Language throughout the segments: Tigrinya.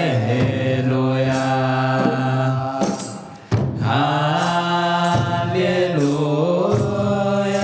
ሃሌሉያ፣ ሃሌሉያ፣ ሃሌሉያ።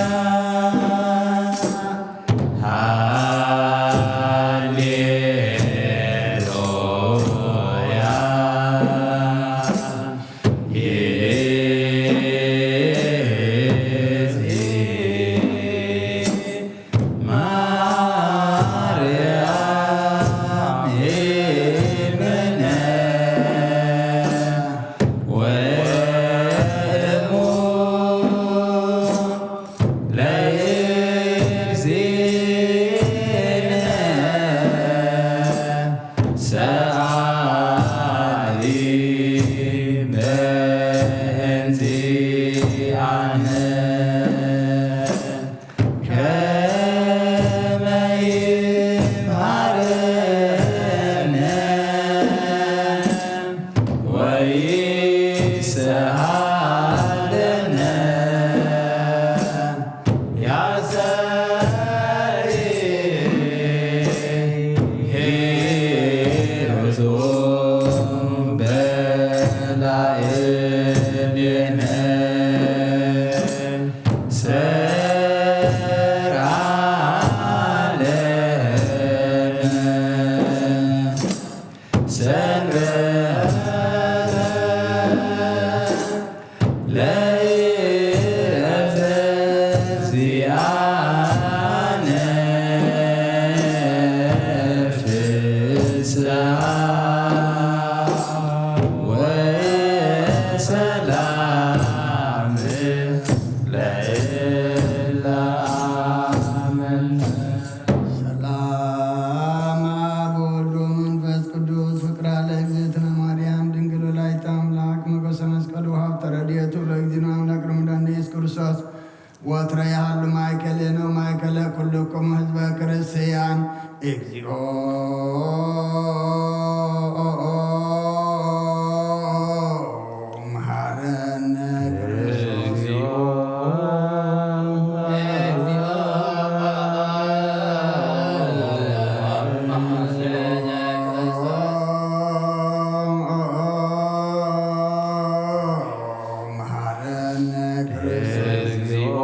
ሰላም አብ ወወልድ ወመንፈስ ቅዱስ። ፍቅራ ለእግዝእትነ ማርያም ድንግል ወላዲተ አምላክ፣ ሞገሰ መስቀሉ ሀብተ ረድኤቱ ለእግዚእነ አምላክ ረመዳን ኢየሱስ ክርስቶስ ወትረ ያህሉ ማእከሌነ ወማእከለ ኩልክሙ ህዝበ ክርስቲያን። እግዚኦ መሐረነ ክርስቶስ። መሐረነ ክርስቶስ።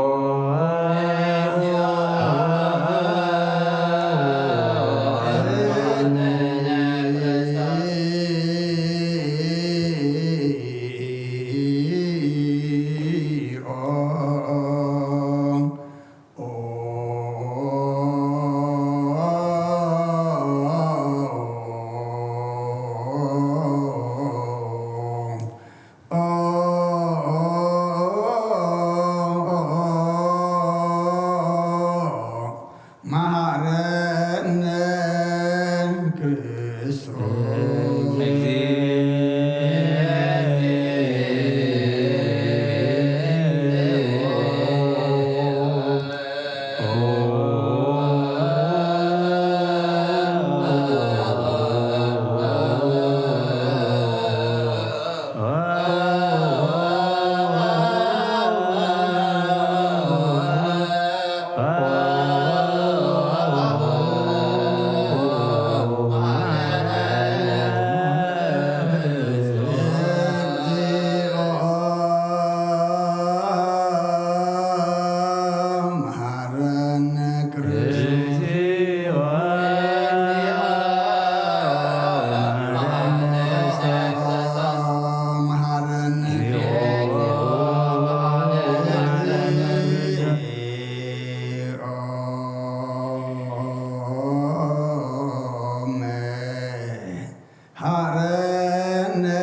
መሐረነ ክርስቶስ። ሐረነ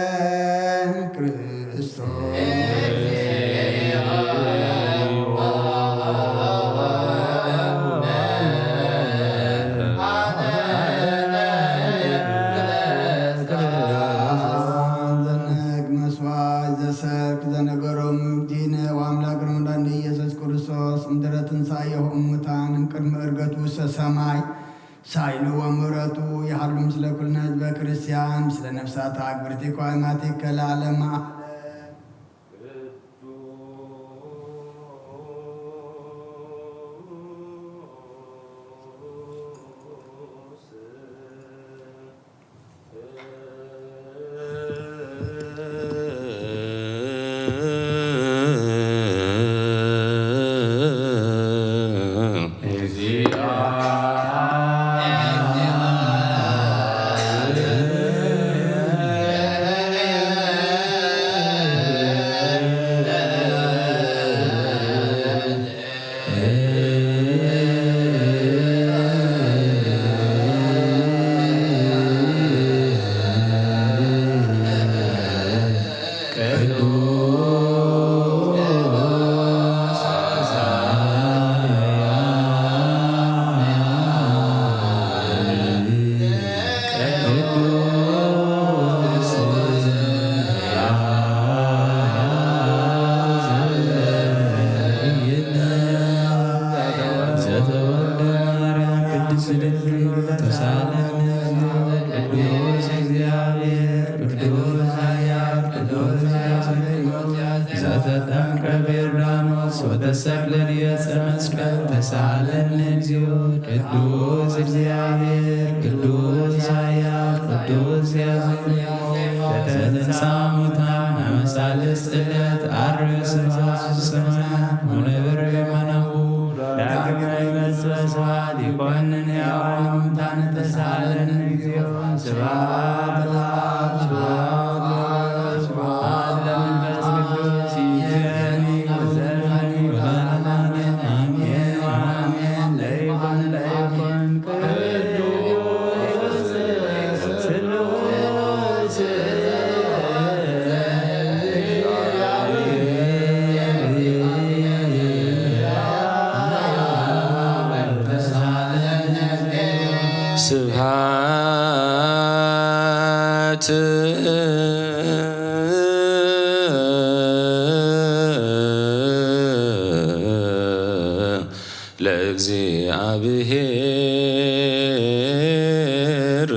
ክርስቶስ። ዘነግ መስዋዕት ዘሰርክ ዘነገሮም ዲነ ወአምላክ ረመዳን ኢየሱስ ክርስቶስ እምድረ ትንሳኤሁ እሙታን እምቅድሚ እርገቱ ውስተ ሰማይ ሳይሉ ወምሕረቱ ይሃሉ ምስለ ኩልነ ህዝበ ክርስቲያን ምስለ ነፍሳት አግብርቲ ኳይማቲከ ለዓለመ ዓለም። ዘተወልደ ማርያም ቅድስት ድንግል ተሳለነ። ቅዱስ እግዚአብሔር፣ ቅዱስ ኃያል፣ ቅዱስ ያስነዮ፣ ዘተጠምቀ በዮርዳኖስ ወተሰቅለ ዲበ ዕፀ መስቀል ተሳለነ እግዚኦ። ቅዱስ እግዚአብሔር፣ ቅዱስ ኃያል፣ ቅዱስ ያስነዮ፣ ዘተንሳ ሙታን አመ ሳልስት ዕለት አርብ ስብሐት ስመ ወነብር የማናሁ ዳግመ ይመጽእ ስብሐት ይኮንን ሕያዋን ሙታን ተሳለን እግዚኦ። ስብሐት ለአብ፣ ስብሐት ለወልድ፣ ስብሐት ለመንፈስ ቅዱስ ይእዜኒ ወዘልፈኒ ወለዓለመ ዓለም አሜን ወአሜን። ለይኩን ለይኩን ስብሐት ለእግዚአብሔር።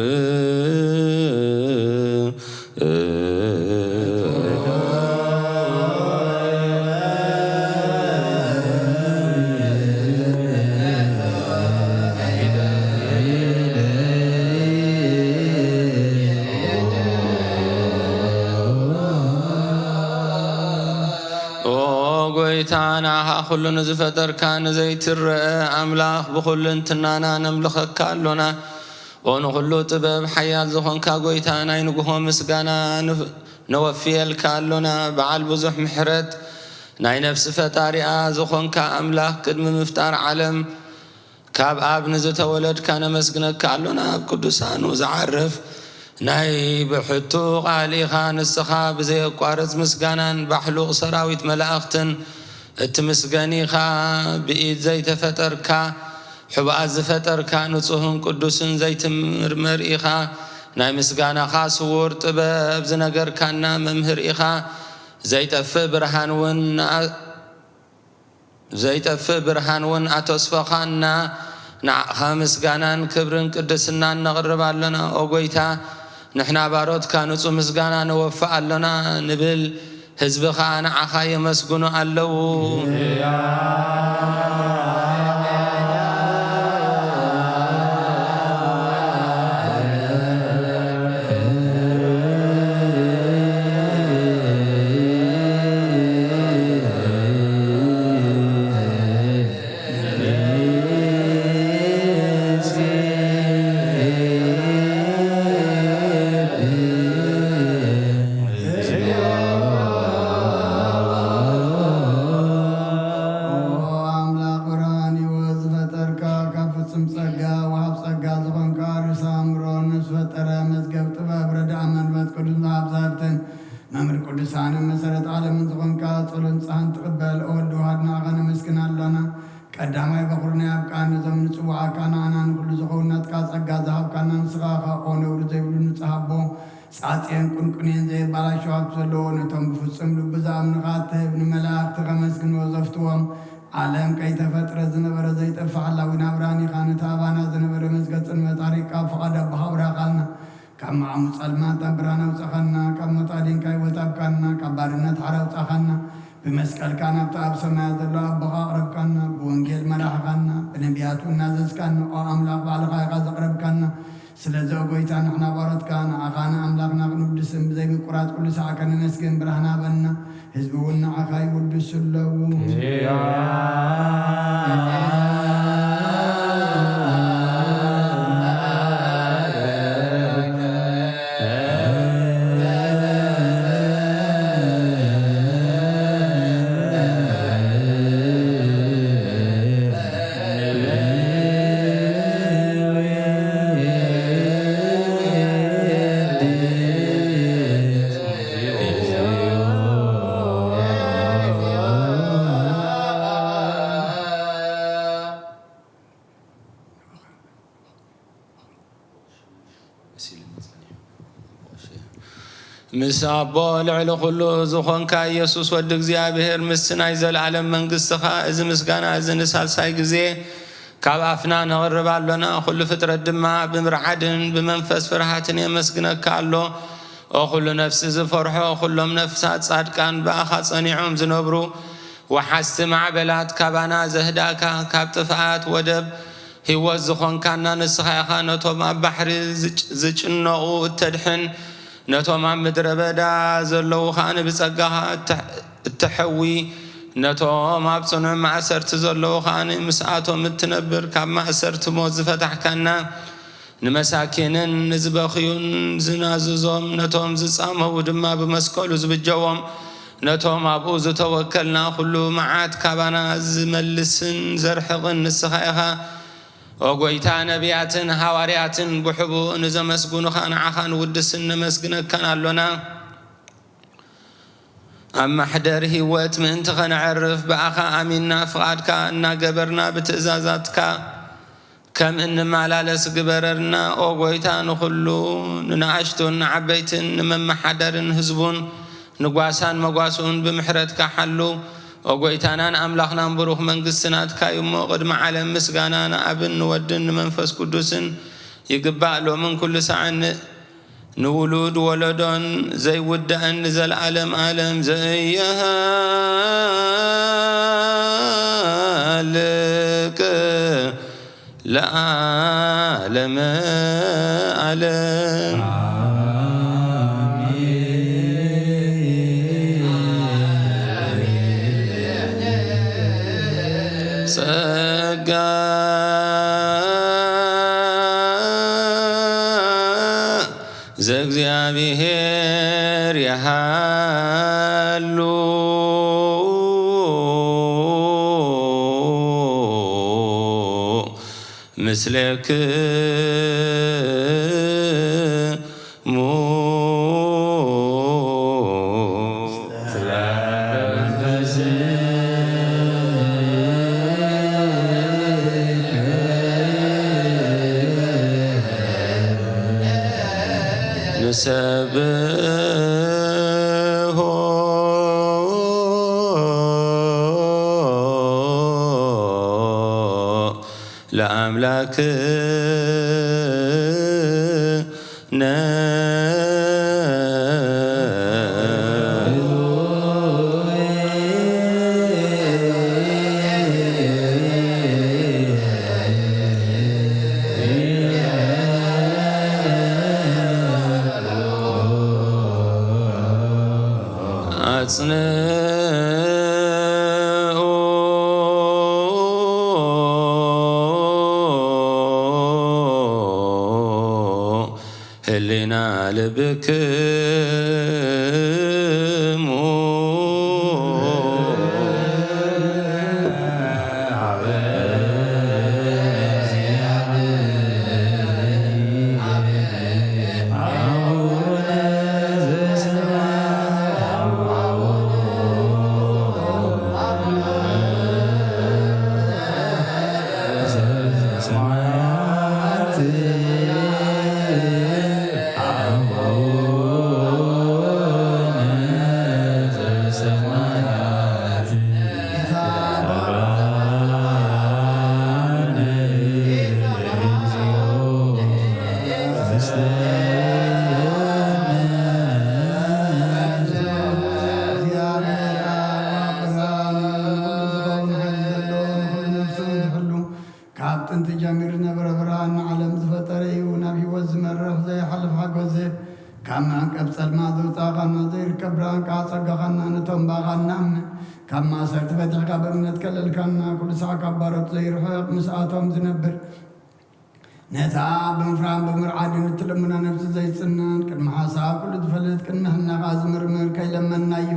ኦ ጎይታ፣ ንዓኻ ኩሉ ንዝፈጠርካ ንዘይትረአ ኣምላኽ ብኹልንትናና ነምልኸካ ኣሎና። ኦ ንኹሉ ጥበብ ሓያል ዝኾንካ ጎይታ፣ ናይ ንግሆ ምስጋና ንፍ-፣ ነወፍየልካ ኣሎና። በዓል ብዙሕ ምሕረት፣ ናይ ነፍሲ ፈጣሪኣ ዝኾንካ ኣምላኽ፣ ቅድሚ ምፍጣር ዓለም ካብ ኣብ ንዝተወለድካ ነመስግነካ ኣሎና። ኣብ ቅዱሳኑ ዝዓርፍ ናይ ብሕቱ ቃል ኢኻ። ንስኻ ብዘየቋርጽ ምስጋናን ባሕሉቕ ሰራዊት መላእኽትን እትምስገን ኢኻ። ብኢድ ዘይተፈጠርካ፣ ሕቡኣት ዝፈጠርካ፣ ንጹህን ቅዱስን ዘይትምርመር ኢኻ። ናይ ምስጋናኻ ስዉር ጥበብ ዝነገርካና መምህር ኢኻ። ዘይጠፍእ ብርሃን እውን ንኣ-፣ ዘይጠፍእ ብርሃን እውን ኣተስፈኻና። ንዓኻ ምስጋናን ክብርን ቅድስናን ነቕርብ ኣሎና። ኦ ጎይታ፣ ንሕና ባሮትካ ንጹህ ምስጋና ነወፍእ ኣሎና ንብል። ህዝቢ ኸኣ ንዓኻ የመስግኑ ኣለዉ። ኦ ኣምላኽ ብርሃን ህይወት ዝፈጠርካ፣ ካብ ፍጹም ጸጋ ወሃብ ጸጋ ዝኾንካ፣ ርእሰ ኣእምሮ ንዝፈጠረ፣ መዝገብ ጥበብ፣ ረዳእ መንፈስ ቅዱስ ወሃብ ዛርትን መምህር ቅዱሳንን መሰረት ዓለምን ዝኾንካ፣ ጸሎን ንስሓን ትቕበል፣ ኦ ወልድ ዋህድ፣ ንዓኻ ነመስግን ኣሎና። ቀዳማይ በኹር ናይ ኣብ ቃል ነዞም ንጽውዓካ ንኣና ንኹሉ ዝኸውን ናትካ ጸጋ ዝሃብካና ንስኻ ኸኣ ኦ ነውሪ ዘይብሉ ንጹህ ኣቦ ጻጽየን ቁንቁንየን ዘየባላሸው ሃብቲ ዘለዎ ነቶም ብፍጹም ልቡ ዝኣምኑኻ እትህብ ንመላእኽቲ ከመስግንዎ ዘፍትዎም ዓለም ከይተፈጥረ ዝነበረ ዘይጠፍእ ሓላዊ ናብራን ኢኻ። ነቲ ኣባና ዝነበረ መዝገጽን መጣሪካ ፍቓድ ኣቦኻ ኣብራኻልና። ካብ መዓሙ ጸልማት ናብ ብርሃን ኣውጻኻና፣ ካብ ሞት ኣዲንካ ህይወት ኣብካና፣ ካብ ባርነት ሓራ ኣውጻኻና። ብመስቀልካ ናብቲ ኣብ ሰማያት ዘሎ ኣቦኻ ኣቕረብካና፣ ብወንጌል መራሕኻና፣ ብነቢያት እውን ናዘዝካና። ኦ ኣምላኽ ባዕልኻ ኢኻ ዘቕረብካና። ስለዚ ኦ ጎይታ ንሕና ባሮትካ ንኣኻ ስም ብዘይምቁራጽ ኩሉ ሰዓካ ነመስግን፣ ብራህና በና። ህዝቢ እውን ንዓኻ ይውድሱ ኣለዉ። ምስ ኣቦ ልዕሊ ኩሉ ዝኾንካ ኢየሱስ ወዲ እግዚኣብሔር፣ ምስቲ ናይ ዘለዓለም መንግስትኻ፣ እዚ ምስጋና እዚ ንሳልሳይ ግዜ ካብ ኣፍና ነቕርብ ኣሎና። ኩሉ ፍጥረት ድማ ብምርዓድን ብመንፈስ ፍርሃትን የመስግነካ ኣሎ። ኦ ኩሉ ነፍሲ ዝፈርሖ፣ ኩሎም ነፍሳት ጻድቃን ብኣኻ ጸኒዖም ዝነብሩ፣ ወሓዝቲ ማዕበላት ካባና ዘህዳእካ፣ ካብ ጥፍኣት ወደብ ህይወት ዝኾንካና ንስኻ ኢኻ። ነቶም ኣብ ባሕሪ ዝጭ-፣ ዝጭነቑ እተድሕን፣ ነቶም ኣብ ምድረ በዳ ዘለዉ ኸኣ ብጸጋኻ እተ-፣ እተሐዊ፣ ነቶም ኣብ ጽኑዕ ማእሰርቲ ዘለዉ ኸኣ ምስኣቶም እትነብር፣ ካብ ማእሰርቲ ሞት ዝፈታሕካና፣ ንመሳኪንን ንዝበኽዩን ዝናዝዞም፣ ነቶም ዝጻመዉ ድማ ብመስቀሉ ዝብጀዎም፣ ነቶም ኣብኡ ዝተወከልና ኩሉ መዓት ካባና ዝመልስን ዘርሕቕን ንስኻ ኢኻ። ኦ ጐይታ፣ ነቢያትን ሃዋርያትን ብሕቡእ ንዘመስግኑኻ ንዓኻ ንውድስን ነመስግነካን ኣሎና። ኣብ ማሕደር ህይወት ምእንቲ ኸነዕርፍ ብኣኻ ኣሚንና ፍቓድካ እናገበርና ብትእዛዛትካ ከም እንመላለስ ግበረልና። ኦ ጐይታ፣ ንኹሉ ንንኣሽቱን ንዓበይትን ንመመሓደርን ህዝቡን ንጓሳን መጓስኡን ብምሕረትካ ሓሉ። ኦ ጐይታናን ኣምላኽናን ብሩኽ መንግስቲ ናትካ እዩ እሞ፣ ቅድሚ ዓለም ምስጋና ንኣብን ንወድን ንመንፈስ ቅዱስን ይግባእ፣ ሎምን ኩሉ ሳዕን ንውሉድ ወለዶን ዘይውዳእን ንዘለዓለም ዓለም ዘይሃልቅ ለዓለመ ዓለም። ጸጋ ዘእግዚኣብሔር ይሃሉ ምስሌክሙ። ንሰብሖ ለኣምላክነ። ኣጽንዑ ህሊና ልብክሙ። ካብ ጥንቲ ጀሚሩ ዝነበረ ብርሃን ንዓለም ዝፈጠረ እዩ። ናብ ህይወት ዝመርሕ ዘይሓልፍ ሓጎስ ዝህብ ካብ መዕቀብ ጸልማት ዘውጻእካና፣ ዘይርከብ ብርሃን ከኣ ኣጸጋኻና፣ ነቶም ባኻና እምነ ካብ ማእሰርቲ ፈቲሕካ ብእምነት ከለልካና፣ ኩሉ ሳዕ ካብ ባሮት ዘይርሕቕ ምስኣቶም ዝነብር፣ ነታ ብምፍራን ብምርዓድን እትልምና ነፍሲ ዘይጽነን፣ ቅድሚ ሓሳብ ኩሉ ዝፈልጥ፣ ቅድሚ ሕልናኻ ዝምርምር፣ ከይለመንናዮ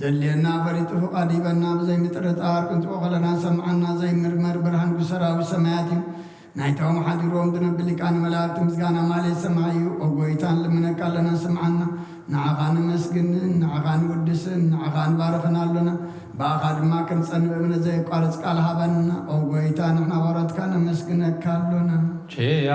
ዘድልየና ፈሊጡ ፍቓድ ይበና። ብዘይ ምጥርጣር ክንጽቦ ከለና ሰምዓና። ዘይምርመር ብርሃን ብሰራዊት ሰማያት እዩ። ናይቶም ሓዲሮም ዝነብር ሊቃነ መላእክት ምስጋና ማለት ሰማይ እዩ። ኦ ጎይታ፣ ንልምነካ ኣለና፣ ስምዓና። ንዓኻ ነመስግንን ንዓኻ ንውድስን ንዓኻ ንባርኽን ኣሎና። ብኣኻ ድማ ክንጸንእ ብእምነት ዘየቋርጽ ቃል ሃበና። ኦ ጎይታ፣ ንሕና ባሮትካ ነመስግነካ ኣሎና። ኪያ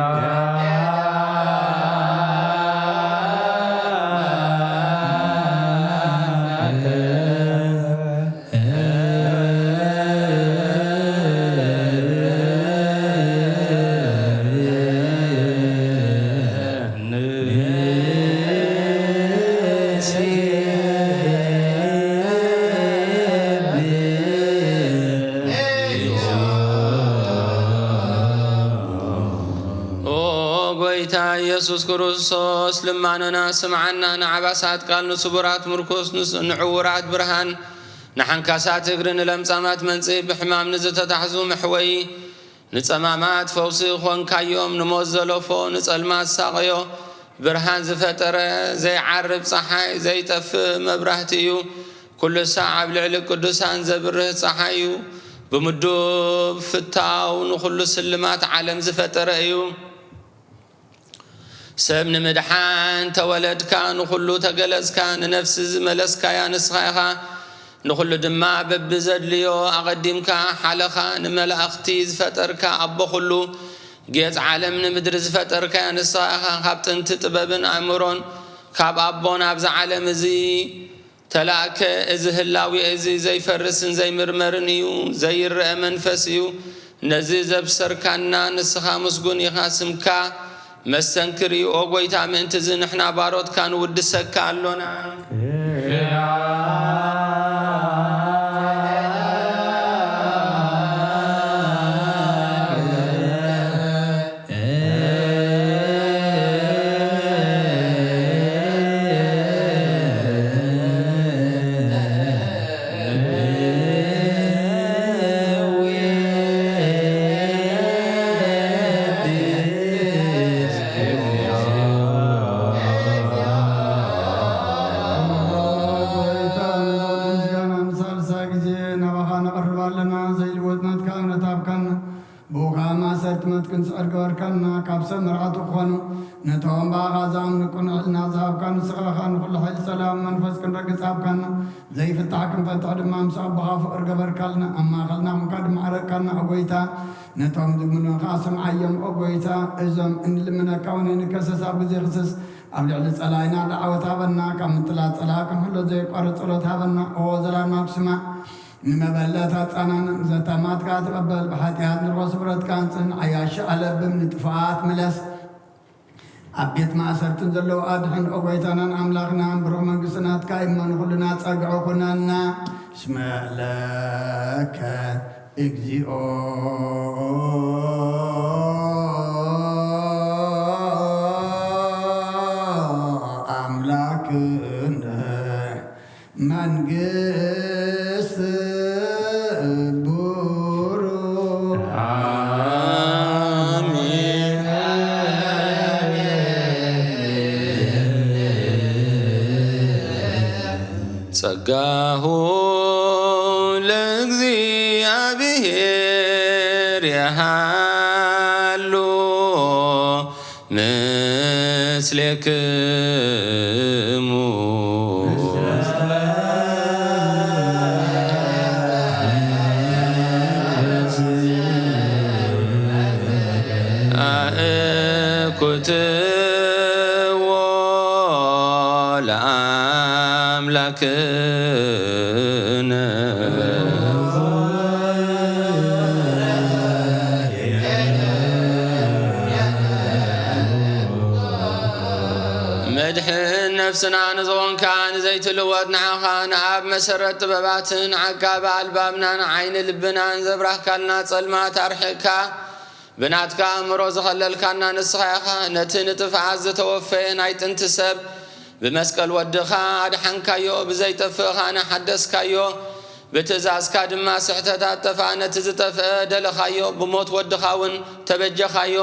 ኦ ጎይታ ኢየሱስ ክርስቶስ፣ ልማኖና ስምዓና። ንዓባሳት ቃል፣ ንስቡራት ምርኩስ፣ ንስ-፣ ንዕውራት ብርሃን፣ ንሓንካሳት እግሪ፣ ንለምጻማት መንጽሂ፣ ብሕማም ንዝተታሕዙ መሕወዪ፣ ንጸማማት ፈውሲ ኾንካዮም። ንሞት ዘለፎ፣ ንጸልማት ሳቐዮ፣ ብርሃን ዝፈጠረ፣ ዘይዓርብ ጸሓይ፣ ዘይጠፍእ መብራህቲ እዩ። ኩሉ ሳዕ ኣብ ልዕሊ ቅዱሳን ዘብርህ ጸሓይ እዩ። ብምዱብ ፍታው ንኹሉ ስልማት ዓለም ዝፈጠረ እዩ። ሰብ ንምድሓን ተወለድካ፣ ንኹሉ ተገለጽካ፣ ንነፍሲ ዝመለስካያ ንስኻ ኢኻ። ንኹሉ ድማ በብዘድልዮ ኣቐዲምካ ሓለኻ። ንመላእኽቲ ዝፈጠርካ ኣቦ ኩሉ፣ ጌጽ ዓለም ንምድሪ ዝፈጠርካያ ንስኻ ኢኻ። ካብ ጥንቲ ጥበብን ኣእምሮን ካብ ኣቦ ናብዚ ዓለም እዚ ተላእከ። እዚ ህላዌ እዚ ዘይፈርስን ዘይምርመርን እዩ፣ ዘይረአ መንፈስ እዩ። ነዚ ዘብሰርካና ንስኻ ምስጉን ኢኻ፣ ስምካ መስተንክር እዩ። ኦ ጐይታ፣ ምእንቲ እዚ ንሕና ባሮትካ ንውድሰካ ኣሎና። ሳልሳይ ግዜ ናባኻ ነቐርብ ኣለና። ዘይልወጥ ናትካ እምነት ሃብካና። ብኡ ኸኣ ማእሰርቲ ሞት ክንስዕር ገበርካና። ካብ ሰብ መርዓቱ ክኾኑ፣ ነቶም ብኣኻ ዝኣምኑ ቅኑዕ ሕልና ዝሃብካ ንስኻ ኢኻ። ንኹሉ ሓይሊ ጸላእን መንፈስ ክንረግጽ ሃብካና። ዘይፍታሕ ክንፈትሕ ድማ ምስ ኣቦኻ ፍቕሪ ገበርካልና። ኣብ ማእከልና ኹንካ ድማ ዓረቅካና። ኦ ጐይታ፣ ነቶም ዝልምኑኻ ስምዓዮም። ኦ ጐይታ፣ እዞም እንልምነካ እውን ንከሰስ ኣብ ግዜ ክስስ ኣብ ልዕሊ ጸላኢና ደዓወት ሃበና። ካብ ምጥላጥ ጸላኢ ክንሕሎ ዘየቋርጽ ጸሎት ሃበና። ኦ ዘላለም ኣብ ስማዕ፣ ንመበለት ኣጻናን፣ ዘታማትካ ተቐበል። ብሓጢኣት ንርኾ ስብረትካ ኣንጽህን፣ ዓያሺ ኣለብም ንጥፋኣት ምለስ። ኣብ ቤት ማእሰርትን ዘለዉ ኣድሕን። ኦ ጐይታናን ኣምላኽናን፣ ብሩኽ መንግስቲ ናትካ እሞ ንኹልና ጸግዒ ኩነና። እስመ ለከ እግዚኦ ኣምላክነ መንግስት ብሩክ። አሜን። ጸጋሁ ለእግዚኣብሔር የሃሉ ምስሌክሙ። ኣእኩትዎ ለኣምላክነ። መድሕን ነፍስና ንዝኾንካ ንዘይትልወጥ ንዓኻ፣ ንኣብ መሰረት ጥበባትን ዓቃቢ ኣልባብናን ዓይኒ ልብናን ዘብራህካልና ጸልማት ኣርሒቕካ፣ ብናትካ ኣእምሮ ዝኸለልካና ንስኻ ኢኻ። ነቲ ንጥፍኣት ዝተወፈየ ናይ ጥንቲ ሰብ ብመስቀል ወድኻ ኣድሓንካዮ፣ ብዘይጠፍእ ኸኣ ሓደስካዮ። ብትእዛዝካ ድማ ስሕተት ኣጠፍኣ፣ ነቲ ዝጠፍአ ደለኻዮ፣ ብሞት ወድኻ እውን ተበጀኻዮ።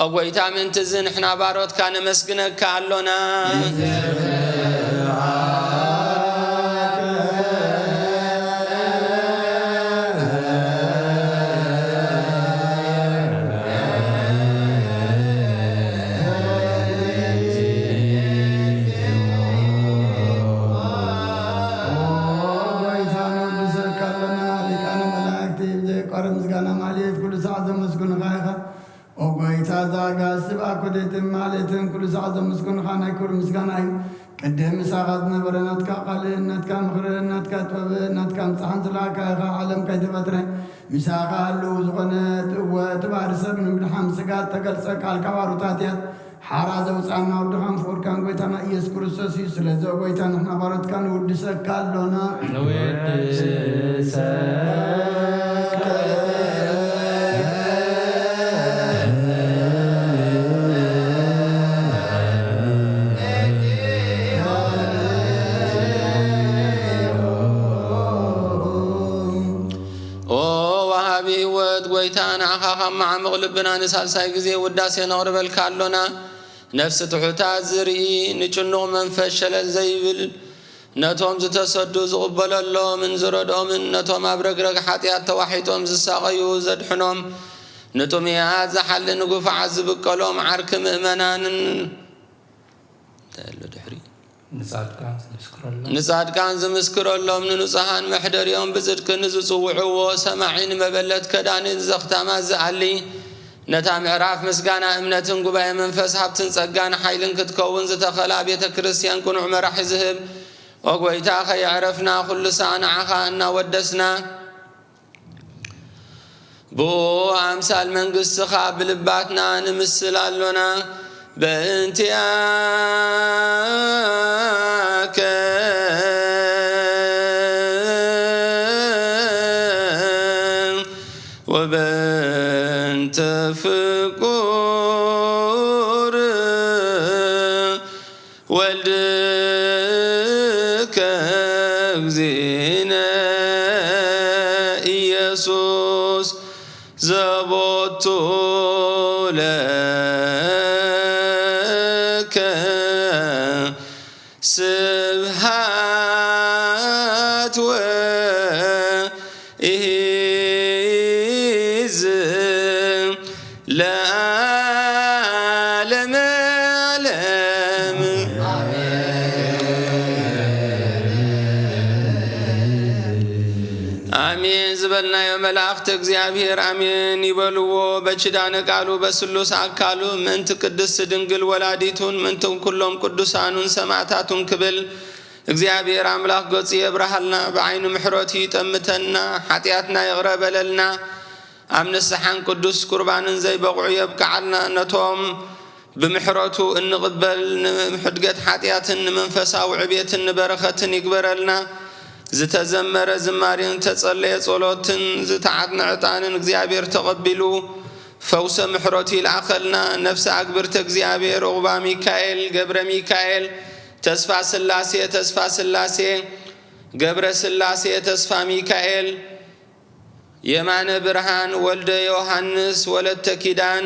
ኦ ጐይታ፣ ምእንቲ እዚ ንሕና ባሮትካ ነመስግነካ ኣሎና። ኦ ጐይታ፣ ነወድሰካ ኣሎና። ሊቃነ መላእክቲ ብዘይቋርጽ ምስጋና ማህሌት ኩሉ ሰዓት ዘመስግኑኻ ኢኻ። ኦ ጐይታ፣ እዛ ኣጋእዝቲ ብኣኮቴትን ማህሌትን ኩሉ ሰዓት ዘመስግኑኻ ናይ ክብሪ ምስጋና እዩ። ቅድም ምሳኻ ዝነበረ ናትካ ቃል፣ ናትካ ምኽሪ፣ ናትካ ጥበብ፣ ናትካ ምጽሓን ዝለኣካ ኢኻ፣ ዓለም ከይተፈጥረ ምሳኻ ህልው ዝኾነ፣ እወ፣ እቲ ባህሪ ሰብ ንምድሓን ስጋ እተገልጸ ቃልካ ባሮታት እያ። ሓራ ዘውጽኣና ወድኻን ፍቑርካን ጐይታና ኢየሱስ ክርስቶስ እዩ። ስለዚ ኦ ጐይታ፣ ንሕና ባሮትካ ንውድሰካ ኣሎና። ንውድሰካ። ኦ ወሃቢ ህይወት ጐይታ፣ ንዓኻ ካብ መዓሙቕ ልብና ንሳልሳይ ግዜ ውዳሴ ነቕርበልካ ኣሎና። ነፍሲ ትሑታት ዝርኢ፣ ንጭኑቕ መንፈስ ሸለል ዘይብል፣ ነቶም ዝተሰዱ ዝቕበለሎምን ዝረድኦምን፣ ነቶም ኣብ ረግረግ ሓጢኣት ተዋሒጦም ዝሳቐዩ ዘድሕኖም፣ ንጥሙያት ዝሓሊ፣ ንግፉዓት ዝብቀሎም፣ ዓርኪ ምእመናንን እንታይ ኣሎ ድሕሪ? ንጻድቃን ዝምስክረሎም። ንጻድቃን ዝምስክረሎም፣ ንንጹሃን መሕደሪኦም ብጽድቂ ንዝጽውዕዎ ሰማዒ፣ ንመበለት ከዳኒ፣ ንዘኽታማት ዝኣሊ፣ ነታ ምዕራፍ ምስጋና እምነትን ጉባኤ መንፈስ ሃብትን ጸጋን ሓይልን ክትከውን ዝተኸላ ቤተ ክርስቲያን ቅኑዕ መራሒ ዝህብ፣ ኦ ጐይታ፣ ከየዕረፍና ኩሉ ሳዕ ንዓኻ እናወደስና፣ ብኡ ኣምሳል መንግስትኻ ብልባትና ንምስል ኣሎና። በእንቲኣከ ወበእንተ ፍቁር ወልድከ እግዚእነ ኢየሱስ ዘቦቱ ለከ ስብሃት ወኢሂዝ ለዓለመ ዓለም። ኣሜን ዝበልናዮ መላእኽቲ እግዚኣብሔር ኣሜን ይበልዎ። በኪዳነ ቃሉ በስሉስ ኣካሉ ምእንቲ ቅድስት ድንግል ወላዲቱን ምእንቲ ኩሎም ቅዱሳኑን ሰማዕታቱን ክብል እግዚኣብሔር ኣምላኽ ገጹ የብርሃልና፣ ብዓይኑ ምሕረቱ ይጠምተና፣ ሓጢኣትና ይቕረ በለልና፣ ኣብ ንስሓን ቅዱስ ቁርባንን ዘይበቕዑ የብቅዓልና። ነቶም ብምሕረቱ እንቕበል፣ ንሕድገት ሓጢኣትን ንመንፈሳዊ ዕቤትን ንበረኸትን ይግበረልና። ዝተዘመረ ዝማሬን ዝተጸለየ ጸሎትን ዝተዓጥነ ዕጣንን እግዚኣብሔር ተቐቢሉ፣ ፈውሰ ምሕረቱ ይልኣኸልና። ነፍሲ ኣግብርተ እግዚኣብሔር፣ ዑቕባ ሚካኤል፣ ገብረ ሚካኤል፣ ተስፋ ስላሴ፣ ተስፋ ስላሴ፣ ገብረ ስላሴ፣ ተስፋ ሚካኤል፣ የማነ ብርሃን፣ ወልደ ዮሃንስ፣ ወለተ ኪዳን፣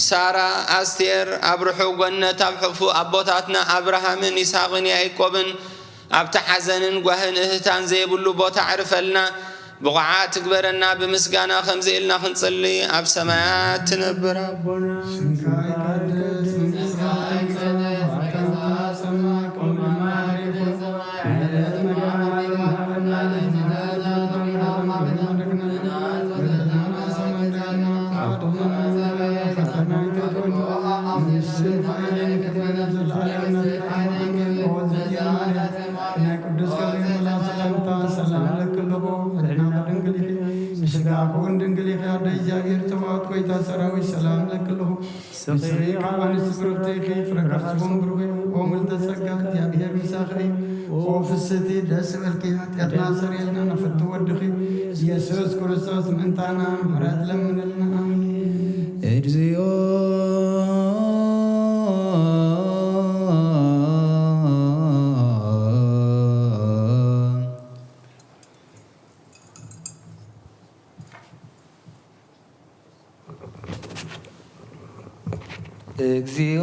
ሳራ፣ ኣስቴር፣ ኣብ ርሑቕ ገነት ኣብ ሕፉ ኣቦታትና ኣብርሃምን ይስሐቕን ያዕቆብን ኣብቲ ሓዘንን ጓህን እህታን ዘይብሉ ቦታ ኣዕርፈልና። ብቑዓት ትግበረና፣ ብምስጋና ከምዚ ኢልና ክንጽሊ፣ ኣብ ሰማያት ትነብር ኣቦና፣ ስምካ ይቀደስ፣ መንግስትኻ ትምጻእ፣ ፈቃድካ ኣብ ሰማይ ከምኡ ድማ ኣብ ምድሪ ትኹን። ዕለት መግብና ሃበና፣ ናይ ቅዱስ ገብርኤል መልኣክ ሰላምታ ሰላም እለኪ ኣለኹ፣ ሕሊናኺ ድንግል ኢኺ፣ ስጋኺ እውን ድንግል ኢኺ። ኣደ እግዚኣብሔር ጸባኦት፣ ጎይታ ሰራዊት፣ ሰላም እለኪ ኣለኹ። ስፍሪ ካብ ኣንስቲ ብርኽቲ ኢኺ፣ ፍረ ከርስኺ እውን ብሩኽ እዩ። ኦ ምልዕተ ጸጋ፣ እግዚኣብሔር ምሳኺ እዩ። ኦ ፍስሕቲ፣ ደስ ይበልኪ፣ ኃጢአትና ሰርየልና፣ ንፍቱ ወድኺ ኢየሱስ ክርስቶስ ምእንታና ምሕረት ለምንልና። ኣሜን። እግዚኦ እግዚኦ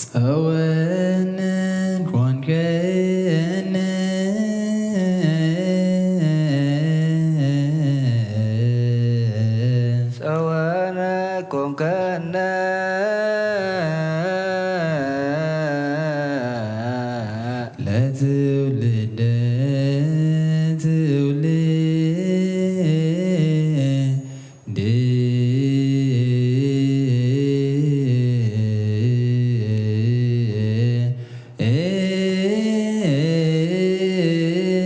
ጸወነ ኮንከነ። ጸወነ ኮንከነ። ለትውልደ ትውልድ።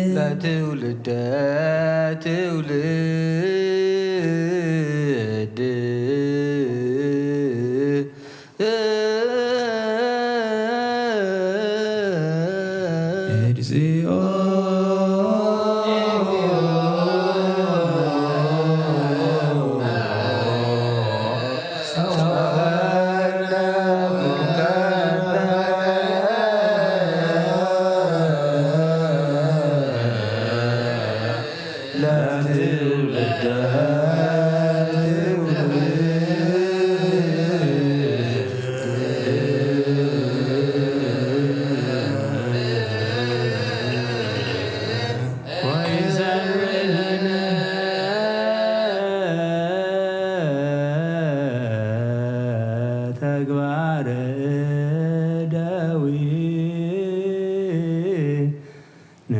ለትውልደ ትውልድ። እግዚኦ። ለትውልደ ትውልድ። ወይዘርነ ተግባረ እደዊነ።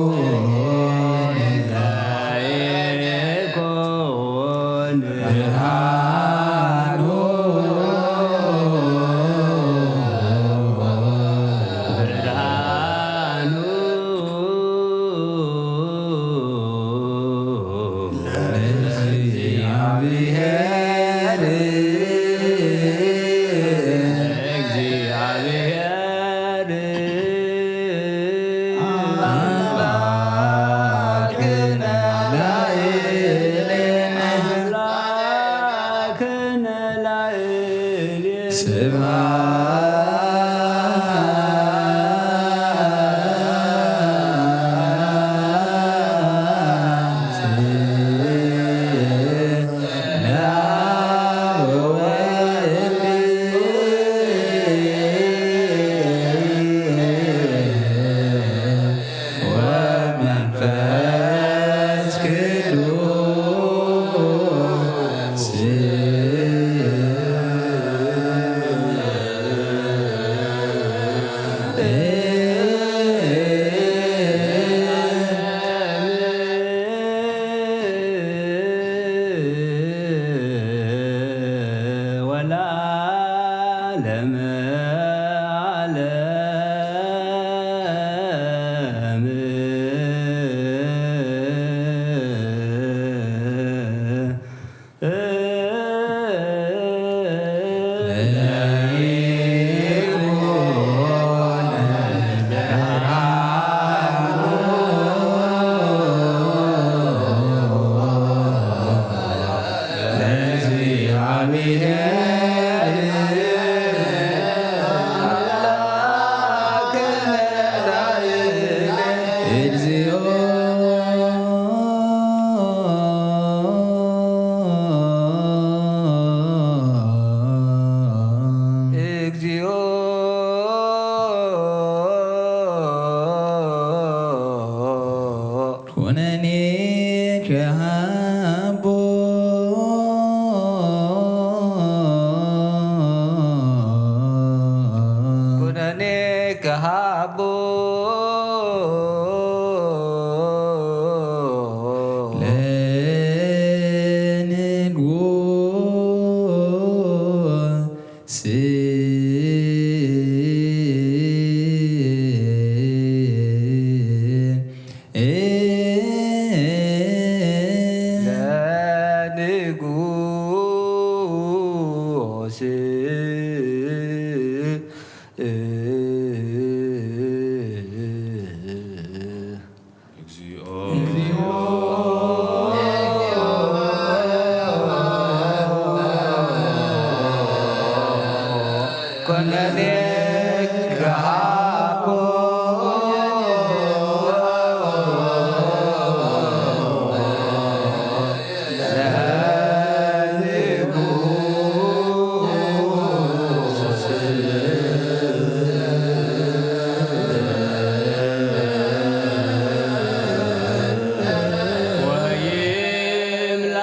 ለይኩን ለይኩን ብርሃኑ ብርሃኑ ለእግዚአብሔር ለእግዚአብሔር አምላክነ ላዕሌነ አምላክነ ላዕሌነ ስብሐት ለአብ ወወልድ ወመንፈስ ቅዱስ። ወለዓለመ ዓለም። እግዚኦ። እግዚኦ። ኩነኔ ከሃቦ። ኩነኔ ከሃቦ። ለንጉስ። ለንጉስ። እግዚኦ።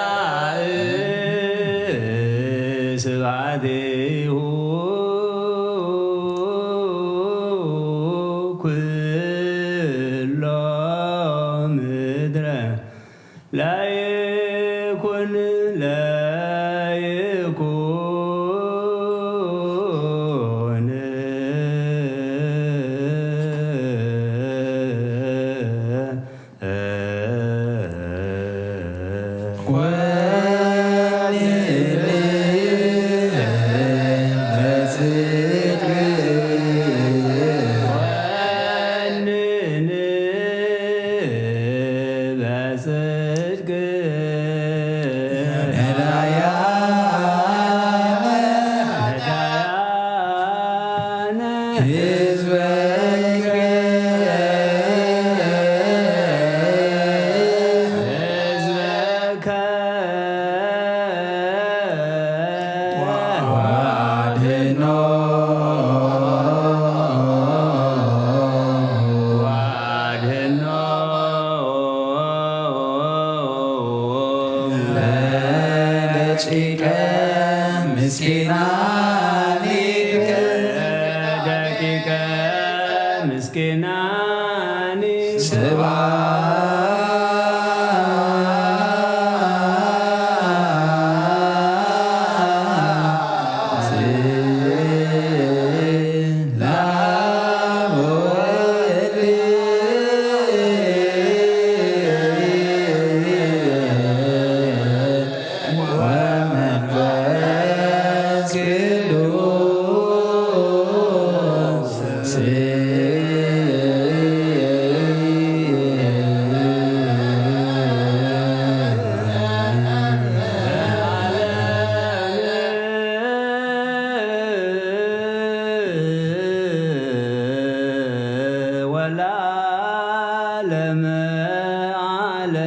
ወይምላእ ስብሐቲሁ ኩሎ ምድረ። ላይኩን ላይኩን ደቂቀ ምስኪናን ስብሐት ለአብ ወወልድ ወመንፈስ ቅዱስ። ወለዓለመ ዓለም።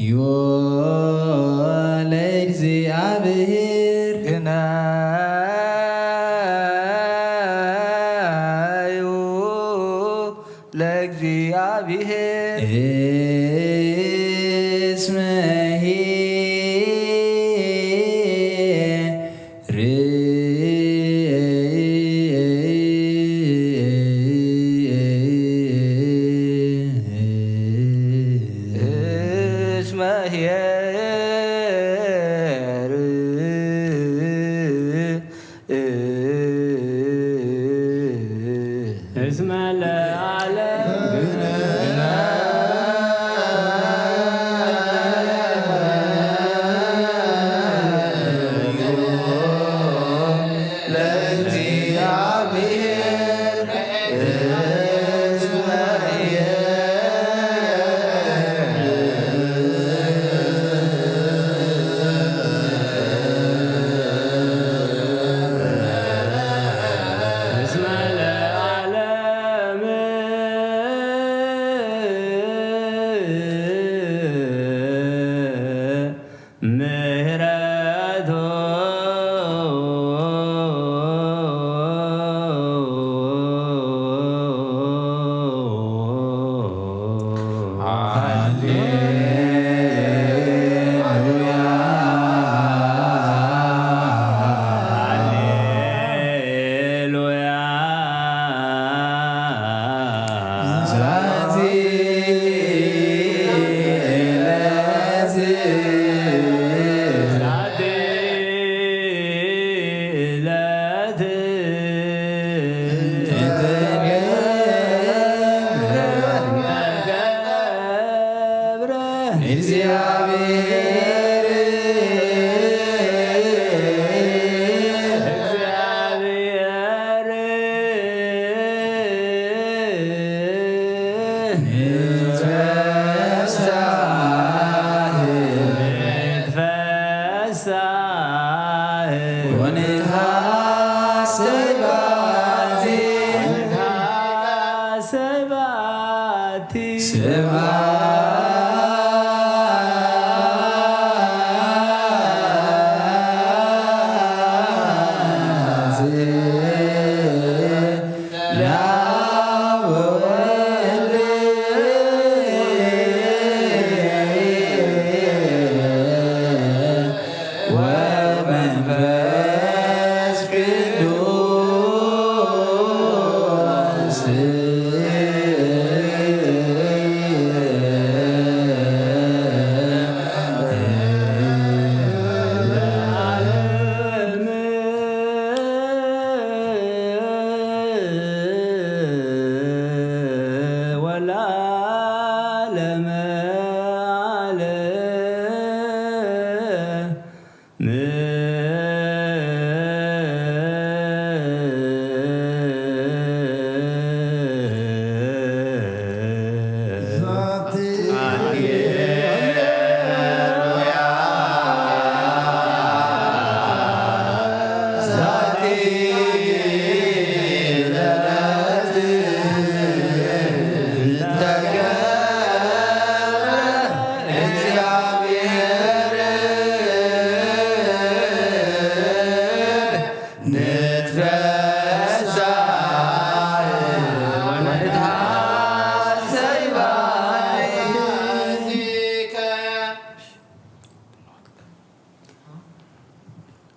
ዮ ለእግዚኣብሔር ግናዩ ለእግዚኣብሔር እስመ ኄር እስመ ኄር እስመ ለዓለም ወንትሃሰይ ባቲ። ወንትሃሰይ ባቲ። ስብሐት ለአብ ወወልድ ወመንፈስ ቅዱስ። ወለዓለመ ዓለም።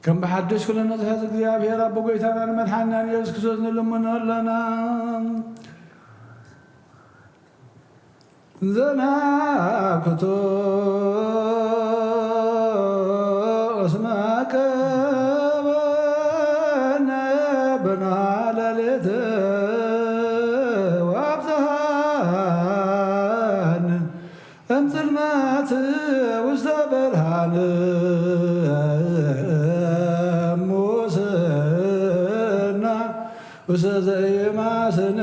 ከም ብሓድሽ ኩልና ዝሓዝ እግዚኣብሔር ኣቦ ጎይታናን መድሓንናን ኢየሱስ ክርስቶስ ንልምኖ ኣለና። ዘናኩቶ እስመ ቀበነ ብርሃነ ሌሊት ወአብጽሐነ እምጽልመት ውስተ ብርሃን ሙስና ውስተ ዘይማስን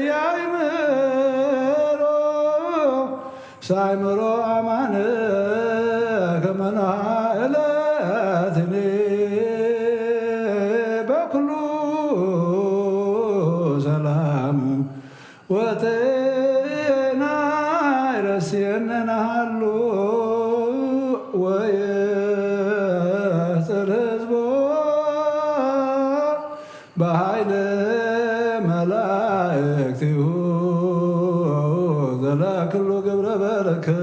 ያይምሮ ሳይምሮ አማን ከመ ኖሃ እለትኒ በኩሉ ሰላም ወጤና ይረስየነ ናሃሉ ወየሕጽር ህዝቦ በኃይለ መላእክቲሁ ዘለክሉ ግብረ በረከት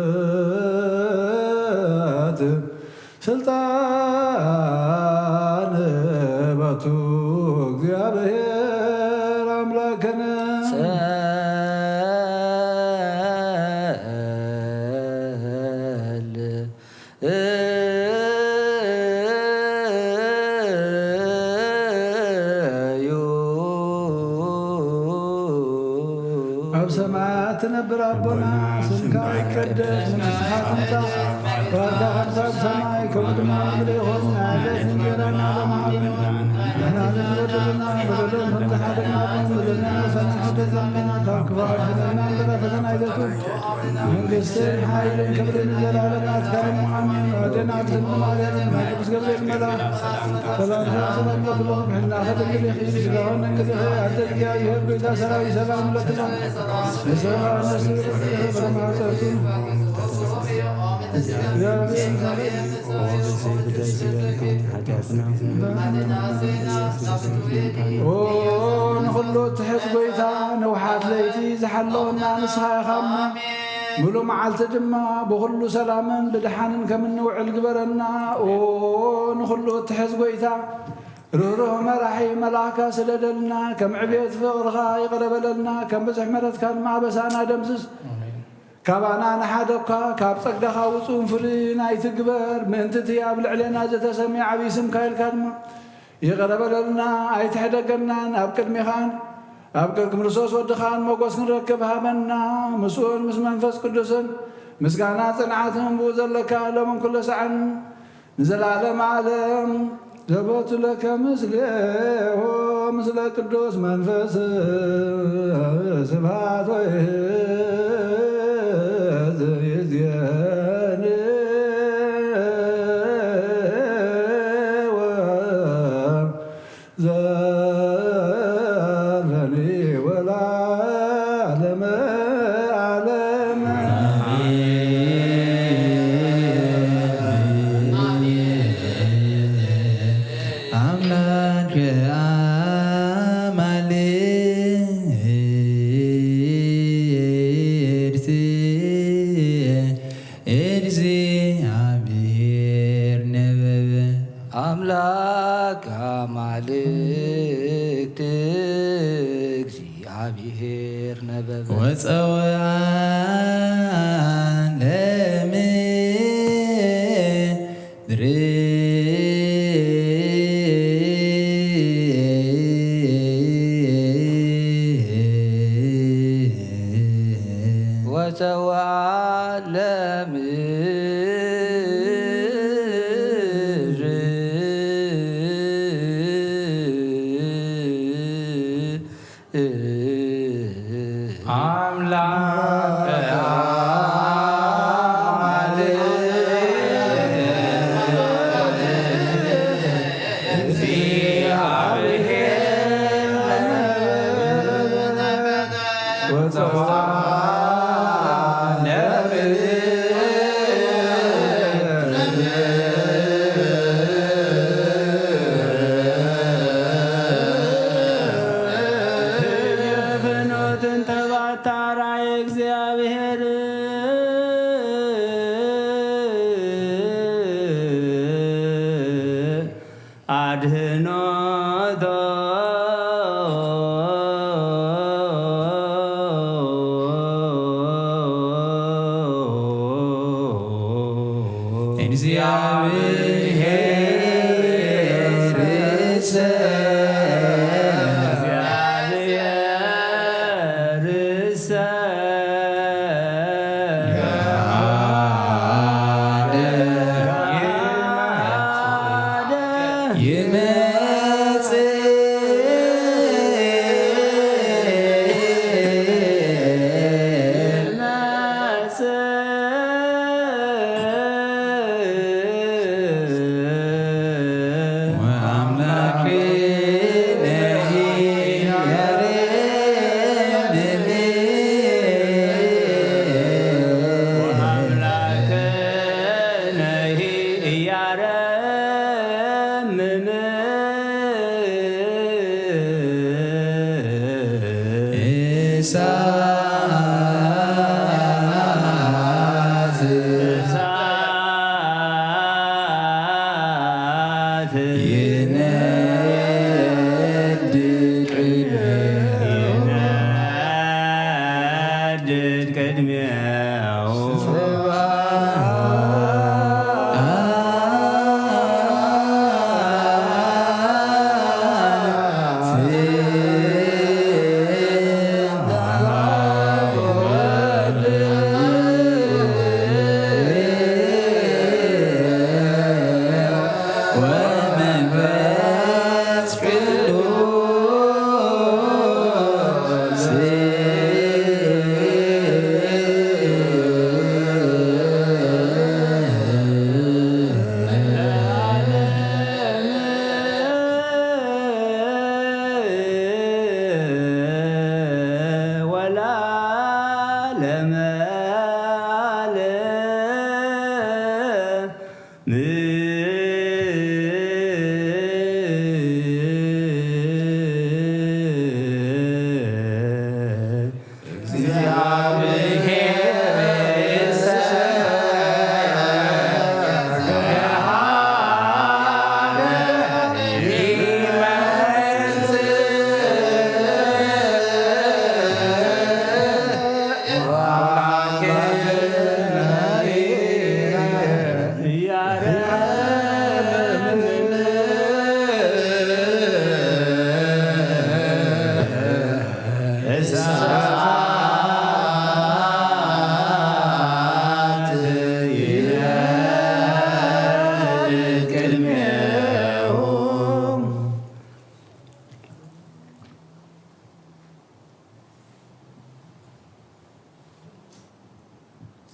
ስልጣን በቱ እግዚአብሔር አምላክነ። ጸልዩ። ኣብ ሰማያት ትነብር ኣቦና፣ ስምካ ይቀደስ፣ መንግስትኻ ትምጻእ፣ ፍቓድካ ከምቲ ኣብ ሰማይ ከምኡ ድማ ኣብ ምድሪ ይኹን። ናይ ዕለት እንጀራና ሎሚ ሃበና፣ ንሕና ንዝበደሉና በደሎም ከም ዝሓለና፣ በደልና ንሕና ንሓድግ ዘለና፣ ካብ ክፉ ኣድሕነና፣ እምበር ፈተና ኣይተእቱ። መንግስትን ሓይልን ክብርን ንዘለዓለም ናትካ እዩ። ኣሜን። ኣዴና ድንግል ማርያም፣ ናይ ቅዱስ ገብርኤል መልኣክ ሰላምታ ሰላም ለኪ፣ ምሕላኸ ድንግል ኢኺ፣ ስጋኸ ድንግል ኢኺ፣ ኣደ እግዚኣብሔር፣ ጎይታ ሰራዊት፣ ሰላም ለኪ። ንሰብአ ነፍስ ብርማጸቱ ኦ፣ ንኹሉ እትሕዝ ጎይታ፣ ንውሓት ለይቲ ዝሓለወና ንስኻ ኢኻ እሞ፣ ምሉእ መዓልቲ ድማ ብኹሉ ሰላምን ብድሓንን ከም እንውዕል ግበረና። ኦ፣ ንኹሉ እትሕዝ ጎይታ፣ ርህሩህ መራሒ መልኣኽካ ስደደልና፣ ከም ዕብየት ፍቕርኻ ይቕረ በለልና፣ ከም ብዝሒ ምሕረትካ ድማ ኣበሳና ደምስስ። ኣሜን። ካባና ንሓደ እኳ ካብ ጸጋኻ ውጹእን ፍሉይን ኣይትግበር፣ ምእንቲ እቲ ኣብ ልዕሌና ዝተሰምየ ዓብዪ ስምካ ኢልካ ድማ ይቕረ በለልና፣ ኣይትሕደገናን፣ ኣብ ቅድሜኻን ኣብ ቅድሚ ክርስቶስ ወድኻን ሞገስ ክንረክብ ሃበና። ምስኡን ምስ መንፈስ ቅዱስን ምስጋና ጽንዓትን ብኡ ዘለካ ሎምን ኩሎ ሰዓን ንዘለዓለመ ዓለም። ዘቦቱ ለከ ምስሌሁ ምስለ ቅዱስ መንፈስ ስብሐት ወይሕዝ ይእዜኒ። ኣምላክ ኣማልክት እግዚ እግዚኣብሔር ነበበ። ወፀውዓ ለምድሪ። ወፀውዓ ለምድሪ። ኣምላከ ኣማልክት ወፀውዓ ነብር። ፍኖትን ተባታራይ እግዚኣብሔር ኣድህኖቶ። እግዚአብሔር ርእሰ ይመጽእ።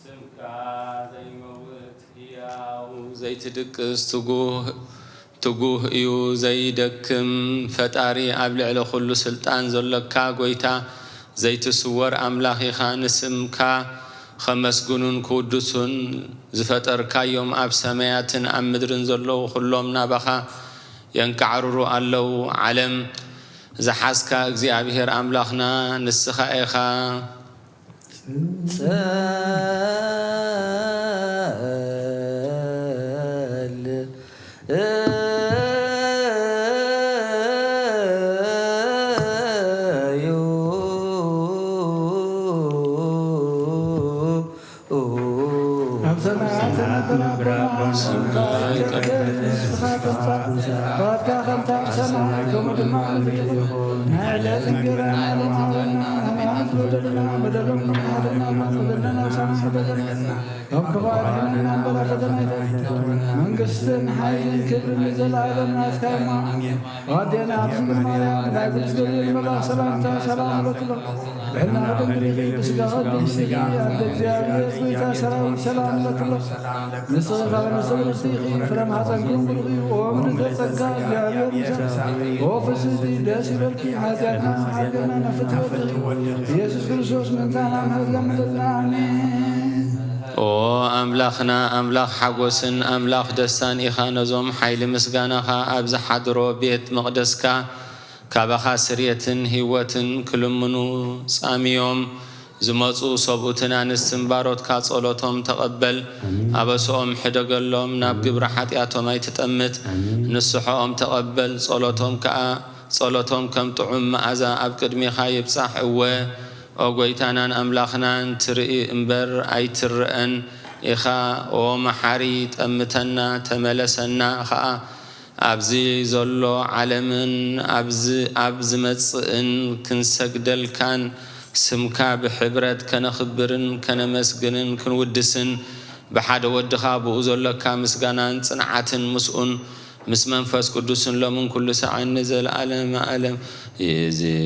ስምካ ዘይመውት ህያው ዘይትድቅስ ትጉህ ትጉህ እዩ ዘይደክም ፈጣሪ ኣብ ልዕሊ ኩሉ ስልጣን ዘሎካ ጎይታ ዘይትስወር ኣምላኽ ኢኻ። ንስምካ ኸመስግኑን ክውድሱን ዝፈጠርካዮም ኣብ ሰማያትን ኣብ ምድርን ዘለዉ ኩሎም ናባኻ የንቃዕርሩ ኣለዉ። ዓለም ዝሓዝካ እግዚኣብሔር ኣምላኽና ንስኻ ኢኻ። ጸል ስምካ ይቀደስ፣ መንግስትኻ ትምጻእ፣ ፍቓድካ ከምታ ኣብ ሰማይ ከምኡ ድማ ኣብ ምድሪ ትኹን። ናይ ዕለት እንጀራና ሃበና፣ ንሓድግ በደልና፣ በደሎም ንሓድግ በደልና፣ ካብ ክፉ ኣድሕነና እምበር፣ ኣብ ፈተና ኣይተእትወና። መንግስትን ሓይልን ክብርን ንዘለኣለም ናትካ እዩ። ኣዴና ድንግል ማርያም፣ ናይ ቅዱስ ገብርኤል መልኣኽ ሰላምታ ሰላም እብለኪ ኣለኹ። ብሕልናኺ ድንግል ኢኺ፣ ብስጋኺ ድንግል ኢኺ፣ ኣደ እግዚኣብሔር፣ ጎይታ ሰራዊት ሰላም እብለኪ ኣለኹ። ንስኺ ካብ ኣንስቲ ብርኽቲ ኢኺ፣ ፍረ ማሕፀንኪ እውን ብሩኽ እዩ። ኦ ምልዕተ ጸጋ፣ እግዚኣብሔር ምሳኺ፣ ኦ ፍስሕቲ ደስ ይበልኪ፣ ሓጢኣትና ሓገና ነፍትወልኪ፣ ኢየሱስ ክርስቶስ ምእንታና ምሕረት ለምንልና። ኣሜን። ኦ ኣምላኽና፣ ኣምላኽ ሓጎስን ኣምላኽ ደስታን ኢኻ። ነዞም ሓይሊ ምስጋናኻ ኣብ ዝሓድሮ ቤት መቕደስካ ካባኻ ስርየትን ህይወትን ክልምኑ ጻምዮም ዝመጹ ሰብኡትን ኣንስትን ባሮትካ ጸሎቶም ተቐበል። ኣሜን። ኣበስኦም ሕደገሎም፣ ናብ ግብሪ ሓጢኣቶም ኣይትጠምት። ኣሜን። ንስሖኦም ተቐበል፣ ጸሎቶም ከኣ፣ ጸሎቶም ከም ጥዑም መኣዛ ኣብ ቅድሜኻ ይብጻሕ። እወ፣ ኦ ጎይታናን ኣምላኽናን፣ ትርኢ እምበር ኣይትረኣን ኢኻ። ኦ መሓሪ፣ ጠምተና፣ ተመለሰና ኸኣ። ኣብዚ ዘሎ ዓለምን ኣብዚ ኣብ ዝመጽእን ክንሰግደልካን ስምካ ብሕብረት ከነኽብርን ከነመስግንን ክንውድስን ብሓደ ወድኻ ብኡ ዘሎካ ምስጋናን ጽንዓትን ምስኡን ምስ መንፈስ ቅዱስን ሎምን ኩሉ ሳዕን ንዘለዓለመ ዓለም ይእዜኒ።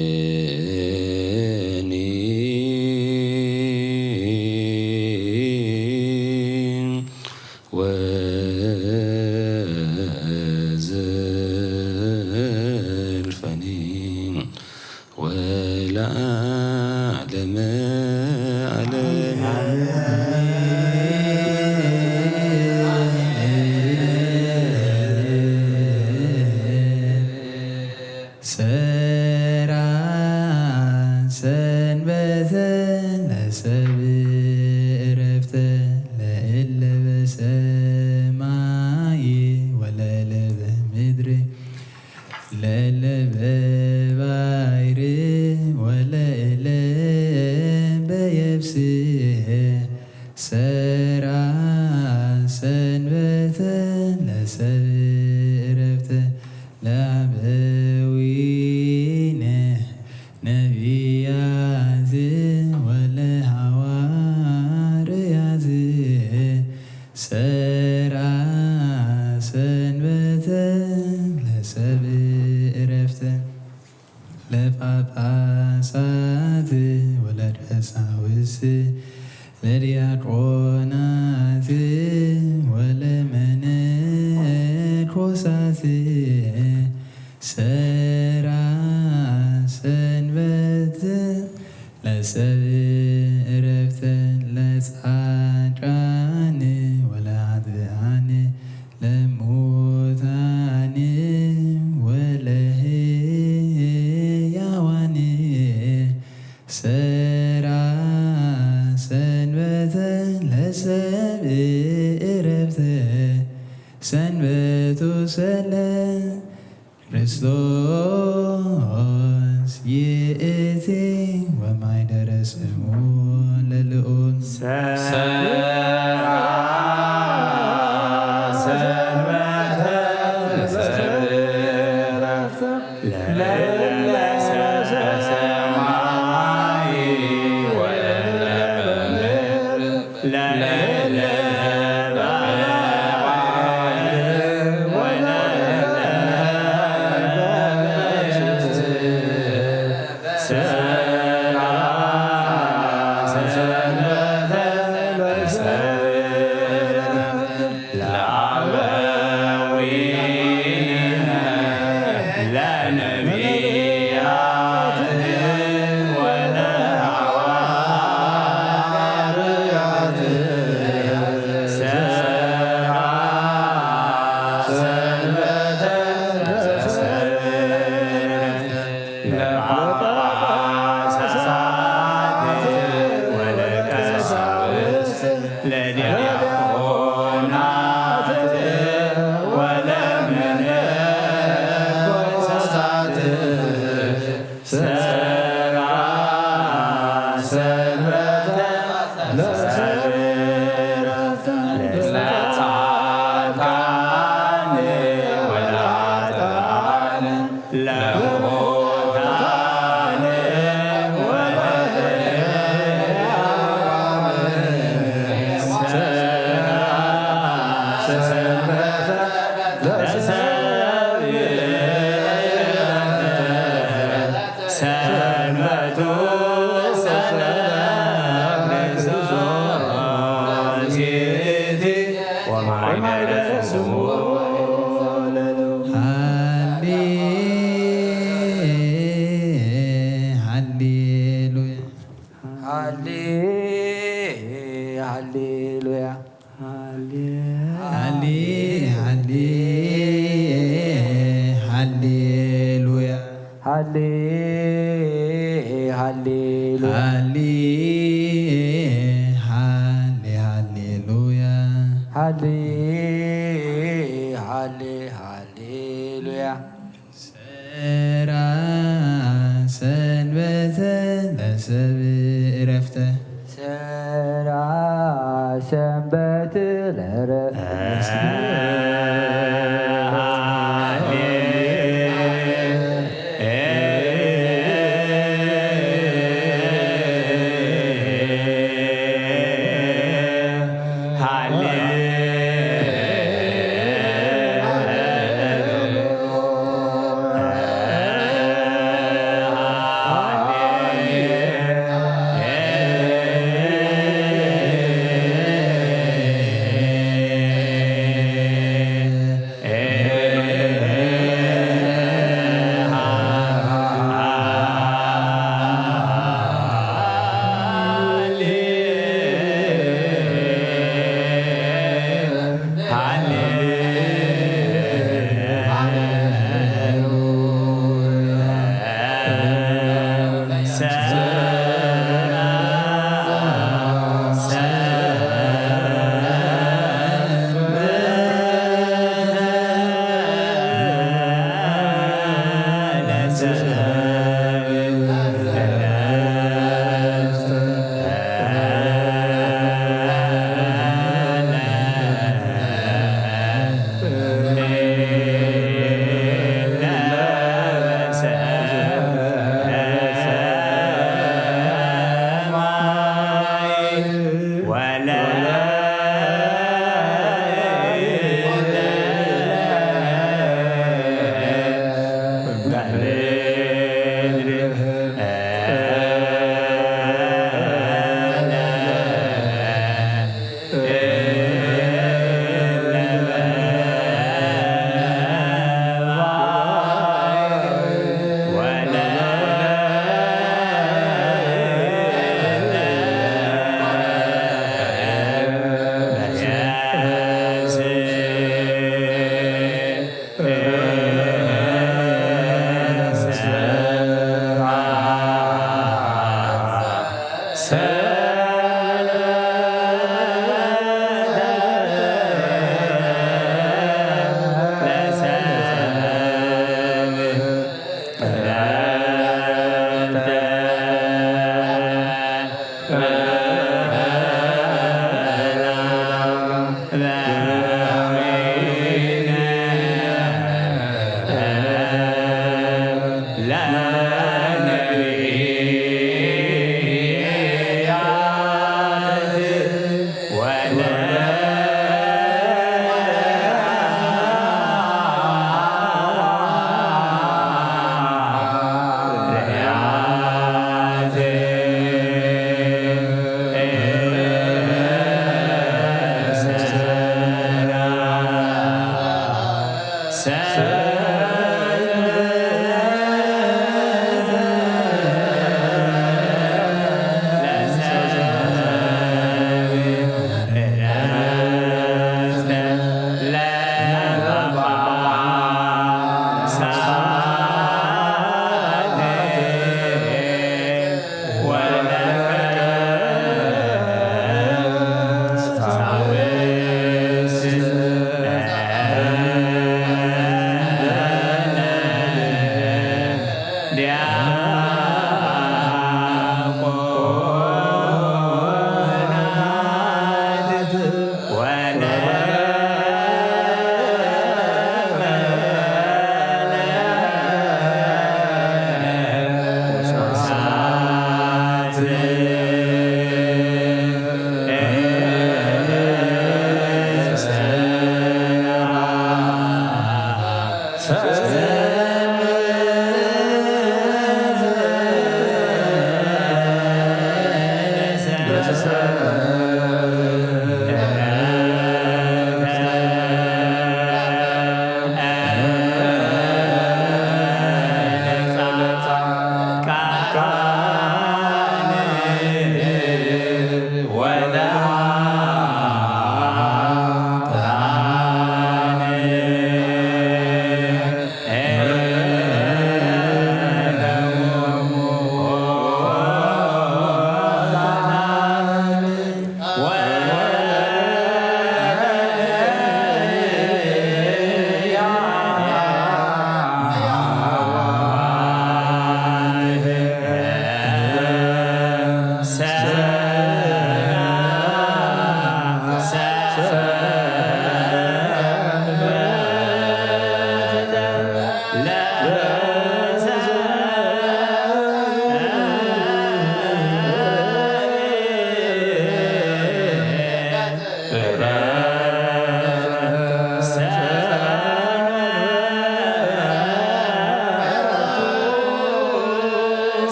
ወዘልፈኒ ወለዓለመ ዓለም። ሰራ ሰንበተ ለሰብ ዕረፍተ ለእለ በሰማይ ወለእለ በምድር ለእለ በባሕር ወለእለ በየብስ። ሰራ ሰንበተ ለሰብ ዕረፍተ ለአበዊነ ነቢያት ወለሐዋርያት። ሰራ ሰንበተ ለሰብ ዕረፍተ ለጳጳሳት ወለቀሳውስት ለዲያቆናት ወለመነኮሳት። ሰራ ሰንበት ለሰብ ዕረፍተ ለጻድቃን ወለኃጥኣን ለሙታን ወለህያዋን። ሰራ ሰንበተ ለሰብ ዕረፍተ ሰንበቱ ሰለ ክርስቶስ ይእቲ ወማይደረ ስሙ ለልዑል። ሰራ ሰንበተ ለሰብ ዕረፍተ ለእለ ሰማይ ወለእለ በምድር ለእለ በባሕር ወለእለ በየብስ። ሰራ ሰንበተ ለሰብ ለአበዊነ ለነቢያት ወለሐዋርያት። ሰራ ሰንበተ ለሰብ ለጳጳሳት ወለቀሳውስት ለዲያቆናት ወለመነኮሳት። ሃሌ-፣ ሃሌሉያ። ሃሌ-፣ ሃሌሉያ። ሃሌ-፣ ሃሌ-፣ ሃሌ-፣ ሃሌሉያ። ሃሌ-፣ ሃሌሉያ። ሃሌ-፣ ሃሌ-፣ ሃሌሉያ። ሃሌ-፣ ሃሌ-፣ ሃሌሉያ። ሰራ ሰንበተ ለሰብ እረፍተ። ሰራ ሰንበት ለረ-፣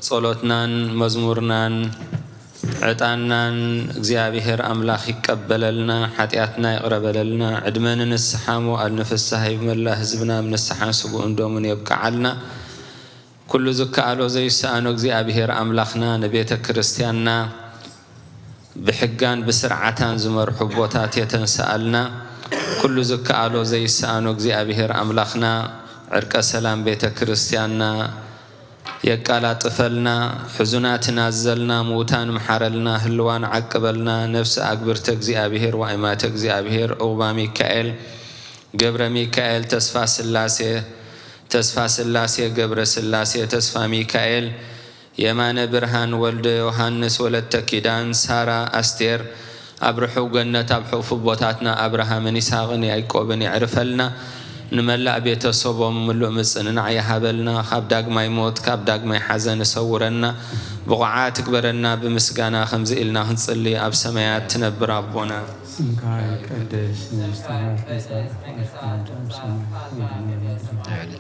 ጸሎትናን መዝሙርናን ዕጣንናን እግዚኣብሔር ኣምላኽ ይቀበለልና፣ ሓጢኣትና ይቕረ በለልና፣ ዕድመ ንንስሓ መዋእል ንፍስሓ ሂቡ፣ መላእ ህዝብና ኣብ ንስሓን ስግኡን ደሙን የብቅዓልና። ኩሉ ዝከኣሎ ዘይሰኣኖ እግዚኣብሔር ኣምላኽና ንቤተ ክርስቲያንና ብሕጋን ብስርዓታን ዝመርሑ ኣቦታት የተንስኣልና። ኩሉ ዝከኣሎ ዘይሰኣኖ እግዚኣብሔር ኣምላኽና ዕርቀ ሰላም ቤተ ክርስቲያንና የቃላጥፈልና። ሕዙናት ናዘልና፣ ምዉታን ምሓረልና፣ ህልዋን ዓቅበልና። ነፍሲ ኣግብርተ እግዚኣብሔር፣ ዋእማተ እግዚኣብሔር፣ ዑቕባ ሚካኤል፣ ገብረ ሚካኤል፣ ተስፋ ስላሴ፣ ተስፋ ስላሴ፣ ገብረ ስላሴ፣ ተስፋ ሚካኤል፣ የማነ ብርሃን ወልደ ዮሃንስ ወለተ ኪዳን ሳራ ኣስቴር ኣብ ርሑው ገነት ኣብ ሕቑፉ ኣቦታትና ኣብርሃምን ይስሃቅን ያዕቆብን የዕርፈልና። ንመላእ ቤተሰቦም ምሉእ ምጽንናዕ ይሃበልና። ካብ ዳግማይ ሞት ካብ ዳግማይ ሓዘን እሰውረና። ብቑዓት እግበረና። ብምስጋና ከምዚ ኢልና ክንጽሊ ኣብ ሰማያት ትነብር ኣቦና። ስምካ ይቀደስ፣ መንግስትኻ ትምጻእ፣ ፈቃድካ ከም ኣብ ሰማይ ከምኡ እውን ኣብ ምድሪ ትኹን።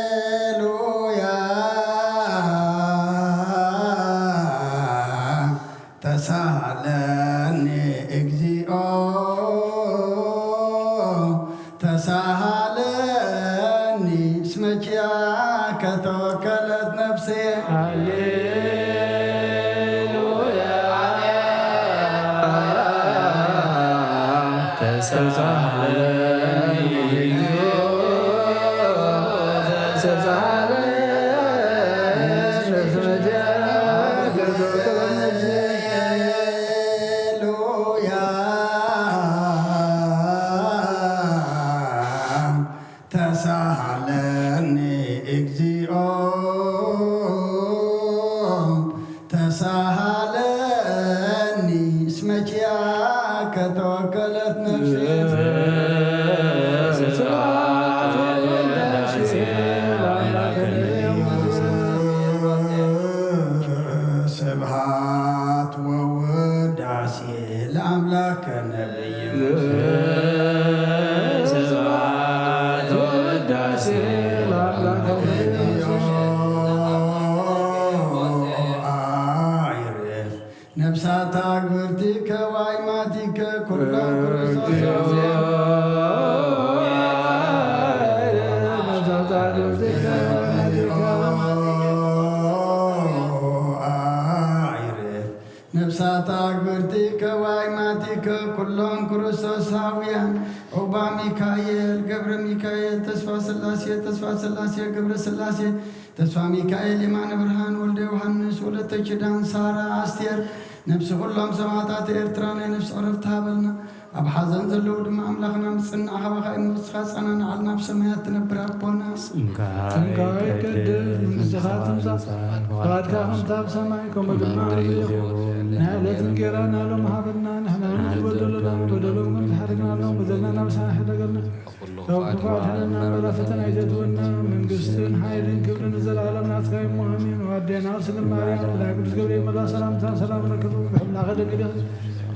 ሃሌሉያ። ተሳሃለኒ እግዚኦ፣ ተሳሃለኒ እስመ ኪያከ ተወከለት ነፍሴ። ሃሌሉያ። ተሳሃለኒ ሃሌሉያ። ተሳሃለኒ እግዚኦ፣ ተሳሃለኒ እስመ ኪያከ ተወከለት ነፍሴ። ስብሐት ወውዳሴ ለአምላክነ ሙሴ። ስብሐት ወውዳሴ ለአምላከ ነቢይ ሙሴ። ስብሐት ወውዳሴ ለአምላከ ነቢይ ሙሴ። አይርፍ ነፍሳት አግብርቲከ ወአይማቲከ ኩሎም ክርስቶስ። ነፍሳት አግብርቲከ ወአይማቲከ ኩሎም ክርስቶሳውያን። ዑባ ሚካኤል፣ ገብረ ሚካኤል፣ ተስፋ ስላሴ፣ ተስፋ ስላሴ፣ ገብረ ስላሴ፣ ተስፋ ሚካኤል፣ የማነ ብርሃን፣ ወልደ ዮሃንስ፣ ወለተ ኪዳን፣ ሳራ፣ ኣስቴር፣ ነፍሲ ኩሎም ሰማዕታት ኤርትራ ናይ ነፍሲ ዕረፍቲ ሃበልና። ኣብ ሓዘን ዘለዉ ድማ ኣምላኽና ምጽናዕ ካባኻ እዩ እሞ ንስኻ ኣጸናንዓልና፣ ኣብ ሰማያት ትነብር ኣቦና። ስምካ ይቀደስ፣ መንግስትኻ ትምጻእ፣ ፍቓድካ ከምቲ ኣብ ሰማይ ከምኡ ድማ ኣብ ምድሪ ይኹን። ናይ ዕለት እንጌራና ሎም ሃበና፣ ንሕና ንዝበደሉና በደሎም ከም ዝሓደግና ሎም በደልና ናብሳና ሕደገልና። ካብ ክፉእ ኣድሕነና፣ እምበር ኣብ ፈተና ኣይተእትወና። መንግስትን ሓይልን ክብርን ንዘለኣለም ናትካ እዩ እሞ፣ ኣሜን። ኣዴና ስለ ማርያም፣ ብናይ ቅዱስ ገብርኤል መልኣኽ ሰላምታ ሰላም ንረክብ። ብሕልና ከደንግል ኢኺ፣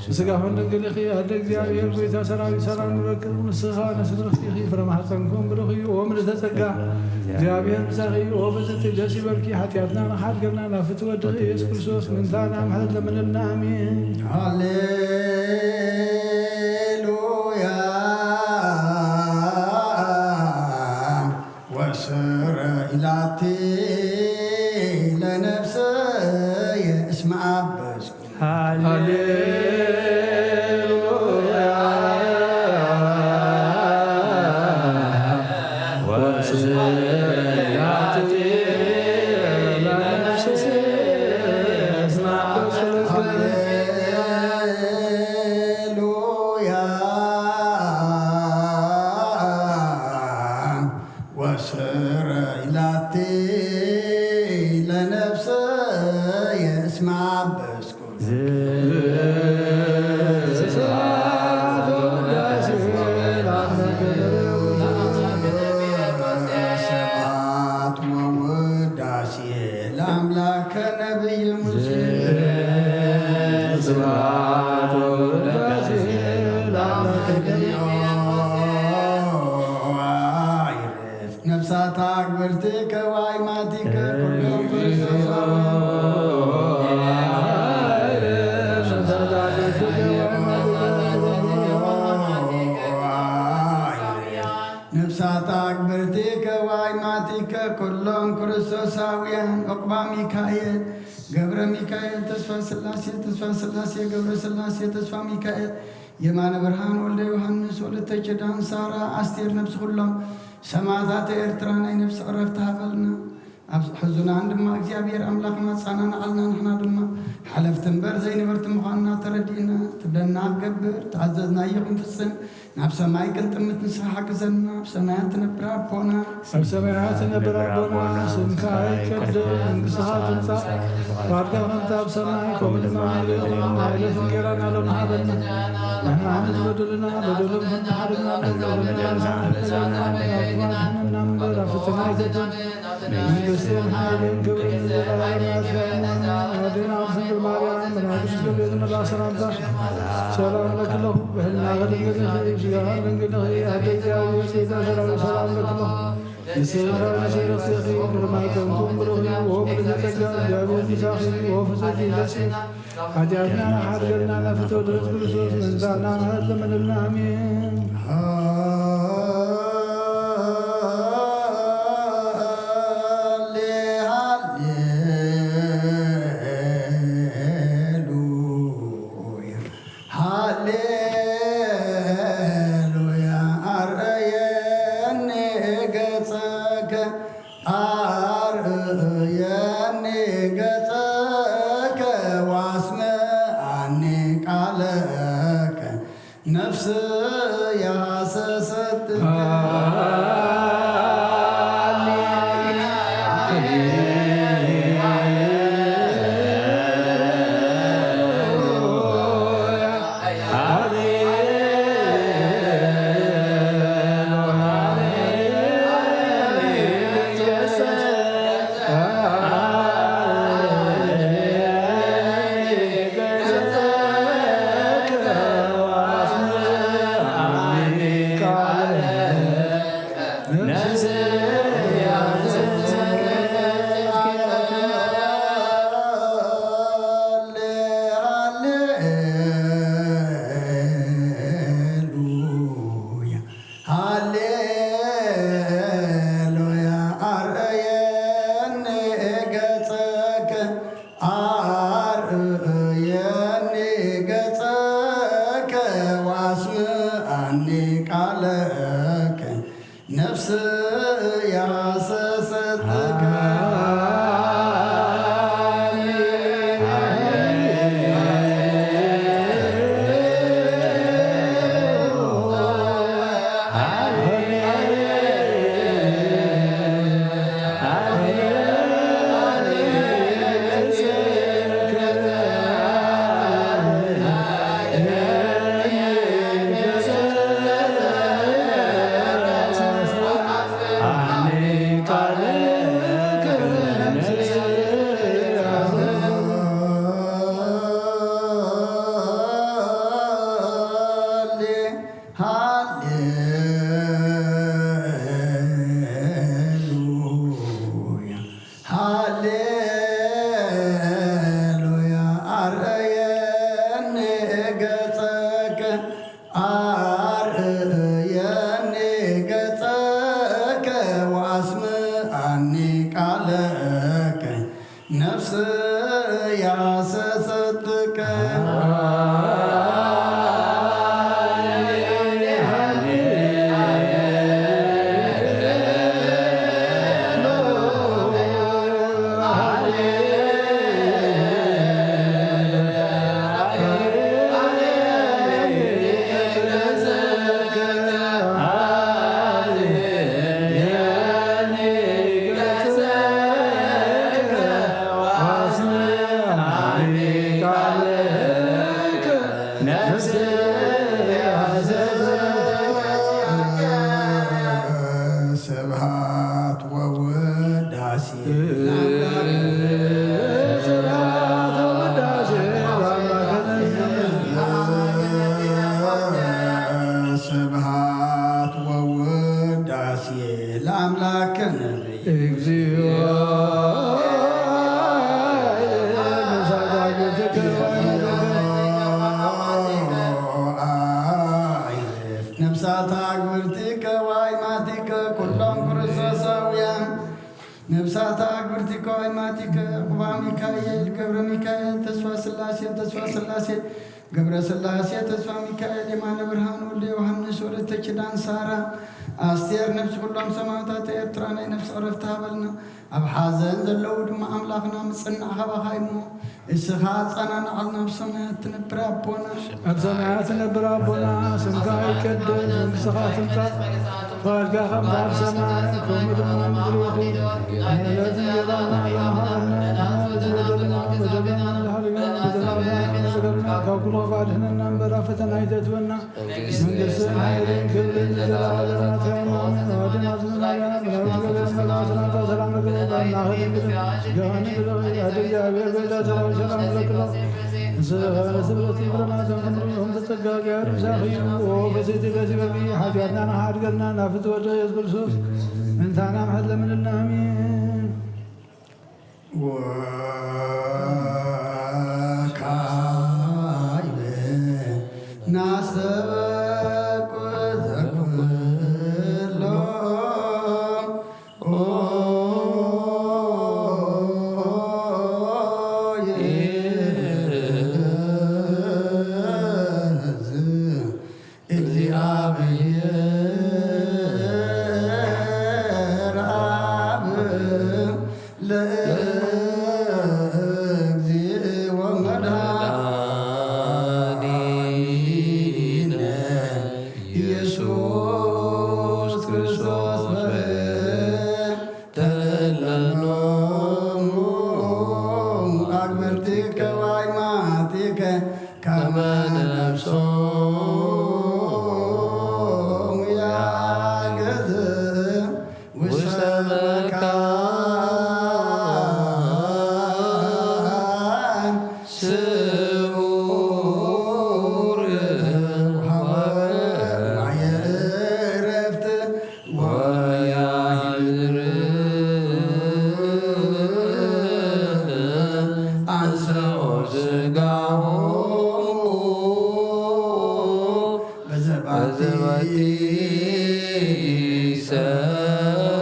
ብስጋ ኹን ድንግል ኢኺ። ኣደ እግዚኣብሔር፣ ጎይታ ሰራዊት፣ ሰላም ንረክብ። ንስኻ ነፍሲ ብርኽቲ ኢኺ፣ ፍረ ማሕፀንኩም ብሩኽ እዩ። ኦ ምልዕተ ጸጋ፣ እግዚኣብሔር ምሳኺ እዩ። ኦ ብፅዕቲ ደስ ይበልኪ፣ ሓጢኣትና ንኽሓድገልና ናብ ፍትወ ወድኺ ኢየሱስ ክርስቶስ ምእንታና ምሕረት ለምንልና። ኣሜን። ሃሌሉያ። ወስረ ኢላቲ ለነፍስየ እስመ አበስኩ። ሃሌሉያ። ወስብሐት ለመንፈስ ቅዱስ። ሃሌሉያ። ወስረ ኢላቲ ለነፍስየ እስመ አበስኩ። ስብሐት ወውዳሴ ለአምላከ ነቢይ ሙሴ። ስብሐት ወውዳሴ ለአምላከ ነቢይ ሙሴ። ነፍሳት አግብርቲከ ወአይማቲከ ኩሎም ክርስቶስ። ነፍሳት አግብርቲከ ወአይማቲከ ኩሎም ክርስቶሳዊ። ሚካኤል፣ ገብረ ሚካኤል፣ ተስፋ ስላሴ፣ ተስፋ ስላሴ፣ ገብረ ስላሴ፣ ተስፋ ሚካኤል፣ የማነ ብርሃን፣ ወልደ ዮሃንስ፣ ወለተ ኪዳን፣ ሳራ፣ ኣስቴር፣ ነብሲ ኩሎም ሰማዕታት ኤርትራ ናይ ነብሲ ዕረፍቲ ሃበልና። ኣብ ሕዙናን ድማ እግዚኣብሔር ኣምላኽ ኣጸናንዓልና። ንሕና ድማ ሓለፍቲ እምበር ዘይነበርቲ ምዃንና ተረዲእና፣ ትብለና ኣብ ገብር፣ ተኣዘዝናዮ ክንፍጽም፣ ናብ ሰማይ ክንጥምት ንስኻ ሓግዘና። ኣብ ሰማያት ትነብር ኣቦና፣ ኣብ ሰማያት ትነብር ኣቦና፣ ስምካ ይቀደስ፣ መንግስትኻ ትምጻእ፣ ፍቓድካ ከምቲ ኣብ ሰማይ ከምኡ ድማ ኣብ ምድሪ ትኹን። ዕለታዊ እንጀራና ሎሚ ሃበና፣ ንሕና ንዝበደሉና በደሎም ከም ንሓድግ፣ ንሕና እምበር ኣብ ፈተና ኣይተእትወና፣ መንግስትን ሓይልን ክብርን ንዘለኣለም ናትካ እዩ። ኣዴና ቅድስት ድንግል ማርያም፣ መልኣክ ቅዱስ ገብርኤል መልኣክ ሰላምታ፣ ሰላም ለኪ ኣለኹ፣ ብሕልናኺ ድንግል ኢኺ፣ ስጋኺ ድንግል ኢኺ፣ ኣደ እግዚኣብሔር ጸጋ ሰላም ለኪ ኣለኹ። ንስብእቲ ንስብእቲ ቅድመ ኣይኮንኩም ብሩኽ እዩ፣ ወውሉድ ዘጸጋ እግዚኣብሔር ምሳኺ፣ ወፍጽምቲ ደስ ሓጢኣትና ሓድገልና፣ ናብ ፍትወት ክርስቶስ ምምጻእና ምሕረት ለምንልና፣ ኣሜን። ሃሌ፣ ሃሌሉያ፣ ሃሌሉያ፣ ኣርአየኒ ገጸከ፣ ኣርአየኒ ገጸከ፣ ወኣስምዓኒ ቃለከ፣ ነፍስየ ሃሰሰትከ። ሃሌሉያ፣ ሃሌሉያ፣ ኣርአየኒ ገጸከ፣ ኣርአየኒ ገጸከ፣ ወኣስምዓኒ ቃለከ፣ ነፍስየ ሃሰሰትከ። ሃሌሉያ፣ ሃሌሉያ፣ ኣርአየኒ ገጸከ፣ ኣርአየኒ ገጸከ፣ ወኣስምዓኒ ቃለከ፣ ነፍስየ ሃሰሰትከ። ስብሐት ወውዳሴ ስብሐት ወውዳሴ ለአምላክነ። ስብሐት ወውዳሴ ለአምላክነ። እግዚኦ ነፍሳት አግብርቲከ ወአይማቲከ ኩሎም ክርስቶሳውያን ነፍሳት አግብርቲከ ወአይማቲከ ተስፋ ሚካኤል፣ ገብረ ሚካኤል፣ ተስፋ ስላሴ፣ ተስፋ ስላሴ፣ ገብረ ስላሴ፣ ተስፋ ሚካኤል፣ የማነ ብርሃን፣ ወልደ ዮሃንስ፣ ወለተ ኪዳን፣ ሳራ፣ ኣስቴር፣ ነፍሲ ኩሎም ሰማዕታት ኤርትራ ናይ ነፍሲ ዕረፍቲ ሃበልና። ኣብ ሓዘን ዘለዉ ድማ ኣምላኽና ምጽናዕ ካባኻ እሞ እስኻ ኣጸናንዓልና። ኣብ ሰማያት ትነብር ኣቦና፣ ኣብ ሰማያት ትነብር ኣቦና፣ ስምካ ይቀደስ፣ መንግስትኻ ትምጻእ፣ ፈቃድካ ከምቲ ኣብ ሰማይ ከምኡ ድማ ኣብ ምድሪ ይኹን። ዕለት እንጀራና ለምሃበና፣ ንሕና ዝበደልና በደልና ንድሕርና በደልና ካብ ኩሉ ክፋእ ኣድሕነና እምበር ኣብ ፈተና ኣይተእትወና። መንግስትን ሓይልን ክብርን ንዘለዓለም ናትካ እዩ። ኣሜን። ኣዋዲ ናዝን ማርያም፣ መላእክት ገብርኤል፣ መላእክት ሰላምታ ሰላም ለኪ፣ በእናትኪ ድንግል፣ ስጋኪ ንግል፣ ኣደ እግዚአብሔር፣ በዳ ሰላም ሰላም ለኪ። ንስብሐ ለስብሐት ይብለና ዘንድ ኩሉ ይኹን ተጸጋ እግዚአብሔር ምሳኺ እዩ። ኦ ፈሴቲ ደስ ይበልኪ፣ ኃጢአትና ንሓድገልና፣ ናብ ፍትወት ኢየሱስ ክርስቶስ ምንታና ምሕረት ለምንልና። ኣሜን። ወካዕበ ናስተበቁ ዘኩሎ ይእዝ። እግዚአብሔር አብ ለእግዚእ ወመድኃኒነ ኢየሱስ ክርስቶስ በእንተ እለ እምኖሙ አግብርቲከ ወአይማቲከ ከመ ነፍሶሙ ያግዝ ውስተ መካን ስዑር ወሃበ ማየ ዕረፍት ወያህድር አንስኦ ስጋሆሙ በዘባቲ በዘባቲ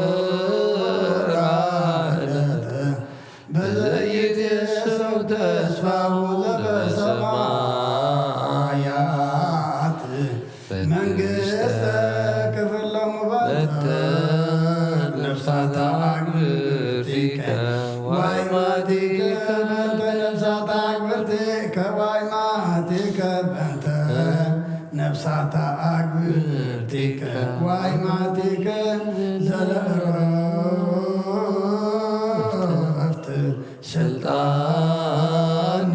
ይሰራ ዕለት በዘይትየሰው ተስፋሁ ዘበሰማያት መንግስተ ክፍሎሙ በንተ ነፍሳታ አግብርቲከ ዋይማቲከ በንተ ነፍሳታ አግብርቲከ ዋይማቲከ በንተ ነፍሳታ አግብርቲከ ዋይማቲከ ዘለእረፍት ስልጣን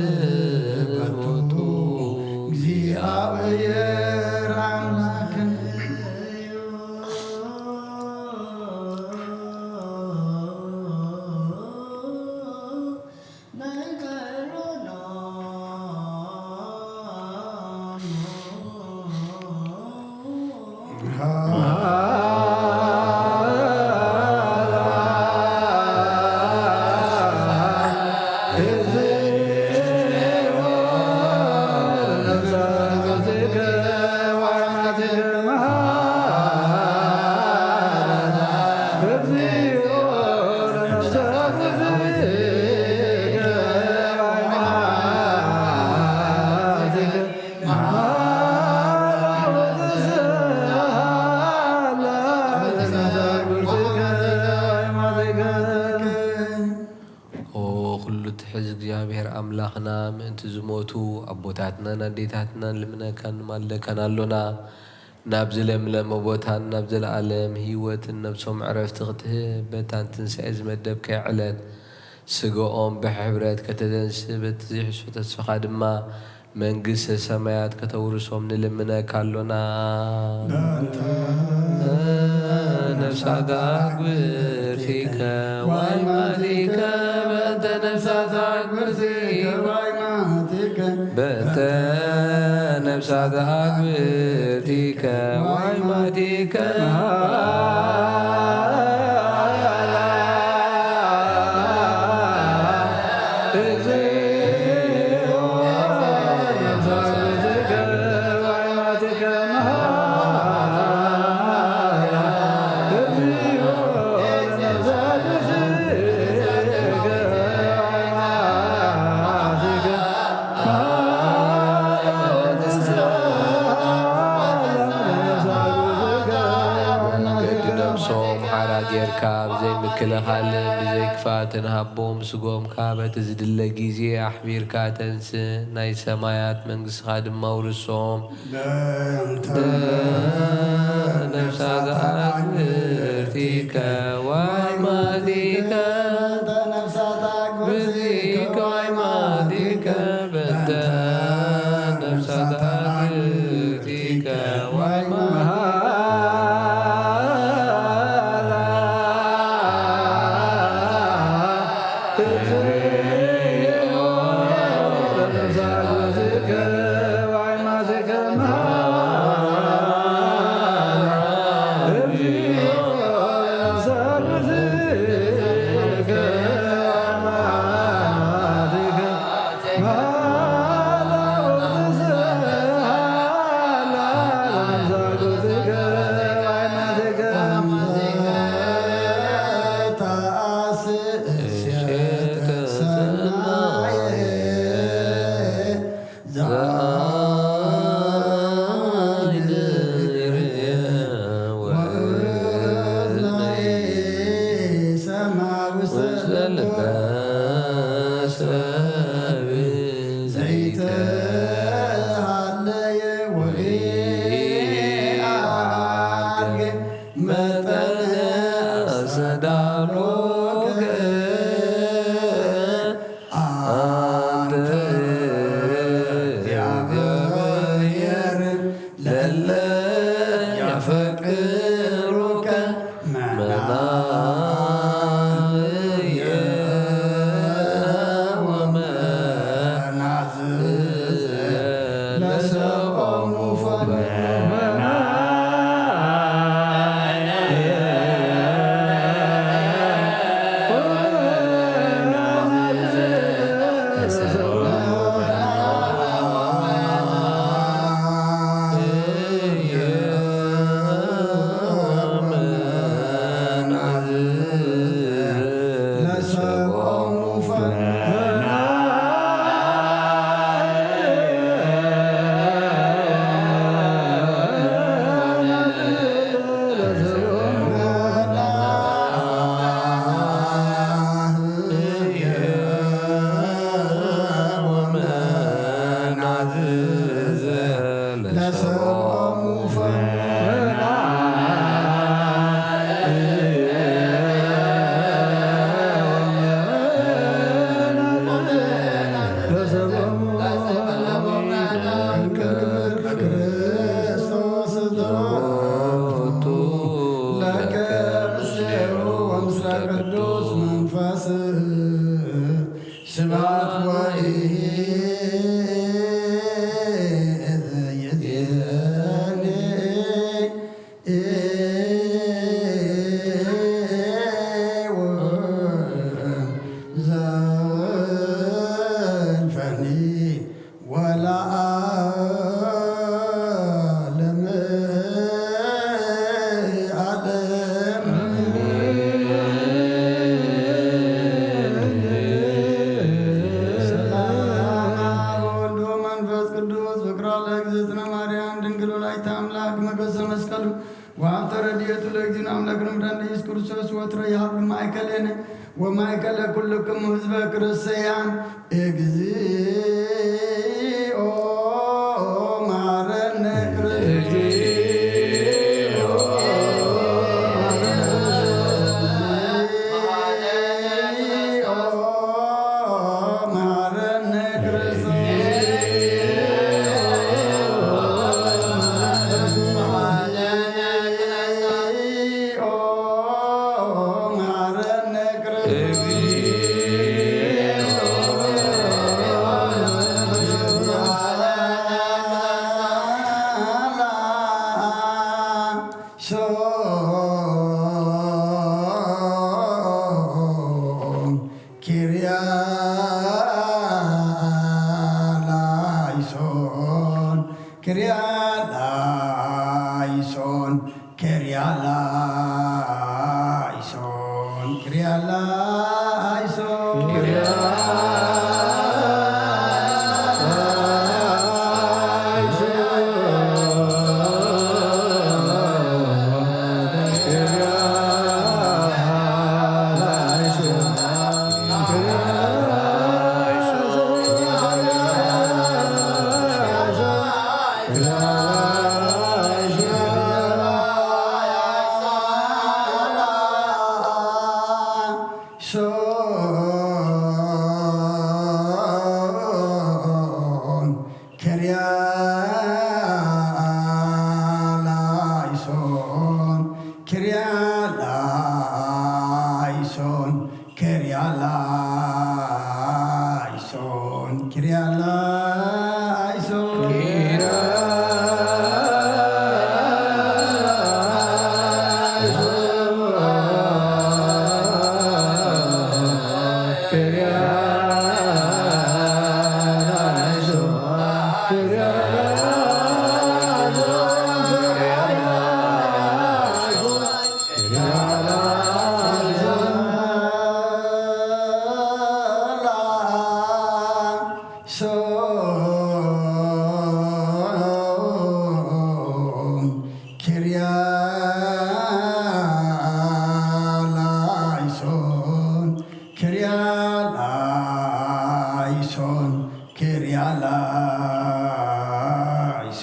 ውእቱ እግዚአብሔር አምላክነ። ኦ ኩሉ ትሕዝ እግዚኣብሔር ኣምላኽና፣ ምእንቲ ዝሞቱ ኣቦታትናን ኣዴታትናን ልምነካን ንማልደካን ኣሎና። ናብ ዝለምለመ ቦታን ናብ ዘለኣለም ህይወትን ነብሶም ዕረፍቲ ክትህብ፣ በታን ትንሳኤ ዝመደብካዮ ዕለት ስጋኦም ብሕብረት ከተተንስእ፣ በቲ ዘይሕሱ ተስፋኻ ድማ መንግስተ ሰማያት ከተውርሶም ንልምነካ ኣሎና። በእንተ ነፍሳት አግብርቲከ ዋይማቲከ፣ በእንተ ነፍሳት አግብርቲከ ዋይማቲከ፣ በእንተ ነፍሳት አግብርቲከ ዋይማቲከ ካብ ዘይምክልኻልን ብዘይክፍኣትን ሃቦም። ስጎምካ በቲ ዝድለ ግዜ ኣሕቢርካ ተንስእ፣ ናይ ሰማያት መንግስትኻ ድማ ኣውርሶም። በእንተ ነፍሳት ኣግብርቲከ ወአዕማዲከ። በእንተ ነፍሳት ኣግብርቲከ ወአዕማዲከ። በእንተ ነፍሳት ኣግብርቲከ ወአዕማዲከ። ዘይተሃለየ ወርቂ ኣድገ መጠን ኣስተዳሎከ ኣንተ እግዚአብሔር ለለ ያፈቅሩከ መናየ ወመናዝዘ ለሰቆሙ ፈመናየ ስብሐት ወይእዜኒ ወዘልፈኒ ወለዓለመ ዓለም። ሰላም ወወልድ ወመንፈስ ቅዱስ ፍቅራ ለእግዝእትነ ማርያም ድንግል ወላዲተ አምላክ መገሰ መስቀሉ ወሀብተ ረድኤቱ ለእግዚእነ አምላክነ መድኃኒነ ኢየሱስ ክርስቶስ ወትረ ይሃሉ ማእከሌነ ወማእከለ ኩልክሙ ህዝበ ክርስቲያን። እግዚኦ መሐረነ ክርስቶስ። ሶን ኪርያ ላይሶን፣ ኪርያ ላይሶን፣ ኪርያ ላይሶን፣ ኪርያ ላይሶን፣ ኪርያ ሶን ኪርያ ላይሶን፣ ኪርያ ላይሶን፣ ኪርያ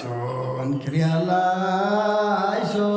ላይሶን፣ ኪርያ ላይሶን።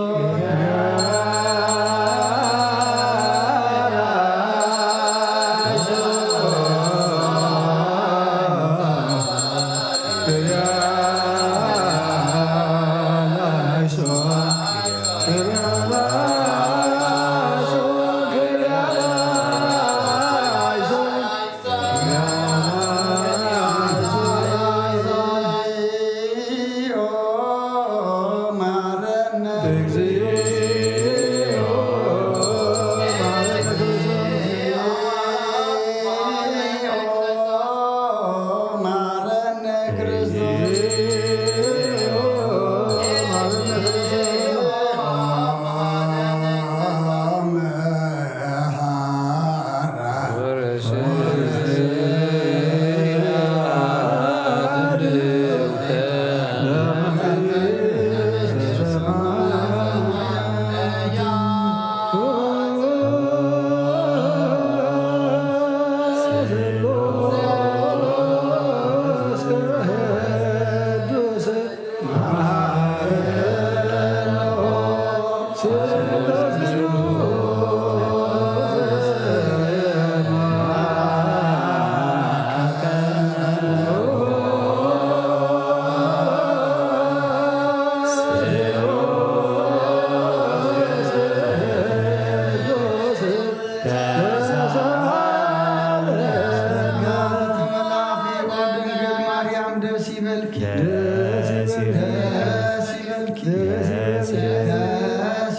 ደስ ይበልኪ፣ ደስ ይበልኪ፣ ደስ ይበልኪ፣ ደስ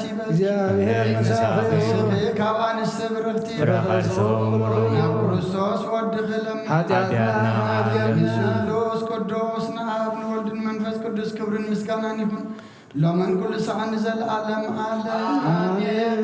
ይበልኪ። እግዚኣብሔር ምሳኺ ይኹን። ካብ ኣንስቲ ብርኽቲ ፍረ ከርሱ ብሩኽ እዩ። ናብ ክርስቶስ ወድኺ ለምን። ሓጢኣትና ሓጢኣትና ንስሉስ ቅዱስ ንኣብ ንወልድን መንፈስ ቅዱስ ክብርን ምስጋናን ይኹን። ሎምን ኩሉ ሰዓት ንዘለዓለም ዓለም። ኣሜን።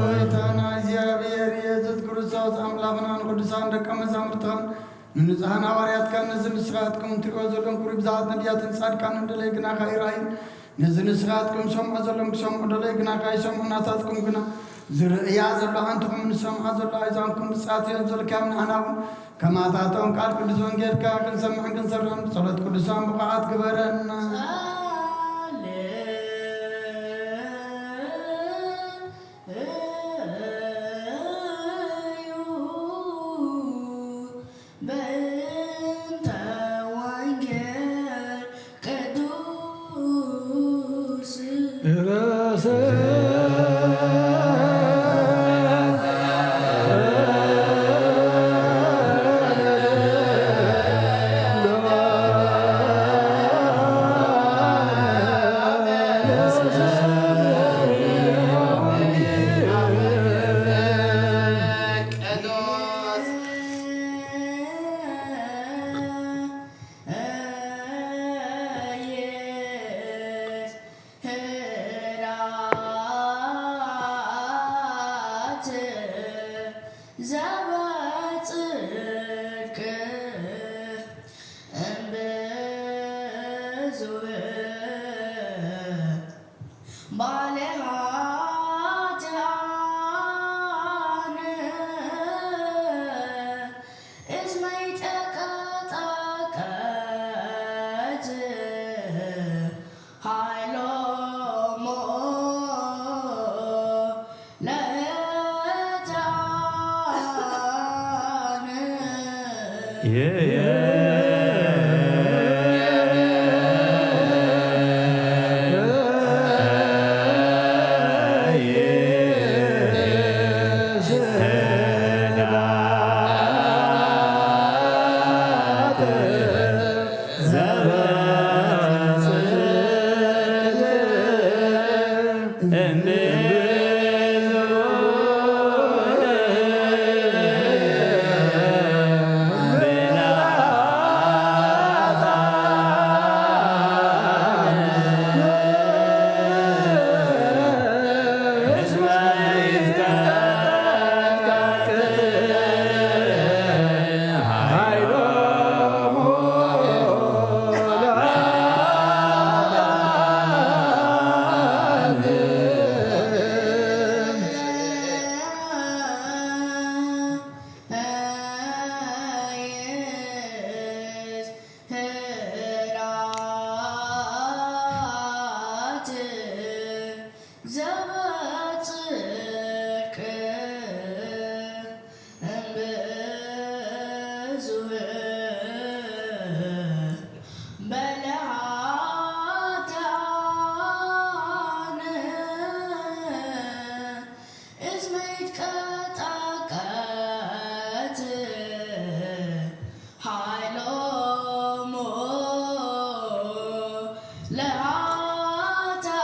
ጎይታና እግዚኣብሔር ኢየሱስ ክርስቶስ ኣምላኽና ንቅዱሳን ደቀ መዛሙርትኻን ንንጹሓን ሃዋርያትካን ነዚ ንስኻትኩም እትርእዮ ዘለኹም ክብሪ ብዝሓት ነቢያትን ጻድቃንን ደለይ ግናኻ ይረኣዩ። ነዚ ንስኻትኩም ሰምዖ ዘለኹም ክሰምዑ ደለይ ግናኻ ይሰምዑ፣ ናታትኩም ግና ዝርእያ ዘሎ ሓንቲ ኹም ንሰምዓ ዘሎ ኣይዛንኩም ብጻት እዮም ዘልካዮም። ንዓና እውን ከማታቶም ቃል ቅዱስ ወንጌልካ ክንሰምዕን ክንሰርሕን ብጸሎት ቅዱሳን ብቑዓት ግበረና። በእንተ ወንጌል ቅዱስ ዘበጽድቅ እምብዙህ ባለ ኃጥኣን እስመ ይትቀጥቀጥ ኃይሎሙ ለኃጥኣን። ዘበጽድቅ እምብዙህ በለ ኃጥኣን እስመ ይትቀጥቀጥ ኃይሎሙ ለኃጥኣን።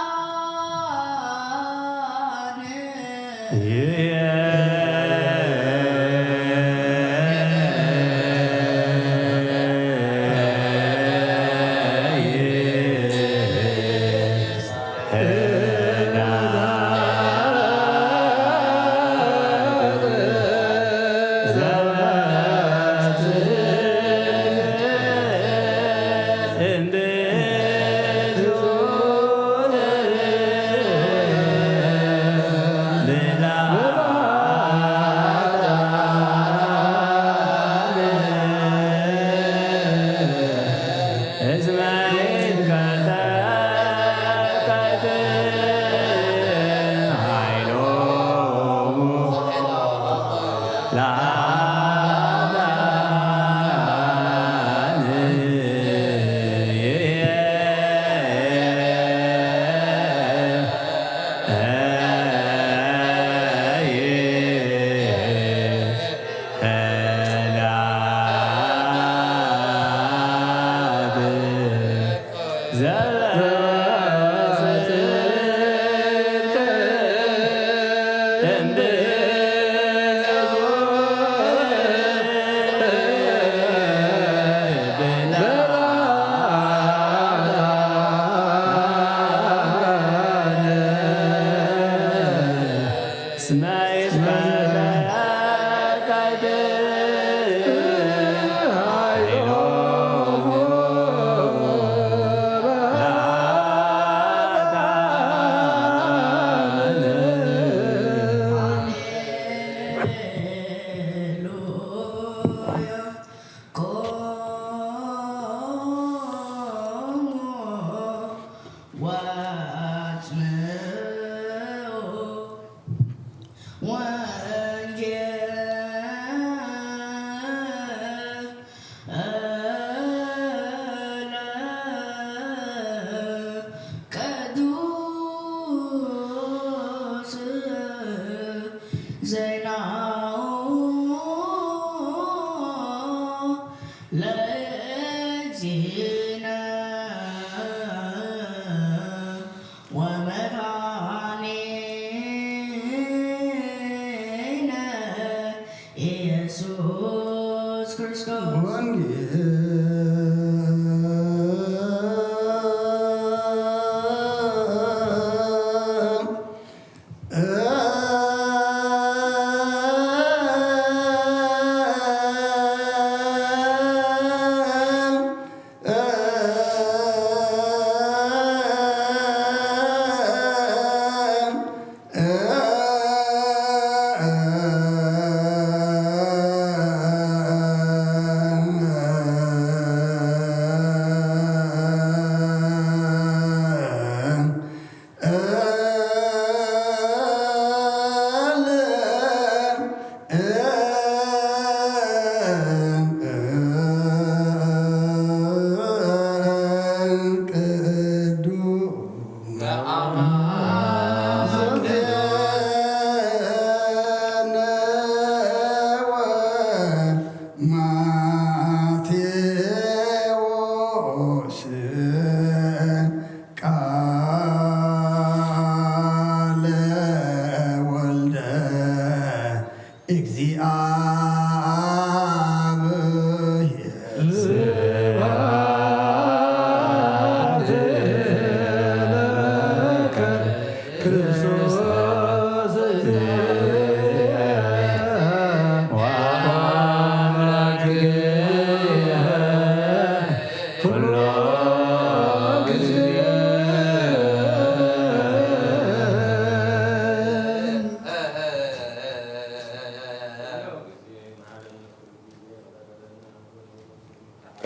ቅዱስ ዜናሁ ለእግዚእነ ወመድኃኒነ ኢየሱስ ክርስቶስ። አብ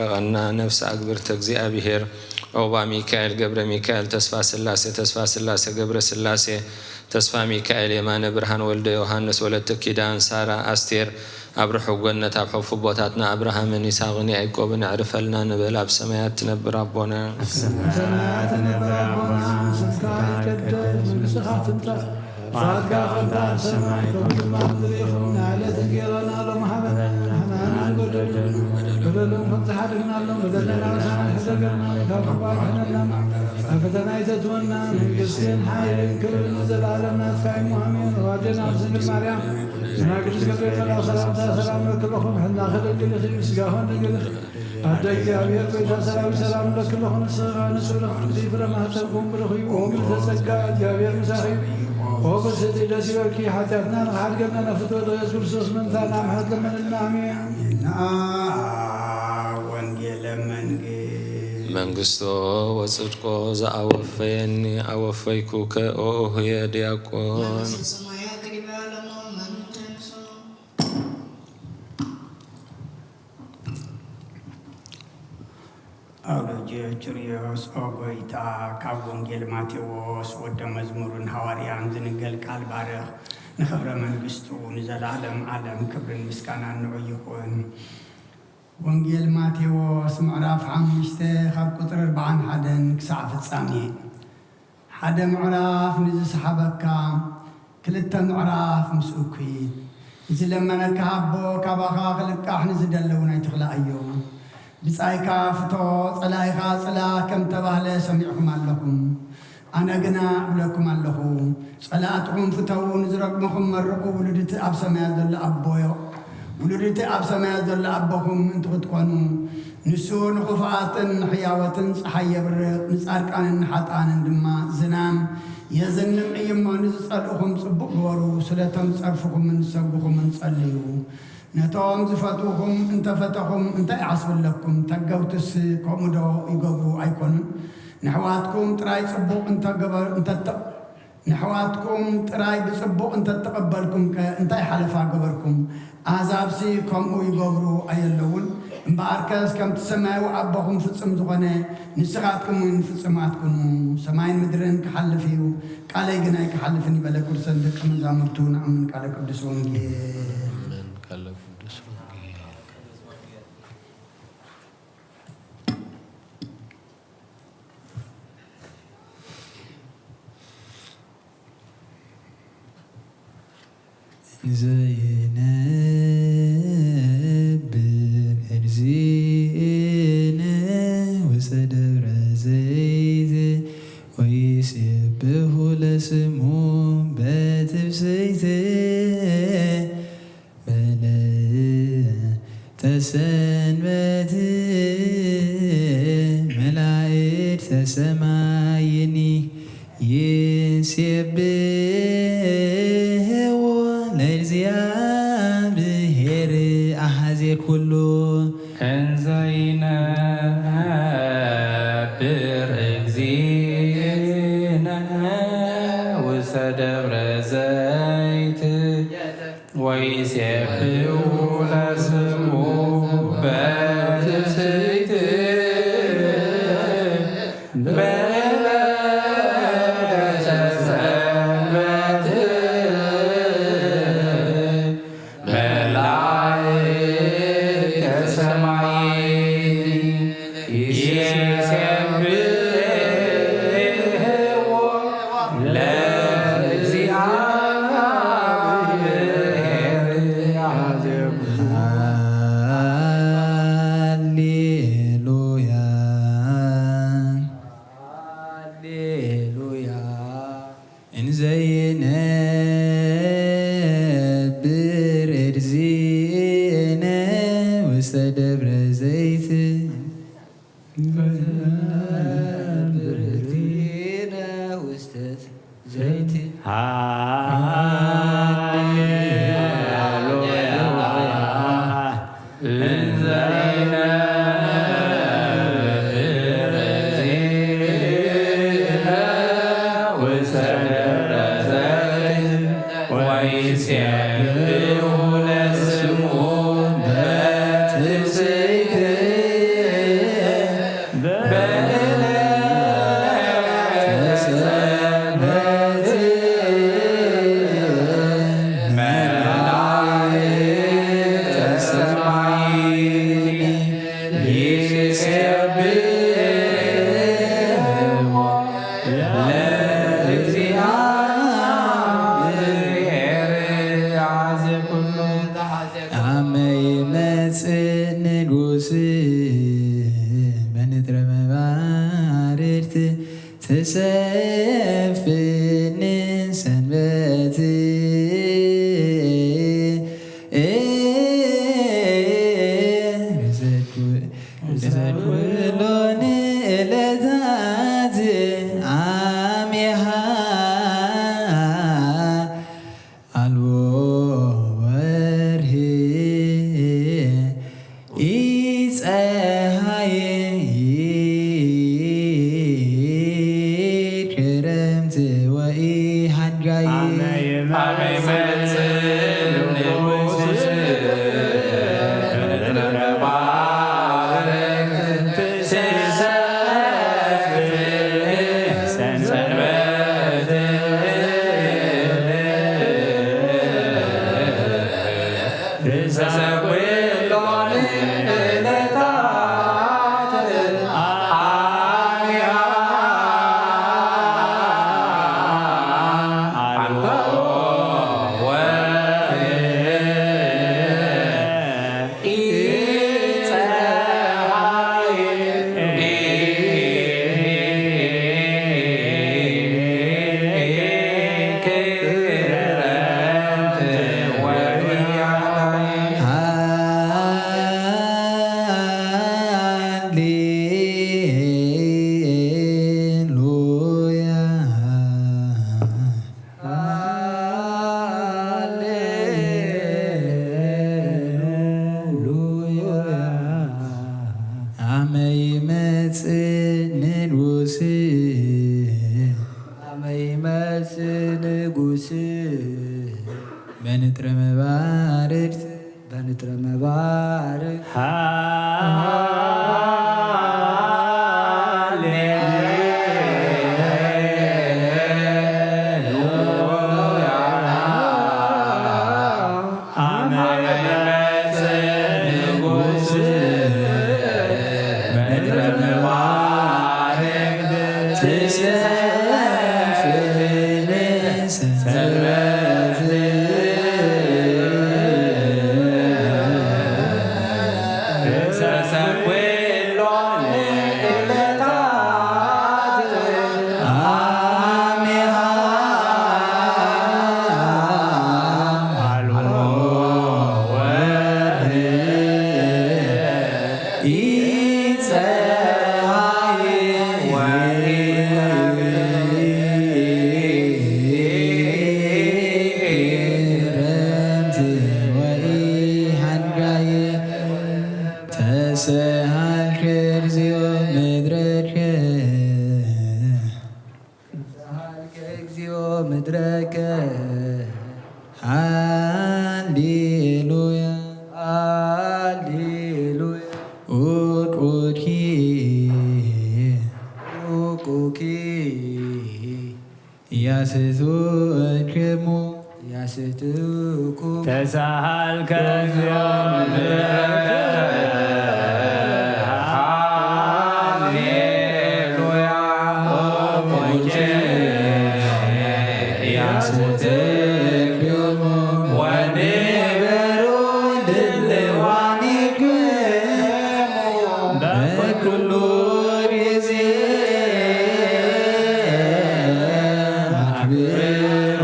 ረቐና ነፍሲ ኣግብርተ እግዚኣብሔር ኦባ ሚካኤል ገብረ ሚካኤል ተስፋ ስላሴ ተስፋ ስላሴ ገብረ ስላሴ ተስፋ ሚካኤል የማነ ብርሃን ወልደ ዮሃንስ ወለተ ኪዳን ሳራ ኣስቴር ኣብ ርሑቕ ገነት ኣብ ሕፉ ቦታትና ኣብርሃምን ይስሐቅን ያዕቆብን ኣዕርፈልና ንበል። ኣብ ሰማያት ትነብር ኣቦና። ኣብ ሰማያት ትነብር ኣቦና፣ ስምካ ይቀደስ፣ መንግስትኻ ትምጻእ፣ ፍቓድካ ከምታ ኣብ ሰማይ ከምኡ ድማ ኣብ ምድሪ ይኹን። ንዕለት እንጀራና ሎም ሃበና፣ ንሕና ንዝበደሉና በደሎም ከም ዝሓደግናሎም በደልና ንስሓ፣ ሕደገና ካብ ክፉእ ኣድሕነና፣ ኣብ ፈተና ኣይተእትወና፣ መንግስትን ሓይልን ክብርን ንዘለኣለም ናትካ እዩ። ኣሜን። ኣዋልድና ስንግል ማርያም፣ ንና ቅዱስ ገብርኤል መልኣክ ሰላምታ ሰላም ንረክበኹም፣ ሕና ከደግልኺ፣ ስጋኹን ድንግልኺ፣ ኣደ እግዚኣብሔር፣ ጎይታ ሰራዊት፣ ሰላም ለኪ ለኹ፣ ንስኻ ንጹሕ ፍሬ ማህፀንኩም ብሩኽ እዩ። ኦ ምልዕተ ጸጋ፣ እግዚኣብሔር ምሳኺ እዩ። ኦ ብስቲ ደስ ይበልኪ፣ ሓጢኣትና ንኽሓድገና ናብ ፍትወት ኢየሱስ ክርስቶስ ምእንታና ምሕረት ለመነልና። ኣሜን። ወንጌለ መንግስት መንግስቶ ወጽድቆ ዘኣወፈየኒ ኣወፈይኩከ ኦ ሆየ ዲያቆን። መንግስተ ሰማያት ቅድመ ዓለሙ መን ተንሶ? ኣውሎጅዮስ ቹርዮስ፣ ኦ ጎይታ፣ ካብ ወንጌል ማቴዎስ ወደ መዝሙርን ሃዋርያን ዝንገል ቃል ባርኽ፣ ንኽብረ መንግስቱ ንዘለዓለም ዓለም ክብርን ምስጋናን ንዑ ይኹን። ወንጌል ማቴዎስ ምዕራፍ ሓሙሽተ ካብ ቁጽሪ ኣርባዓን ሓደን ክሳዕ ፍጻሜ። ሓደ ምዕራፍ ንዝሰሓበካ፣ ክልተ ምዕራፍ ምስኡ ኲን። ንዝለመነካ ሃቦ፣ ካባኻ ክልቃሕ ንዝደሊ እውን ኣይትኽልኣዮ። ብጻይካ ፍቶ፣ ጸላኢኻ ጽላ ከም ተባህለ ሰሚዕኩም ኣለኹም። ኣነ ግና እብለኩም ኣለኹ፣ ጸላእትኹም ፍተዉ፣ ንዝረግምኹም መርቑ፣ ውሉድ እቲ ኣብ ሰማያት ዘሎ ኣቦዮ። ውሉድ እቲ ኣብ ሰማያት ዘሎ ኣቦኹም ምእንቲ ክትኮኑ፣ ንሱ ንኽፉኣትን ንሕያዎትን ጸሓይ የብርቕ፣ ንጻድቃንን ንሓጥኣንን ድማ ዝናም የዝንም እዩ እሞ፣ ንዝጸልእኹም ጽቡቕ ግበሩ፣ ስለቶም ዝጸርፍኹምን ዝሰጉኹምን ጸልዩ። ነቶም ዝፈትዉኹም እንተፈተኹም እንታይ ይሓስብለኩም? ተገውትስ ከምኡ ዶ ይገብሩ ኣይኮኑን? ንሕዋትኩም ጥራይ ጽቡቕ እንተገበር-፣ እንተተ-፣ ንሕዋትኩም ጥራይ ብጽቡቕ እንተተቐበልኩምከ እንታይ ሓለፋ ገበርኩም? ኣህዛብሲ ከምኡ ይገብሩ ኣየለዉን? እምበኣርከስ ከምቲ ሰማያዊ ኣቦኹም ፍጹም ዝኾነ፣ ንስኻትኩም እውን ፍጹማት ኩኑ። ሰማይን ምድርን ክሓልፍ እዩ፣ ቃለይ ግን ኣይክሓልፍን እዩ በለ። ቅዱሳን ደቀ መዛሙርቱ ንኣምን ቃለ ቅዱስ ወንጌል። ኣሜን። ቃለ ቅዱስ ወንጌል። ዘይነብር እግዚእነ ውስተ ደብረ ዘይት ወይሴብሑ ለስሙ በትብስይት በለተ ሰንበት መላእክተ ሰማይኒ ይሴብሕዎ ለእግዚኣብሔር። ኣሃዜ ኩሉ። እንዘ ይነብር እግዚእነ ውስተ ደብረ ዘይት ወይሴብሑ ለስሙ በትስብእት በዕለተ ሰንበት መላእክተ ሰማይ ይሴብሕዎ ለእግዚኣብሔር። ሃሌሉያ። ሃሌሉያ። እንዘ ይነብር እግዚእ ደብረ ዘይት ብርቲነ ውስተ ዘይት አመ ይመጽእ ንጉስ በንጥረ መባርርት ትሰፍን ሰንበት ርዘት ኩሎን ዕለታት አሜሃ አልቦ ወርህ ኢፀሃይ ክረምት ወኢሃድጋይ ሃሌሉያ። አመ ይመጽእ ንጉስ። አመ ይመጽእ ንጉስ። በንጥረ መባርርት። በንጥረ መባርርት። ሃሌሉያ። አመ ይመጽእ ንጉስ በምድረ መባርክ ትሰፍን ሰንበት ርእሰ ኩሎን ዕለታት አሜሃ አልቦ ወርህ ኢፀሃይ ወኢክረምት ወኢሃድጋይ ተሰሃልከ እግዚኦ ምድረከ። ተሰሃልከ እግዚኦ ምድረከ። ሃሌሉያ። ሃሌሉያ። ኡቁኪ። ኡቁኪ። ያስትክሙ። ያስትክሙ። ተሳሃልከ እግዚኦ ምሕረከ። ሃሌሉያ። ኦቦቼ ያስትክሙ ወንበሩ ድልዋኒክሙ በኩሉ ጊዜ አክብሩ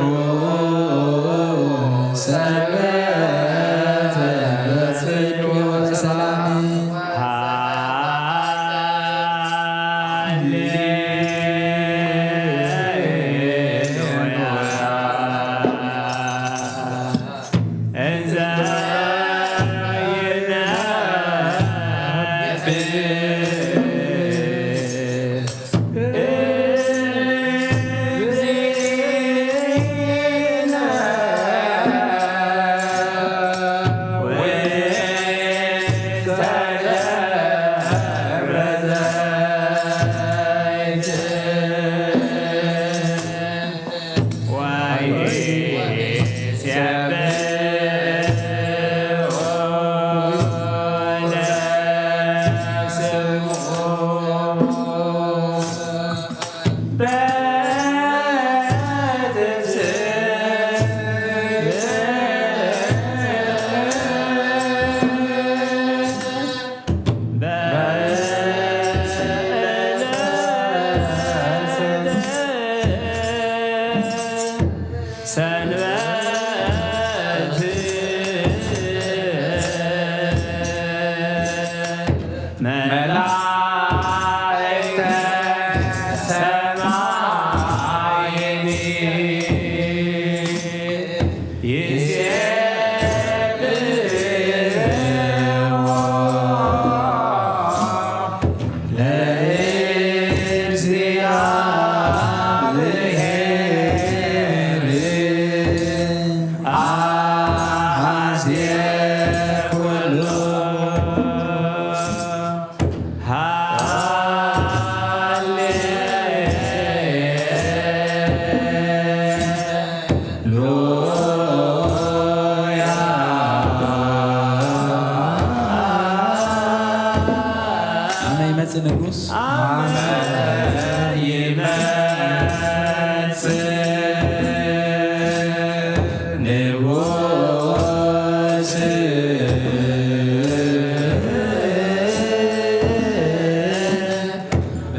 ሰንበተ በጽድቅ ወሰላም። ንጉስ ኣመ ይመጽእ ንጉስ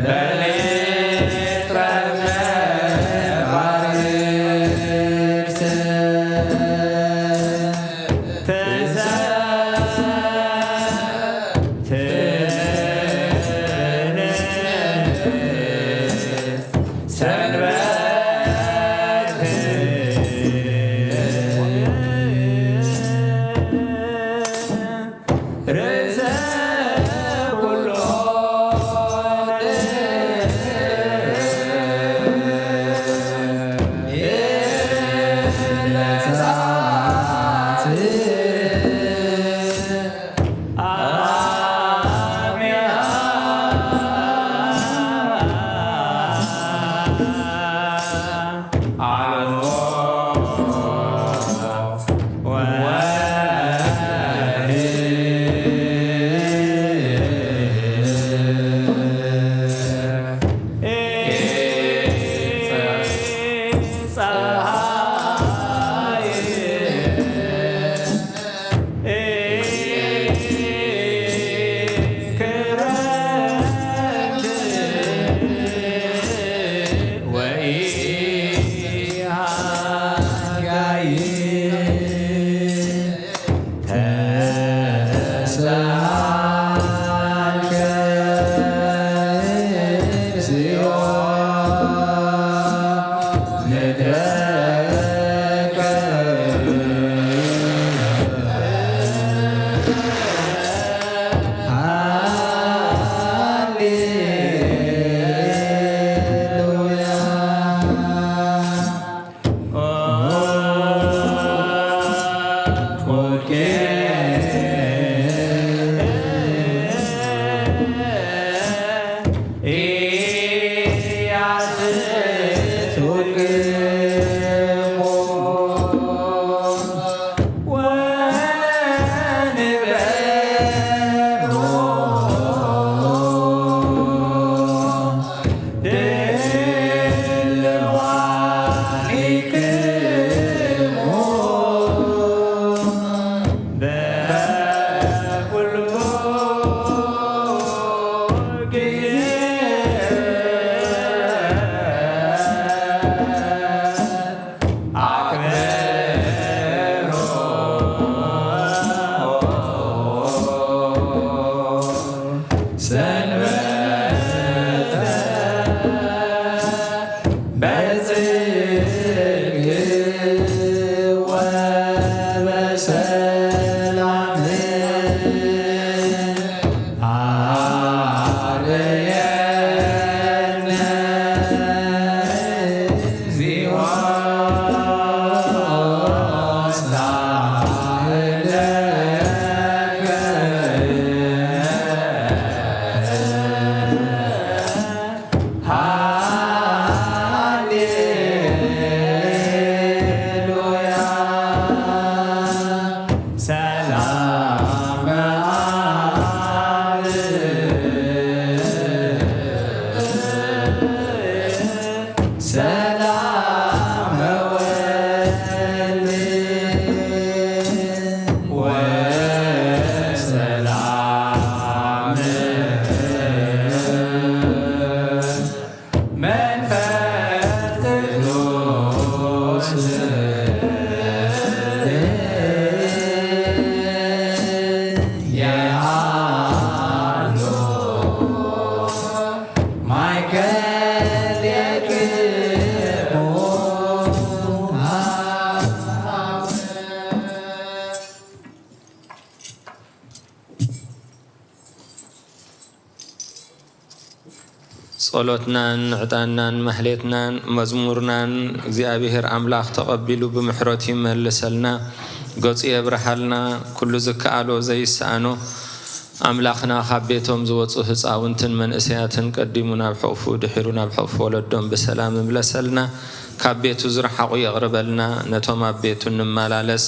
በሌትረፈ ባርክት ጸሎትናን ዕጣንናን ማህሌትናን መዝሙርናን እግዚኣብሔር ኣምላኽ ተቐቢሉ ብምሕረቱ ይመልሰልና፣ ገጹ የብርሃልና። ኩሉ ዝከኣሎ ዘይሰኣኖ ኣምላኽና ካብ ቤቶም ዝወጹ ህጻውንትን መንእሰያትን ቀዲሙ ናብ ሕቑፉ ድሒሩ ናብ ሕቑፊ ወለዶም ብሰላም ይምለሰልና። ካብ ቤቱ ዝረሓቑ የቕርበልና። ነቶም ኣብ ቤቱ እንመላለስ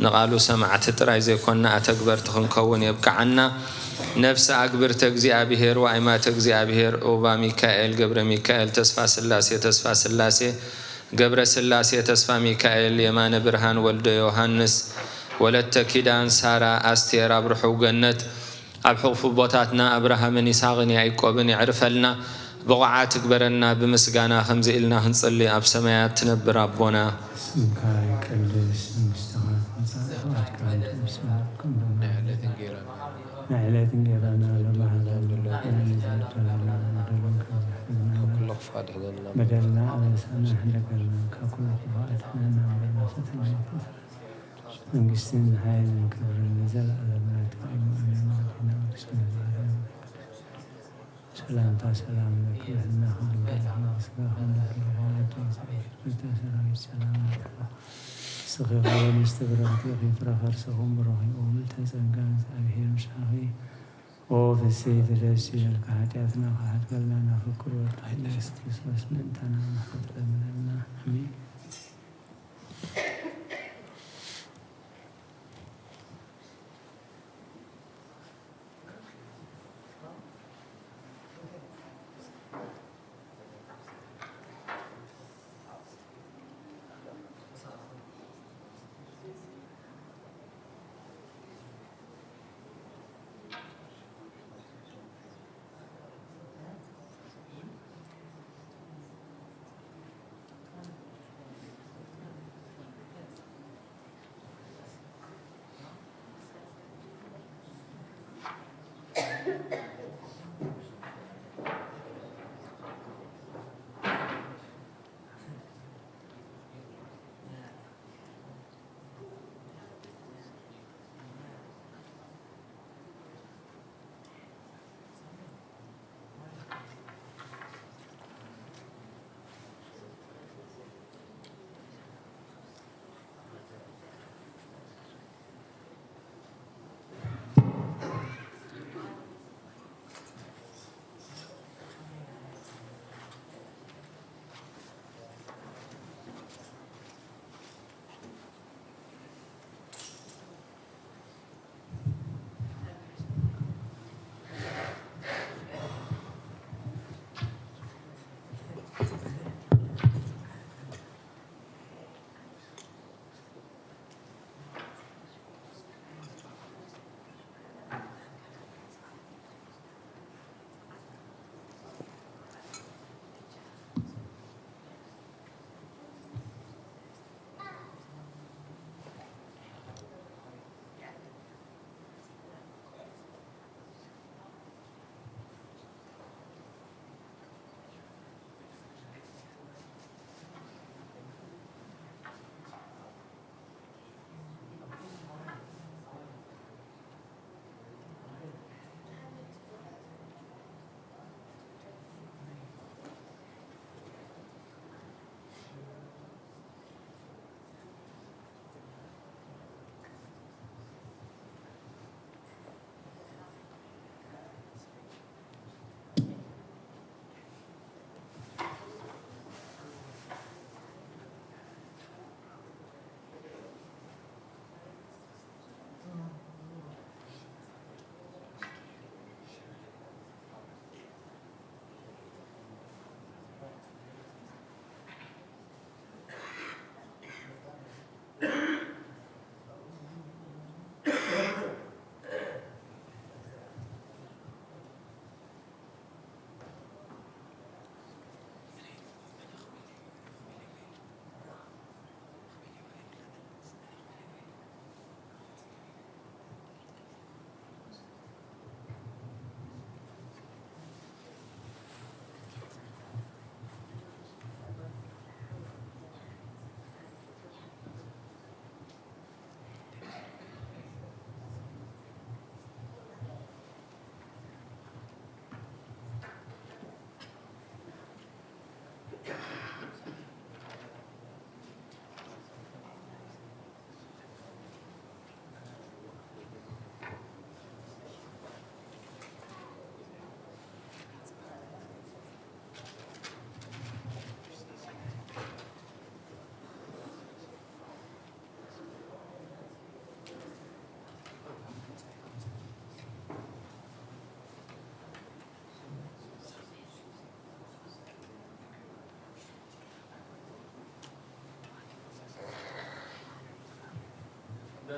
ንቓሉ ሰማዕቲ ጥራይ ዘይኮንና ኣተግበርቲ ክንከውን የብቅዓና። ነፍሲ ኣግብርተ እግዚኣብሔር ወኣይማተ እግዚኣብሔር ኦባ ሚካኤል ገብረ ሚካኤል ተስፋ ስላሴ ተስፋ ስላሴ ገብረ ስላሴ ተስፋ ሚካኤል የማነ ብርሃን ወልደ ዮሃንስ ወለተ ኪዳን ሳራ ኣስቴር ኣብ ርሑው ገነት ኣብ ሕቑፉ ኣቦታትና ኣብርሃምን ይስሐቕን ያዕቆብን የዕርፈልና፣ ብቑዓት ግበረና፣ ብምስጋና ከምዚ ኢልና ክንጽሊ፣ ኣብ ሰማያት ትነብር ኣቦና። ስምካ ይቀደስ፣ መንግስትኻ ትምጻእ፣ ፍቓድካ ትፍጸም፣ ከም ብሰማይ። ናይ ዕለት እንጌራና ሎሚ ሃበና፣ ንዘለና በደልና በደልና ከም ንሕነና፣ በደልና ኣበሳና ሕደገልና፣ ካብ ኩሉ ክፉእ ኣድሕነና፣ እምበር ናብ ፈተና ኣይተእትወና። መንግስትን ሓይልን ክብርን ንዘለኣለም ናትካ እዩ። ኣሜን። ወለድና ቅዱስ ማርያም ሰላምታ ሰላም ለኪ፣ በህልናኺ ድንግል ኢኺ፣ በስጋኺ ድንግል ኢኺ፣ ኣደይ ሰራዊት ሰላም ለኪ። ንስኺ ኸበ ምስቲ ብርኽቲ ኢኺ፣ ፍረ ከርስኹም ብሩኽ እዩ። ምልዕተ ጸጋ፣ እግዚኣብሔር ምሳኺ። ኦ ፍስሕቲ ደስ ይበልኪ፣ ሓጢኣትና ከሓድገልና፣ ናብ ፍቅር ወልድኪ ኢየሱስ ክርስቶስ ምእንታና ምሕረት ለምነልና። ኣሜን።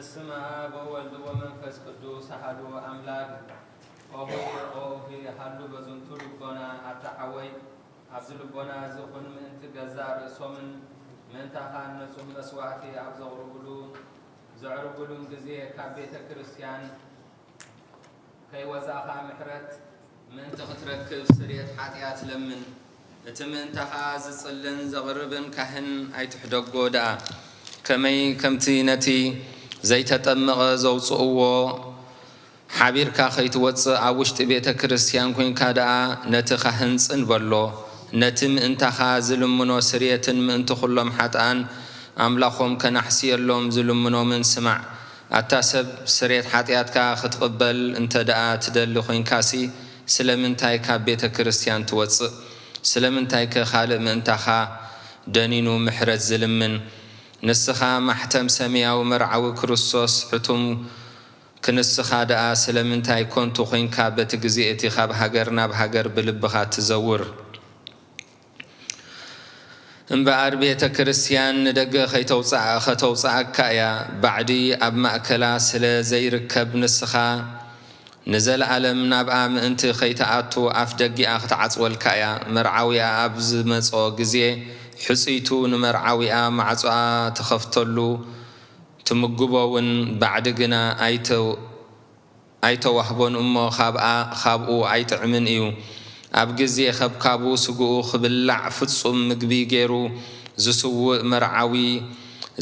በስመ አብ ወወልድ ወመንፈስ ቅዱስ አሐዱ አምላክ። ኦሆ ኦሆ ሃሉ በዝንቱ ልቦና፣ ኣታ ሓወይ፣ ኣብዚ ልቦና እዚ ኩን ምእንቲ ገዛእ ርእሶምን ምእንታኻን ንጹህ መስዋዕቲ ኣብ ዘቕርብሉ፣ ዘዕርጉሉን ግዜ ካብ ቤተ ክርስቲያን ከይወጻእኻ ምሕረት ምእንቲ ክትረክብ ስርየት ሓጢኣት ለምን። እቲ ምእንታኻ ዝጽልን ዘቕርብን ካህን ኣይትሕደጎ ደኣ። ከመይ ከምቲ ነቲ ዘይተጠመቐ ዘውጽእዎ ሓቢርካ ከይትወጽእ ኣብ ውሽጢ ቤተ ክርስቲያን ኮይንካ ደኣ ነቲ ካህን ጽን በሎ። ነቲ ምእንታኻ ዝልምኖ ስርየትን ምእንቲ ኩሎም ሓጥኣን ኣምላኾም ከናሕስየሎም ዝልምኖምን ስማዕ። ኣታ ሰብ፣ ስርየት ሓጢኣትካ ክትቕበል እንተ ደኣ ትደሊ ኮይንካሲ፣ ስለምንታይ ካብ ቤተ ክርስቲያን ትወጽእ? ስለምንታይከ ካልእ ምእንታኻ ደኒኑ ምሕረት ዝልምን? ንስኻ ማሕተም ሰማያዊ መርዓዊ ክርስቶስ ሕቱም ክንስኻ ደኣ ስለምንታይ ኮንቱ ኮይንካ በቲ ግዜ እቲ ካብ ሃገር ናብ ሃገር ብልብኻ ትዘውር? እምበኣር ቤተ ክርስቲያን ንደገ ከይተውጽኣ-፣ ከተውጽኣካ እያ። ባዕዲ ኣብ ማእከላ ስለ ዘይርከብ ንስኻ ንዘለኣለም ናብኣ ምእንቲ ከይትኣቱ ኣፍ ደጊኣ ክትዓጽወልካ እያ። መርዓዊኣ ኣብ ዝመጾ ግዜ ሕጽይቱ ንመርዓዊኣ ማዕጾኣ ትኸፍተሉ፣ ትምግቦ እውን፣ ባዕዲ ግና ኣይተ-፣ ኣይተዋህቦን እሞ ካብኣ፣ ካብኡ ኣይጥዕምን እዩ። ኣብ ግዜ ከብካቡ ስግኡ ክብላዕ ፍጹም ምግቢ ገይሩ ዝስውእ መርዓዊ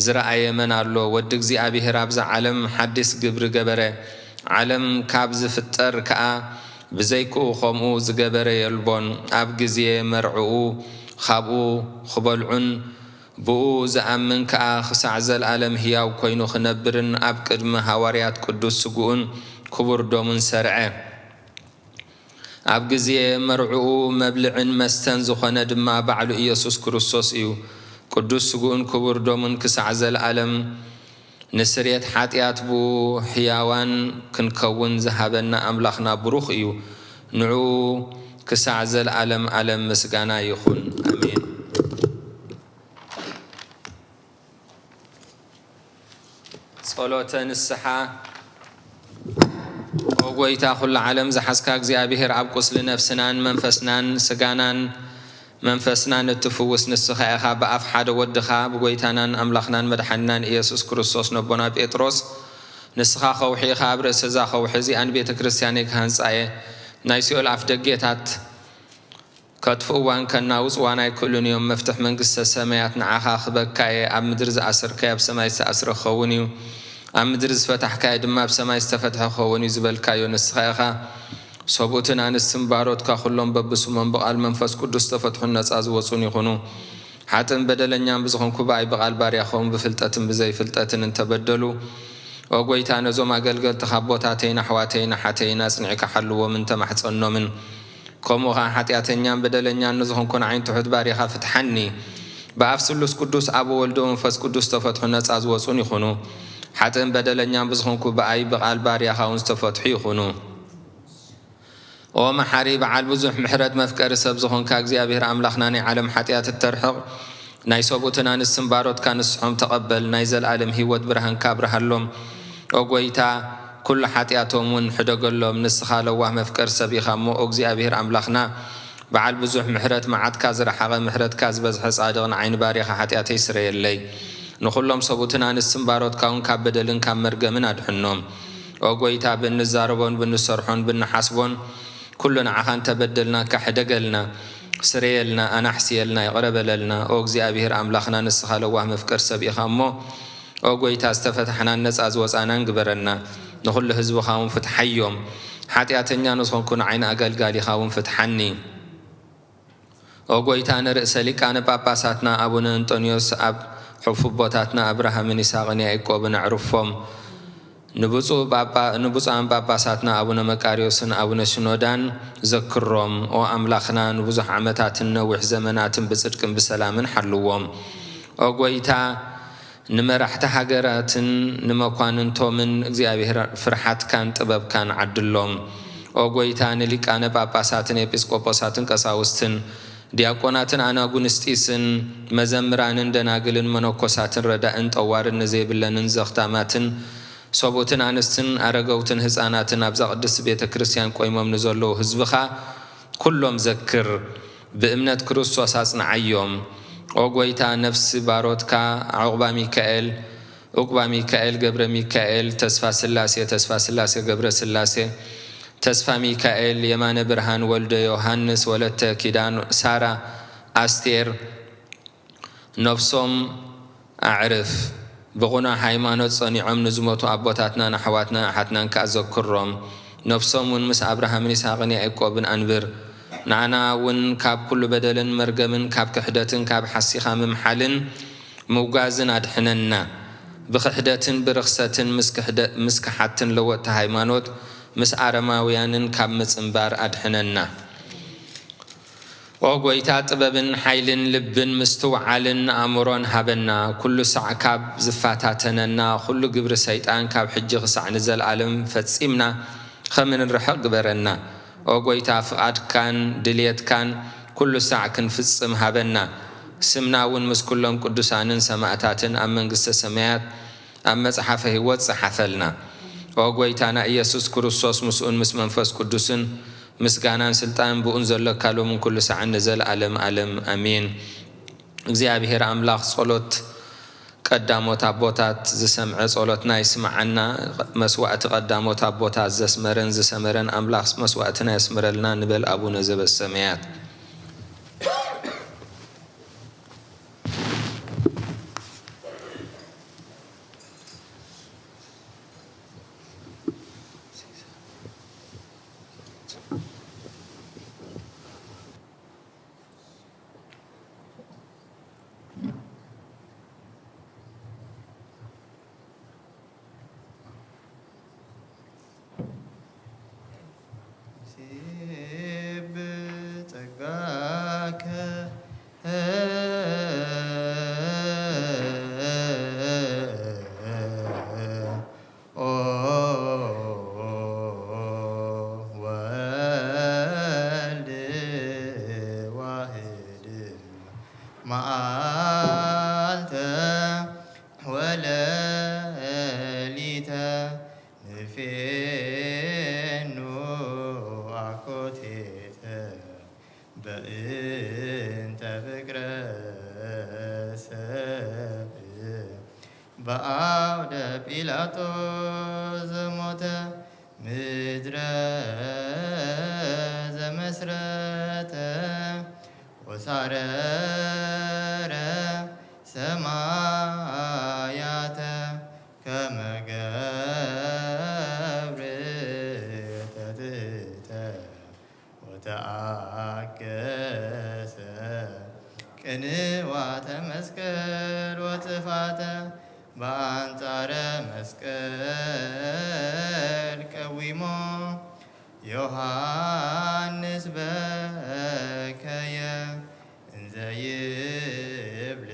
ዝረኣየ መን ኣሎ? ወዲ እግዚኣብሔር ኣብዛ ዓለም ሓዲስ ግብሪ ገበረ። ዓለም ካብ ዝፍጠር ከኣ ብዘይክኡ ከምኡ ዝገበረ የልቦን። ኣብ ግዜ መርዕኡ ካብኡ ክበልዑን ብኡ ዝኣምን ከኣ ክሳዕ ዘለኣለም ህያው ኮይኑ ክነብርን ኣብ ቅድሚ ሃዋርያት ቅዱስ ስግኡን ክቡር ደሙን ሰርዐ። ኣብ ግዜ መርዕኡ መብልዕን መስተን ዝኾነ ድማ ባዕሉ ኢየሱስ ክርስቶስ እዩ። ቅዱስ ስግኡን ክቡር ደሙን ክሳዕ ዘለኣለም ንስርየት ሓጢኣት ብኡ ህያዋን ክንከውን ዝሃበና ኣምላኽና ብሩኽ እዩ። ንዕኡ ክሳዕ ዘለኣለም ኣለም ምስጋና ይኹን። ኣሜን። ጸሎተ ንስሓ። ኦ ጐይታ፣ ኵሉ ዓለም ዝሓዝካ እግዚኣብሔር፣ ኣብ ቁስሊ ነፍስናን መንፈስናን ስጋናን መንፈስናን እትፍውስ ንስኻ ኢኻ። ብኣፍ ሓደ ወድኻ፣ ብጐይታናን ኣምላኽናን መድሓኒናን ኢየሱስ ክርስቶስ፣ ነቦና ጴጥሮስ፣ ንስኻ ከውሒ ኢኻ፣ ኣብ ርእሲ እዛ ከውሒ እዚኣ ንቤተ ክርስቲያነይ ክሃንጻ እየ፣ ናይ ሲኦል ኣፍ ደጌታት ከጥፍእዋን ከናውጽዋን ኣይክእሉን እዮም። መፍትሕ መንግስተ ሰማያት ንዓኻ ክበካ እየ። ኣብ ምድሪ ዝኣሰርካዮ ኣብ ሰማይ ዝተኣስረ ክኸውን እዩ። ኣብ ምድሪ ዝፈታሕካዮ ድማ ኣብ ሰማይ ዝተፈትሐ ክኸውን እዩ ዝበልካዮ ንስኻ ኢኻ። ሰብኡትን ኣንስትን ባሮትካ ኩሎም በብስሞም ብቓል መንፈስ ቅዱስ ዝተፈትሑን ነጻ ዝወጹን ይኹኑ። ሓጥእን በደለኛን ብዝኾንኩ ብኣይ ብቓል ባርያኸውን ብፍልጠትን ብዘይፍልጠትን እንተበደሉ፣ ኦ ጐይታ፣ ነዞም ኣገልገልትኻ ኣቦታተይን ኣሕዋተይን ኣሓተይን ኣጽኒዕካ ሓልዎምን ተማሕጸኖምን። ከምኡ ኸዓ ሓጢኣተኛን በደለኛን ንዝኾንኩ ንዓይን ትሑት ባርያኻ ፍትሓኒ። ብኣፍ ስሉስ ቅዱስ ኣብ ወልድ መንፈስ ቅዱስ ዝተፈትሑ ነጻ ዝወጹን ይኹኑ። ሓጥእን በደለኛን ብዝኾንኩ ብኣይ ብቓል ባርያኻ እውን ዝተፈትሑ ይኹኑ። ኦ መሓሪ በዓል ብዙሕ ምሕረት መፍቀሪ ሰብ ዝኾንካ እግዚኣብሔር ኣምላኽና ናይ ዓለም ሓጢኣት እተርሕቕ ናይ ሰብኡትን ኣንስትን ባሮትካ ንስሖም ተቐበል። ናይ ዘለኣለም ህይወት ብርሃንካ ኣብርሃሎም። ኦ ጐይታ፣ ኩሉ ሓጢኣቶም እውን ሕደገሎም። ንስኻ ለዋህ መፍቀሪ ሰብ ኢኻ እሞ፣ ኦ እግዚኣብሔር ኣምላኽና፣ በዓል ብዙሕ ምሕረት፣ መዓትካ ዝረሓቐ፣ ምሕረትካ ዝበዝሐ ጻድቕ፣ ንዓይ ንባርያኻ ሓጢኣተይ ስረየለይ። ንኹሎም ሰብኡትን ኣንስትን ባሮትካ እውን ካብ በደልን ካብ መርገምን ኣድሕኖም። ኦ ጐይታ፣ ብእንዛረቦን ብንሰርሖን ብንሓስቦን ኩሉ ንዓኻ እንተበደልናካ ሕደገልና፣ ስረየልና፣ ኣናሕስየልና፣ ይቕረ በለልና። ኦ እግዚኣብሔር ኣምላኽና፣ ንስኻ ለዋህ መፍቀሪ ሰብ ኢኻ እሞ፣ ኦ ጐይታ፣ ዝተፈታሕናን ነጻ ዝወጻናን ግበረና። ንኹሉ ህዝብኻ እውን ፍትሓዮም። ሓጢኣተኛ ንዝኾንኩ ንዓይን ኣገልጋሊኻ እውን ፍትሓኒ። ኦ ጐይታ፣ ንርእሰ ሊቃነ ጳጳሳትና ኣቡነ እንጦንዮስ ኣብ ሕፉቦታትና ኣብርሃምን ይስሐቅን ያዕቆብን ኣዕርፎም። ንብፁዕ ጳጳ-፣ ንብፁዓን ጳጳሳትና ኣቡነ መቃርዮስን ኣቡነ ሽኖዳን ዘክሮም። ኦ ኣምላኽና፣ ንብዙሕ ዓመታትን ነዊሕ ዘመናትን ብጽድቅን ብሰላምን ሓልዎም። ኦ ጐይታ፣ ንመራሕቲ ሃገራትን ንመኳንንቶምን እግዚኣብሔር ፍርሓትካን ጥበብካን ዓድሎም። ኦ ጐይታ፣ ንሊቃነ ጳጳሳትን ኤጲስቆጶሳትን ቀሳውስትን ዲያቆናትን ኣናጉንስጢስን መዘምራንን ደናግልን መነኮሳትን ረዳእን ጠዋርን ንዘይብለንን ዘኽታማትን ሰብኡትን ኣንስትን ኣረገውትን ህፃናትን ኣብዛ ቅድስቲ ቤተ ክርስቲያን ቆይሞም ንዘለዉ ህዝብኻ ኩሎም ዘክር፣ ብእምነት ክርስቶስ ኣጽንዓዮም። ኦ ጐይታ፣ ነፍሲ ባሮትካ ዑቕባ ሚካኤል፣ ዑቕባ ሚካኤል፣ ገብረ ሚካኤል፣ ተስፋ ስላሴ፣ ተስፋ ስላሴ፣ ገብረ ስላሴ፣ ተስፋ ሚካኤል፣ የማነ ብርሃን፣ ወልደ ዮሃንስ፣ ወለተ ኪዳን፣ ሳራ፣ ኣስቴር፣ ነፍሶም ኣዕርፍ። ብቕኑዕ ሃይማኖት ጸኒዖም ንዝሞቱ ኣቦታትናን ኣሕዋትናን ኣሓትናን ከኣ ዘክሮም። ነፍሶም እውን ምስ ኣብርሃምን ይስሐቅን ያዕቆብን ኣንብር። ንዓና እውን ካብ ኩሉ በደልን መርገምን፣ ካብ ክሕደትን ካብ ሓሲኻ ምምሓልን ምውጋዝን ኣድሕነና። ብክሕደትን ብርኽሰትን ምስ ክሕደ-፣ ምስ ከሓድትን ለወጥቲ ሃይማኖት ምስ ኣረማውያንን ካብ ምጽንባር ኣድሕነና። ኦ ጐይታ፣ ጥበብን ሓይልን ልብን ምስትውዓልን ኣእምሮን ሃበና። ኩሉ ሳዕ ካብ ዝፈታተነና፣ ኩሉ ግብሪ ሰይጣን ካብ ሕጂ ክሳዕ ንዘለኣለም ፈጺምና ኸም እንርሕቕ ግበረና። ኦ ጐይታ፣ ፍቓድካን ድልየትካን ኩሉ ሳዕ ክንፍጽም ሃበና። ስምና እውን ምስ ኩሎም ቅዱሳንን ሰማእታትን ኣብ መንግስተ ሰማያት ኣብ መጽሓፈ ህይወት ጸሓፈልና። ኦ ጐይታና ኢየሱስ ክርስቶስ፣ ምስኡን ምስ መንፈስ ቅዱስን ምስጋናን ስልጣንን ብኡን ዘለካ ሎምን ኩሉ ሳዕን ንዘለኣለም ኣለም ኣሜን። እግዚኣብሔር ኣምላኽ ጸሎት ቀዳሞት ኣቦታት ዝሰምዐ ጸሎትና ይስምዓና። መስዋዕቲ ቀዳሞት ኣቦታት ዘስመረን ዝሰመረን ኣምላኽ መስዋዕትና የስምረልና ንበል ኣቡነ ዘበሰማያት። ሴብ ጸጋከ ኦ ወልድ ዋህድ መዓልተ ወለሊተ ንፌኑ ኣኮቴተ በእንተ ፍቅረ ሰብ በአውደ ጲላጦስ ዘሞተ ምድረ ዘመስረተ ወሳረረ ሰማያተ ከመ ገብር ተትሕተ ወተአገሰ ቅንዋተ መስቀል ወጥፋተ በአንጻረ መስቀል ቀዊሞ ዮሐንስ በከየ እንዘ ይብል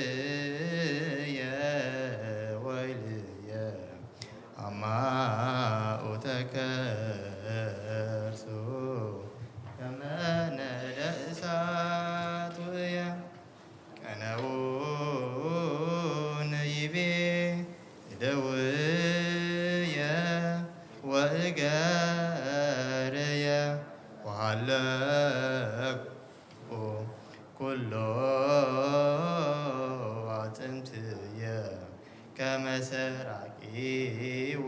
ወይልየ ወይልየ አማኡ ተከርሱ ከመ ነደ እሳት ውእየ ቀነውን ይቤ እደውየ ወእገርየ ወሃለኩ ኩሎ አጥንትየ ከመ ሰራቂ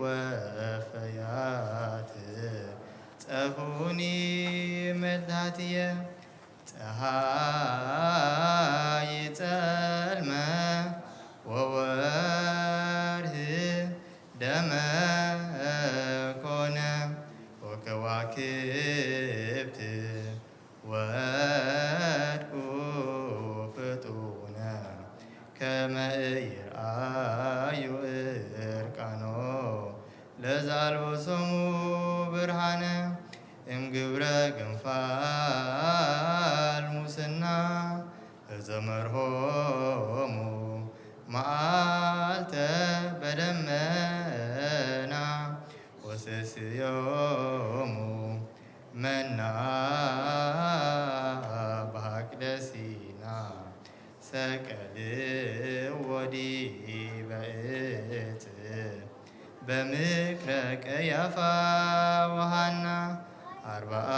ወፈያት ጸፉኒ መድኃትየ ፀሐይ ጸልመ ወወርህ ደመ ኮነ ወከዋክብት ወድቁ ፍጡነ ከመ ኢይርአዩ እርቃኖ ለዘአልበሶሙ ብርሃነ እምግብረ ግንፋል ሙስና ለዘመርሆሙ መዓልተ በደመና ወሰስዮሙ መና በሐቅለ ሲና ሰቀልዎ ዲበ ዝክረ ቀያፋ ወሃና ኣርብዓ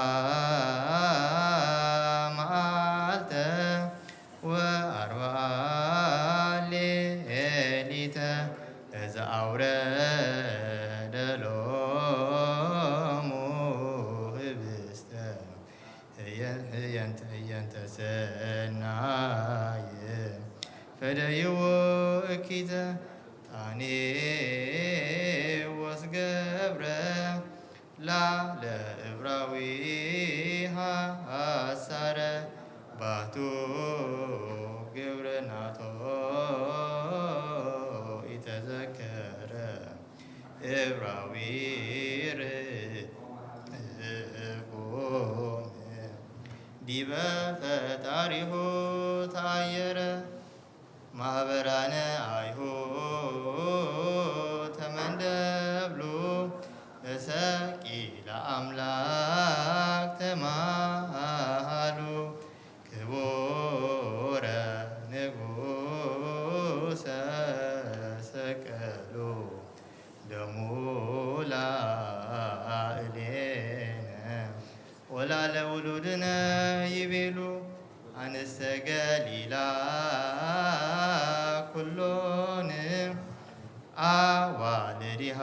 መዓልተ ወኣርብዓ ሌሊተ ለዘኣውረደ ሎሙ ህብስተ ህየንተ ህየንተ ሰናየ ፈደይዎ እኪተ ጣኔዎስ ገብረ ላለ እብራዊ ሃሳረ ባቱ ግብረ ናቶ ኢተዘከረ እብራዊ ርጉም ዲበ ፈጣሪሁ ተኣየረ ማህበራነ ኣይሁድ ተመንደብሉ ተሰቂለ ኣምላክ ተማሃሉ ክቡረ ንጉሰ ሰቀሉ ደሙ ላእሌነ ወላለ ውሉድነ ይቤሉ ኣንስተ ገሊላ ኩሎን ኣዋልዲሃ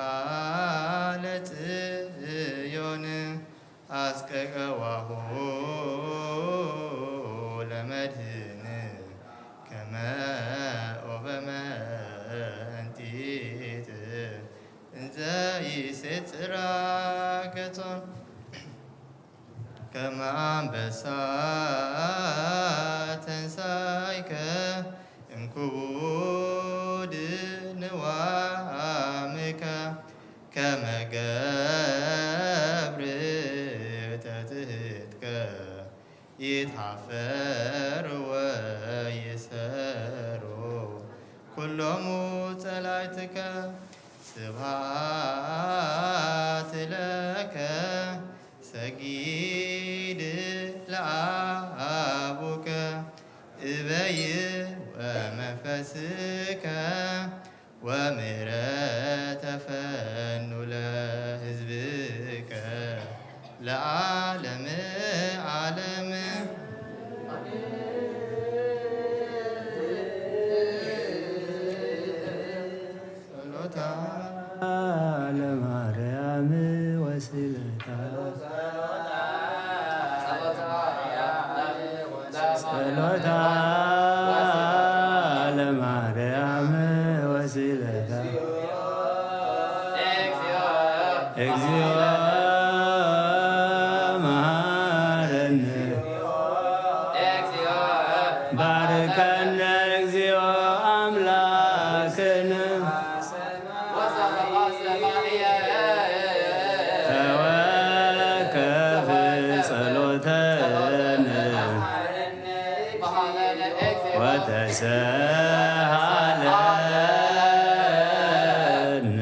ለጽዮን ኣስቀቀዋሁ ለመድህን ከመ ኦበ መንጢት እንዘ ይሴጽራ ገጾን ከመ ኣንበሳ ተንሳይከ እምክቡድ ንዋምከ ከመ ገብር ተትህትከ ይትሃፈር ወይሰሩ ኩሎሙ ጸላእትከ። ስብሃት ለከ ሰጊድ ለአቡከ እበይ ወመንፈስከ ወምህረተ ፈኑ ለህዝብከ ለዓለም ዓለም። ጸሎታ ለማርያም ወስለታ ጸሎታ ለማርያም ወስለታ እግዚኦ መሐረነ ባርከነ እግዚኦ ኣምላክነ ተወከፍ ጸሎተነ ወተሰሃለነ።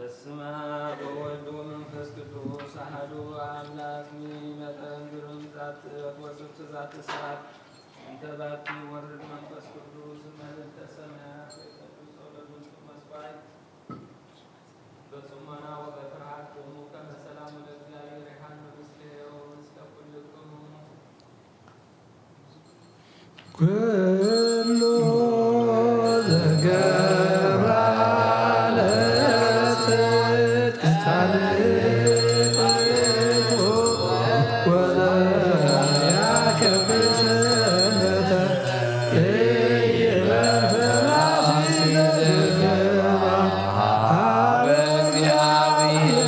በስመ አብ ወወልድ ወመንፈስ ቅዱስ አሐዱ አምላክ። መጠን ግሩም ዛቲ ወስብእቲ ዛቲ ስብሐት እንተ ባቲ ወርድ መንፈስ ቅዱስ እመ ምልዕተ ሰማያት ወይፈዱ ጸሎቱ መስዋዕት በጽሞና ወበፍርሃት ቁሙ ከመ ሰላሙ ለእግዚአብሔር ይሃሉ ምስሌሁ ምስለ ኩልክሙ። ኩሉ ዘገብራ ለጽድቅ ጻድቅ ወዘያከብር ስመተ ኢይበል ፈላሲ ዘገብራ ሀበ እግዚአብሔር።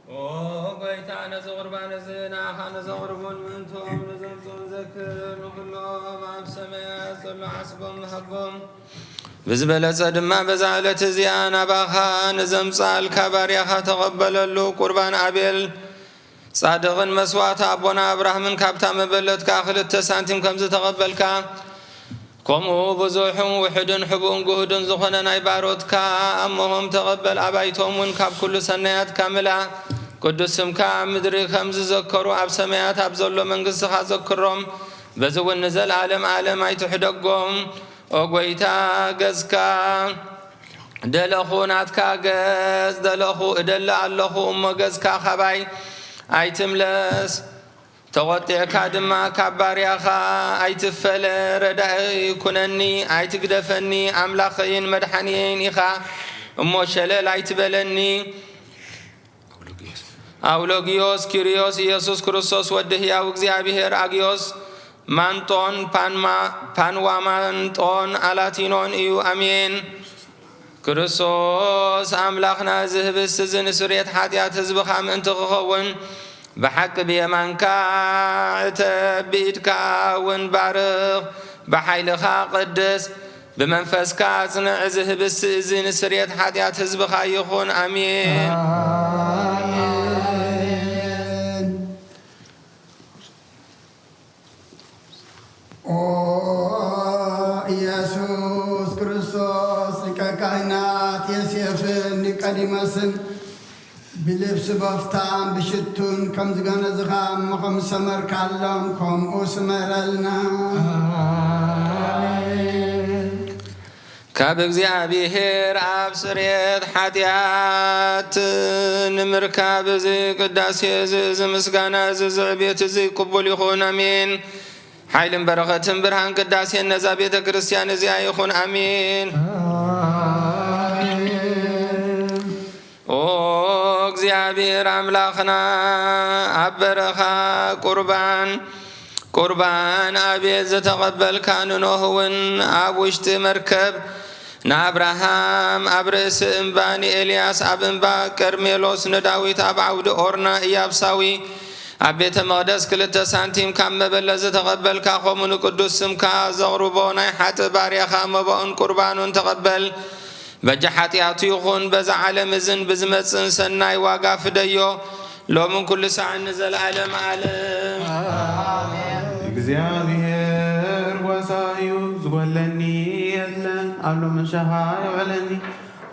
ኦ ጎይታ፣ ነዚ ቁርባን እዚ ንኣኻ ነዘቕርቦን ምእንቶም ነዘምጾን ዘክር፣ ንኹሎም ኣብ ሰማያት ዘሎ ዓስቦም ሃቦም። ብዝበለጸ ድማ በዛ ዕለት እዚኣ ናባኻ ንዘምጻልካ ባርያኻ ተቐበለሉ። ቁርባን ኣቤል ጻድቕን መስዋእቲ ኣቦና ኣብርሃምን ካብታ መበለትካ ክልተ ሳንቲም ከም ዝተቐበልካ፣ ከምኡ ብዙሕን ውሑድን ሕቡእን ግሁድን ዝኾነ ናይ ባሮትካ እሞሆም ተቐበል። ኣባይቶም እውን ካብ ኩሉ ሰናያትካ ምላ። ቅዱስ ስምካ ኣብ ምድሪ ከም ዝዘከሩ ኣብ ሰማያት ኣብ ዘሎ መንግስትኻ ዘክሮም። በዚ እውን ንዘለዓለም ዓለም ኣይትሕደጎም። ኦ ጎይታ፣ ገዝካ ደለኹ፣ ናትካ ገጽ ደለኹ፣ እደሊ ኣለኹ እሞ ገጽካ ካባይ ኣይትምለስ። ተቖጢዕካ ድማ ካብ ባርያኻ ኣይትፈለ። ረዳኢ ኩነኒ፣ ኣይትግደፈኒ። ኣምላኸይን መድሓኒየይን ኢኻ እሞ ሸለል ኣይትበለኒ። ኣውሎጊዮስ ኪርዮስ፣ ኢየሱስ ክርስቶስ ወዲ ህያው እግዚኣብሔር፣ ኣግዮስ ማንጦን ፓንማ-፣ ፓንዋማንጦን ኣላቲኖን እዩ። ኣሜን። ክርስቶስ ኣምላኽና፣ እዚ ህብስት እዚ ንስርየት ሓጢኣት ህዝብኻ ምእንቲ ክኸውን፣ ብሓቂ ብየማንካ ዕተብ፣ ብኢድካ እውን ባርኽ፣ ብሓይልኻ ቅድስ፣ ብመንፈስካ ኣጽንዕ። እዚ ህብስት እዚ ንስርየት ሓጢኣት ህዝብኻ ይኹን። ኣሜን። ኣሜን። ኦ ኢየሱስ ክርስቶስ፣ ሊቀ ካህናት ዮሴፍን ኒቆዲሞስን ብልብሲ በፍታን ብሽቱን ከም ዝገነዝኻ እሞ ከም ዝሰመርካሎም፣ ከምኡ ስመረልና። ኣሜን። ካብ እግዚኣብሔር ኣብ ስርየት ሓጢኣት ንምርካብ እዚ ቅዳሴ እዚ፣ እዚ ምስጋና እዚ፣ እዚ ዕቤት እዚ ቅቡል ይኹን። ኣሜን። ሓይልን በረኸትን ብርሃን ቅዳሴን ነዛ ቤተ ክርስቲያን እዚኣ ይኹን። ኣሜን። ኣሜን። ኦ እግዚኣብሔር ኣምላኽና ኣብ በረኻ ቁርባን ቁርባን ኣቤት ዝተቐበልካ፣ ንኖህ እውን ኣብ ውሽጢ መርከብ፣ ንኣብርሃም ኣብ ርእሲ እምባ፣ ንኤልያስ ኣብ እምባ ቀርሜሎስ፣ ንዳዊት ኣብ ዓውዲ ኦርና ኢያብሳዊ፣ ኣብ ቤተ መቕደስ ክልተ ሳንቲም ካብ መበለት ዝተቐበልካ፣ ከምኡ ንቅዱስ ስምካ ዘቕርቦ ናይ ሓጥእ ባርያኻ መባኡን ቁርባኑን ተቐበል። በጃ ሓጢኣቱ ይኹን፣ በዛ ዓለም እዝን ብዝመጽእን ሰናይ ዋጋ ፍደዮ፣ ሎምን ኩሉ ሳዕን ንዘለዓለም ዓለም። እግዚኣብሔር ጓሳ እዩ፣ ዝጎለኒ የለን። ኣብ ሎምን ሻኻ የውዕለኒ፣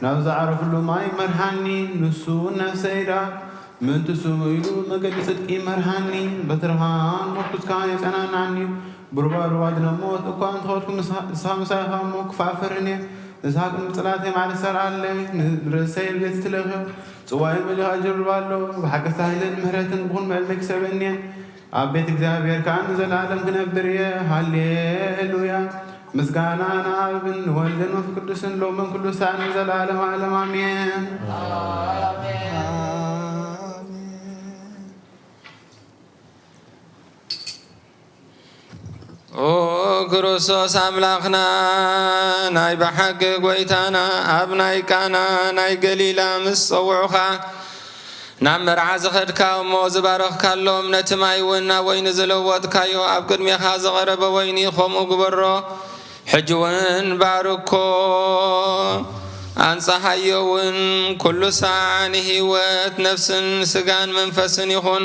ናብ ዝዓረፍሉ ማይ መርሃኒ። ንሱ ነፍሰይ ደኣ ምእንቲ ስሙ ኢሉ መገዲ ጽድቂ መርሃኒ። በትርኻን ምርኩስካን የጸናንዓኒ እዩ። ብሩባሩባ ድነ ሞት እኳ እንተኸድኩ፣ ንስኻ ምሳይ ኢኻ እሞ ክፉእ ኣይፈርህን እየ። ንስኻ ቅድሚ ጽላተይ ማዕረ ትሰርዓለይ፣ ንርእሰይ ቤት ትለኽዮ። ጽዋይ መሊኡ ኣጀልባ ኣሎ። ብሓቂ ተሳሂለን ምሕረትን ብኹን መዕልመይ ክሰበኒ እየን። ኣብ ቤት እግዚኣብሔር ከኣ ንዘለዓለም ክነብር እየ። ሃሌሉያ። ምስጋና ንኣብን ንወልድን መንፈስ ቅዱስን ሎምን ኩሉ ሳዕን ንዘለዓለም ዓለም ኣሜን። ኦ ክርስቶስ ኣምላኽና፣ ናይ ብሓቂ ጐይታና፣ ኣብ ናይ ቃና ናይ ገሊላ ምስ ጸውዑኻ፣ ናብ መርዓ ዝኸድካ እሞ ዝባረኽካሎም፣ ነቲ ማይ እውን ናብ ወይኒ ዝለወጥካዮ፣ ኣብ ቅድሜኻ ዝቐረበ ወይኒ ኸምኡ ግበሮ። ሕጂ እውን ባርኮ፣ ኣንጽሃዮ እውን፣ ኩሉ ሳዕ ንህይወት ነፍስን ስጋን መንፈስን ይኹን።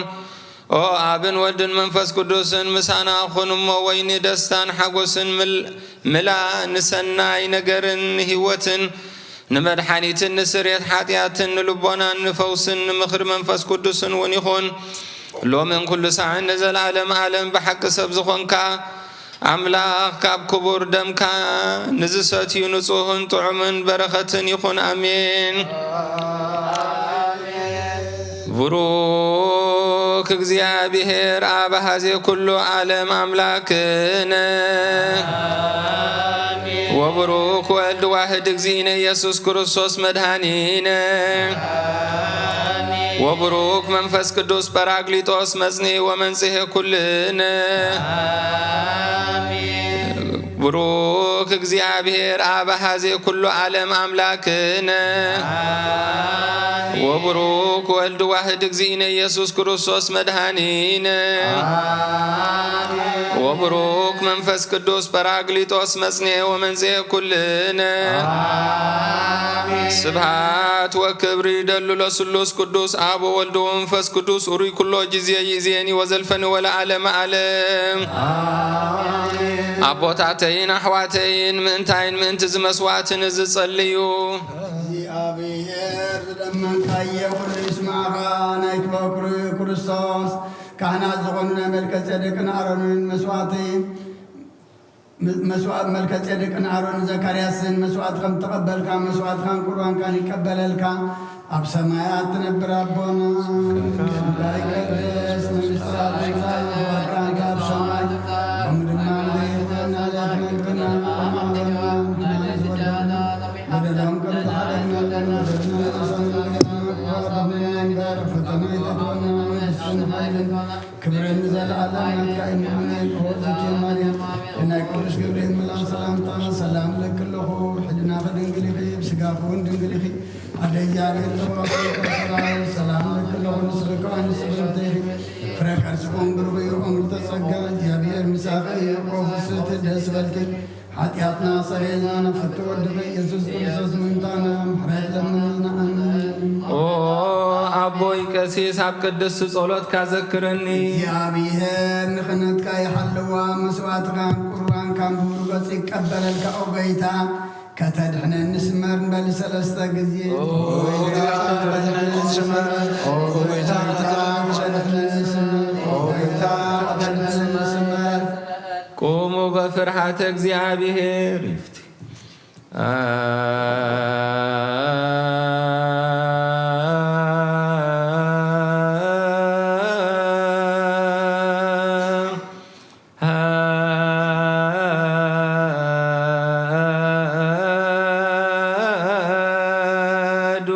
ኦ ኣብን ወልድን መንፈስ ቅዱስን ምሳና ኩን እሞ፣ ወይኒ ደስታን ሓጎስን ምል-፣ ምላ፣ ንሰናይ ነገርን ንህይወትን፣ ንመድሓኒትን ንስርየት ሓጢኣትን፣ ንልቦናን ንፈውስን ንምኽሪ መንፈስ ቅዱስን እውን ይኹን፣ ሎምን ኩሉ ሳዕን ንዘለዓለም ዓለም። ብሓቂ ሰብ ዝኾንካ ኣምላኽ፣ ካብ ክቡር ደምካ ንዝሰትዩ ንጹህን ጥዑምን በረኸትን ይኹን። ኣሜን። ቡሩክ እግዚኣብሔር ኣብ ኣሃዜ ኩሉ ዓለም ኣምላክነ፣ ወቡሩክ ወልድ ዋህድ እግዚእነ ኢየሱስ ክርስቶስ መድኃኒነ፣ ወቡሩክ መንፈስ ቅዱስ ጳራቅሊጦስ መጽንዒ ወመንጽሔ ኩልነ። ቡሩክ እግዚኣብሔር ኣብ ኣሃዜ ኩሉ ዓለም ኣምላክነ፣ ወቡሩክ ወልድ ዋህድ እግዚእነ ኢየሱስ ክርስቶስ መድኃኒነ፣ ወቡሩክ መንፈስ ቅዱስ ጳራቅሊጦስ መጽንዔ ወመንጽሔ ኩልነ። ስብሃት ወክብሪ ደሉ ለስሉስ ቅዱስ ኣብ ወወልድ ወመንፈስ ቅዱስ ኡሩይ ኩሎ ጊዜ ይእዜኒ ወዘልፈኒ ወለዓለመ ዓለም። ኣቦታተይን ኣሕዋተይን ምእንታይን ምእንቲ ዝመስዋዕትን ዝጸልዩ። እግዚኣብሔር ዝለመንካዮ ኩሉ ይስማዕኻ። ናይ ክብሪ ክርስቶስ ካህናት ዝኾኑ ናይ መልከጼዴቅን ኣሮንን መስዋዕቲ፣ መስዋዕት መልከጼዴቅን ኣሮንን ዘካርያስን መስዋዕት ከም ተቐበልካ፣ መስዋዕትካን ቁርባንካን ይቀበለልካ። ኣብ ሰማያት ትነብር ኣቦና፣ ስምካ ይቀደስ፣ መንግስትኻ ትምጻእ፣ ፍቓድካ ኣብ ሰማይ ከምኡ ድማ ምድሪ ትኹን። ናይለይትና መግብና ሃበና፣ ንሕና ንበደልና በደሎም ከም ዝሓለፍና ንበደልና ንሰምዕ፣ ፈተና ኣይተእትወና፣ መንግስትን ሓይልን ክብርን ንዘለዓለም ናትካ እዩ። ኣሜን። ኦ ዝኬ ማርያም፣ ናይ ቅዱስ ገብርኤል መልኣክ ሰላምታ ሰላም እለኪ ኣለኹ። ሕልናኺ ድንግል ኢኺ፣ ብስጋኺ እውን ድንግል ኢኺ። ኣደ እግዚኣብሔር ተባረኪ፣ ሰላም እለኪ ኣለኹ። ንስኺ ከኣ ንስቲ ብርክቲ ኢኺ፣ ፍረ ከርስኺ እውን ብሩኽ እዩ። እምርተ ጸጋ፣ እግዚኣብሔር ምሳኺ እዩ። ኦ ፍስሕቲ ደስ በልኪ፣ ሓጢኣትና ሰረየልና፣ ናብ ፍቲ ወድኺ ኢየሱስ ክርስቶስ ምእንታና ምሕረት ለምንልና። ኣሜን። ኦ ኣቦይ ቀሲስ፣ ኣብ ቅድስቲ ጸሎትካ ዘክረኒ። እግዚኣብሔር ንኽህነትካ ይሓልዋ፣ መስዋዕትካን ቁርባንካን ብብሩህ ገጽ ይቀበለልካ። ኦ ጎይታ፣ ከተድሕነኒ ስመር ንበል ሰለስተ ግዜ። ኦ ጎይታ፣ ከተድሕነኒ ስመር። ኦ ጎይታ፣ ከተድሕነኒ ስመር። ኦ ጎይታ፣ ከተድሕነኒ ስመር። ቁሙ በፍርሃተ እግዚኣብሔር ይፍቲ። ኣሐዱ።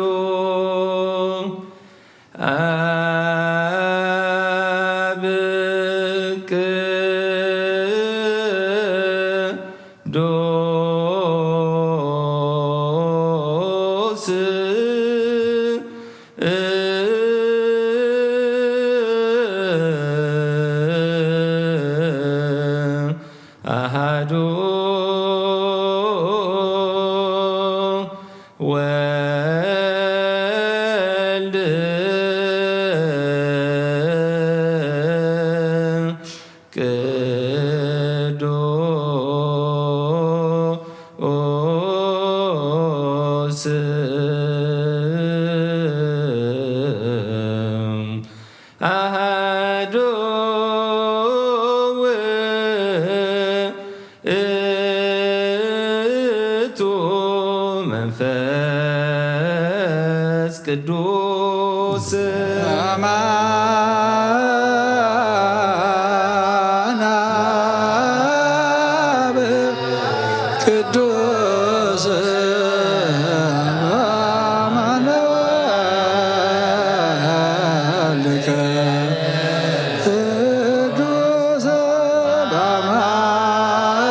ቅዱስ አሃዱ ወልድ ቅዱስ አሃዱ ውእቱ መንፈስ ቅዱስ። አማን አብ ቅዱስ አማን ወልድከ ቅዱስ በአማን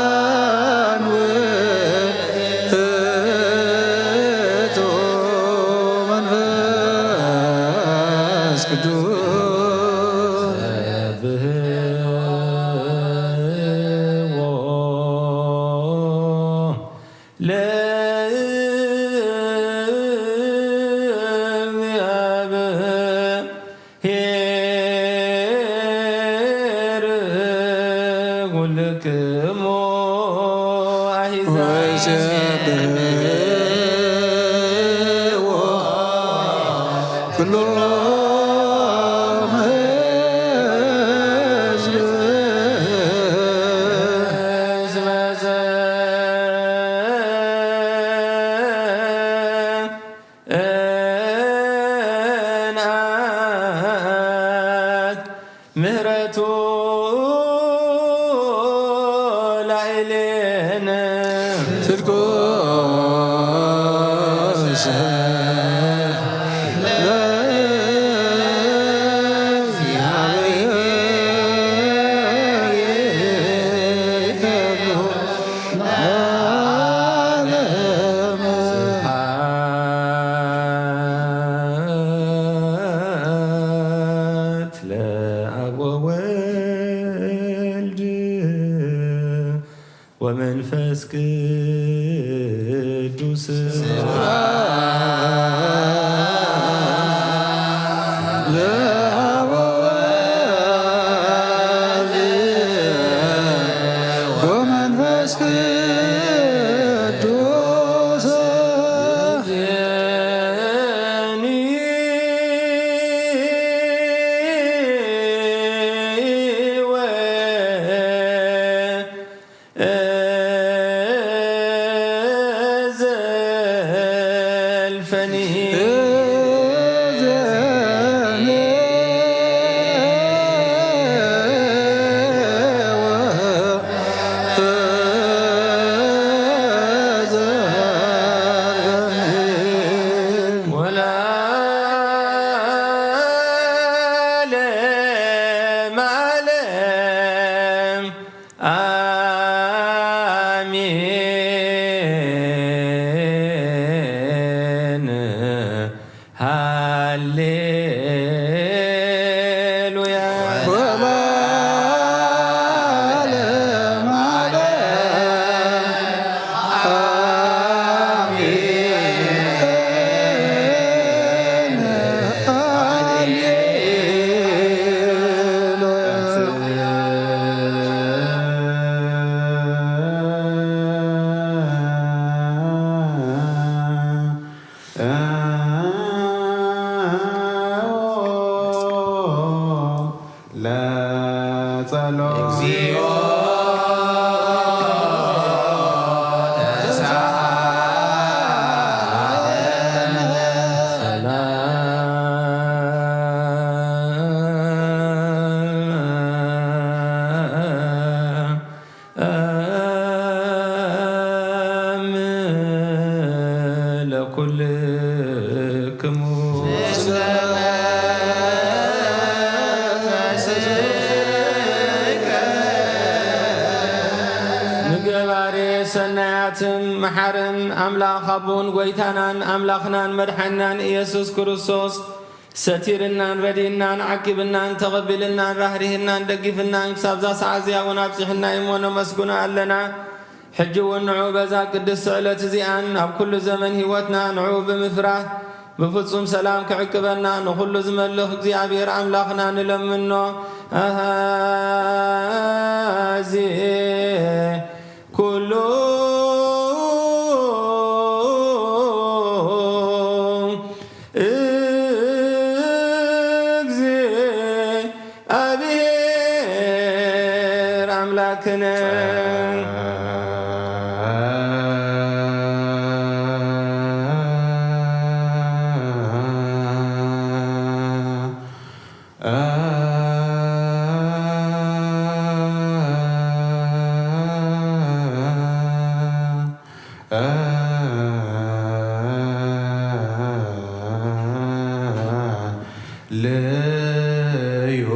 ውእቱ መንፈስ ቅዱስ። ለእግዚአብሔር ኩልክሙ አሕዛብ። ወይሴብሕዎ ኩሎም ሕዝብ። እስመ ዘ- እንኣት ምህረቱ ላዕሌነ። ጽድቁ ስብሐት ለአብ ወወልድ ወመንፈስ ቅዱስ። ስብሐት ለአብ ወወልድ ወመንፈስ ቅዱስ። ወለዓለመ ዓለም። አሜን። ሃሌሉያ። ወለዓለመ ዓለም። አሜን። ሃሌሉያ። ለጸሎት። እግዚኦ ተሳሃለነ። ሰላም ለኩልክሙ። ሰናያትን መሓርን ኣምላኽ ኣቦን ጐይታናን ኣምላኽናን መድሓኒናን ኢየሱስ ክርስቶስ ሰቲርናን ረዲእናን ዓቂብናን ተቐቢልናን ራህሪህናን ደጊፍናን ክሳብዛ ሰዓት እዚኣ እውን ኣብጺሕና እሞ ነመስግኖ ኣለና። ሕጂ እውን ንዑ በዛ ቅድስቲ ዕለት እዚኣን ኣብ ኩሉ ዘመን ህይወትና ንዑ ብምፍራህ ብፍጹም ሰላም ክዕቅበና ንኹሉ ዝመልኽ እግዚኣብሔር ኣምላኽና ንለምኖ። ኣሃዚ ኩሉ እግዚኣብሔር ኣምላክነ። ልዩ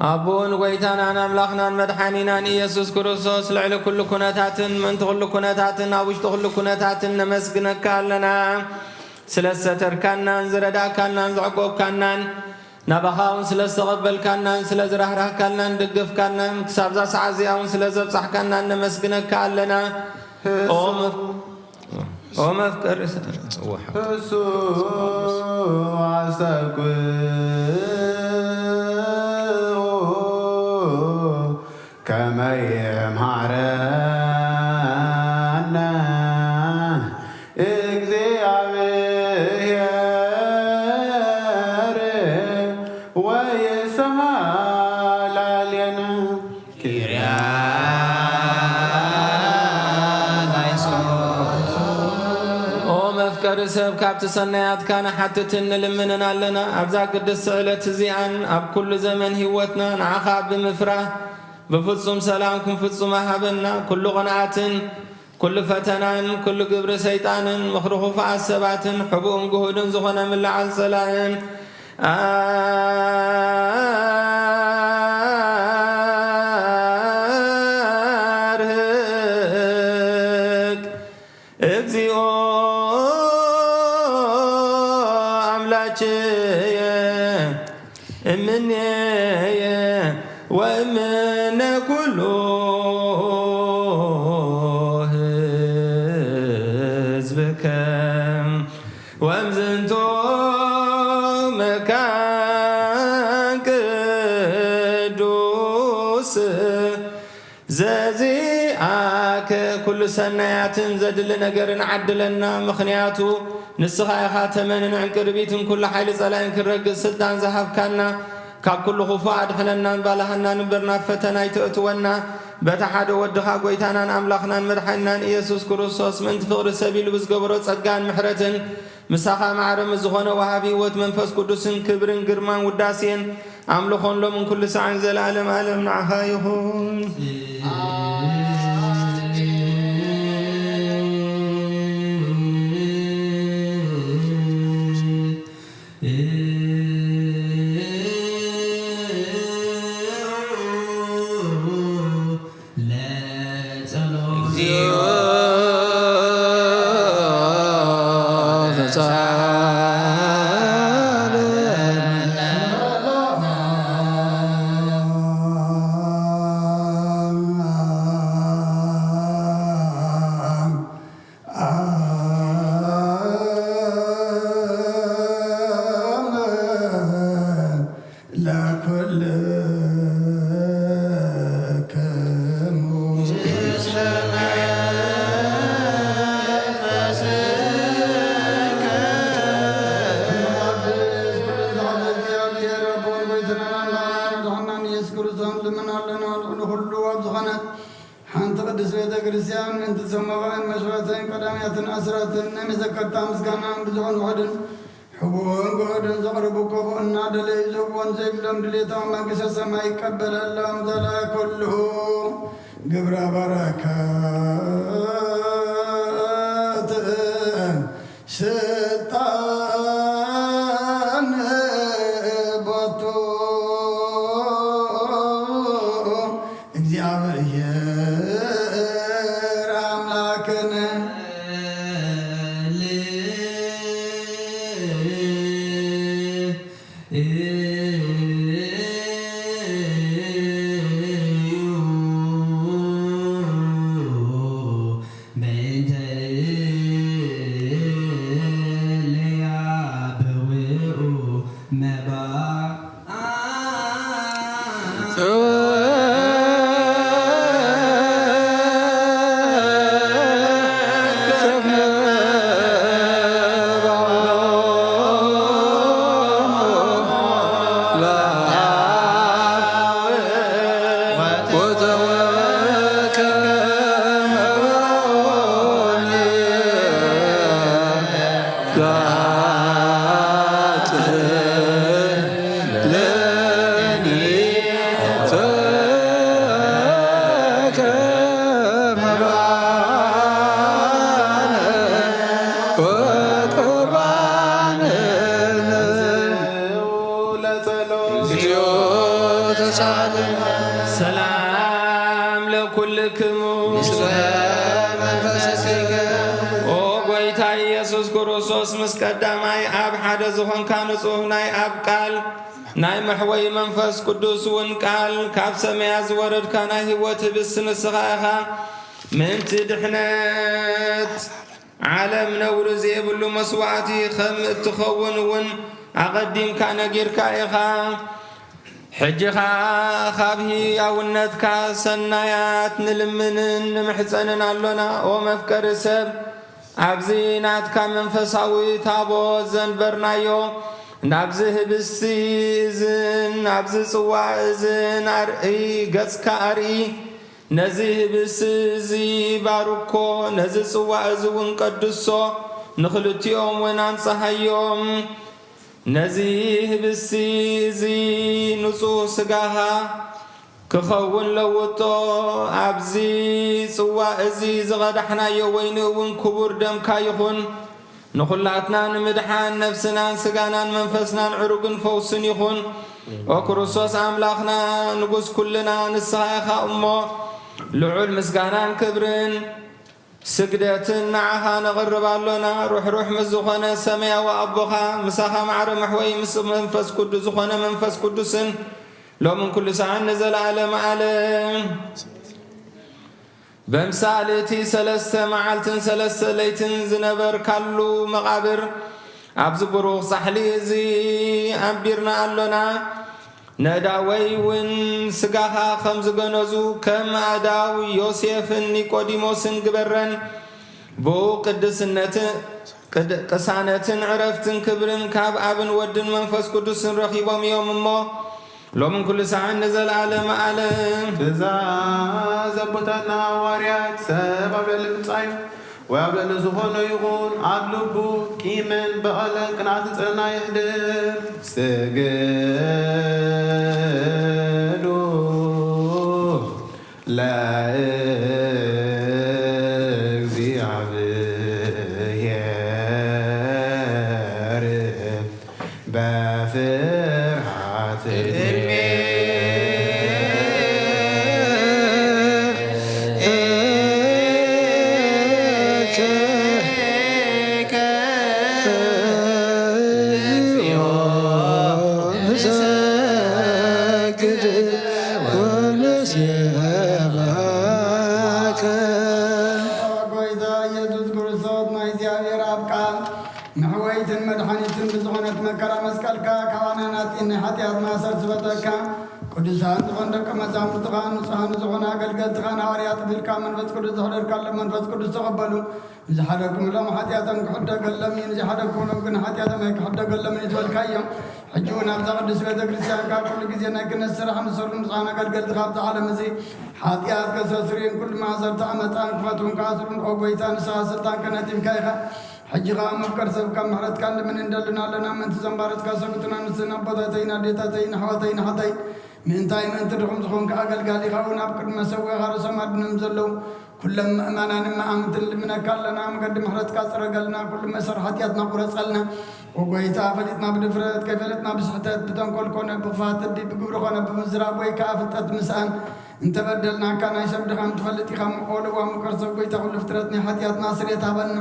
ኣቦን ጐይታናን ኣምላኽናን መድሓኒናን ኢየሱስ ክርስቶስ ልዕሊ ኩሉ ኩነታትን ምእንቲ ኩሉ ኩነታትን ኣብ ውሽጢ ኩሉ ኩነታትን ነመስግነካ ኣለና። ስለ ዝሰተርካናን ዝረዳእካናን ዘዕቆብካናን ናባኻ እውን ስለ ዝተቐበልካናን ስለ ዝራህራህካናን ደገፍካናን ክሳብዛ ሰዓት እዚኣ እውን ስለ ዘብጻሕካናን ነመስግነካ ኣለና። ኦ መፍ-፣ ኦ መፍቀሪ ስ-፣ እወ፣ ሓው። እሱ ኣስተብቅዑ ከመ ይምሃረነ እግዚኣብሔር ወይስሃ ላዕሌነ። ኪርያ ላይሶን። ኦ መፍቀሪ ሰብ፣ ካብቲ ሰናያትካ ንሓትትን ንልምንን ኣለና። ኣብዛ ቅድስቲ ዕለት እዚኣን ኣብ ኩሉ ዘመን ህይወትና ንዓኻ ብምፍራህ ብፍጹም ሰላም ክንፍጹማ ሃበና። ኩሉ ቅንኣትን ኩሉ ፈተናን ኩሉ ግብሪ ሰይጣንን ምኽሪ ኽፉኣት ሰባትን ሕቡእን ግሁድን ዝኾነ ምልዓል ጸላእን ኣርህቅ። እግዚኦ ኣምላክየ እምኔየ ወእምነ ኩሉ ህዝብከ ወእምዝንቱ መካን ቅዱስ ዘዚኣከ ኩሉ ሰናያትን ዘድሊ ነገርን ዓድለና። ምኽንያቱ ንስኻ ኢኻ ተመንን ዕንቅርቢትን ኩሉ ሓይሊ ጸላእን ክረግጽ ስልጣን ዝሃብካና። ካብ ኩሉ ክፉእ ኣድሕነናን ባልሃናን እምበር ናብ ፈተና ኣይተእትወና። በታ ሓደ ወድኻ ጐይታናን ኣምላኽናን መድሓኒናን ኢየሱስ ክርስቶስ ምእንቲ ፍቕሪ ሰብ ኢሉ ብዝገበሮ ጸጋን ምሕረትን ምሳኻ ማዕረ ምስ ዝኾነ ወሃቢ ህይወት መንፈስ ቅዱስን ክብርን ግርማን ውዳሴን ኣምልኾን ሎምን ኩሉ ሳዕን ዘለዓለም ዓለም ንዓኻ ይኹን። ለጸሎት። እግዚኦ ተሳለነ። ለኩልክሙ። ኢየሱስ ክርስቶስ ልምን ኣለና፣ ንኹሉ ኣብ ዝኾነ ሓንቲ ቅድስት ቤተ ክርስቲያን ምእንቲ ሰማባእን መሽረትን ቀዳምያትን ኣስራትን ናይ መዘከርታ ምስጋና ብዙሕን ውሑድን ሕቡእን ግሁድን ዘቕርቡ እኮ ብእና ደለዩ ዝህብዎን ዘይብሎም ድሌቶም መንግስተ ሰማይ ይቀበለሎም። ዘለ ኩሉ ግብረ በረከት ስልጣን ቦቱ። እግዚኦ ተሳለነ። ሰላም ለኩልክሙ። ምስለ መንፈስከ። ኦ ጎይታ ኢየሱስ ክርስቶስ፣ ምስ ቀዳማይ ኣብ ሓደ ዝኾንካ ንጹህ ናይ ኣብ ቃል፣ ናይ መሕወይ መንፈስ ቅዱስ እውን ቃል፣ ካብ ሰማያ ዝወረድካ ናይ ህይወት ህብስት ንስኻ ኢኻ። ምእንቲ ድሕነት ዓለም ነውሪ ዘይብሉ መስዋዕቲ ከም እትኸውን እውን ኣቐዲምካ ነጊርካ ኢኻ። ሕጂ ኸኣ ካብ ህያውነትካ ሰናያት ንልምንን ንምሕጸንን ኣሎና። ኦ መፍቀሪ ሰብ፣ ኣብዚ ናትካ መንፈሳዊ ታቦት ዘንበርናዮ፣ ናብዚ ህብስቲ እዝን ናብዚ ጽዋእ እዝን ኣርኢ፣ ገጽካ ኣርኢ። ነዚ ህብስቲ እዚ ባርኮ፣ ነዚ ጽዋእ እዚ እውን ቀድሶ፣ ንኽልቲኦም እውን ኣንጽሃዮም። ነዚ ህብስቲ እዚ ንጹህ ስጋኻ ክኸውን ለውጦ፣ ኣብዚ ጽዋእ እዚ ዝቐዳሕናዮ ወይኒ እውን ክቡር ደምካ ይኹን። ንኹላትና ንምድሓን ነፍስናን ስጋናን መንፈስናን ዕሩግን ፈውስን ይኹን። ኦ ክርስቶስ ኣምላኽና ንጉስ ኩልና ንስኻ ኢኻ እሞ፣ ልዑል ምስጋናን ክብርን ስግደትን ንዓኻ ነቕርብ ኣሎና። ሩሕሩሕ ምስ ዝኾነ ሰማያዊ ኣቦኻ፣ ምሳኻ ማዕረ መሕወይ ምስ መንፈስ ቅዱስ ዝኾነ መንፈስ ቅዱስን ሎምን ኩሉ ሰዓን ንዘለዓለም ዓለም። በምሳሌ እቲ ሰለስተ መዓልትን ሰለስተ ለይትን ዝነበርካሉ መቓብር፣ ኣብዚ ብሩኽ ጻሕሊ እዚ ኣንቢርና ኣሎና። ነዳወይ እውን ስጋኻ ከም ዝገነዙ፣ ከም ኣዳው ዮሴፍን ኒቆዲሞስን ግበረን። ብኡ ቅድስነት፣ ቅድ-፣ ቅሳነትን ዕረፍትን ክብርን ካብ ኣብን ወድን መንፈስ ቅዱስን ረኺቦም እዮም እሞ፣ ሎምን ኩሉ ሰዓን ንዘለዓለመ ዓለም። ትእዛዝ ኣቦታትና ሃዋርያት፣ ሰብ ኣብ ልዕሊ ብጻዩ ወይ ኣብ ልዕሊ ዝኾኖ ይኹን ኣብ ልቡ ቂምን በቐልን ቅንኣትን ጽልእና የሕድር። ስግዱ ለእግዚኣብሔር በፍርሃት። ጎይታ ኢየሱስ ክርስቶስ ናይ እግዚኣብሔር ኣብ ቃል መሕወይትን መድሓኒትን ብዝኾነት መከራ መስቀልካ ካባና ናጽእን ናይ ሓጢኣት ማእሰር ዝበተካ ቅዱሳን ዝኾኑ ደቀ መዛሙርትኻ ንጹሃን ዝኾኑ ኣገልገልትኻ ሃዋርያት ብልካ መንፈስ ቅዱስ ዘሕደርካሎም መንፈስ ቅዱስ ተቐበሉ። ንዝሓደግኩምሎም ሓጢኣቶም ክሕደገሎም እዩ፣ ንዘይሓደግኩምሎም ግን ሓጢኣቶም ኣይክሕደገሎም እዩ ዝበልካዮም። ሕጂ እውን ኣብዛ ቅድስት ቤተ ክርስቲያን ካብ ኩሉ ግዜ ናይ ክነት ስራሕ ንሰሩ ንጹሃን ኣገልገልትኻ ኣብዛ ዓለም እዚ ሓጢኣት ከሰስርዩን ኩሉ ማእሰርቲ ዓመፃን ክፈትውን ክኣስሩን ኦ ጎይታ ንስኻ ስልጣን ክህነት ሂብካ ኢኻ። ሕጂ ኸዓ መፍቀር ሰብ ካብ ምሕረትካ ልምን እንደልን ኣለና። ምእንቲ ዘንባረትካ ሰብትና ንስን ኣቦታተይን ኣዴታተይን ኣሕዋተይን ኣሓተይ ምእንታይ ምእንቲ ድኹም ዝኾንካ ኣገልጋሊኻ እውን ኣብ ቅድሚ መሰዊያኻ ርእሶም ኣድኖም ዘለዉ ኩሎም ምእመናን እመኣምትን ልምነካ ኣለና። መገዲ ምሕረትካ ጽረገልና። ኩሉ መእሰር ሓጢኣትና ቁረጸልና። ኦ ጎይታ፣ ፈሊጥና ብድፍረት፣ ከይፈለጥና ብስሕተት፣ ብተንኮል ኮነ ብኽፋት ልቢ፣ ብግብሪ ኮነ ብምዝራብ ወይ ከኣ ፍልጠት ምስኣን እንተበደልናካ፣ ናይ ሰብ ድኻም ትፈልጥ ኢኻ እሞ፣ ኦ ለዋህ ምቁር ሰብ፣ ጎይታ ኩሉ ፍጥረት፣ ናይ ሓጢኣትና ስርየት ሃበና።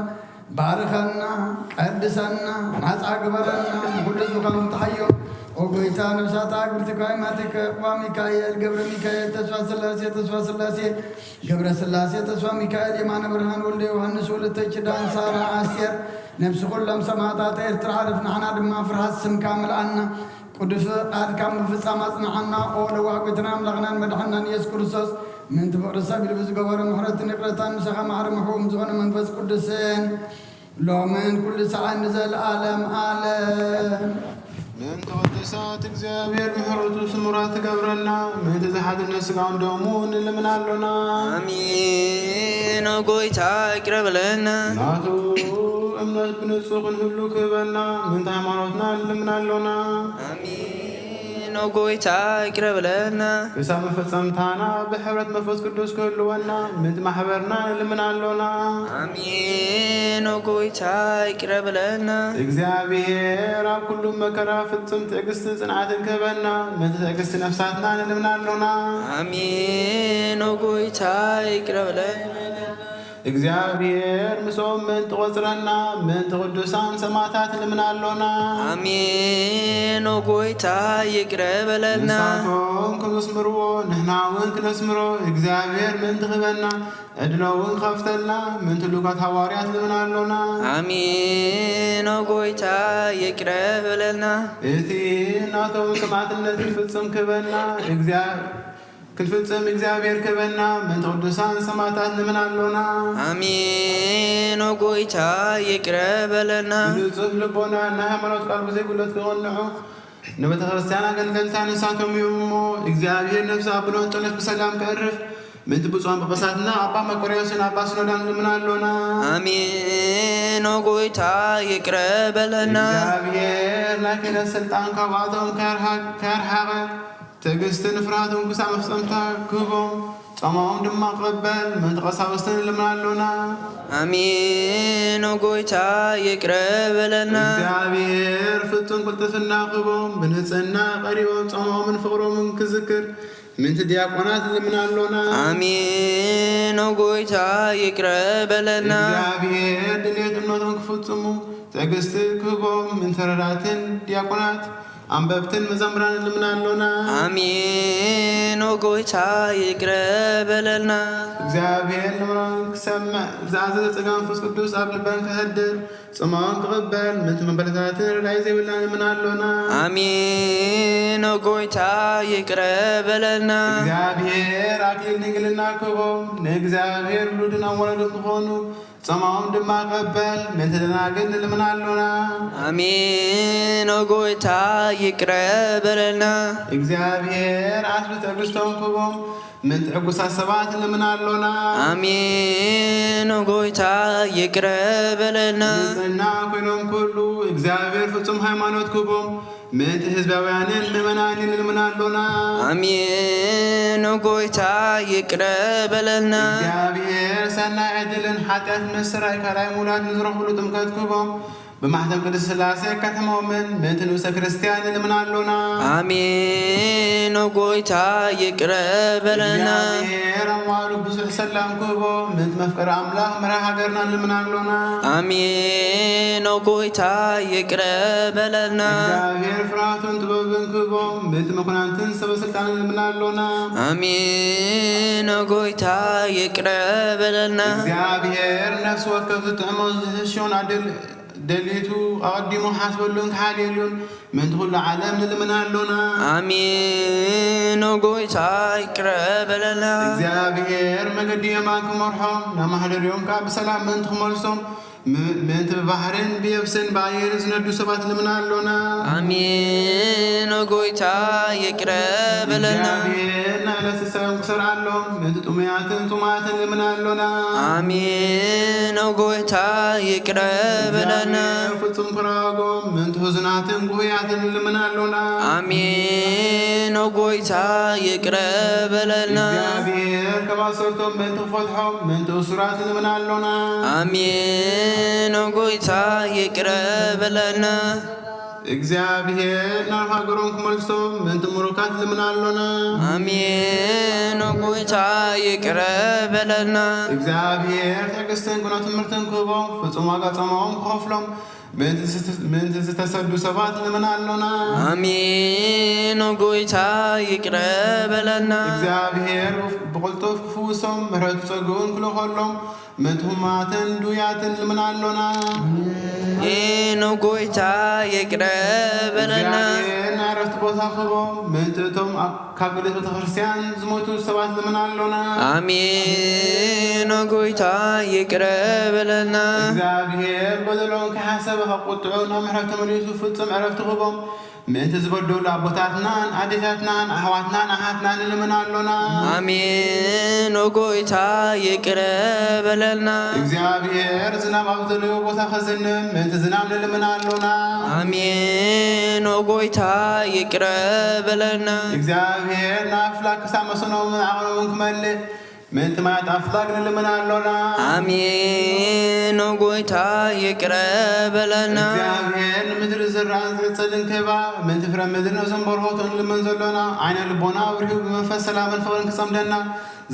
ባርኸና፣ ቀድሰና፣ ናጻ ግበረና፣ ንኹሉ ህዝብኻ ምጥሓዮ። ኦ ጎይታ፣ ነብሳት ኣግብርቲካ ይማቲከ፣ ቅባ ሚካኤል፣ ገብረ ሚካኤል፣ ተስፋ ስላሴ፣ ተስፋ ስላሴ፣ ገብረ ስላሴ፣ ተስፋ ሚካኤል፣ የማነ ብርሃን፣ ወልደ ዮሃንስ፣ ወለተ ኪዳን፣ ሳራ፣ ኣስቴር፣ ነብሲ ኩሎም ሰማእታት ኤርትራ ዕረፍ፣ ንዓና ድማ ፍርሃት ስምካ ምልኣና። ቅዱስ ፍቓድካ ምፍጻም ኣጽንዓና። ኦ ለዋህ ጎይታና ኣምላኽናን መድሓንናን ኢየሱስ ክርስቶስ፣ ምእንቲ ፍቕሪ ሰብ ኢሉ ብዝገበሮ ምሕረትን ይቕረታን፣ ምሳኻ ማዕረ ምሕውም ዝኾነ መንፈስ ቅዱስን፣ ሎምን ኩሉ ሰዓት ንዘለዓለም ዓለም። ምእንቲ ቅዱሳት እግዚኣብሔር ምሕረቱ ስሙራት ትገብረልና፣ ምእንቲ ዝሓዘነ ስጋውን ደሙ ንልምን ኣሎና። ኣሜን። ኦ ጎይታ ይቅረ በለልና። ናቱ እምነት ብንጹህ ክንህሉ ክህበና፣ ምእንቲ ሃይማኖትና ንልምን ኣሎና። ኣሜን። ጎይታ ይቅረ በለልና። ክሳብ መፈጸምታና ብሕብረት መንፈስ ቅዱስ ክህልወና ምእንቲ ማሕበርና ንልምን ኣሎና። ኣሜን። ኦ ጎይታ ይቅረ በለልና። እግዚኣብሔር ኣብ ኩሉ መከራ ፍጽም ትዕግስትን ጽንዓትን ክህበና ምእንቲ ትዕግስቲ ነፍሳትና ንልምን ኣሎና። ኣሜን። ኦ ጎይታ ይቅረ በለልና። እግዚኣብሔር ምስኦም ምእንቲ ቆጽረና ምእንቲ ቅዱሳን ሰማዕታት ንልምን ኣሎና። ኣሜን። ኦ ጎይታ ይቅረ በለልና። ንሳቶም ክመስምርዎ ንሕና እውን ክነስምሮ እግዚኣብሔር ምእንቲ ክህበና ዕድሎ እውን ክኸፍተልና ምእንቲ ልኡካት ሃዋርያት ንልምን ኣሎና። ኣሜን። ኦ ጎይታ ይቅረ በለልና። እቲ ናቶም ሰማዕትነት ፍጽም ክህበና እግዚኣብሔር ክንፍጽም እግዚኣብሔር ክህበና ምእንቲ ቅዱሳን ሰማዕታት ንልምን ኣሎና። ኣሜን። ኦ ጎይታ ይቅረ በለልና። ብንጹህ ልቦና ናይ ሃይማኖት ቃል ብዘይ ጉድለት ክቕንዑ ንቤተ ክርስቲያን ኣገልገልታ ንሳቶም እዮም እሞ እግዚኣብሔር ነፍሲ ኣቡነ እንጦንዮስ ብሰላም ከዕርፍ ምእንቲ ብፁዓን ጳጳሳትና ኣባ መርቆሬዎስን ኣባ ሲኖዳን ንልምን ኣሎና። ኣሜን። ኦ ጎይታ ይቅረ በለልና። እግዚኣብሔር ናይ ክህነት ስልጣን ካብኣቶም ከርሃ- ከርሃቐ ትዕግስትን ፍርሃትን ክሳብ መፍጸምታ ክህቦም ጾማኦም ድማ ክቕበል ምእንቲ ቀሳውስትን ንልምን ኣሎና። ኣሜን። ኦ ጎይታ ይቅረ በለልና። እግዚኣብሔር ፍጹም ቅልጥፍና ክህቦም ብንጽህና ቀሪቦም ጾማኦምን ፍቕሮምን ክዝክር ምእንቲ ዲያቆናት ንልምን ኣሎና። ኣሜን። ኦ ጎይታ ይቅረ በለልና። እግዚኣብሔር ድሌት እምነቶም ክፍጽሙ ትዕግስቲ ክህቦም ምእንቲ ረዳትን ዲያቆናት ኣንበብትን መዘምራን ንልምን ኣሎና። ኣሜን። ኦ ጎይታ ይቅረ በለልና። እግዚኣብሔር ልመናን ክሰምዕ ዝኣዘዘ ጸጋ መንፈስ ቅዱስ ኣብ ልበን ከህድር ጽምኦም ክቕበል ምእንቲ መበለታትን ረዳኢ ዘይብልና ንልምን ኣሎና። ኣሜን። ኦ ጎይታ ይቅረ በለልና። እግዚኣብሔር ኣክሊል ድንግልና ክህቦም ንእግዚኣብሔር ውሉድን ኣወለዱን ክኾኑ ጾማኦም ድማ ቀበል ምእንቲ ደናግል ንልምን ኣሎና። ኣሜን። ኦ ጎይታ ይቅረ በለልና። እግዚኣብሔር ኣስሊ ትዕግስቶም ክቦም ምእንቲ ዕጉሳት ሰባት ንልምን ኣሎና። ኣሜን። ኦ ጎይታ ይቅረ በለልና። ንጽህና ኮይኖም ኩሉ እግዚኣብሔር ፍጹም ሃይማኖት ክቦም ምእንቲ ህዝባውያንን ምእመናንን ንልምን ኣሎና። ኣሜን። ኦ ጎይታ ይቅረ በለልና። እግዚኣብሔር ሰናይ ዕድልን ሓጢኣት ምስራይ ካልኣይ ሙላት ንዝረኽብሉ ጥምቀት ክቦም ብማሕተም ቅድስት ስላሴ ከትሕሞምን ምእንቲ ንኡሰ ክርስቲያን ንልምን ኣሎና። ኣሜን። ኦ ጎይታ ይቅረ በለልና። እግዚኣብሔር ኣማሉ ብዙሕ ሰላም ክህቦ ምእንቲ መፍቀሪ ኣምላኽ መራሒ ሃገርና ንልምን ኣሎና። ኣሜን። ኦ ጎይታ ይቅረ በለልና። እግዚኣብሔር ፍርሃቱን ጥበብን ክህቦ ምእንቲ መኮናንትን ሰበ ስልጣን ንልምን ኣሎና። ኣሜን። ኦ ጎይታ ይቅረ በለልና። እግዚኣብሔር ነፍሲ ወከፍ ዝጥዕሞ ዝሕሽውን ኣድል ደሊቱ ኣቐዲሙ ሓስበሉን ክሓልየሉን ምእንቲ ኩሉ ዓለም ንልምን ኣሎና። ኣሜን። ኦ ጎይታ ይቅረ በለልና። እግዚኣብሔር መገዲ የማን ክመርሖም ናብ ማሕደሪኦም ከዓ ብሰላም ምእንቲ ክመልሶም ም- ምእንቲ ብባሕርን ብየብስን ብኣየርን ዝነዱ ሰባት ንልምን ኣሎና። ኣሜን። ኦ ጎይታ ይቅረ በለልና። እግዚኣብሔር ናይ ዕለት ስሳዮም ክሰርዓሎም ምእንቲ ጥሙያትን ጽሙኣትን ንልምን ኣሎና። ኣሜን። ኦ ጎይታ ይቅረ በለልና። እግዚኣብሔር ፍጹም ክራጎም ምእንቲ ህዙናትን ጉህያትን ንልምን ኣሎና። ኣሜን። ኦ ጎይታ ይቅረ በለልና። እግዚኣብሔር ከም ኣሰርቶም ምእንቲ ክፈትሖም ምእንቲ እሱራት ንልምን ኣሎና። ኣሜን። ኦ ጎይታ ይቅረ በለልና። እግዚኣብሔር ናብ ሃገሮም ክመልሶም ምእንቲ ምሩካት ንልምን ኣሎና። ኣሜን። ኦ ጎይታ ይቅረ በለልና። እግዚኣብሔር ትዕግስትን ቅኖ ትምህርትን ክህቦም ፍጹም ዋጋ ጾማኦም ክኸፍሎም ምእንቲ ዝተ- ምእንቲ ዝተሰዱ ሰባት ንልምን ኣሎና። ኣሜን። ኦ ጎይታ ይቅረ በለልና። እግዚኣብሔር ብቕልጡፍ ክፍውሶም ምሕረቱ ጸግኡን ክልእኸሎም ምእንቲ ህሙማትን ድውያትን ንልምን ኣሎና። ኣሜን። ኦ ጎይታ ይቅረ በለልና። እግዚኣብሔር ናይ ዕረፍቲ ቦታ ክህቦም ምእንቲ እቶም ኣብ- ካብ ግለት ቤተክርስትያን ዝሞቱ ሰባት ንልምን ኣሎና። ኣሜን። ኦ ጎይታ ይቅረ በለልና። እግዚኣብሔር በደሎም ክሓሰብ ካብ ቁጥዑ ናብ ምሕረት ተመሊሱ ፍጹም ዕረፍቲ ክህቦም ምእንቲ ዝበደሉ ኣቦታትናን ኣዴታትናን ኣሕዋትናን ኣሓትናን ንልምን ኣሎና። ኣሜን። ኦ ጎይታ ይቅረ በለልና። እግዚኣብሔር ዝናብ ኣብ ዘለዎ ቦታ ከዝንም ምእንቲ ዝናብ ንልምን ኣሎና። ኣሜን። ኦ ጎይታ ይቅረ በለልና። እግዚኣብሔር ንኣፍላክ ክሳብ መሰኖምን ዓቐኖምን ክመልእ ምእንቲ ማያት ኣፍላግ ንልምን ኣሎና። ኣሜን። ኦ ጎይታ ይቅረ በለና። እግዚኣብሔር ንምድሪ ዝራእን ዝዕጸድን ክህባ ምእንቲ ፍረ ምድሪ ነዞም በርሆቶ ንልምን ዘሎና። ዓይነ ልቦና ኣብሪሁ ብመንፈስ ሰላምን ፍቕርን ክጸምደና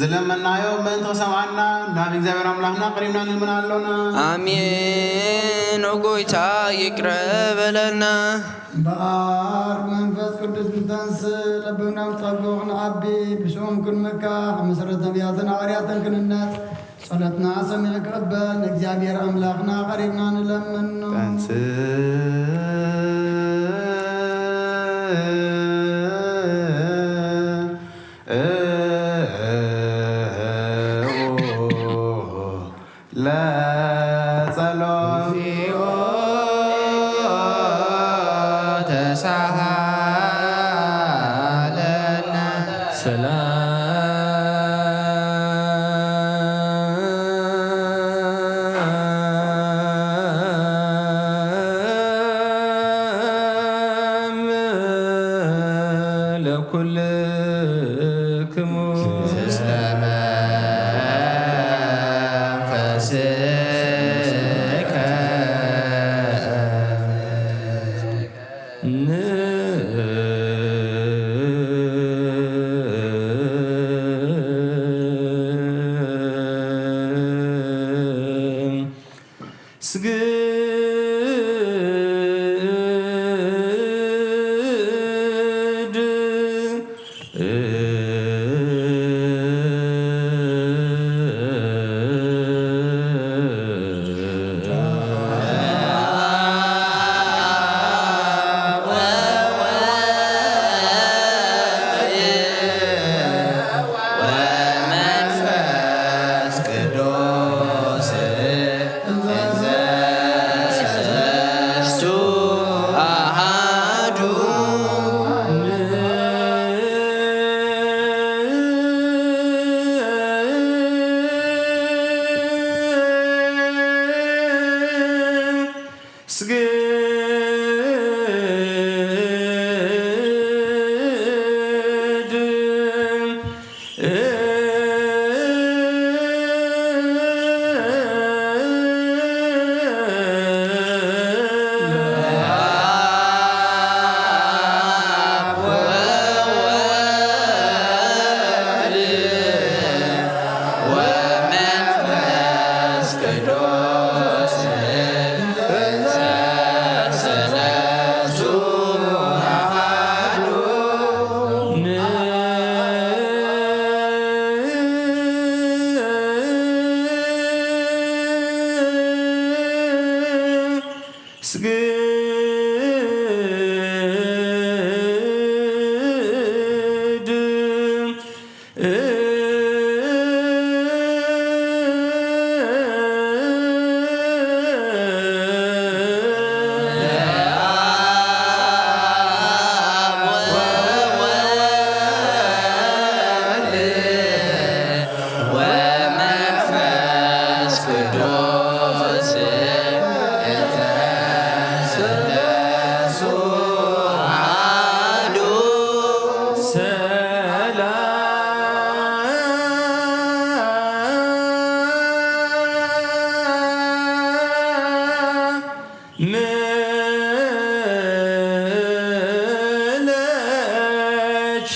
ዝለመናዮ ምእንቲ ክሰምዓና ናብ እግዚኣብሔር ኣምላኽና ቀሪብና ንልምን ኣሎና። ኣሜን። ኦ ጎይታ ይቅረ በለና። እምበኣር መንፈስ ቅዱስ ንተንስእ፣ ለብብና ንጸግዑ፣ ክንዓቢ፣ ብሽኦም ክንምካሕ፣ መሰረት ነቢያትን ሃዋርያትን ክንነጽ፣ ጸሎትና ሰሚዑ ክቕበል ንእግዚኣብሔር ኣምላኽና ቀሪብና ንለምኖ። ተንስእ ለጸሎት። ተሳሃለነ። ሰላም ለኩልክሙ። ስለ መንፈስከ ስግድ። ወመንፈስ ቅዱስ እንዘ ሰለስቱ አሃዱ። ስግድ። ወመንፈስ ቅዱስ እንዘ ሰለስቱ አሐዱ። ስግድ። ወመንፈስ ቅዱስ እንዘ ሰለስቱ አሐዱ። ሰላም ለኪ።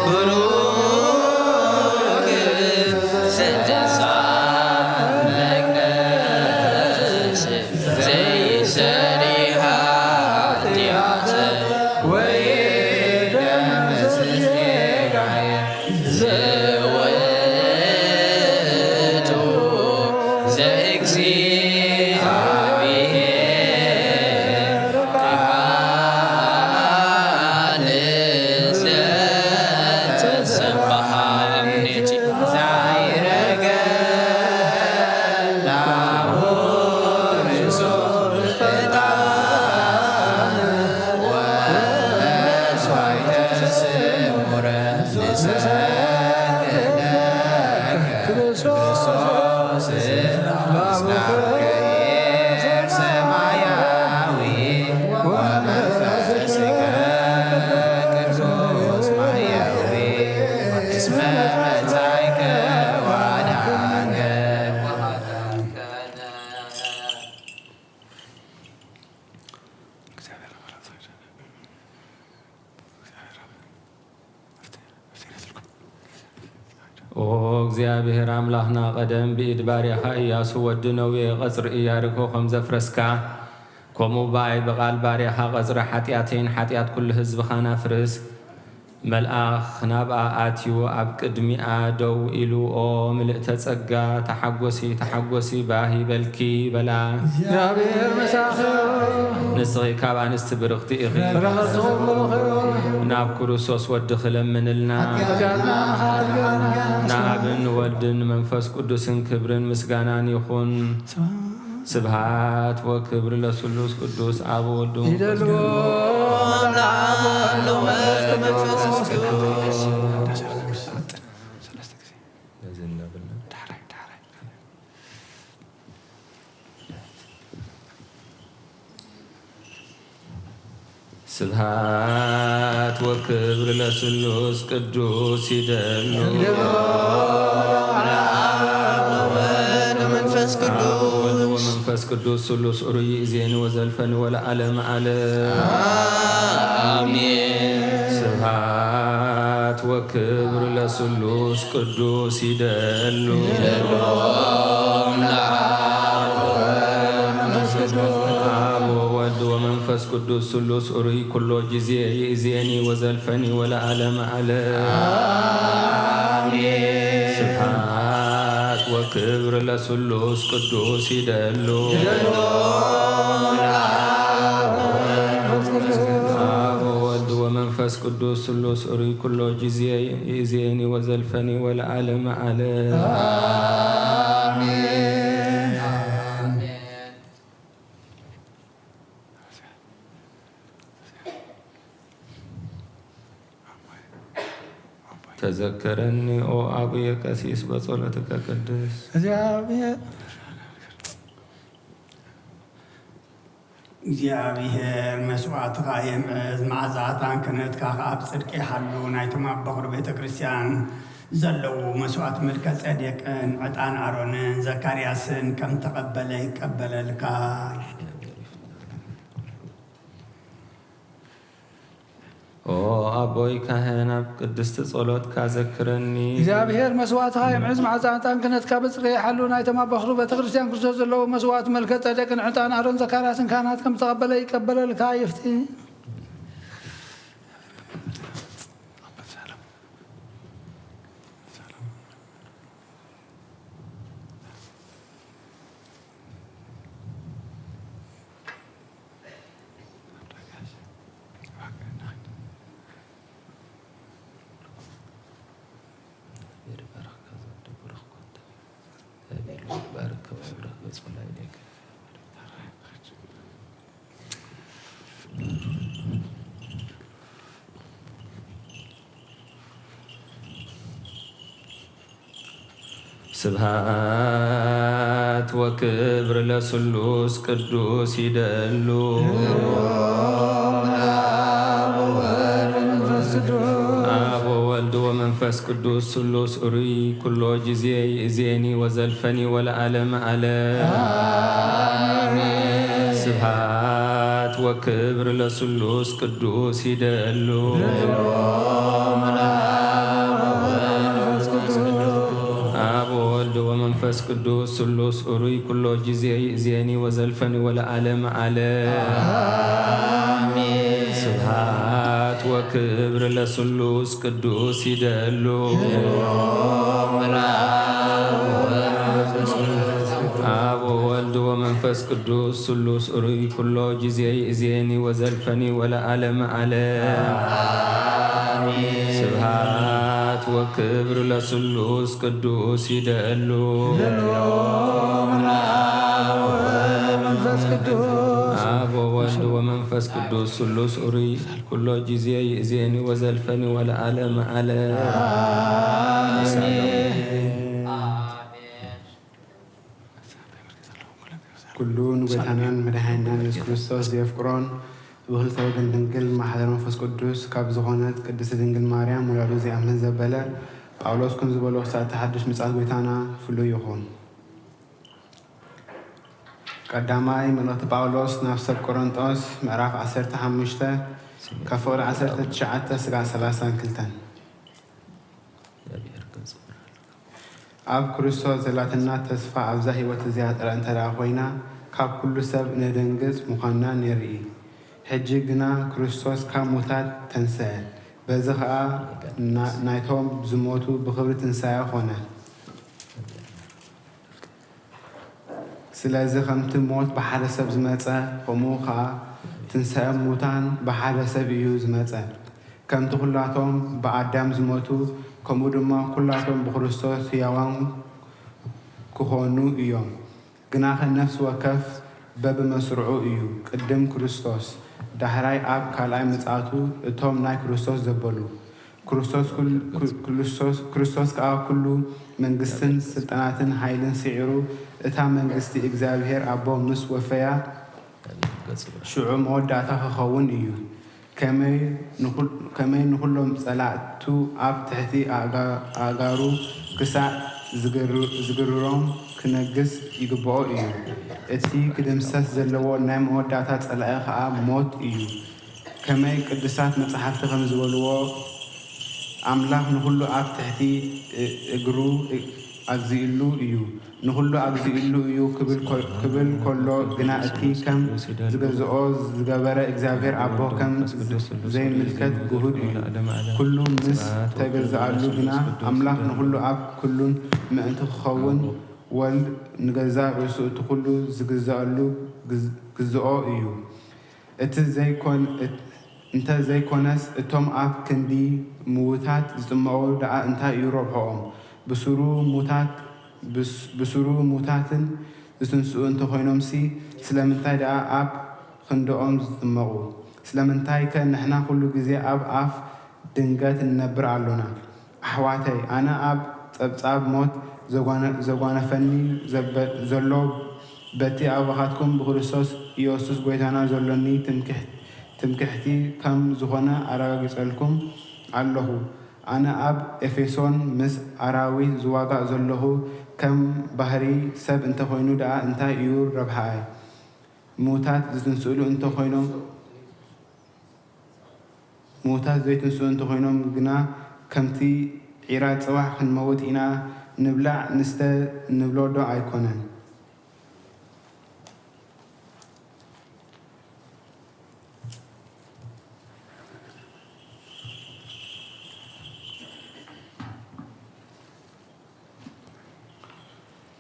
ብሩክ ዘተንሳ መቅደስ ዘይሰሪ ኃጢአት ወይ ደም ምስጋና ዘውእቱ ዘእግዚኣብሔር ቃል ዘተሰብሐ እምኔቲ ዛይረገ ላሁ ርእሱ ፈጣን ወመስዋዕተ ስሙረ ንሰግድ ለከ ክርስቶስ ላቡ ክቡር ሰማያዊ ወመንፈስከ ቅዱስ ማያዊ እስመ መጻእከ ወአድኃንከ። ኦ እግዚኣብሔር ኣምላኽና፣ ቀደም ብኢድ ባርያኻ ኢያሱ ወዲ ነዌ ቐጽሪ ኢያሪኮ ከም ዘፍረስካ፣ ከምኡ ብኣይ ብቓል ባርያኻ ቐጽሪ ሓጢኣተይን ሓጢኣት ኩሉ ህዝብኻን ኣፍርስ። መልኣኽ ናብኣ ኣትዩ ኣብ ቅድሚኣ ደው ኢሉ፣ ኦ ምልእተ ጸጋ፣ ተሓጎሲ፣ ተሓጎሲ፣ ባህ ይበልኪ በላ። እግዚኣብሔር ምሳኺ ይኹን። ንስኺ ካብ ኣንስቲ ብርኽቲ ኢኺ። ፍረ ከርስኺ እውን ብሩኽ እዩ። ናብ ክርስቶስ ወድኺ ለምንልና። ሓጢኣትና ምሕረት ገብርልና። ንኣብን ወልድን መንፈስ ቅዱስን ክብርን ምስጋናን ይኹን። ስብሐት ወክብር ለስሉስ ቅዱስ አብ ወወልድ ወመንፈስ ይደሉ ቅዱስ። ለዓለሙ ዓለም። መንፈስ ቅዱስ። ነዚ እናበልና ስብሐት ወክብር ለስሉስ ቅዱስ ይደሉ። ለመንፈስ ቅዱስ። ወመንፈስ ቅዱስ ስሉስ ኡሩይ ይእዜኒ ወዘልፈኒ ወለዓለም ዓለም። አሜን። ስብሐት ወክብር ለስሉስ ቅዱስ ይደሉ። ይደሉ። አብ ወወልድ ወመንፈስ ቅዱስ ስሉስ ኡሩይ ኩሎ ጊዜ ይእዜኒ ወዘልፈኒ ወለዓለም ዓለም። አሜን። ስብሐት ወክብር ለስሉስ ቅዱስ ይደሉ። ይደሉ። አብ ወወልድ ወመንፈስ ቅዱስ ስሉስ ኡሩይ ኩሎ ጊዜ ይእዜኒ ወዘልፈኒ ወለዓለም ዓለም። አሜን። ተዘከረኒ ኦ አቡየ ቀሲስ በጸሎትከ ቅድስት። እግዚኣብሔር። እግዚኣብሔር መስዋዕትኻ የምዕዝ፣ መዓዛ ዕጣን ክህነትካ ኸኣ ብጽድቂ ይሓሉ። ናይቶም ኣብ በኹሪ ቤተ ክርስቲያን ዘለዉ መስዋዕት መልከ ጼዴቅን ዕጣን ኣሮንን ዘካርያስን ከም ተቐበለ ይቀበለልካ። ኦ ኣቦይ ካህን፣ ኣብ ቅድስቲ ጸሎትካ ዘክረኒ። እግዚኣብሔር መስዋዕትኻ የምዕዝ፣ መዓዛ ዕጣን ክህነትካ ብጽድቂ ይሓሉ። ናይቶም ኣብ በኹሪ ቤተ ክርስቲያን ክርስቶስ ዘለዉ መስዋዕት መልከ ጼዴቅን ዕጣን ኣሮን ዘካርያስን ካህናት ከም ዝተቐበለ ይቀበለልካ ይፍቲ። ስብሐት ወክብር ለስሉስ ቅዱስ ይደሉ። አብ ወወልድ ወመንፈስ ቅዱስ ስሉስ ኡሩይ ኩሎ ጊዜ ይእዜኒ ወዘልፈኒ ወለዓለም ዓለም። አሜን። ስብሐት ክብር ለስሉስ ቅዱስ ይደሉ። አብ ወወልድ ወመንፈስ ቅዱስ ስሉስ ኡሩይ ኩሎ ጊዜ ይእዜኒ ወዘልፈኒ ወለዓለም ዓለም። ስብሐት ወክብር ለስሉስ ቅዱስ ይደሉ። አብ ወወልድ ወመንፈስ ቅዱስ ስሉስ ኡሩይ ኩሎ ጊዜ ይእዜኒ ወዘልፈኒ ወለዓለም ዓለም። ስብሐት ወክብር ለስሉስ ቅዱስ ይደሉ። መንፈስ ቅዱስ አብ ወወልድ ወመንፈስ ቅዱስ ስሉስ ኡሩይ ኩሎ ጊዜ ይእዜኒ ወዘልፈኒ ወለዓለም ዓለም። ኩሉ ንጎይታናን መድሓኒናን የሱስ ክርስቶስ ዘየፍቅሮን ብክልተ ወገን ድንግል ማሕደር መንፈስ ቅዱስ ካብ ዝኾነት ቅድስቲ ድንግል ማርያም ውላዱ ዘይኣምን ዘበለ ጳውሎስ ከም ዝበሎ ክሳዕ እቲ ሓድሽ ምጽኣት ጎይታና ፍሉይ ይኹን። ቀዳማይ መልእኽቲ ጳውሎስ ናብ ሰብ ቆሮንጦስ ምዕራፍ ዓሰርተ ሓሙሽተ ካብ ፍቕዲ ዓሰርተ ትሽዓተ ስጋዕ ሰላሳን ክልተን። ኣብ ክርስቶስ ዘላትና ተስፋ ኣብዛ ህይወት እዚኣ ጥራይ እንተ ደኣ ኮይና፣ ካብ ኩሉ ሰብ እነደንግጽ ምዃንና ንርኢ። ሕጂ ግና ክርስቶስ ካብ ሙታት ተንስአ፣ በዚ ኸኣ ናይቶም ዝሞቱ ብኽብሪ ትንሳኤ ኾነ። ስለዚ ከምቲ ሞት ብሓደ ሰብ ዝመጸ፣ ከምኡ ኸኣ ትንሳኤ ሙታን ብሓደ ሰብ እዩ ዝመጸ። ከምቲ ኩላቶም ብኣዳም ዝሞቱ፣ ከምኡ ድማ ኩላቶም ብክርስቶስ ህያዋን ክኾኑ እዮም። ግናኸ ነፍሲ ወከፍ በብመስርዑ እዩ። ቅድም ክርስቶስ፣ ዳሕራይ ኣብ ካልኣይ ምጽኣቱ እቶም ናይ ክርስቶስ ዘበሉ። ክርስቶስ ከኣ ኩሉ መንግስትን ስልጣናትን ሓይልን ስዒሩ እታ መንግስቲ እግዚኣብሔር ኣቦ ምስ ወፈያ ሽዑ መወዳእታ ክኸውን እዩ። ከመይ ንኹሎም ጸላእቱ ኣብ ትሕቲ ኣእጋሩ ክሳዕ ዝግርሮም ክነግስ ይግብኦ እዩ። እቲ ክድምሰስ ዘለዎ ናይ መወዳእታ ጸላኢ ኸኣ ሞት እዩ። ከመይ ቅዱሳት መጻሕፍቲ ከም ዝበልዎ፣ ኣምላኽ ንኹሉ ኣብ ትሕቲ እግሩ ኣግዚእሉ እዩ። ንኹሉ ኣግዚእሉ እዩ ክብል ከሎ ግና፣ እቲ ከም ዝገዝኦ ዝገበረ እግዚኣብሔር ኣቦ ከም ዘይምልከት ግሁድ እዩ። ኩሉ ምስ ተገዝኣሉ ግና፣ ኣምላኽ ንኹሉ ኣብ ኩሉን ምእንቲ ክኸውን፣ ወልድ ንገዛእ ርእሱ እቲ ኩሉ ዝግዝኣሉ ግዝኦ እዩ። እቲ ዘይኮን እንተ ዘይኮነስ እቶም ኣብ ክንዲ ምዉታት ዝጥመቑ ደኣ እንታይ እዩ ረብሕኦም? ብስሩ ሙታት ብስ ብስሩ ሙታትን ዝትንስኡ እንተኾይኖምሲ ስለምንታይ ደኣ ኣብ ክንድኦም ዝጥመቑ? ስለምንታይከ ንሕና ኩሉ ግዜ ኣብ ኣፍ ድንገት ንነብር ኣሎና? ኣሕዋተይ፣ ኣነ ኣብ ጸብጻብ ሞት ዘጓነፈኒ ዘሎ በቲ ኣባኻትኩም ብክርስቶስ ኢየሱስ ጐይታና ዘሎኒ ትምክሕቲ ከም ዝኾነ ኣረጋጊጸልኩም ኣለኹ። ኣነ ኣብ ኤፌሶን ምስ ኣራዊት ዝዋጋእ ዘለኹ ከም ባህሪ ሰብ እንተኾይኑ ደኣ እንታይ እዩ ረብሓኣይ? ምዉታት ዝትንስእሉ እንተኾይኖም ምዉታት ዘይትንስኡ እንተኾይኖም ግና፣ ከምቲ ዒራ ጽባሕ ክንመውት ኢና፣ ንብላዕ ንስተ ንብሎዶ ኣይኮነን?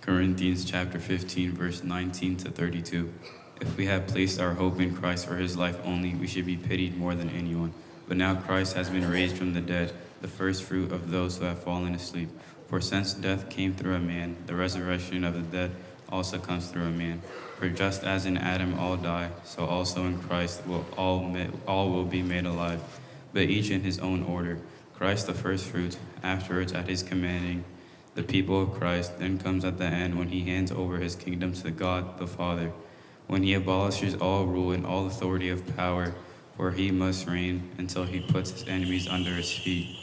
Corinthians chapter fifteen, verse nineteen to thirty-two. If we have placed our hope in Christ for his life only, we should be pitied more than anyone. But now Christ has been raised from the dead, the first fruit of those who have fallen asleep. For since death came through a man, the resurrection of the dead also comes through a man. For just as in Adam all die, so also in Christ will all, ma- all will be made alive, but each in his own order. Christ the first fruits, afterwards at his commanding, the people of Christ, then comes at the end when he hands over his kingdom to God the Father, when he abolishes all rule and all authority of power, for he must reign until he puts his enemies under his feet.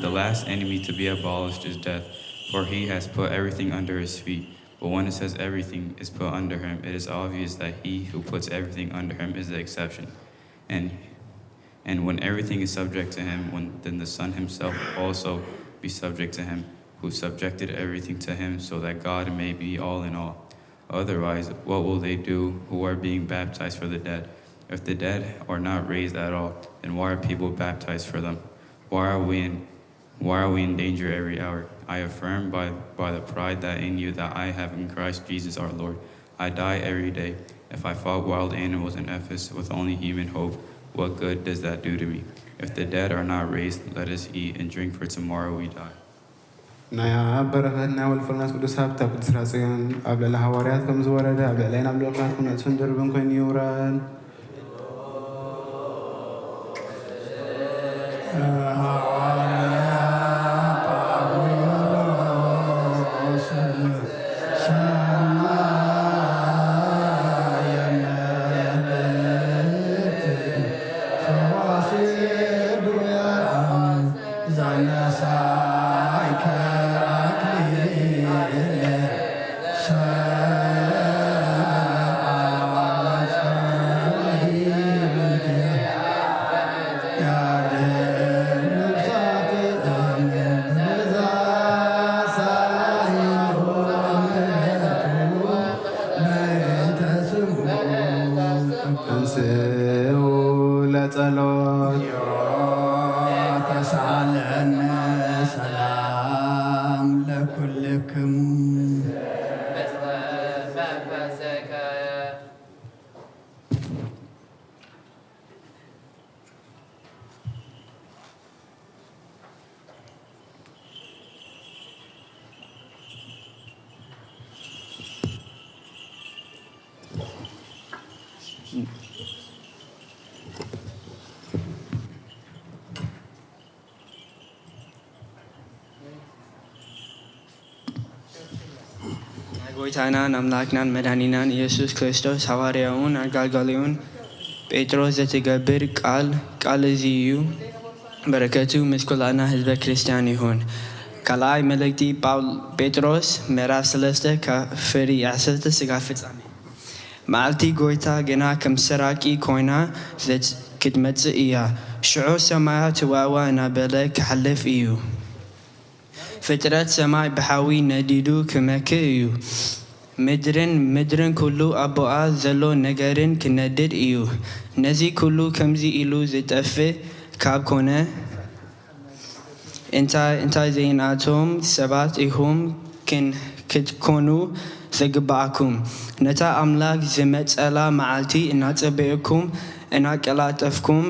The last enemy to be abolished is death, for he has put everything under his feet. But when it says everything is put under him, it is obvious that he who puts everything under him is the exception. And and when everything is subject to him, when, then the Son himself also be subject to him, who subjected everything to him, so that God may be all in all. Otherwise, what will they do who are being baptized for the dead? If the dead are not raised at all, then why are people baptized for them? Why are we in why are we in danger every hour? I affirm by, by the pride that in you that I have in Christ Jesus our Lord. I die every day. If I fought wild animals in Ephesus with only human hope, what good does that do to me? If the dead are not raised, let us eat and drink, for tomorrow we die. ናይ ኣብ በረኸት ናይ ወልፈርናስ ቅዱስ ሃብታ ቅድስራ ጽዮን ኣብ ልዕሊ ሃዋርያት ከም ዝወረደ ኣብ ልዕለይን ኣብ ልኡኻትኩም ንእስፍን ድርብን ኮይኑ ይውረድ። ተንሥኡ ለጸሎት። ተሳለነ ሰላም ለኩልክም። ናይ ጎይታናን ኣምላክናን መድሃኒናን ኢየሱስ ክርስቶስ ሃዋርያኡን ኣጋልጋሊኡን ጴጥሮስ ዘትገብር ቃል ቃል እዚ እዩ። በረከቱ ምስ ኩላና ህዝበ ክርስትያን ይሁን። ካልኣይ መልእክቲ ጳውል ጴጥሮስ ምዕራፍ ሰለስተ ፍሪ ዓሰርተ ስጋ ፍጻሜ። መዓልቲ ጎይታ ገና ከም ሰራቂ ኮይና ክትመጽእ እያ። ሽዑ ሰማያት ዋዋ እናበለ ክሓልፍ እዩ። ፍጥረት ሰማይ ብሓዊ ነዲዱ ክመክእ እዩ። ምድርን ምድርን ኩሉ ኣቦኣ ዘሎ ነገርን ክነድድ እዩ። ነዚ ኩሉ ከምዚ ኢሉ ዝጠፍእ ካብ ኮነ እንታይ እንታይ ዘይናቶም ሰባት ኢኹም ክትኮኑ ዘግብኣኩም። ነታ ኣምላኽ ዝመጸላ መዓልቲ እናጸበየኩም እናቀላጠፍኩም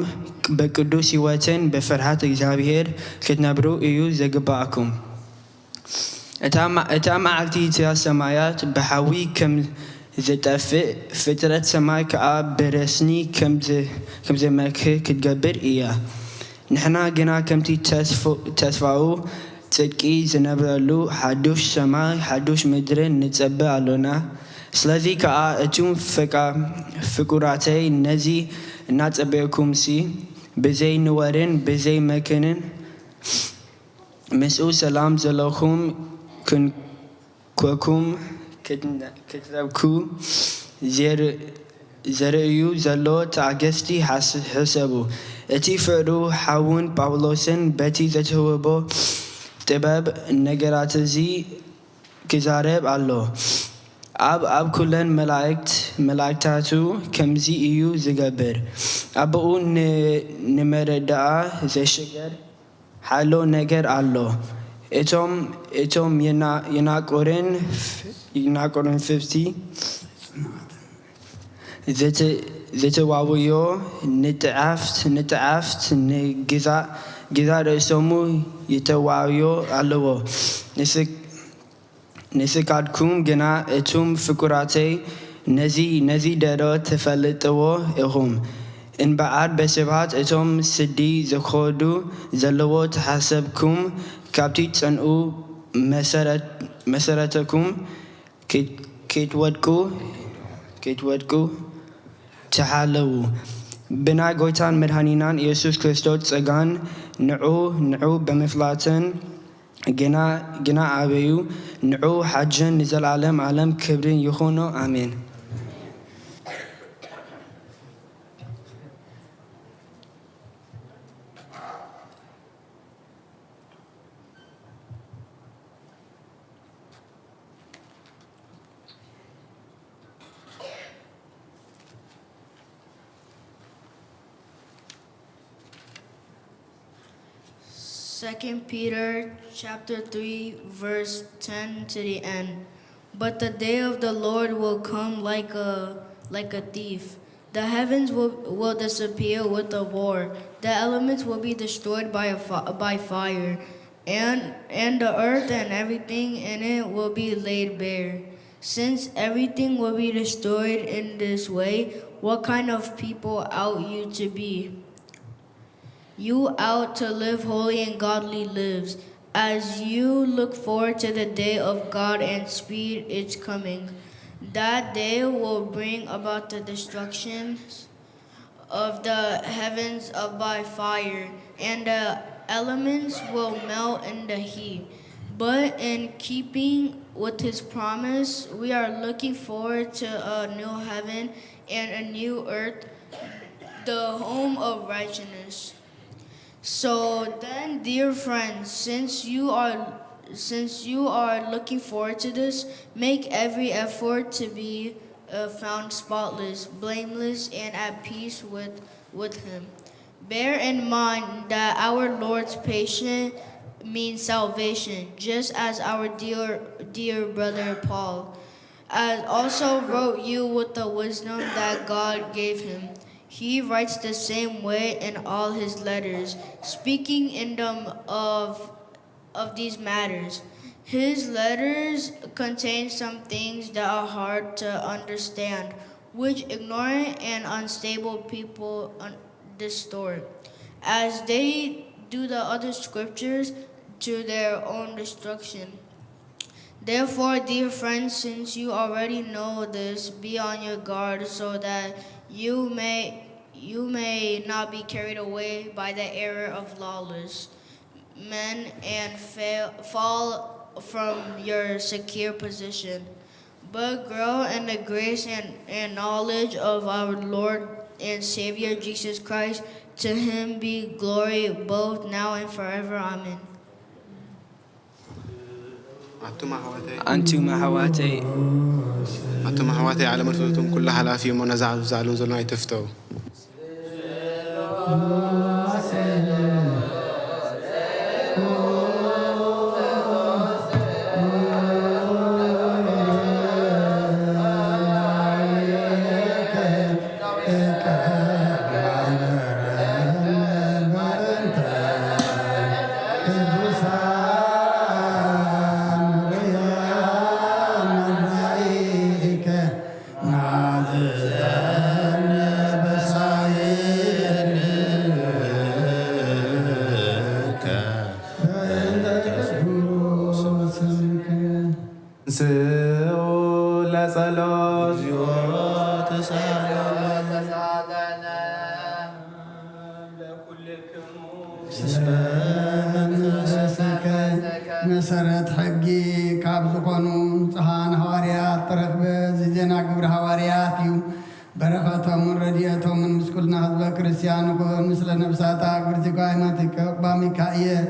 ብቅዱስ ህይወትን ብፍርሃት እግዚኣብሔር ክትነብሩ እዩ ዘግብኣኩም። እታ መዓልቲ እቲኣ ሰማያት ብሓዊ ከም ዝጠፍእ ፍጥረት ሰማይ ከኣ ብረስኒ ከም ዝመክህ ክትገብር እያ። ንሕና ግና ከምቲ ተስፋኡ ጽድቂ ዝነብረሉ ሓዱሽ ሰማይ ሓዱሽ ምድርን ንጸበ ኣሎና። ስለዚ ከኣ እቱም ፍቁራተይ ነዚ እናጸበየኩምሲ ብዘይ ንወርን ብዘይ መክንን ምስኡ ሰላም ዘለኩም ክንኮኩም ክትረብኩ ዘርእዩ ዘሎ ተኣገስቲ ሕሰቡ። እቲ ፍቕሩ ሓውን ጳውሎስን በቲ ዘተውህቦ ጥበብ ነገራትዚ ክዛረብ ኣሎ። ኣብ ኣብ ኩለን መላእክት መላእክታቱ ከምዚ እዩ ዝገብር። ኣቦኡ ንመረዳኣ ዘሽገር ሓሎ ነገር ኣሎ። እቶም እቶም የናቁርን የናቁርን ፍብቲ ዘተዋውዮ ንጥዓፍት ንጥዓፍት ንግዛእ ግዛእ ርእሶሙ የተዋውዮ ኣለዎ። ንስካትኩም ግና እቱም ፍቁራተይ ነዚ ነዚ ደዶ ትፈልጥዎ ኢኹም። እምበኣር በስብሃት እቶም ስዲ ዝኸዱ ዘለዎ ተሓሰብኩም ካብቲ ጽንኡ መሰረተኩም ከይትወድቁ ከይትወድቁ ተሓለዉ። ብናይ ጎይታን መድሃኒናን ኢየሱስ ክርስቶስ ጸጋን ንዑ ንዑ ብምፍላትን ግና፣ ግና ኣበዩ ንዑ ሓጅን ንዘለዓለም ዓለም ክብርን ይኹኖ። ኣሜን። Second Peter chapter three, verse ten to the end. But the day of the Lord will come like a, like a thief. The heavens will, will disappear with a roar. The elements will be destroyed by a fi-, by fire, and, and the earth and everything in it will be laid bare. Since everything will be destroyed in this way, what kind of people ought you to be? You ought to live holy and godly lives as you look forward to the day of God and speed its coming. That day will bring about the destructions of the heavens up by fire, and the elements will melt in the heat. But in keeping with his promise, we are looking forward to a new heaven and a new earth, the home of righteousness. So then, dear friends, since you are, since you are looking forward to this, make every effort to be, uh, found spotless, blameless, and at peace with, with him. Bear in mind that our Lord's patience means salvation, just as our dear, dear brother Paul, uh, also wrote you with the wisdom that God gave him. He writes the same way in all his letters, speaking in them of, of these matters. His letters contain some things that are hard to understand, which ignorant and unstable people un-, distort, as they do the other scriptures, to their own destruction. Therefore, dear friends, since you already know this, be on your guard so that you may, you may not be carried away by the error of lawless men and fail, fall from your secure position. But grow in the grace and, and knowledge of our Lord and Savior Jesus Christ. To him be glory both now and forever. Amen. ኣቱም ኣሕዋተይ፣ ኣንቱም ኣሕዋተይ፣ ኣቱም ኣሕዋተይ፣ ዓለምን ፍጥረቱን ኩሉ ሓላፊ እዩ እሞ፣ ነዚ ኣብ ዛዕሉ ዘሎ ኣይትፍተው። ንስኡ ለጸሎት። ስለ መንፈስከ መሰረት ሕጊ ካብ ዝኾኑ ንጹሓን ሃዋርያት ተረኽበ። እዚ ዜና ግብሪ ሃዋርያት እዩ። በረኸቶምን ረድኤቶምን ምስ ኩልና ህዝበ ክርስቲያን ይኹን። ምስለ ነፍሳታ ግብርቲ ጓይማቲከ ባ ሚካኤል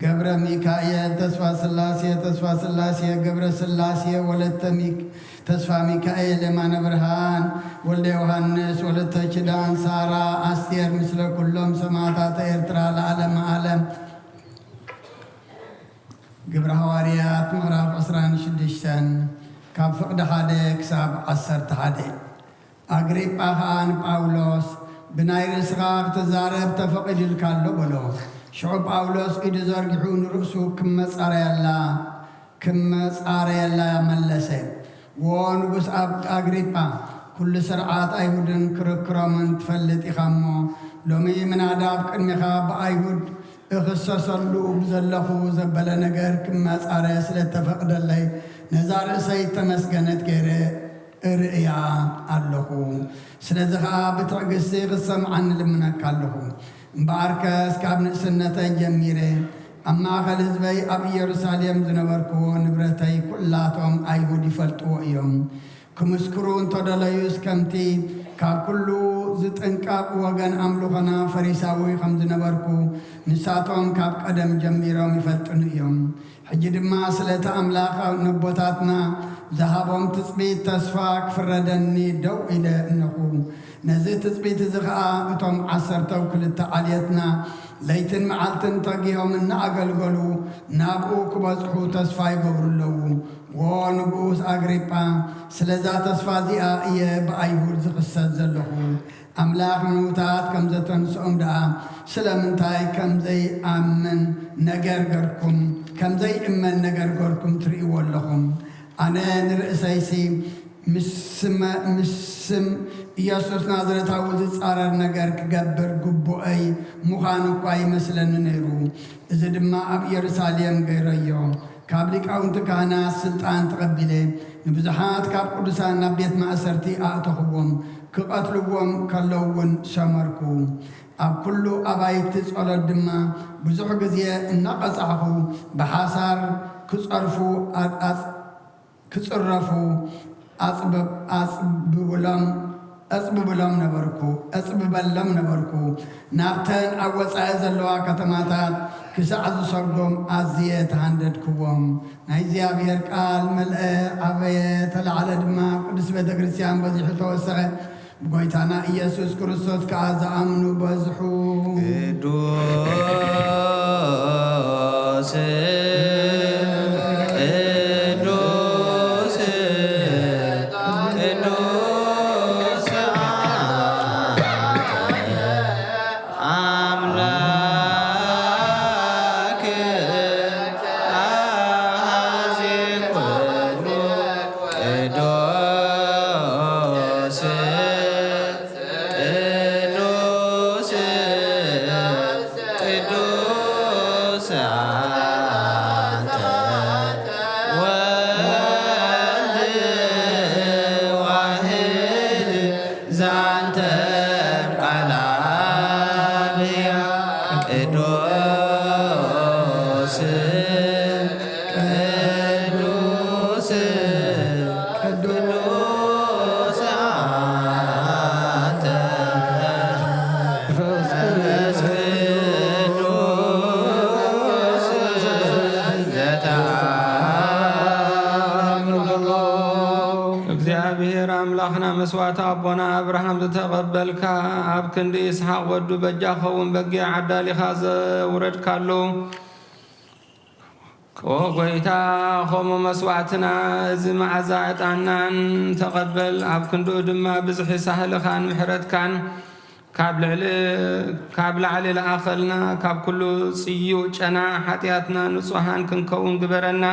ገብረ ሚካኤል፣ ተስፋ ስላሴ፣ ተስፋ ስላሴ፣ ገብረ ስላሴ፣ ወለተ ሚክ-፣ ተስፋ ሚካኤል፣ የማነ ብርሃን፣ ወልደ ዮሃንስ፣ ወለተ ኪዳን፣ ሳራ፣ ኣስቴር፣ ምስለ ኩሎም ሰማዕታተ ኤርትራ ለዓለመ ዓለም። ግብረ ሃዋርያት ምዕራፍ ዕስራን ሽዱሽተን ካብ ፍቕዲ ሓደ ክሳብ ዓሰርተ ሓደ። ኣግሪጳ ኸኣ ንጳውሎስ፣ "ብናይ ርእስኻ ክትዛረብ ተፈቒዱልካ ኣሎ" በሎ። ሽዑ ጳውሎስ ኢዱ ዘርጊሑ ንርእሱ ክመጻረየላ፣ ክመጻረየላ መለሰ። "ዎ ንጉስ ኣብ-፣ ኣግሪጳ፣ ኩሉ ስርዓት ኣይሁድን ክርክሮምን ትፈልጥ ኢኻ እሞ፣ ሎሚ ምናዳ ኣብ ቅድሚኻ ብኣይሁድ እኽሰሰሉ ብዘለኹ ዘበለ ነገር ክመጻረ ስለ እተፈቕደለይ፣ ነዛ ርእሰይ እተመስገነት ገይረ እርእያ ኣለኹ። ስለዚ ኸኣ ብትዕግስቲ ክትሰምዓኒ እልምነካ ኣለኹ። እምበኣርከስ ካብ ንእስነተይ ጀሚረ ኣብ ማእከል ህዝበይ ኣብ ኢየሩሳሌም ዝነበርክዎ ንብረተይ ኩላቶም ኣይሁድ ይፈልጥዎ እዮም። ክምስክሩ እንተደለዩስ ከምቲ ካብ ኩሉ ዝጥንቀቕ ወገን ኣምልኾና ፈሪሳዊ ከም ዝነበርኩ ንሳቶም ካብ ቀደም ጀሚሮም ይፈልጥኑ እዮም። ሕጂ ድማ ስለቲ ኣምላኽ ነቦታትና ዝሃቦም ትጽቢት ተስፋ ክፍረደኒ ደው ኢለ እነኹ። ነዚ ትጽቢት እዚ ኸኣ እቶም ዓሰርተው ክልተ ዓልየትና ለይትን መዓልትን ተጊሆም እናኣገልገሉ ናብኡ ክበጽሑ ተስፋ ይገብሩ ኣለዉ። ዎ ንጉስ ኣግሪጳ፣ ስለዛ ተስፋ እዚኣ እየ ብኣይሁድ ዝኽሰስ ዘለኹ። ኣምላኽ ምዉታት ከም ዘተንስኦም ደኣ ስለምንታይ ከም ዘይኣምን ነገር ገርኩም፣ ከም ዘይእመን ነገር ገርኩም ትርእይዎ ኣለኹም? ኣነ ንርእሰይሲ ምስ ስመ-፣ ምስ ስም ኢየሱስ ናዝረታዊ ዝጻረር ነገር ክገብር ግቡአይ ምዃኑ እኳ ይመስለኒ ነይሩ። እዚ ድማ ኣብ ኢየሩሳሌም ገይረዮ። ካብ ሊቃውንቲ ካህናት ስልጣን ተቐቢለ፣ ንብዙሓት ካብ ቅዱሳን ናብ ቤት ማእሰርቲ ኣእተኽዎም፣ ክቐትልዎም ከለዉ እውን ሰመርኩ። ኣብ ኩሉ ኣባይቲ ጸሎት ድማ ብዙሕ ግዜ እናቐጻዕኹ፣ ብሓሳር ክጸርፉ ኣ-፣ ኣጽ-፣ ክጽረፉ ኣጽብ-፣ ኣጽብብሎም፣ ኣጽብብሎም ነበርኩ፣ ኣጽብበሎም ነበርኩ። ናብተን ኣብ ወጻኢ ዘለዋ ከተማታት ክሳዕ ዝሰጎም ኣዝየ ተሃንደድክዎም። ናይ እግዚኣብሔር ቃል መልአ፣ ዓበየ፣ ተላዕለ ድማ፣ ቅድስት ቤተ ክርስቲያን በዚሑ ተወሰኸ። ብጎይታና ኢየሱስ ክርስቶስ ከኣ ዝኣምኑ በዝሑ። ቅዱስ፣ ቅዱስ፣ ቅዱስ ኣምላክ ኣሃዚ ኩሉ ቅዱስ፣ ቅዱስ፣ ቅዱስ ኣንተ ወልድ ዋሕድ ዛንተ ቃል ኣብያ ቅዱስ፣ ቅዱስ፣ ቅዱስ ኣንተ መንፈስ ቅዱስ ዘተኣምር ኩሉ። እግዚኣብሔር ኣምላኽና መስዋዕቲ ኣቦና ኣብርሃም ዝተቐበልካ፣ ኣብ ክንዲ ይስሓቅ ወዱ በጃ ኸውን በጊዕ ኣዳሊኻ ዘውረድካሉ፣ ኦ ጎይታ፣ ከምኡ መስዋዕትና እዚ መዓዛ ዕጣንናን ተቐበል። ኣብ ክንድኡ ድማ ብዝሒ ሳህልኻን ምሕረትካን ካብ ልዕሊ፣ ካብ ላዕሊ ለኣኸልና፣ ካብ ኩሉ ጽዩቕ ጨና ሓጢኣትና ንጹሃን ክንከውን ግበረና።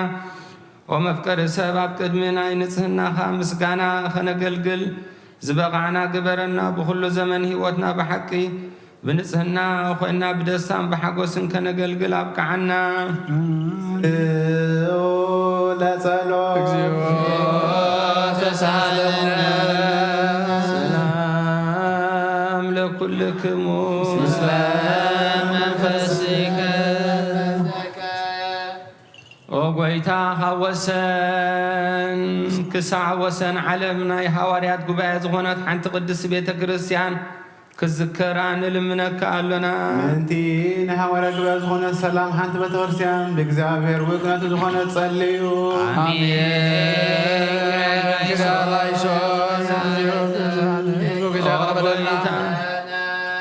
ኦ መፍቀሪ ሰብ፣ ኣብ ቅድሚ ናይ ንጽህናኻ ምስጋና ኸነገልግል ዝበቓዕና ግበረና። ብኹሉ ዘመን ህይወትና ብሓቂ ብንጽህና ኾይና ብደስታን ብሓጎስን ከነገልግል ኣብቅዓና። ስምዑ ለጸሎት። እግዚኦ ተሳለነ። ሰላም ለኩልክሙ። ምስለ መንፈስከ። ኦ ጎይታ፣ ካብ ወሰን ክሳዕ ወሰን ዓለም ናይ ሃዋርያት ጉባኤ ዝኾነት ሓንቲ ቅድስቲ ቤተ ክርስቲያን ክዝከራ ንልምነካ ኣሎና። ምእንቲ ናይ ሃዋርያት ጉባኤ ዝኾነት ሰላም ሓንቲ ቤተ ክርስቲያን ብእግዚኣብሔር ውግነቱ ዝኾነ ጸልዩ። ኣሜን። ኦ ጎይታ፣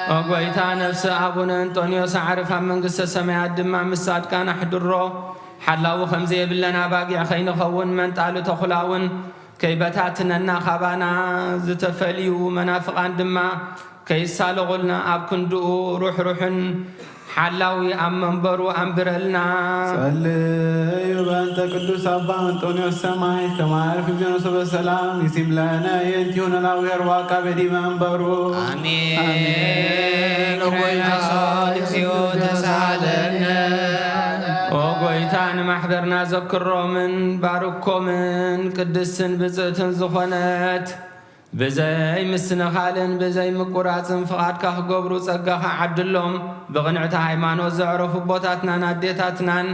ኦ ጎይታ፣ ነፍሲ ኣቡነ እንጦንዮስ ኣዕርፍ ኣብ መንግስተ ሰማያት ድማ ምስ ጻድቃን ኣሕድሮ። ሓላዊ ከም ዘየብለን ኣባጊዕ ከይንኸውን መንጣሉ ተኹላ እውን ከይበታትነና ካባና ዝተፈልዩ መናፍቓን ድማ ከይሳለቑልና ኣብ ክንድኡ ሩሕሩሕን ሓላዊ ኣብ መንበሩ ኣንብረልና። ጸልዩ በእንተ ቅዱስ ኣባ እንጦንዮስ ሰማዕት ከመ ያዕርፍ እግዚእነ ሰበ ሰላም ይሲም ለነ የንቲሁ ነናዊ ሄርዋ ቃቤ ዲበ መንበሩ። ኣሜን። ኣሜን። ኦ ጎይታ፣ ኦ ጎይታ፣ ንማሕበርና ዘክሮምን ባርኮምን ቅድስትን ብጽእትን ዝኾነት ብዘይ ምስንኻልን ብዘይ ምቁራጽን ፍቓድካ ክገብሩ ጸጋኻ ዓድሎም። ብቕንዕቲ ሃይማኖት ዘዕረፉ ኣቦታትናን ኣዴታትናን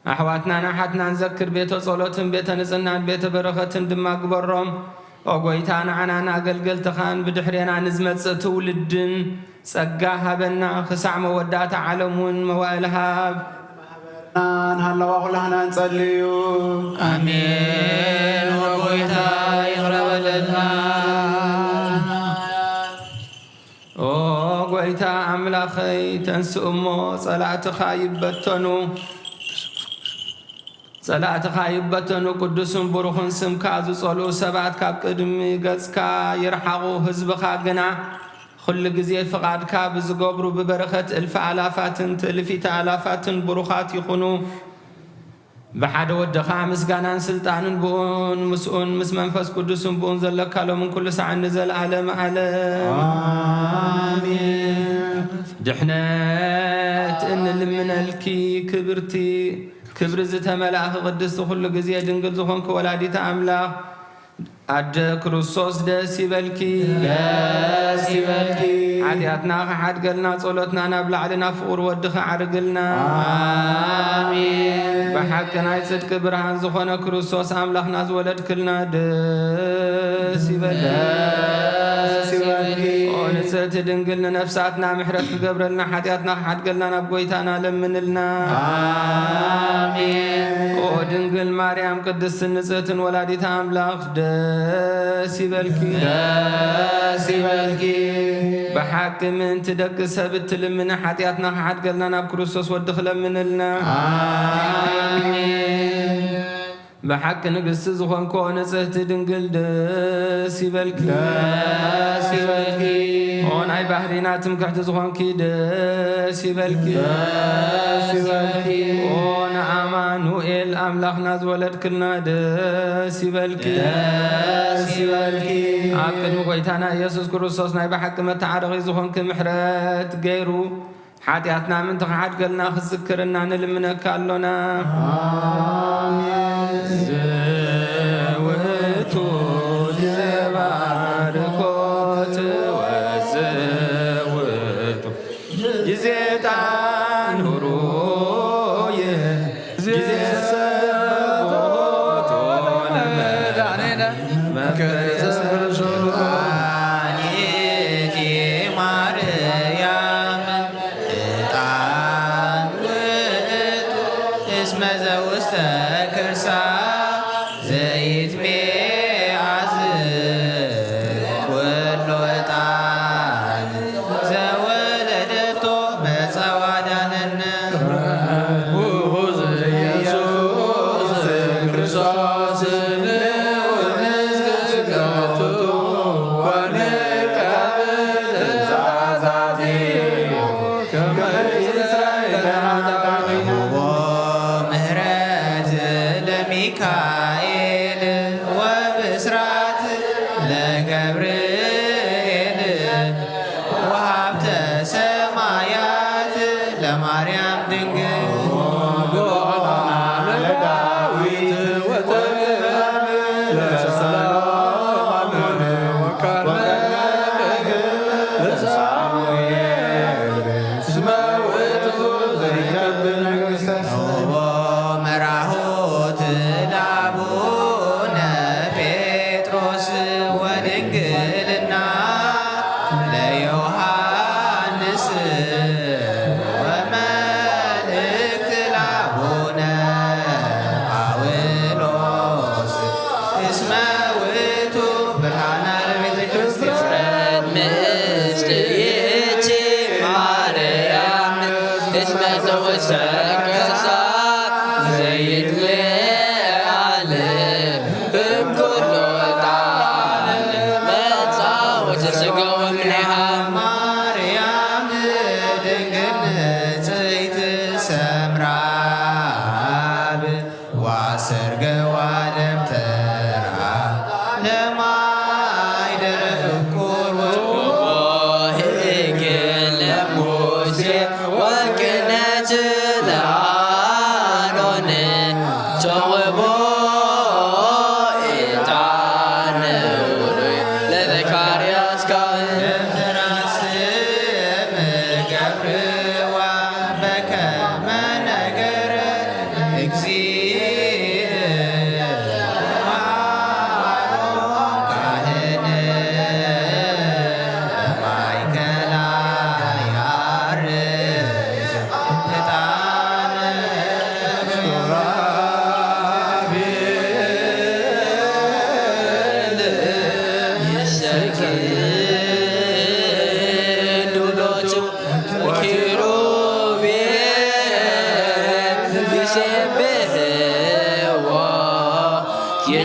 ኣሕዋትናን ኣሓትናን ዘክር። ቤተ ጸሎትን ቤተ ንጽህናን ቤተ በረኸትን ድማ ግበሮም። ኦ ጎይታ፣ ንዓናን ኣገልገልትኻን ብድሕሬና ንዝመጽእ ትውልድን ጸጋ ሃበና። ክሳዕ መወዳእታ ዓለም እውን መዋእል ሃብ። ንሃለዋ ኩላህና ንጸልዩ። ኣሜን። ኦ ጎይታ፣ ይቕረ በለልና። ኦ ጎይታ ኣምላኸይ፣ ተንስእ እሞ ጸላእትኻ ይበተኑ። ጸላእትኻ ይበተኑ። ቅዱስን ብሩኽን ስምካ ዝጸልኡ ሰባት ካብ ቅድሚ ገጽካ ይርሓቑ። ህዝብኻ ግና ኩሉ ግዜ ፍቓድካ ብዝገብሩ ብበረኸት እልፊ ኣላፋትን ትእልፊተ ኣላፋትን ብሩኻት ይኹኑ። ብሓደ ወድኻ ምስጋናን ስልጣንን ብኡን ምስኡን ምስ መንፈስ ቅዱስን ብኡን ዘለካ ሎምን ኩሉ ሳዕን ንዘለዓለም ዓለም። ኣሜን። ድሕነት እንልምነልኪ ክብርቲ ክብሪ ዝተመላእኺ ቅድስቲ ኩሉ ግዜ ድንግል ዝኾንኪ ወላዲተ ኣምላኽ ኣደ ክርስቶስ ደስ ይበልኪ። ደስ ይበልኪ። ሓጢኣትና ክሓድገልና ጸሎትና ናብ ላዕሊ ናብ ፍቑር ወድኺ ዓርግልና። ኣሜን። ብሓቂ ናይ ጽድቂ ብርሃን ዝኾነ ክርስቶስ ኣምላኽና ዝወለድክልና ደስ ይበልኪ። ደስ ይበልኪ። ኦ ንጽሕቲ ድንግል ንነፍሳትና ምሕረት ክገብረልና ሓጢኣትና ክሓድገልና ናብ ጎይታና ለምንልና። ኣሜን። ኦ ድንግል ማርያም ቅድስትን ንጽሕትን ወላዲት ኣምላኽ ደስ ይበልኪ። ደስ ይበልኪ። ብሓቂ ምእንቲ ደቂ ሰብ እትልምኒ ሓጢኣትና ክሓድገልና ናብ ክርስቶስ ወድኺ ለምንልና። ኣሜን። ብሓቂ ንግስቲ ዝኾንኮ ንጽህቲ ድንግል ደስ ይበልኪ። ደስ ይበልኪ። ኦ ናይ ባህሪና ትምክሕቲ ዝኾንኪ ደስ ይበልኪ። ደስ ይበልኪ። ኦ ንኣማኑኤል ኣምላኽና ዝወለድክልና ደስ ይበልኪ። ደስ ይበልኪ። ኣብ ቅድሚ ጎይታና ኢየሱስ ክርስቶስ ናይ ብሓቂ መተዓረቒ ዝኾንኪ ምሕረት ገይሩ ሓጢኣትና ምእንቲ ክሓድገልና ክትዝክርና ንልምነካ ኣሎና። ኣሜን። ዘውቱ ዘባርኮት ወዘውቱ ጊዜ ጣን ሁሩየ ጊዜ ሰቦቶ ለመድኃኒነ መከዘ ዙፋኒኪ ማርያም ዕጣን ውእቱ እስመ ዘውስተ ከርሳ ዘይትሜ አዝን ኩሉ ዕጣን ዘወለደቶ መጸዋዳነነ። ውእቱ ኢየሱስ ክርስቶስ ንውንዝግዝገቱ ወንቀብል ትእዛዛቲሁ ከመ ይስረይ ለኃጣኒሁ። ምህረት ለሚካኤል ወብስራት ለገብርኤል ወሀብተ ሰማያት ለማርያም ድንግል። ለዳዊት ወተግባም ለሰሎሞን ወካርመ ለሳሙኤል እስመ ውእቱ ዘይከብር መንግሥተ። መራሁት ለአቡነ ጴጥሮስ ወድንግልና ለዮሐንስ ወመልእክት ለአቡነ ጳውሎስ እስመ ውእቱ ብርሃና ለቤተ ክርስቲያን። ምስጢር ይእቲ ማርያም እስመ ዘውስተ ከርሳ ዘይትለዓል እምኩሉ ዕጣን መጻወቲ ሥጋ ወምኔሃ። ማርያም ድንግል ንጽሕት ሰምራ አብ ወአሰርገዋ ደብተራ ለማይደረ ፍቁር ወ- ሕግ ለሙሴ ወክህነት ለአ-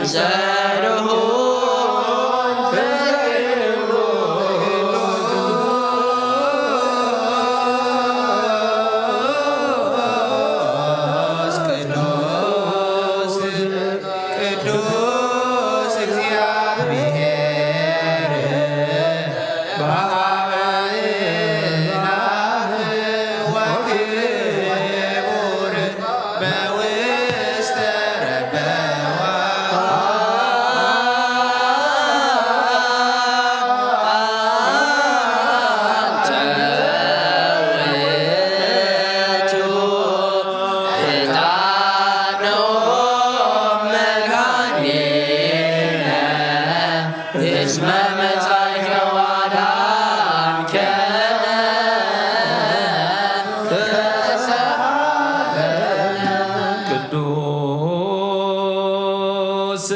ዘርሁ ቅዱስ ቅዱስ ቅዱስ እግዚአብሔር በአእላፍ ወክቡር በውስተ ረበዋ አንተ ውእቱ ሕፃኖም መድኃኒነ እስመ መጻእከ ወአድኃንከነ። ቅዱስ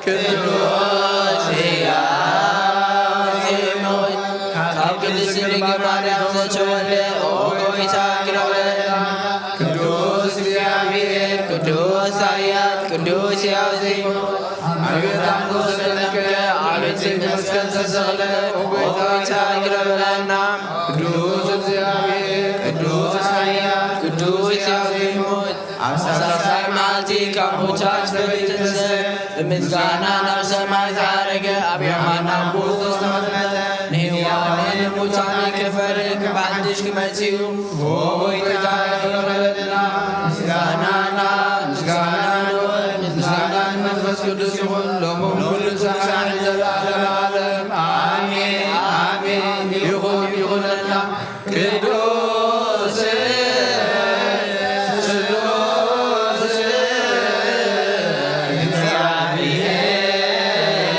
ቅዱስ ሕያው ዜማ ካብ ቅድስት ድንግል ማርያም ዘተወልደ ኦ ጎይታ ይቅረበልና። ቅዱስ እግዚአብሔር ቅዱስ ኃያል ቅዱስ ሕያው ዜማ ኣብ ቤት ኣምቦ ዝተጠምቀ ኣብ ቤት መስቀል ዝተሰቕለ ኦ ጎይታ ይቅረበልና። ቅዱስ እግዚአብሔር ቅዱስ ኃያል ቅዱስ ሕያው ዜማ ኣብ ሳልሳይ መዓልቲ ካብ ሙታን ዝተንስአ፣ ብምስጋና ናብ ሰማይ ዝዓረገ፣ ኣብ የማን ኣቦኡ ዝተቐመጠ፣ ንሕያዋንን ንሙታንን ክፈርድ ብሓድሽ ክመጽእ እዩ። ኦ ጎይታ ይቕረ በለልና። ምስጋና ናብ ምስጋና ንውዕል፣ ምስጋና ንመንፈስ ቅዱስ ይኹን፣ ሎምን ኩሉ ሰዓትን ዘለዓለመ ዓለም። ኣሜን፣ ኣሜን። ይኹን፣ ይኹነልና። ቅዱስ ስሉስ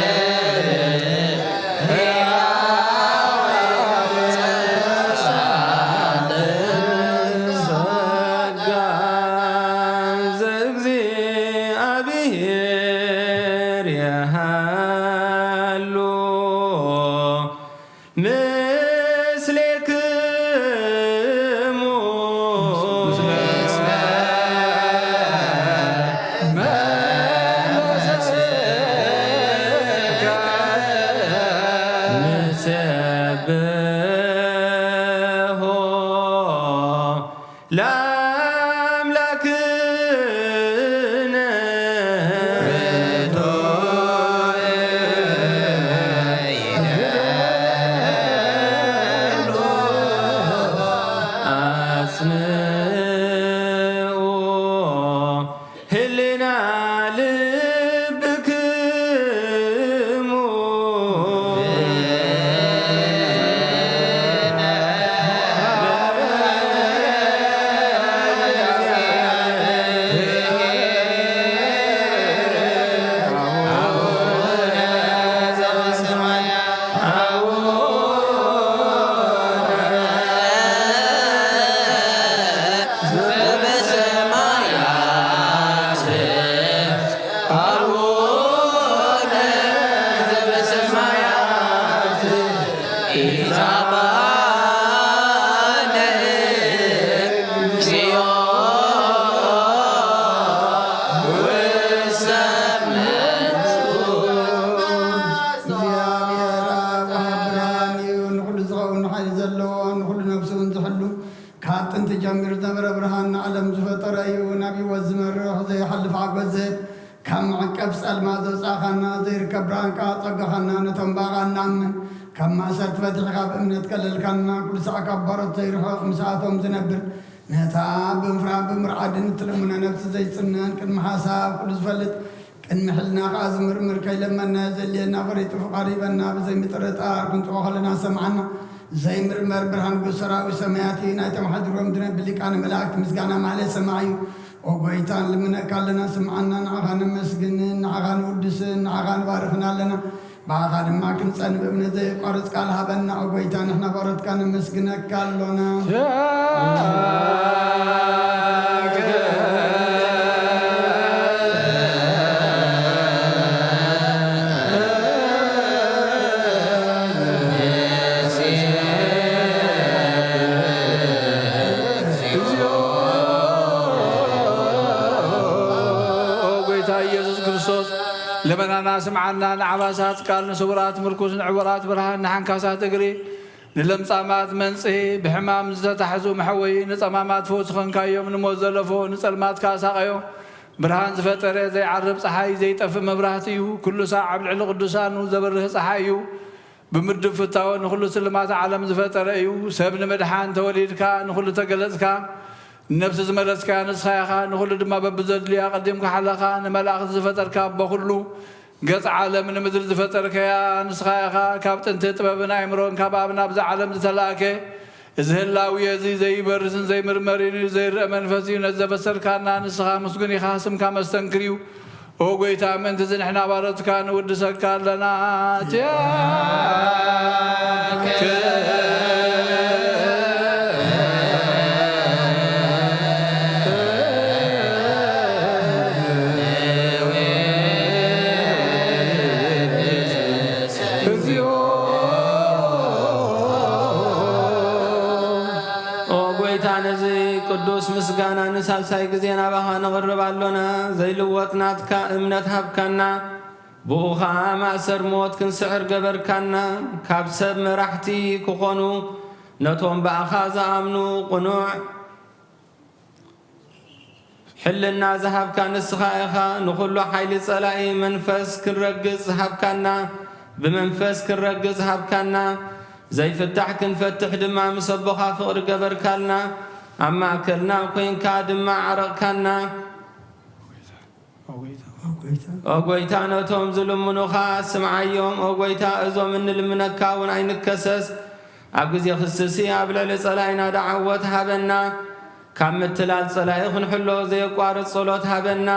እግዚአብሔር ሕያው ጸጋ ዘእግዚአብሔር የሃሉ ምስሌክሙ። ንሰብሖ ለአምላክነ። አጽንዑ ህሊና ልብክሙ። ዘበሰማያት አቡነ ዘበሰማያት ኢታባነ እግዚኦ ውሰመ። እግዚኣብሔር ኣብ ወሃብ ብርሃን እዩ፣ ንኹሉ ዝኸውን ሓይሊ ዘለዎ፣ ንኹሉ ነፍሱ እውን ዝሕሉ፣ ካብ ጥንቲ ጀሚሩ ዝነበረ ብርሃን ንዓለም ዝፈጠረ እዩ። ናብ ህይወት ዝመርሕ ዘይሓልፍ ሓጎስ ዝህብ፣ ካብ መዕቀብ ጸልማት ዘውጻእካና፣ ዘይርከብ ብርሃን ከኣ ጸጋኻና ነቶም ብኣኻ እንኣምን ካብ ማእሰርቲ ፈቲሕካ ብእምነት ከለልካና፣ ኩሉ ሳዕ ካብ ባሮት ዘይርሕቕ ምስኣቶም ዝነብር፣ ነታ ብምፍራን ብምርዓድን እትልምኖ ነፍሲ ዘይጽነን ቅድሚ ሓሳብ ኩሉ ዝፈልጥ ቅድሚ ሕልና ከኣ ዝምርምር ከይለመና ዘድልየና ፈሪጡ ፍቓዱ ሂበና ብዘይ ምጥርጣር ክንጽቦ ከለና ዝሰምዓና ዘይምርመር ብርሃን ንጉስ ሰራዊት ሰማያት እዩ። ናይቶም ሓዲሮም ዝነብር ሊቃነ መላእክት ምስጋና ማህሌት ሰማዕ እዩ። ኦ ጎይታ ንልምነካ ኣለና ስምዓና፣ ንዓኻ ነመስግንን ንዓኻ ንውድስን ንዓኻ ንባርኽን ኣለና። ብኣኻ ድማ ክንጸን ብእምነት ዘየቋርጽ ቃል ሃበና። ኦ ጐይታ፣ ንሕና ባሮትካ ነመስግነካ ኣሎና። ኦ ጐይታ ኢየሱስ ክርስቶስ፣ ልመናና ስምዓና። ንዓባሳት ቃል፣ ንስውራት ምርኩስ፣ ንዕውራት ብርሃን፣ ንሓንካሳት እግሪ፣ ንለምጻማት መንጽሂ፣ ብሕማም ዝተታሕዙ መሕወዪ፣ ንጸማማት ፈውሲ ኾንካዮም፣ ንሞት ዘለፎ ንጸልማት ከኣ ሳቐዮ። ብርሃን ዝፈጠረ ዘይዓርብ ጸሓይ፣ ዘይጠፍእ መብራህቲ እዩ። ኩሉ ሳዕ ኣብ ልዕሊ ቅዱሳኑ ዘብርህ ጸሓይ እዩ። ብምድብ ፍታወ ንኹሉ ስልማት ዓለም ዝፈጠረ እዩ። ሰብ ንምድሓን ተወሊድካ፣ ንኹሉ ተገለጽካ። ነፍሲ ዝመለስካያ ንስኻ ኢኻ፣ ንኹሉ ድማ በብዘድልዮ ኣቐዲምካ ሓለኻ። ንመላእኽቲ ዝፈጠርካ ኣቦ ኩሉ፣ ገጽ ዓለም ንምድሪ ዝፈጠርከያ ንስኻ ኢኻ። ካብ ጥንቲ ጥበብን ኣእምሮን ካብ ኣብ ናብዛ ዓለም ዝተላእከ፣ እዚ ህላዌ እዚ ዘይበርስን ዘይምርመርን እዩ፣ ዘይረአ መንፈስ እዩ። ነዚ ዘበሰርካና ንስኻ ምስጉን ኢኻ፣ ስምካ መስተንክር እዩ። ኦ ጐይታ፣ ምእንቲ እዚ ንሕና ባሮትካ ንውድሰካ ኣለና። ኦ ጐይታ፣ ነዚ ቅዱስ ምስጋና ንሳልሳይ ግዜ ናባኻ ነቕርብ ኣሎና። ዘይልወጥ ናትካ እምነት ሃብካና። ብኡ ኸኣ ማእሰር ሞት ክንስዕር ገበርካና። ካብ ሰብ መራሕቲ ክኾኑ፣ ነቶም ብኣኻ ዝኣምኑ ቅኑዕ ሕልና ዝሃብካ ንስኻ ኢኻ። ንኹሉ ሓይሊ ጸላኢ መንፈስ ክንረግጽ ሃብካና። ብመንፈስ ክንረግጽ ሃብካና። ዘይፍታሕ ክንፈትሕ ድማ ምስ ኣቦኻ ፍቕሪ ገበርካልና። ኣብ ማእከልና ኮይንካ ድማ ዓረቕካና። ኦ ጐይታ፣ ነቶም ዝልምኑኻ ስምዓዮም። ኦ ጐይታ፣ እዞም እንልምነካ እውን ኣይንከሰስ። ኣብ ግዜ ክስሲ ኣብ ልዕሊ ጸላኢና ደዓወት ሃበና። ካብ ምትላል ጸላኢ ክንሕሎ ዘየቋርጽ ጸሎት ሃበና።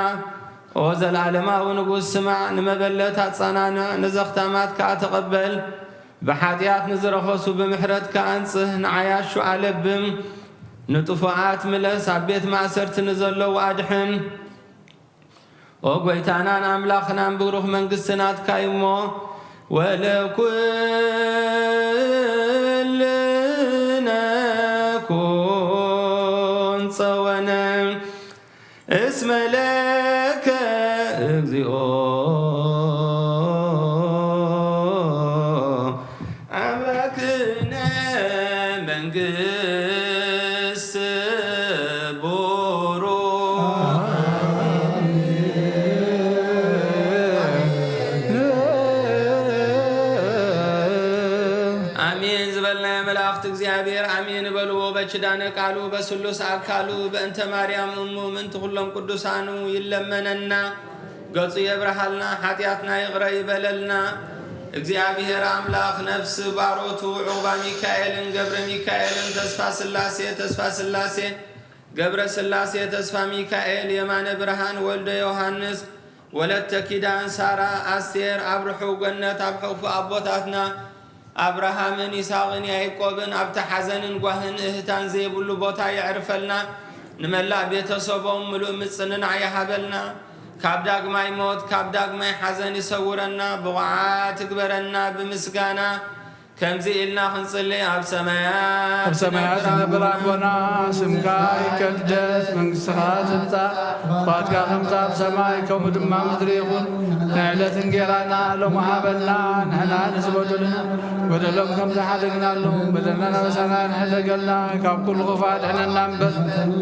ኦ ዘለኣለማዊ ንጉስ፣ ስማዕ፣ ንመበለት ኣጸናንዕ፣ ንዘኽታማት ከኣ ተቐበል። ብሓጢኣት ንዝረኸሱ ብምሕረትካ ኣንጽህ፣ ንዓያሹ ኣለብም፣ ንጥፉኣት ምለስ፣ ኣብ ቤት ማእሰርቲ ንዘለዉ ኣድሕን። ኦ ጐይታናን ኣምላኽናን፣ ብሩኽ መንግስቲ ናትካ እዩ እሞ፣ ወለኩልነ ኩን ጸወነ እስመ ለከ እግዚኦ ኣምላክነ መንግስት ቡሩ። ኣሜን ዝበልና መላእኽቲ እግዚኣብሔር ኣሜን በልዎ። በኪዳነ ቃሉ በስሉስ ኣካሉ በእንተ ማርያም እሙ ምእንቲ ኩሎም ቅዱሳኑ ይለመነና። ገጹ የብርሃልና፣ ሓጢኣትና ይቕረ ይበለልና። እግዚኣብሔር ኣምላኽ ነፍሲ ባሮቱ ዕቑባ ሚካኤልን ገብረ ሚካኤልን ተስፋ ስላሴ፣ ተስፋ ስላሴ፣ ገብረ ስላሴ፣ ተስፋ ሚካኤል፣ የማነ ብርሃን፣ ወልደ ዮሃንስ፣ ወለተ ኪዳን፣ ሳራ፣ ኣስቴር፣ ኣብርሑ፣ ገነት ኣብ ሕቑፊ ኣቦታትና ኣብርሃምን ይስሐቅን ያዕቆብን ኣብቲ ሓዘንን ጓህን እህታን ዘይብሉ ቦታ የዕርፈልና። ንመላእ ቤተሰቦም ምሉእ ምጽንናዕ ይሃበልና። ካብ ዳግማይ ሞት፣ ካብ ዳግማይ ሓዘን ይሰውረና። ብቑዓት ትግበረና ብምስጋና። ከምዚ ኢልና ክንጽሊ። ኣብ ሰማያት ኣብ ሰማያት ዝነብር ኣቦና፣ ስምካ ይቀደስ፣ መንግስትኻ ትምጻእ፣ ፍቓድካ ከምቲ ኣብ ሰማይ ከምኡ ድማ ምድሪ ይኹን። ንዕለት እንጌራና ሎሚ ሃበና። ንሕና ንዝበደሉና በደሎም ከም ዝሓደግናሎም በደልና ናበሳና ንሕደገልና፣ ካብ ኩሉ ክፉእ ኣድሕነና እምበር፣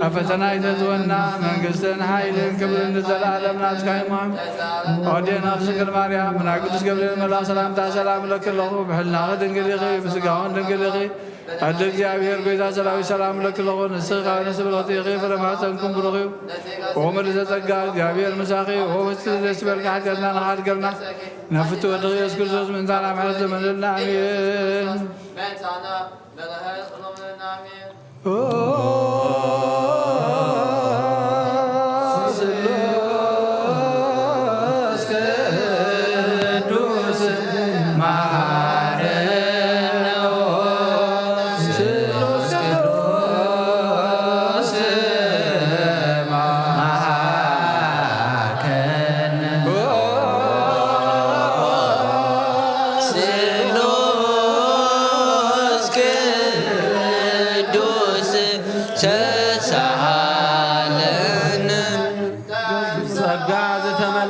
ኣብ ፈተና ኣይተእትወና። መንግስትን ሓይልን ክብርን ንዘለኣለም ናትካ እዩ። ኣዴና ድንግል ማርያም፣ ናይ ቅዱስ ገብርኤል መልኣክ ሰላምታ ሰላም እለኪ ኣለኹ። ብሕልናኺ ድንግል ኢኺ፣ ብስጋውን ድንግል ኢኺ። ኣደ እግዚኣብሔር ጐይታ ሰራዊት ሰላም እለኪ ኣለኹ። ንስኺ ካብ ኣንስቲ ብርኽቲ ኢኺ፣ ፍረ ማህፀንኩም ብሩኽ እዩ። ኦ ምልዕተ ጸጋ፣ እግዚኣብሔር ምሳኺ። ኦ ፍስቲ ደስ ይበልኪ፣ ሓጢኣትና ንኻድገልና፣ ናብ ፍትወ ወድኺ ኢየሱስ ክርስቶስ ምእንታና ምሕረት ለመንልና። ኣሜን። ኦ ስሉስ ቅዱስ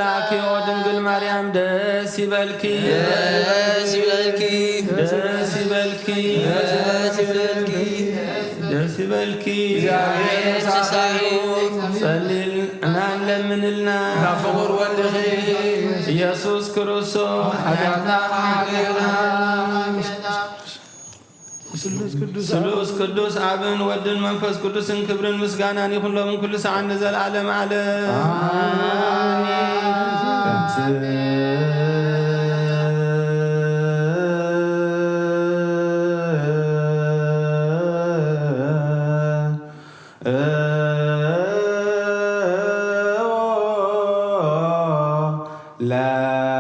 ላኪ ኦ ድንግል ማርያም ደስ ይበልኪ፣ ደስ ይበልኪ፣ ደስ ይበልኪ፣ ደስ ይበልኪ፣ ደስ ይበልኪ። እግዚኣብሔር ተሳሂሉ ጸልይልና ለምንልና ናብ ፍቑር ወድኺ ኢየሱስ ክርስቶስ ሓጢኣትና ሓጢኣትና ስሉስ ቅዱስ ስሉስ ቅዱስ ኣብን ወድን መንፈስ ቅዱስን ክብርን ምስጋናን ይኹን ሎምን ኩሉ ሰዓን ንዘለዓለም ዓለም።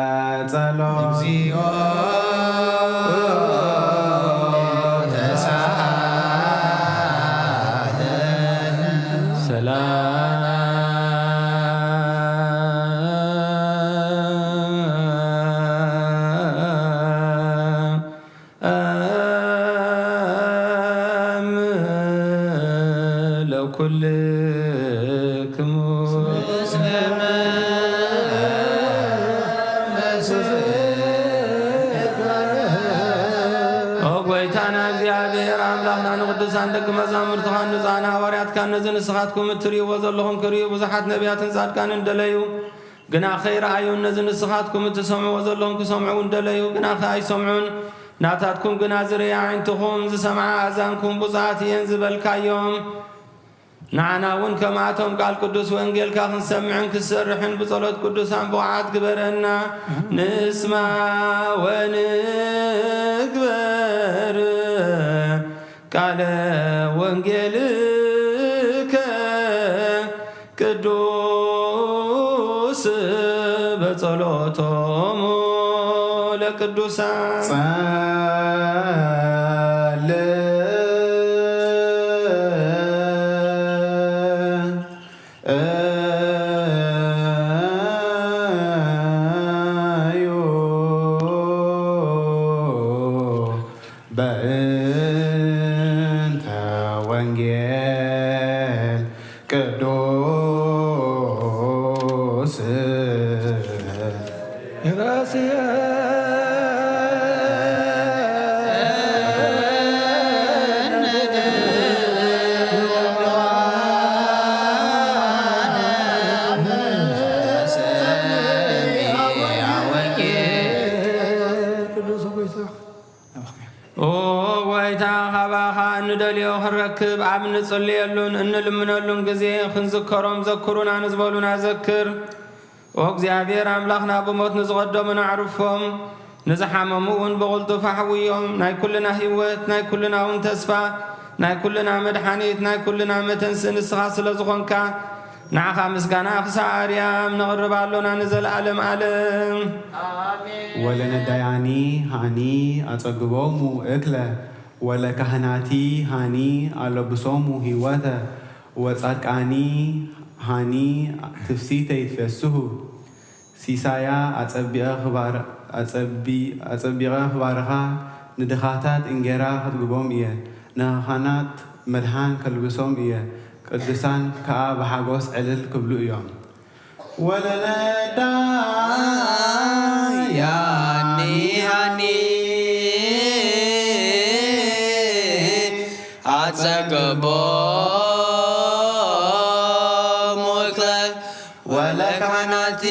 ለጸሎት እግዚኦ ተሳሃለነ። ሰላም ለኩልክሙ። ኦ ጎይታና እግዚኣብሔር ኣምላኽና፣ ንቅዱሳን ደቂ መዛሙርትኻን ንጹሓን ሃዋርያትካን ነዚ ንስኻትኩም እትርእይዎ ዘለኹም ክርእዩ ብዙሓት ነቢያትን ጻድቃንን ደለዩ። ግናኸ ኣይረኣዩን። ነዚ ንስኻትኩም እትሰምዕዎ ዘለኹም ክሰምዑ እውን ደለዩ፣ ግናኸ ኣይሰምዑን። ናታትኩም ግና ዝርእያ ኣዒንትኹም፣ ዝሰምዓ ኣእዛንኩም ብፁዓት እየን ዝበልካዮም። ንዓና እውን ከምኣቶም ቃል ቅዱስ ወንጌልካ ክንሰምዕን ክሰርሕን ብጸሎት ቅዱሳን ብቑዓት ግበረና። ንስማ ወንግበር ቃለ ወንጌልከ ቅዱስ በጸሎቶሙ ለቅዱሳን። ጸልእ እዩ በእንተ ወንጌል ቅዱስ ኦ ጎይታ፣ ካባኻ እንደልዮ ክንረክብ ኣብ እንጽልየሉን እንልምነሉን ግዜ ክንዝከሮም ዘክሩና ንዝበሉና ዘክር። ኦ እግዚኣብሔር ኣምላኽና፣ ብሞት ንዝቐደሙና ኣዕርፎም፣ ንዝሓመሙ እውን ብቕልጡፍ ኣሕውዮም። ናይ ኩልና ህይወት፣ ናይ ኩልና እውን ተስፋ፣ ናይ ኩልና መድሓኒት፣ ናይ ኩልና መተንስኢ ንስኻ ስለ ዝኾንካ፣ ንዓኻ ምስጋና ክሳዕ ኣርያም ነቕርብ ኣሎና ንዘለኣለም ኣለም። ኣሜን። ወለነዳያኒ ሃኒ ኣጸግቦሙ እክለ፣ ወለካህናቲ ሃኒ ኣለብሶሙ ህይወተ፣ ወጻድቃኒ ሃኒ ትፍሲተ ይትፈስሁ። ሲሳያ ኣጸቢቐ ክባር-፣ ኣጸቢ-፣ ኣጸቢቐ ክባርኻ፣ ንድኻታት እንጌራ ከጥግቦም እየ፣ ንሃኻናት መድሓን ከልብሶም እየ፣ ቅዱሳን ከኣ ብሓጎስ ዕልል ክብሉ እዮም። ወለነዳያኒ ሃኒ ኣጸገቦም ወክለ ወለካህናቲ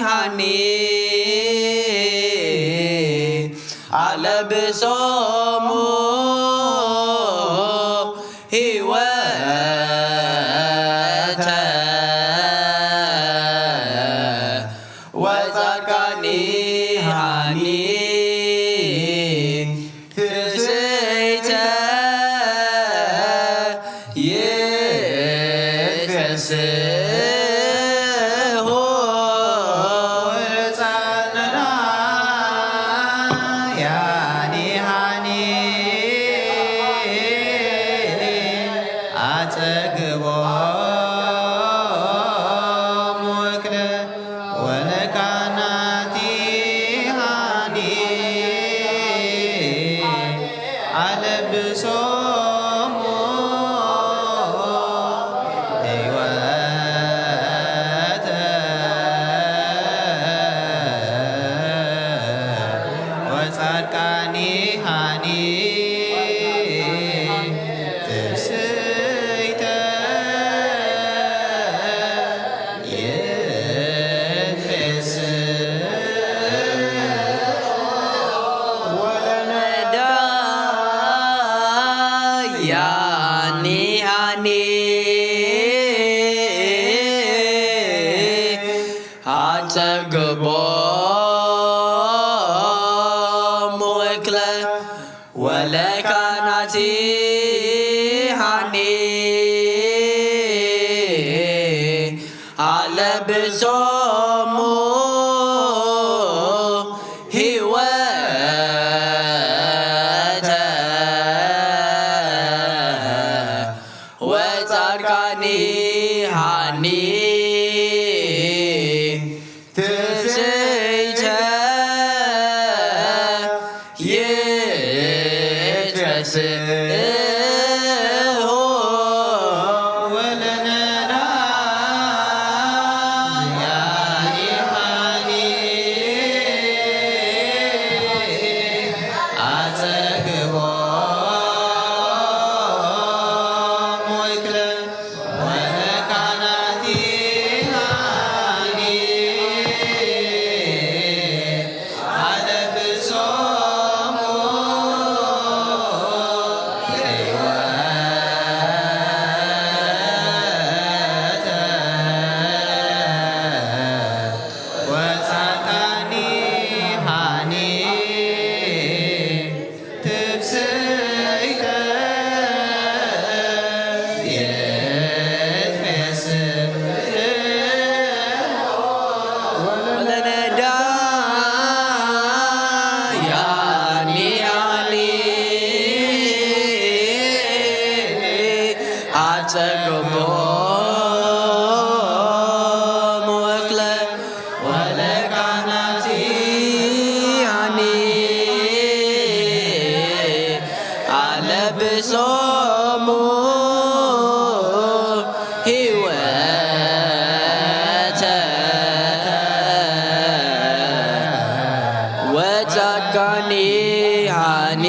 ሃኒ ኣለብሶሙ ህይወተ ወጻድቃኒ ሃኒ ትስይተ ይትፈስሁ። ወጻነና ያኒ ሃኒ ኣጸግቦሙ እክለ ወለካናቲ ሃኒ ኣለብሶሙ ህይወተ ወጻድቃኒ ሃኒ ትስይተ ይትረስእሁ ወለነዳ ያኒ ሃኒ ኣጸግቦ ሞይክለ ትብስይተ የትፌስእ ወለነዳ ያኒ ያኒ ኣጸግቦ ወክለ ወለካናቲ ሃኒ ኣለብሶሙ ህይወተ ወጸጋኒ ሃኒ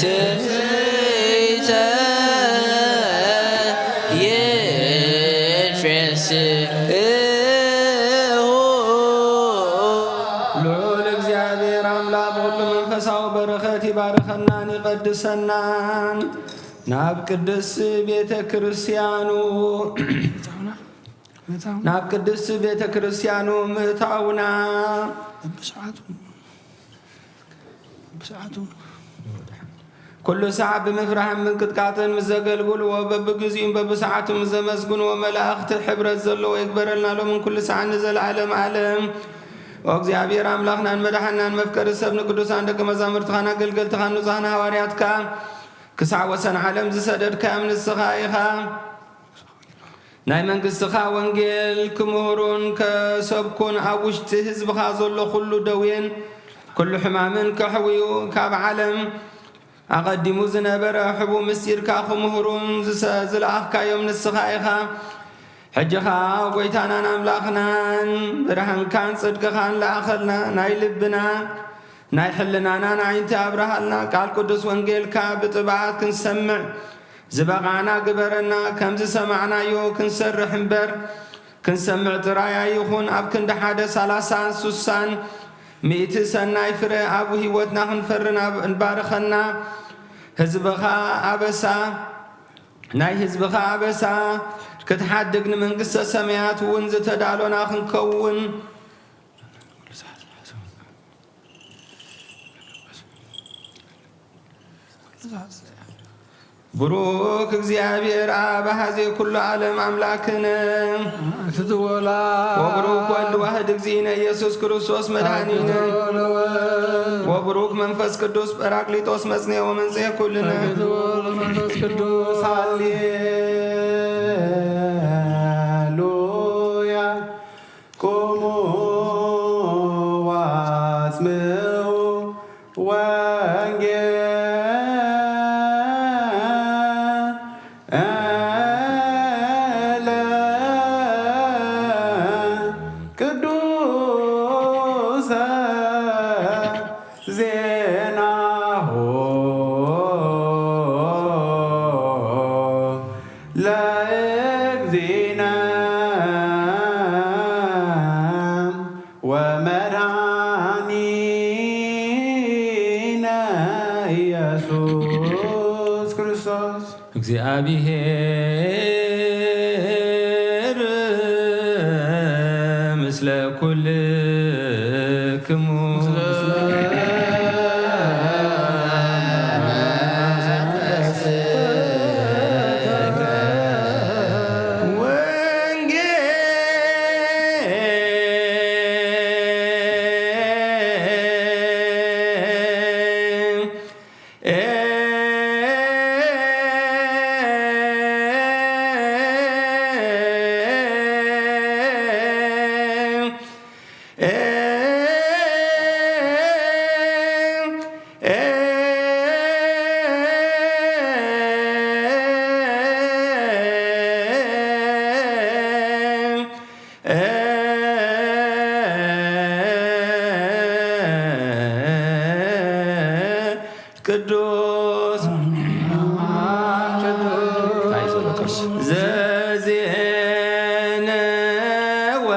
ትምክሕተ ይትፌስኡ። ልዑል እግዚኣብሔር ኣምላኽ ብኹሉ መንፈሳዊ በረኸት ይባርኸናን ይቐድሰናን። ናብ ቅድስት ቤተ ክርስቲያኑ፣ ናብ ቅድስት ቤተ ክርስቲያኑ ምእታውና ብሰዓቱ፣ ብሰዓቱ ኩሉ ሰዓት ብምፍራህን ምንቅጥቃጥን ምስ ዘገልግልዎ፣ በብግዚኡን በብሰዓቱ ምስ ዘመስግንዎ መላእኽቲ ሕብረት ዘለዎ ይግበረልና፣ ሎምን ኩሉ ሰዓት ንዘለዓለም ዓለም። ኦ እግዚኣብሔር ኣምላኽናን መድሓናን መፍቀሪ ሰብ ንቅዱሳን ደቂ መዛሙርትኻን ኣገልገልትኻን ንጹሃን ሃዋርያትካ ክሳዕ ወሰን ዓለም ዝሰደድካዮም ንስኻ ኢኻ። ናይ መንግስትኻ ወንጌል ክምህሩን ከሰብኩን ኣብ ውሽጢ ህዝብኻ ዘሎ ኩሉ ደዌን ኩሉ ሕማምን ከሕውዩ ካብ ዓለም ኣቐዲሙ ዝነበረ ሕቡእ ምስጢርካ ክምህሩን ዝሰ-፣ ዝለኣኽካዮም ንስኻ ኢኻ። ሕጂ ኸኣ ጐይታናን ኣምላኽናን ብርሃንካን ጽድቅኻን ለኣኸልና፣ ናይ ልብና ናይ ሕልናናን ኣዒንቲ ኣብርሃልና። ቃል ቅዱስ ወንጌልካ ብጥብዓት ክንሰምዕ ዝበቓዕና ግበረና። ከም ዝሰማዕናዮ ክንሰርሕ እምበር፣ ክንሰምዕ ጥራይ ኣይኹን። ኣብ ክንዲ ሓደ ሰላሳን ሱሳን ሚእቲ ሰናይ ፍረ ኣብ ህይወትና ክንፈሪ ናብ-፣ ባርኸና። ህዝብኻ ኣበሳ፣ ናይ ህዝብኻ ኣበሳ ክትሓድግ፣ ንመንግስተ ሰማያት እውን ዝተዳሎና ክንከውን። ብሩክ እግዚኣብሔር ኣብ ኣሃዜ ኩሉ ዓለም ኣምላክነ። ኣክትወላ ወብሩክ ወልድ ዋህድ እግዚእነ ኢየሱስ ክርስቶስ መድኃኒነ። ኣክትወለወ ወብሩክ መንፈስ ቅዱስ ጳራቅሊጦስ መጽንኤ ወመንጽኤ ኩልነ። ኣክትወለ መንፈስ ቅዱስ ሃሌሉያ። ቁሙ ወአጽምዑ ወንጌለ ቅዱሰ ዜናሁ ለእግዚእነ ወመድኃኒነ ኢየሱስ ክርስቶስ። እግዚኣብሔር ለኩልክሙ። ቅዱስ ዘዜነወ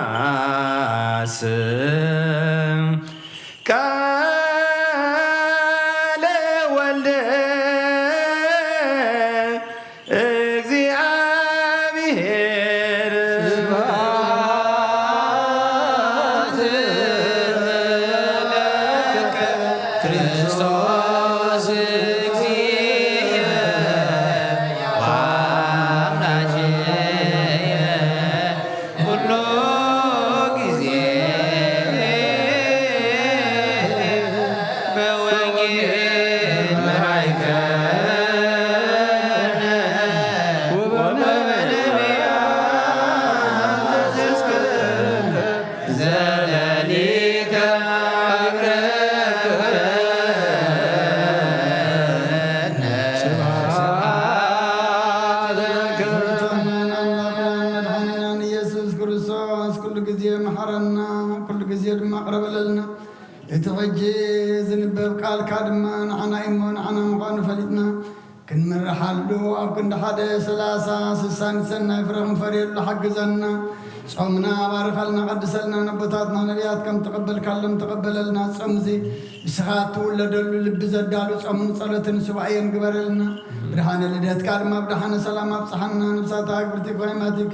ሉቃስ ቃለ ወልደ እግዚአብሔር። ስብሐት ለከ ክርስቶስ እግዚእነ ወአምላክነ ኩሉ ጊዜ በወንጌል መራይከነ ወበነቢያት አዘዝከነ ዘለሊከ አቅረብከነ። ስብሐት ለከ። መድኃኒናን ኢየሱስ ክርስቶስ ኩሉ ግዜ መሐረና፣ ኩሉ ግዜ ድማ ቅረበለልና። እቲ ሕጂ ዝንበብ ቃልካ ድማ ንዓና እዩ እሞ፣ ንዓና ምዃኑ ፈሊጥና ክንምርሓሉ፣ ኣብ ክንዲ ሓደ ሰላሳ ስሳን ሰናይ ፍረ ክንፈርየሉ ሓግዘና። ጾምና ባርኸልና፣ ቀድሰልና፣ ነቦታትና ነቢያት ከም ተቐበልካሎም ተቐበለልና። ጾም እዚ ንስኻ እትውለደሉ ልቢ ዘዳሉ ጾምን ጸሎትን ሱባኤን ግበረልና። ብርሃነ ልደትካ ድማ ብደሓነ ሰላም ኣብጽሓና። ነብሳታ ግብርቲ ኮይማቲከ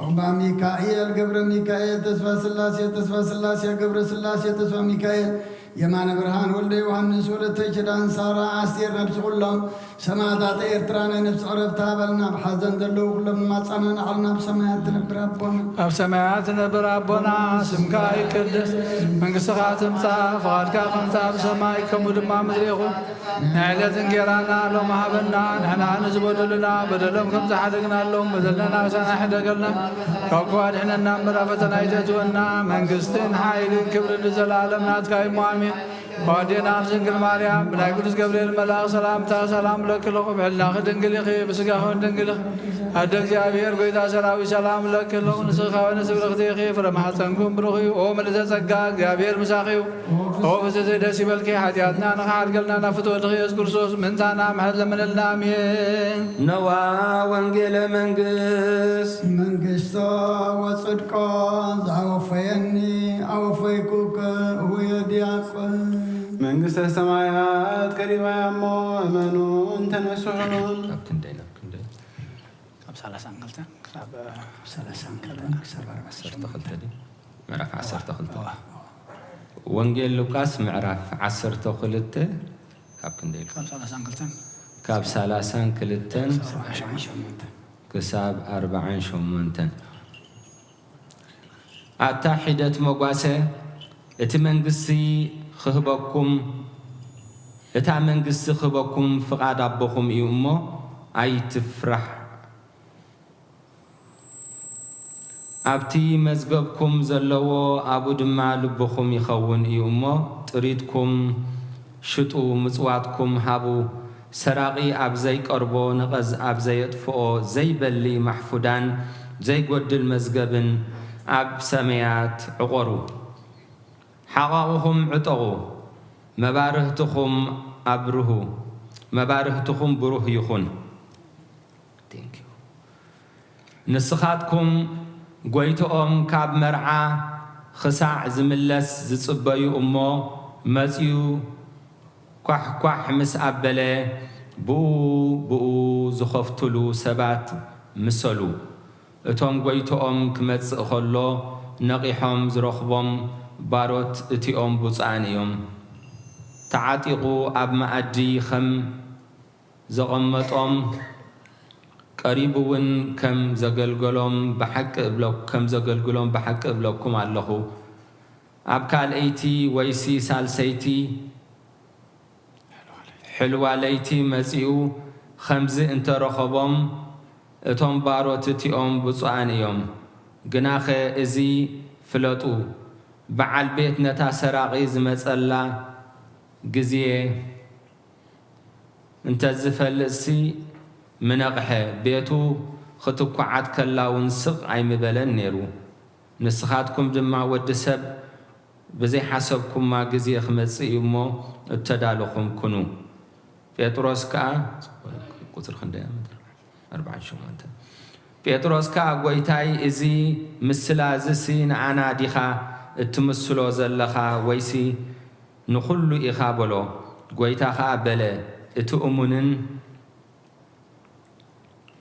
ዑቕባ ሚካኤል፣ ገብረ ሚካኤል፣ ተስፋ ስላሴ፣ ተስፋ ስላሴ፣ ገብረ ስላሴ፣ ተስፋ ሚካኤል፣ የማነ ብርሃን፣ ወልደ ዮሃንስ፣ ወለተ ኪዳን፣ ሳራ፣ ኣስቴር፣ ነብሲ ኩሎም ሰማዕታት ኤርትራ ናይ ነብሲ ዕረፍቲ ሃበልና። ኣብ ሓዘን ዘለዉ ኩሎም ማጻናናዓልና። ኣብ ሰማያት ትነብር ኣቦና። ኣብ ሰማያት ትነብር ኣቦና፣ ስምካ ይቀደስ፣ መንግስትኻ ትምጻእ፣ ፍቓድካ ከምቲ ኣብ ሰማይ ከምኡ ድማ ምድሪ ይኹን። ናይ ዕለት እንጌራና ሎሚ ሃበና፣ ንሕና ንዝበደሉና በደሎም ከም ዝሓደግናሎም በደልና ምሳና ይሕደገልና፣ ካብ ክፉ ኣድሕነና እምበር ኣብ ፈተና ኣይተእትወና፣ መንግስትን ሓይልን ክብርን ንዘለኣለም ናትካ እዩ እሞ ኣሜን። ኣዴና ድንግል ማርያም ብናይ ቅዱስ ገብርኤል መልኣኽ ሰላምታ ሰላም እብለኪ ኣለኹ፣ ብሕልናኺ ድንግል ኢኺ፣ ብስጋኺ እውን ድንግል ኢኺ። ኣደ እግዚኣብሔር ጐይታ ሰራዊት ሰላም እብለኪ ኣለኹ፣ ንስኺ ካብ ኣንስቲ ብርኽቲ ኢኺ፣ ፍረ ማሕፀንኩም ብሩኽ እዩ። ኦ ምልዕተ ጸጋ እግዚኣብሔር ምሳኺ እዩ። ኦ ፍስሕቲ ደስ ይበልኪ፣ ሓጢኣትና ንኽሓድገልና ናብ ፍትወትኺ ኢየሱስ ክርስቶስ ምእንታና ምሕረት ለምነልና። ኣሜን። ነዋ ወንጌለ መንግስት። መንግስቶ ወጽድቆ ዘአወፈየኒ አወፈይኩከ እሁየ ዲያቆን። መንግስተ ሰማያት ቀሪባ እያ እሞ እመኑን ተነስሑን። ካብ ክንደይ ናብ ክንደይ? ካብ ሰላሳን ክልተን ክሳብ ሰላሳን ክልተን ክሳብ ዓሰርተ ክልተ ድዩ? ምዕራፍ ዓሰርተ ክልተ። እዋ። ወንጌል ሉቃስ ምዕራፍ ዓሰርተ ክልተ ካብ ክንደይ ኢልካ? ካብ ሰላሳን ክልተን ካብ ሰላሳን ክልተን ክሳብ ኣርባዓን ሸሞንተን። ክሳብ ኣርባዓን ሸሞንተን። ኣታ ሒደት መጓሰ፣ እቲ መንግስቲ ክህበኩም፣ እታ መንግስቲ ክህበኩም ፍቓድ ኣቦኹም እዩ እሞ ኣይትፍራሕ። ኣብቲ መዝገብኩም ዘለዎ ኣብኡ ድማ ልብኹም ይኸውን እዩ እሞ፣ ጥሪትኩም ሽጡ፣ ምጽዋትኩም ሃቡ። ሰራቒ ኣብ ዘይቀርቦ፣ ነቐዝ ኣብ ዘየጥፍኦ፣ ዘይበሊ ማሕፉዳን ዘይጎድል መዝገብን ኣብ ሰማያት ዕቖሩ። ሓቓቑኹም ዕጠቑ፣ መባርህትኹም ኣብርሁ፣ መባርህትኹም ብሩህ ይኹን። Thank you። ንስኻትኩም ጐይትኦም ካብ መርዓ ኽሳዕ ዝምለስ ዝጽበዩ እሞ፣ መጺኡ ኳሕኳሕ ምስ ኣበለ፣ ብኡ ብኡ ዝኸፍቱሉ ሰባት ምሰሉ። እቶም ጐይትኦም ክመጽእ ኸሎ ነቒሖም ዝረኽቦም ባሮት እቲኦም ብፁዓን እዮም። ተዓጢቑ ኣብ መኣዲ ኸም ዘቐመጦም፣ ቀሪቡ እውን ከም ዘገልገሎም ብሓቂ እብለ-፣ ከም ዘገልግሎም ብሓቂ እብለኩም ኣለኹ። ኣብ ካልኣይቲ ወይሲ ሳልሰይቲ ሕልዋ ለይቲ መጺኡ ኸምዚ እንተ ረኸቦም፣ እቶም ባሮት እቲኦም ብፁዓን እዮም። ግናኸ እዚ ፍለጡ፣ በዓል ቤት ነታ ሰራቒ ዝመጸላ ግዜ እንተ ዝፈልጥሲ ምነቕሐ፣ ቤቱ ኽትኳዓት ከላ እውን ስቕ ኣይምበለን ነይሩ። ንስኻትኩም ድማ ወዲ ሰብ ብዘይሓሰብኩማ ግዜ ክመጽእ እዩ እሞ እተዳለኹም ኩኑ። ጴጥሮስ ከኣ፣ ቁጽሪ ክንደይ እያ? ኣርባዓን ሸሞንተን። ጴጥሮስ ከኣ፣ "ጐይታይ፣ እዚ ምስላ እዚሲ ንኣና ዲኻ እትምስሎ ዘለኻ ወይሲ ንኹሉ ኢኻ?" በሎ። ጐይታ ኸኣ በለ፣ "እቲ እሙንን"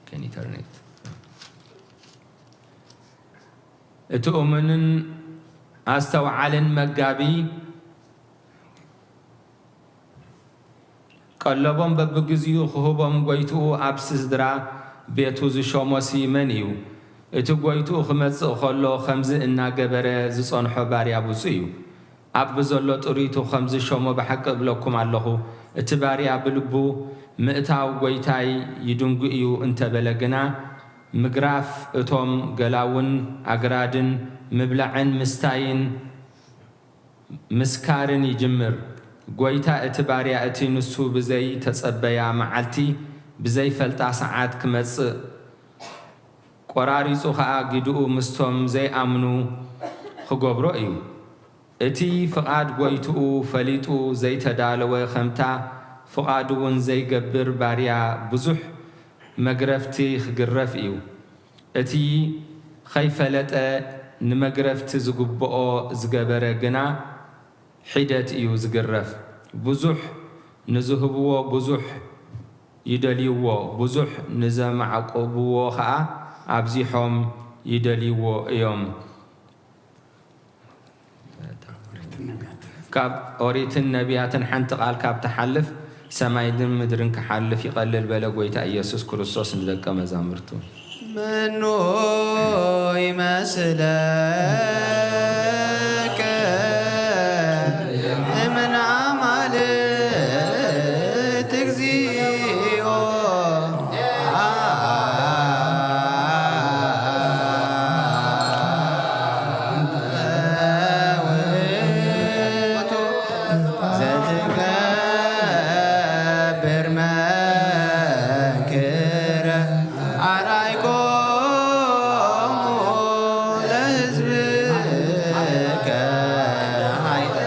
ከን ኢንተርኔት። እቲ እሙንን ኣስተውዓልን መጋቢ፣ ቀለቦም በብግዚኡ ክህቦም ጐይትኡ ኣብ ስድራ ቤቱ ዝሾሞሲ መን እዩ? እቲ ጐይትኡ ክመጽእ ኸሎ ኸምዚ እናገበረ ዝጸንሖ ባርያ ብጹእ እዩ። ኣብ ብዘሎ ጥሪቱ ኸም ዝሸሞ ብሓቂ እብለኩም ኣለኹ፣ እቲ ባርያ ብልቡ ምእታው ጐይታይ ይድንጉ እዩ እንተ በለ ግና፣ ምግራፍ እቶም ገላውን ኣግራድን ምብላዕን ምስታይን ምስካርን ይጅምር። ጐይታ እቲ ባርያ እቲ ንሱ ብዘይተጸበያ መዓልቲ ብዘይፈልጣ ሰዓት ክመጽእ፣ ቈራሪጹ ኸኣ ጊድኡ ምስቶም ዘይኣምኑ ኽገብሮ እዩ። እቲ ፍቓድ ጐይትኡ ፈሊጡ ዘይተዳለወ፣ ኸምታ ፍቓዱውን ዘይገብር ባርያ ብዙሕ መግረፍቲ ኽግረፍ እዩ። እቲ ኸይፈለጠ ንመግረፍቲ ዝግብኦ ዝገበረ ግና ሒደት እዩ ዝግረፍ። ብዙሕ ንዝህብዎ ብዙሕ ይደልይዎ፣ ብዙሕ ንዘማዕቁብዎ ኸኣ ኣብዚሖም ይደልይዎ እዮም። ካብ ኦሪትን ነቢያትን ሓንቲ ቃል ካብ ትሓልፍ፣ ሰማይን ምድርን ክሓልፍ ይቐልል በለ ጐይታ ኢየሱስ ክርስቶስ ንደቀ መዛሙርቱ። መኑ ይመስለከ እምነ ኣማልክት እግዚኦ? ዘትገብር መንክር ኣርኣይኮሙ ለሕዝብከ ሓይለ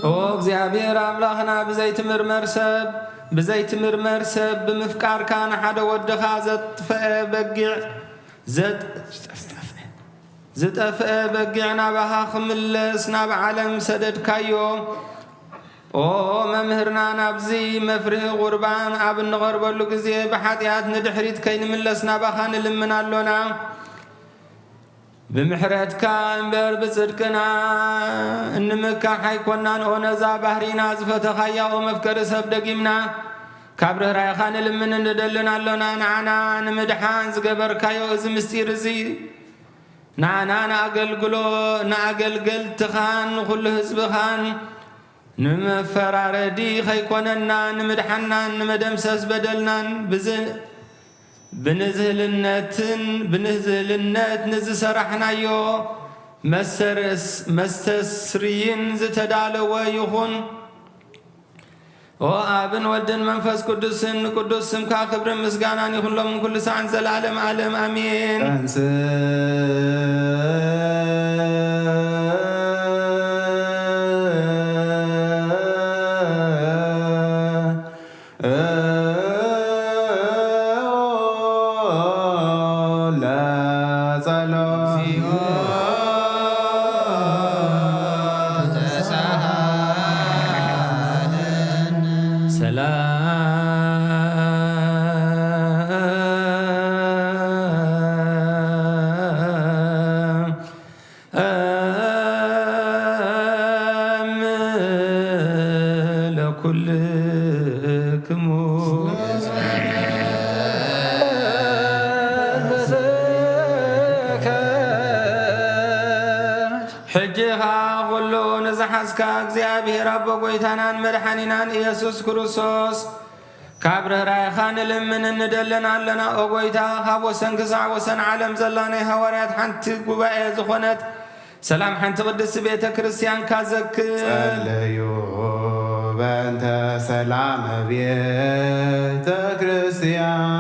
ኦ እግዚኣብሔር ኣምላኽና ብዘይትምርመር ሰብ ብዘይትምርመር ሰብ ብምፍቃርካ ንሓደ ወድኻ ዘጥፍአ በጊዕ ዘጥ-፣ ዝጠፍአ በጊዕ ናባኻ ክምለስ ናብ ዓለም ሰደድካዮ። ኦ መምህርና፣ ናብዚ መፍርሂ ቁርባን ኣብ እንቐርበሉ ግዜ ብሓጢኣት ንድሕሪት ከይንምለስ ናባኻ ንልምን ኣሎና። ብምሕረትካ እምበር ብጽድቅና እንምካሕ ኣይኮናን። ኦ ነዛ ባህሪና ዝፈተኻያ፣ ኦ መፍቀሪ ሰብ ደጊምና ካብ ርህራይኻ ንልምን እንደልን ኣሎና። ንዓና ንምድሓን ዝገበርካዮ እዚ ምስጢር እዚ ንዓና ንኣገልግሎ-፣ ንኣገልገልትኻን ንኹሉ ህዝብኻን ንመፈራረዲ ኸይኮነና፣ ንምድሓናን ንመደምሰስ በደልናን ብዝ-፣ ብንዝህልነትን፣ ብንዝህልነት ንዝሰራሕናዮ መሰርስ-፣ መስተስርይን ዝተዳለወ ይኹን። ኦ ኣብን ወልድን መንፈስ ቅዱስን ቅዱስ ስምካ ክብርን ምስጋናን ይኹን ሎምን ኩሉ ሰዓን ዘላለም ዓለም ኣሜን። ሰላም ለኩልክሙ። ሕጂ ኸኣ ኩሉ ንዝሓዝካ እግዚኣብሔር ኣቦ ጐይታናን መድሓኒናን ኢየሱስ ክርስቶስ ካብ ርህራይኻ ንልምን እንደልን ኣለና። ኦ ጐይታ፣ ካብ ወሰን ክሳዕ ወሰን ዓለም ዘላ ናይ ሃዋርያት ሓንቲ ጉባኤ ዝኾነት ሰላም ሓንቲ ቅድስቲ ቤተ ክርስቲያንካ ዘክር። ጸለዩ በእንተ ሰላም ቤተ ክርስቲያን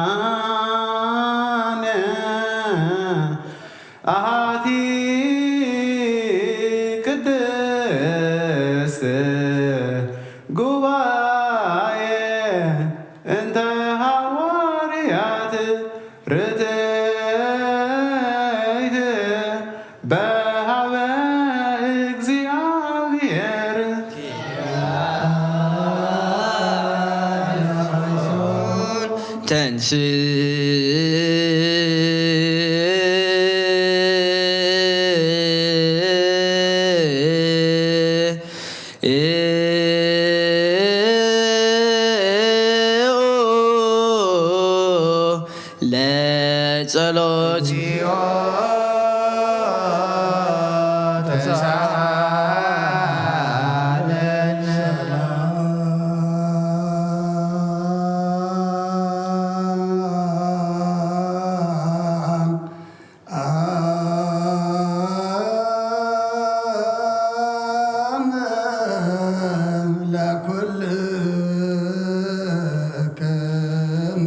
ኣሃቲ ቅድስት ጉባኤ እንተ ሃዋርያት ርትዕት በሃበ እግዚኣብሔር። ተንስ ለጸሎት ለኩልክሙ።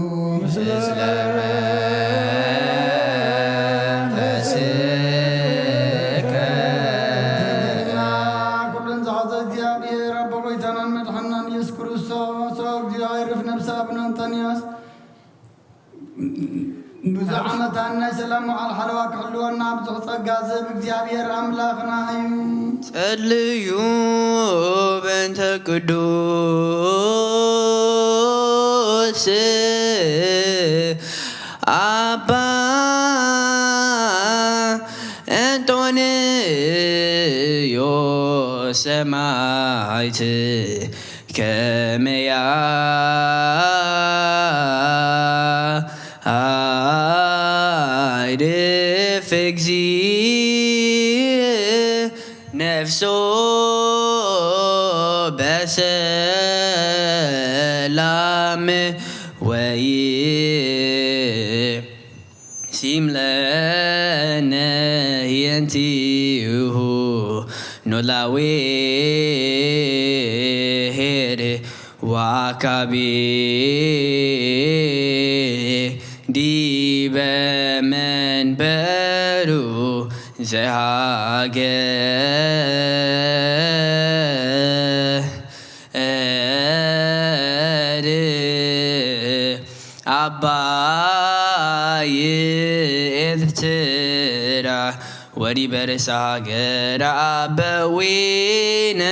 ኩሉን ዝሓዘ እግዚኣብሔር ኣቦ ጐይታናን መድሓናን ኢየሱስ ክርስቶስ፣ ኦ እግዚኣብሔር፣ ነፍሲ ኣቡነ እንጠንዮስ ብዙሕ ዓመታን ናይ ሰላም መዓል ሓለዋ ክሕልወና ብዙሕ ጸጋ ዝህብ እግዚኣብሔር ኣምላኽና እዩ። ጸልዩ በእንተ ቅዱስ ኣባ እንጦንዮስ ሰማዕት ከመያ ኣይድፍ እግዚእ ነፍሶ በሰላም ወይ ሲምለነ ህየንቲሁ ኖላዊ ሄድ ወአካቢ ዲበ መንበሩ ዘሃገር ባይ ኤርትራ ወዲ በርሳ ገራ በዊነ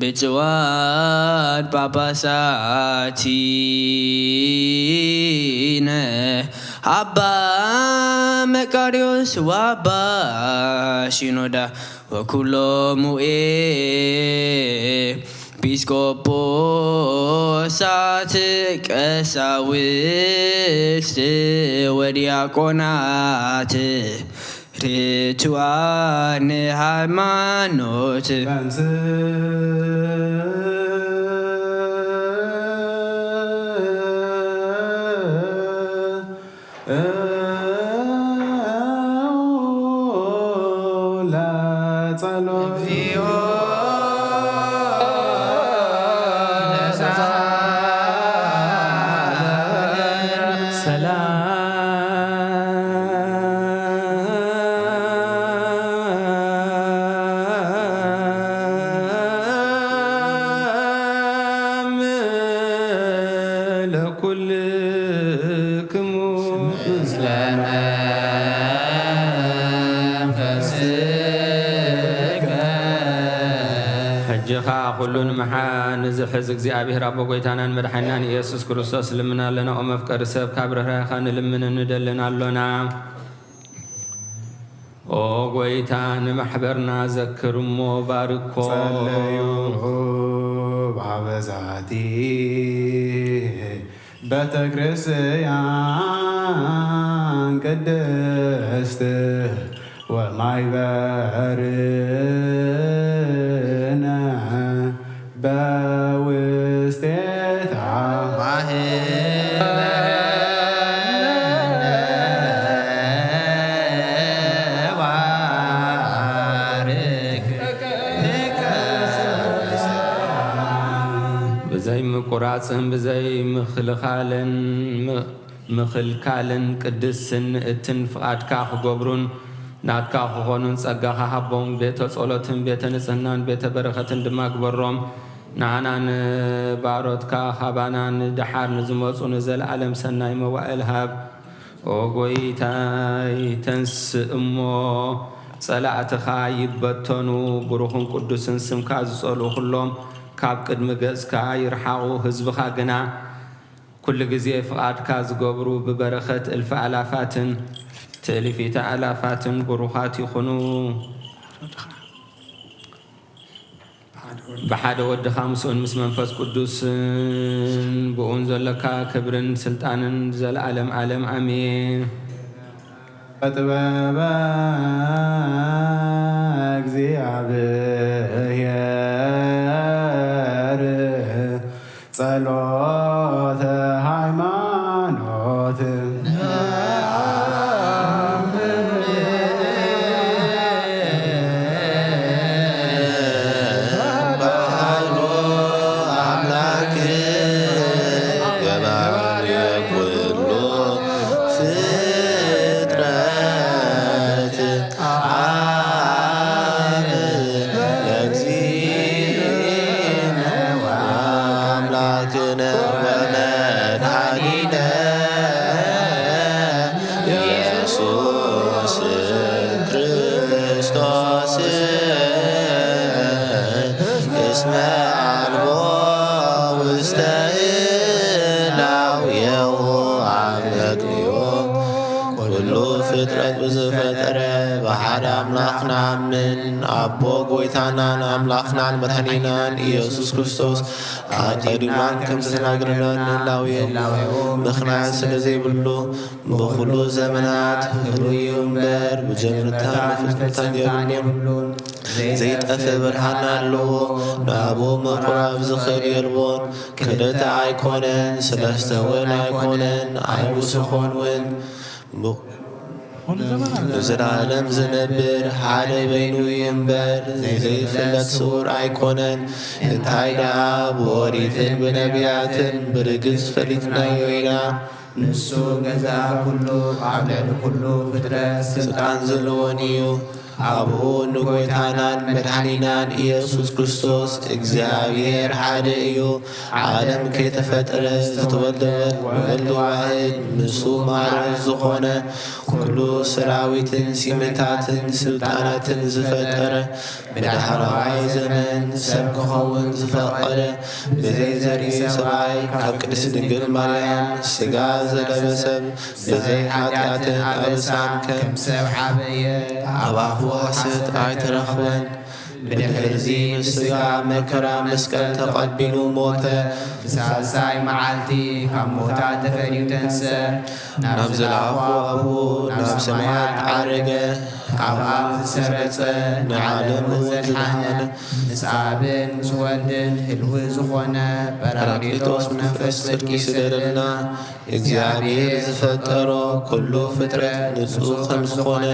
ብፅዋድ ጳጳሳቲነ ኣባ መቃርዮስ ወኣባ ሲኖዳ ወኩሎሙ ኤ ጲስቆጶሳት ቀሳውስት ወዲያቆናት ርቱዓን ሃይማኖት ሰላም ለኩልክሙ። ሕጂ ኸኣ ኩሉ ንምሓ ንዝሕዝ እግዚኣብሔር ኣቦ ጐይታናን መድሓኒናን ኢየሱስ ክርስቶስ ልምና ኣለና። ኦ መፍቀሪ ሰብ፣ ካብ ርህራሄኻ ንልምንን ንደልን ኣሎና። ኦ ጐይታ፣ ንማሕበርና ዘክር እሞ ባርኮ። ጸለዩ በዛቲ ቤተ ክርስቲያን ቅድስት ወማይበርነ በውስቴታ ብዘይ ምቁራጽን ብዘይ ምኽልኻልን ም- ምኽልካልን ቅድስትን ንእትን ፍቓድካ ክገብሩን ናትካ ክኾኑን ጸጋኻ ሃቦም። ቤተ ጸሎትን ቤተ ንጽህናን ቤተ በረኸትን ድማ ግበሮም። ንዓና ንባሮትካ ካባና ንደሓር ንዝመጹ ንዘለዓለም ሰናይ መዋእል ሃብ። ኦ ጐይታይ፣ ተንስእ እሞ ጸላእትኻ ይበተኑ። ብሩኽን ቅዱስን ስምካ ዝጸልኡ ኩሎም ካብ ቅድሚ ገጽካ ይርሓቑ። ህዝብኻ ግና ኩሉ ግዜ ፍቓድካ ዝገብሩ ብበረኸት እልፊ ኣላፋትን ትእልፊተ ኣላፋትን ብሩኻት ይኹኑ። ብሓደ ወድኻ ምስኡን ምስ መንፈስ ቅዱስን ብኡን ዘለካ ክብርን ስልጣንን ዘለዓለም ዓለም ኣሜን። ጥበበ እግዚኣብሔር ጸሎተ ሃይማኖት በዓሉ ኣምላክ ገባሬ ኩሉ ፍጥረት አብ ለእግዚእነ ወአምላክነ ወመድኃኒነ ኢየሱስ ክርስቶስ እስመ አልቦ ውስተ ህላዌሁ አመክንዮ። ኩሉ ፍጥረት ብዝፈጠረ ብሓደ ኣምላኽ ንኣምን። ኣቦ ጐይታናን ኣምላኽናን መድኃኒናን ኢየሱስ ክርስቶስ ኣቐዲምና ከም ዝተናገረና ንህላዌሁ ምኽንያት ስለ ዘይብሉ ብኹሉ ዘመናት ህሉው እዩ እምበር ብጀምርታን መፈጸምታን የብሉን። ዘይጠፍእ ብርሃን ኣለዎ። ናብኡ ምቁራብ ዝኽእል የልቦን። ክልተ ኣይኮነን፣ ሰለስተ እውን ኣይኮነን፣ ኣይውስኾን እውን። ብ-፣ ንዘለዓለም ዝነብር ሓደ በይኑ እዩ እምበር፣ ዘይፍለጥ ስውር ኣይኮነን። እንታይ ደኣ ብኦሪትን ብነቢያትን ብርግጽ ፈሊጥናዮ ኢና። ንሱ ገዛኢ ኩሉ፣ ኣብ ልዕሊ ኩሉ ፍጥረት ስልጣን ዘለዎን እዩ። ኣብኡ ንጎይታናን መድሓኒናን ኢየሱስ ክርስቶስ እግዚኣብሔር ሓደ እዩ። ዓለም ከይተፈጠረ ዝተወልደ ወልድ ዋሕድ፣ ምስ ማርያም ዝኾነ፣ ኩሉ ሰራዊትን ሲመታትን ስልጣናትን ዝፈጠረ፣ ብዳሕረዋይ ዘመን ሰብ ክኸውን ዝፈቐደ፣ ብዘይ ዘርኢ ሰብኣይ ካብ ቅድስት ድንግል ማርያም ስጋ ዘለበሰብ፣ ብዘይ ሓጢኣትን ኣበሳን ከም ሰብ ዓበየ። ኣብ ኣፉ ሓሰት ኣይተረኽበን። ብድሕርዚ ምስ ስጋ መከራ መስቀል ተቐቢሉ ሞተ። ብሳልሳይ መዓልቲ ካብ ሞታ ተፈልዩ ተንስአ። ናብ ዝለኣኾ ኣብኡ ናብ ሰማያት ዓረገ። ኣብ ኣብ ዝሰረጸ ንዓለም እውን ዝደሃነ። ምስ ኣብን ምስ ወልድን ህልው ዝኾነ ጳራቅሊጦስ መንፈስ ጽድቂ ይስደደልና። እግዚኣብሔር ዝፈጠሮ ኩሉ ፍጥረት ንጹህ ከም ዝኾነ፣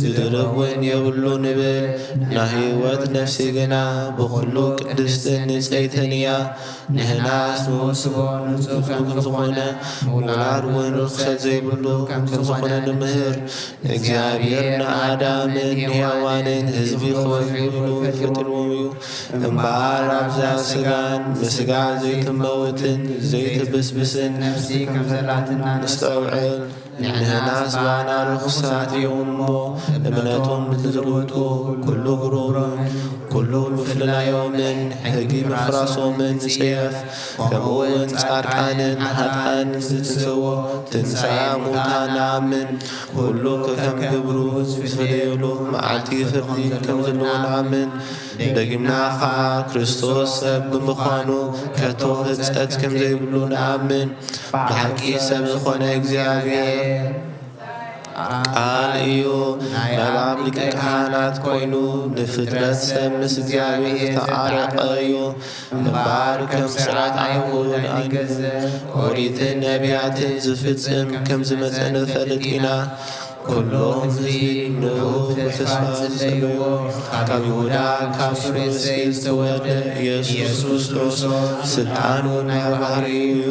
ዝድርብ እውን የብሉ ንብል። ናይ ህይወት ነፍሲ ግና ብኹሉ ቅድስትን ንጽሕትን እያ። ንሕናስ ንወስቦ ንጹህ ከም ዝኾነ፣ ምውላድ እውን ርኽሰት ዘይብሉ ከም ዝኾነ ንምህር። እግዚኣብሔር ንኣዳምን ንሄዋንን ህዝቢ ክበዝሑ ኢሉ ፈጢርዎም እዩ። እምበኣር ኣብዛ ስጋን ብስጋ ዘይትመውትን ዘይትብስብስን ነፍሲ ከም ዘላትና ነስተውዕል። ንሕናስ ባና ርኹሳት እዮም እሞ፣ እምነቶም ንዝልውጡ፣ ኩሉ ግብሮምን ኩሉ ምፍልላዮምን ሕጊ ምፍራሶምን ንጽየፍ። ከምኡ እውን ጻድቃንን ኃጥኣንን ዝትንስዎ ትንሣኤ ሙታን ንኣምን። ኩሉ ከም ግብሩ ዝፍለየሉ መዓልቲ ፍርዲ ከም ዘለዎ ንኣምን። ደጊምና ኸዓ ክርስቶስ ሰብ ብምዃኑ ከቶ ህጸት ከም ዘይብሉ ንኣምን። ብሓቂ ሰብ ዝኾነ እግዚኣብሔር ቃል እዩ። ናብ ኣብ ሊቀ ካህናት ኮይኑ ንፍጥረት ሰብ ምስ እግዚኣብሔር ዝተዓረቀ እዩ። እምበኣር ከም ስርዓት ኣይሁድ ኣይንገዘ፣ ኦሪትን ነቢያትን ዝፍጽም ከም ዝመጸ ንፈልጥ ኢና። ኩሎም ህዝቢ ንዑ ብተስፋ ዝጸበይዎ፣ ካብ ይሁዳ ካብ ሱር እሴይ ዝተወልደ ኢየሱስ ክርስቶስ ስልጣኑ ናይ ባህሪ እዩ።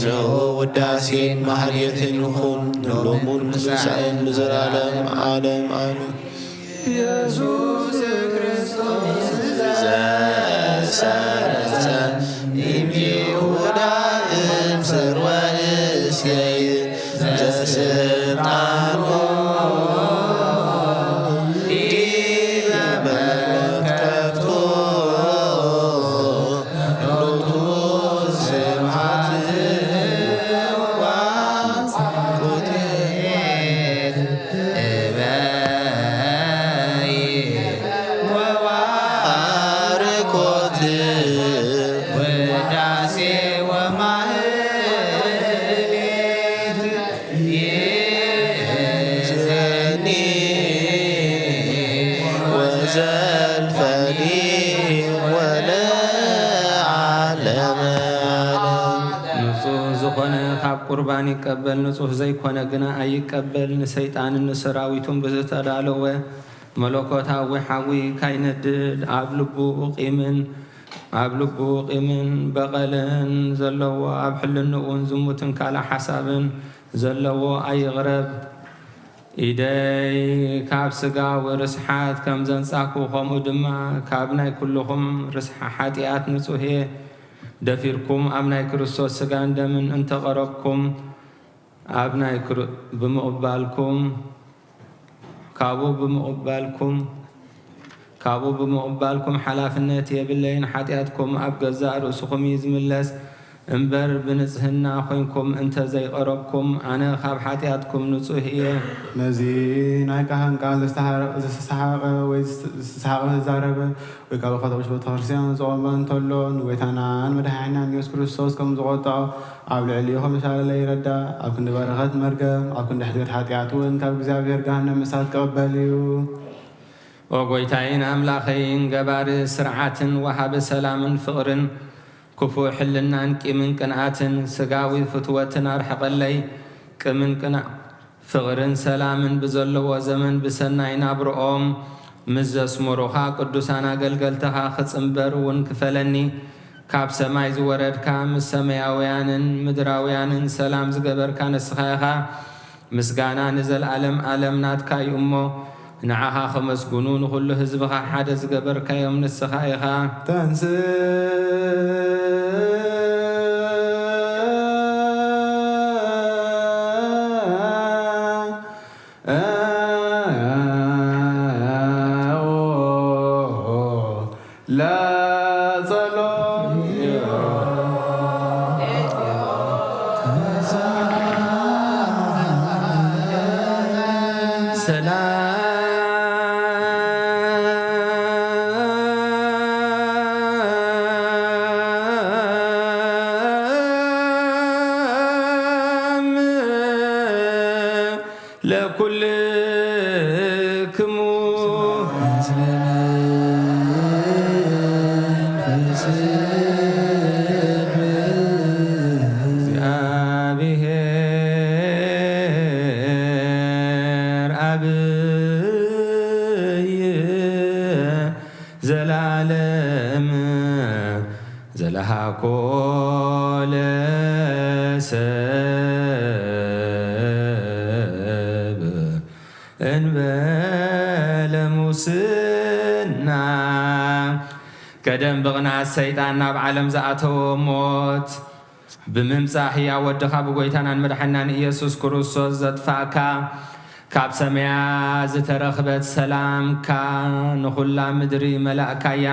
ንዑ ውዳሴን ማህሌትን ይኹን ንሎሙን ንትንሳኤን ንዘለዓለም ዓለም ኣሜን። ኢየሱስ ክርስቶስ ዘሰረጸ እምይሁዳ እምስር ወእሴይ ዘስልጣኑ ዲበ መለከቱ ሎቱ ስብሐት ወባርኮት እበይ ወባርኮት ውዳሴ ወማህሌት ይእዘኒ ወዘልፈኒ ወለዓለመ ዓለም። ንጹህ ዝኾነ ካብ ቁርባን ይቀበል፣ ንጹህ ዘይኮነ ግና ኣይቀበል። ንሰይጣንን ንሰራዊቱን ብዝተዳለወ መለኮታዊ ሓዊ ካይነድድ፣ ኣብ ልቡ ቂምን፣ ኣብ ልቡ ቂምን በቐልን ዘለዎ፣ ኣብ ሕልንኡን ዝሙትን ካልእ ሓሳብን ዘለዎ ኣይቕረብ። ኢደይ ካብ ስጋዊ ርስሓት ከም ዘንጻኩ፣ ከምኡ ድማ ካብ ናይ ኩልኹም ርስሓ ሓጢኣት ንጹህ እየ። ደፊርኩም ኣብ ናይ ክርስቶስ ስጋን ደምን እንተቐረብኩም፣ ኣብ ናይ ክር-፣ ብምቕባልኩም፣ ካብኡ ብምቕባልኩም፣ ካብኡ ብምቕባልኩም ሓላፍነት የብለይን። ሓጢኣትኩም ኣብ ገዛእ ርእስኹም እዩ ዝምለስ እምበር፣ ብንጽህና ኮይንኩም እንተ ዘይቐረብኩም፣ ኣነ ካብ ሓጢኣትኩም ንጹህ እየ። ነዚ ናይ ካህን ቃል ዘስተሓረ-፣ ዘስተሓቐ ወይ ዘስ-፣ ዘስተሓቐ ዘዛረበ ወይ ካብ ኻቶሊክ ቤተክርስትያን ዝቖመ እንተሎ፣ ንጎይታናን መድሓኒናን ኢየሱስ ክርስቶስ ከም ዝቖጥዖ ኣብ ልዕሊኡ ከም ዝሻለለ ይረዳእ። ኣብ ክንዲ በረኸት መርገም፣ ኣብ ክንዲ ሕድገት ሓጢኣት እውን ካብ እግዚኣብሔር ገሃነም እሳት ክቕበል እዩ። ኦ ጎይታይን ኣምላኸይን፣ ገባሪ ስርዓትን ወሃቢ ሰላምን ፍቕርን፣ ክፉእ ሕልናን ቂምን ቅንኣትን ስጋዊ ፍትወትን ኣርሕቐለይ። ቅምን ቅንኣ ፍቕርን ሰላምን ብዘለዎ ዘመን ብሰናይ ናብርኦም ምስ ዘስመሩኻ ቅዱሳን ኣገልገልትኻ ክጽንበር እውን ክፈለኒ። ካብ ሰማይ ዝወረድካ ምስ ሰማያውያንን ምድራውያንን ሰላም ዝገበርካ ንስኻ ኢኻ። ምስጋና ንዘለኣለም ኣለም ናትካ እዩ እሞ፣ ንዓኻ ከመስግኑ ንኹሉ ህዝብኻ ሓደ ዝገበርካዮም ንስኻ ኢኻ። ተንስእ ለጸሎት ሰላም ለኩልክሙ። እግዚአብሔር አብይ ዘለዓለም ዘለሃኮ ለሰብ እንበለ ሙስና። ቀደም ብቕንዓት ሰይጣን ናብ ዓለም ዝኣተወ ሞት ብምምጻእ ህያው ወድኻ ብጎይታናን መድሓናን ኢየሱስ ክርስቶስ ዘጥፋእካ፣ ካብ ሰማያ ዝተረኽበት ሰላምካ ንኹላ ምድሪ መላእካያ።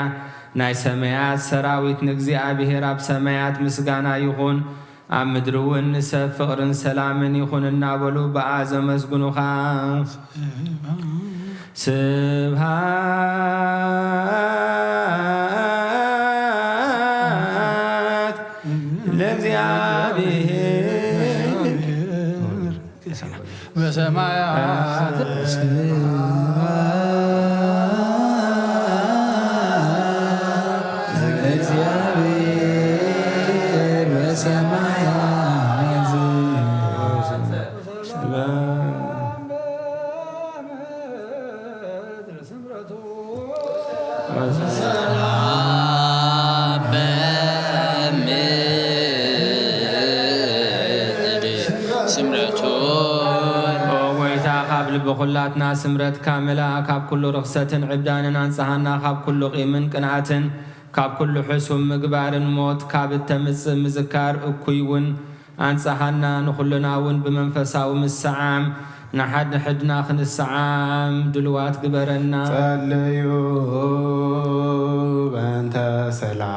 ናይ ሰማያት ሰራዊት ንእግዚኣብሔር ኣብ ሰማያት ምስጋና ይኹን፣ ኣብ ምድሪ እውን ንሰብ ፍቕርን ሰላምን ይኹን እናበሉ ብኣ ዘመስግኑኻ። ስብሃት ለእግዚኣብሔር በሰማያት ለእግዚኣብሔር በሰማያት። ሰላም በምድር ስምረቱ። ኦ ጎይታ፣ ካብ ልቢ ኩላትና ስምረትካ ምልኣ፣ ካብ ኩሉ ርኽሰትን ዕብዳንን ኣንጽሃና፣ ካብ ኩሉ ቂምን ቅንኣትን፣ ካብ ኩሉ ሕሱም ምግባርን ሞት ካብ እተምጽእ ምዝካር እኩይ እውን ኣንጽሃና፣ ንኹልና እውን ብመንፈሳዊ ምስዓም ንሓድሕድና ክንሰዓም ድልዋት ግበረና። ጸልዩ በእንተ ሰላም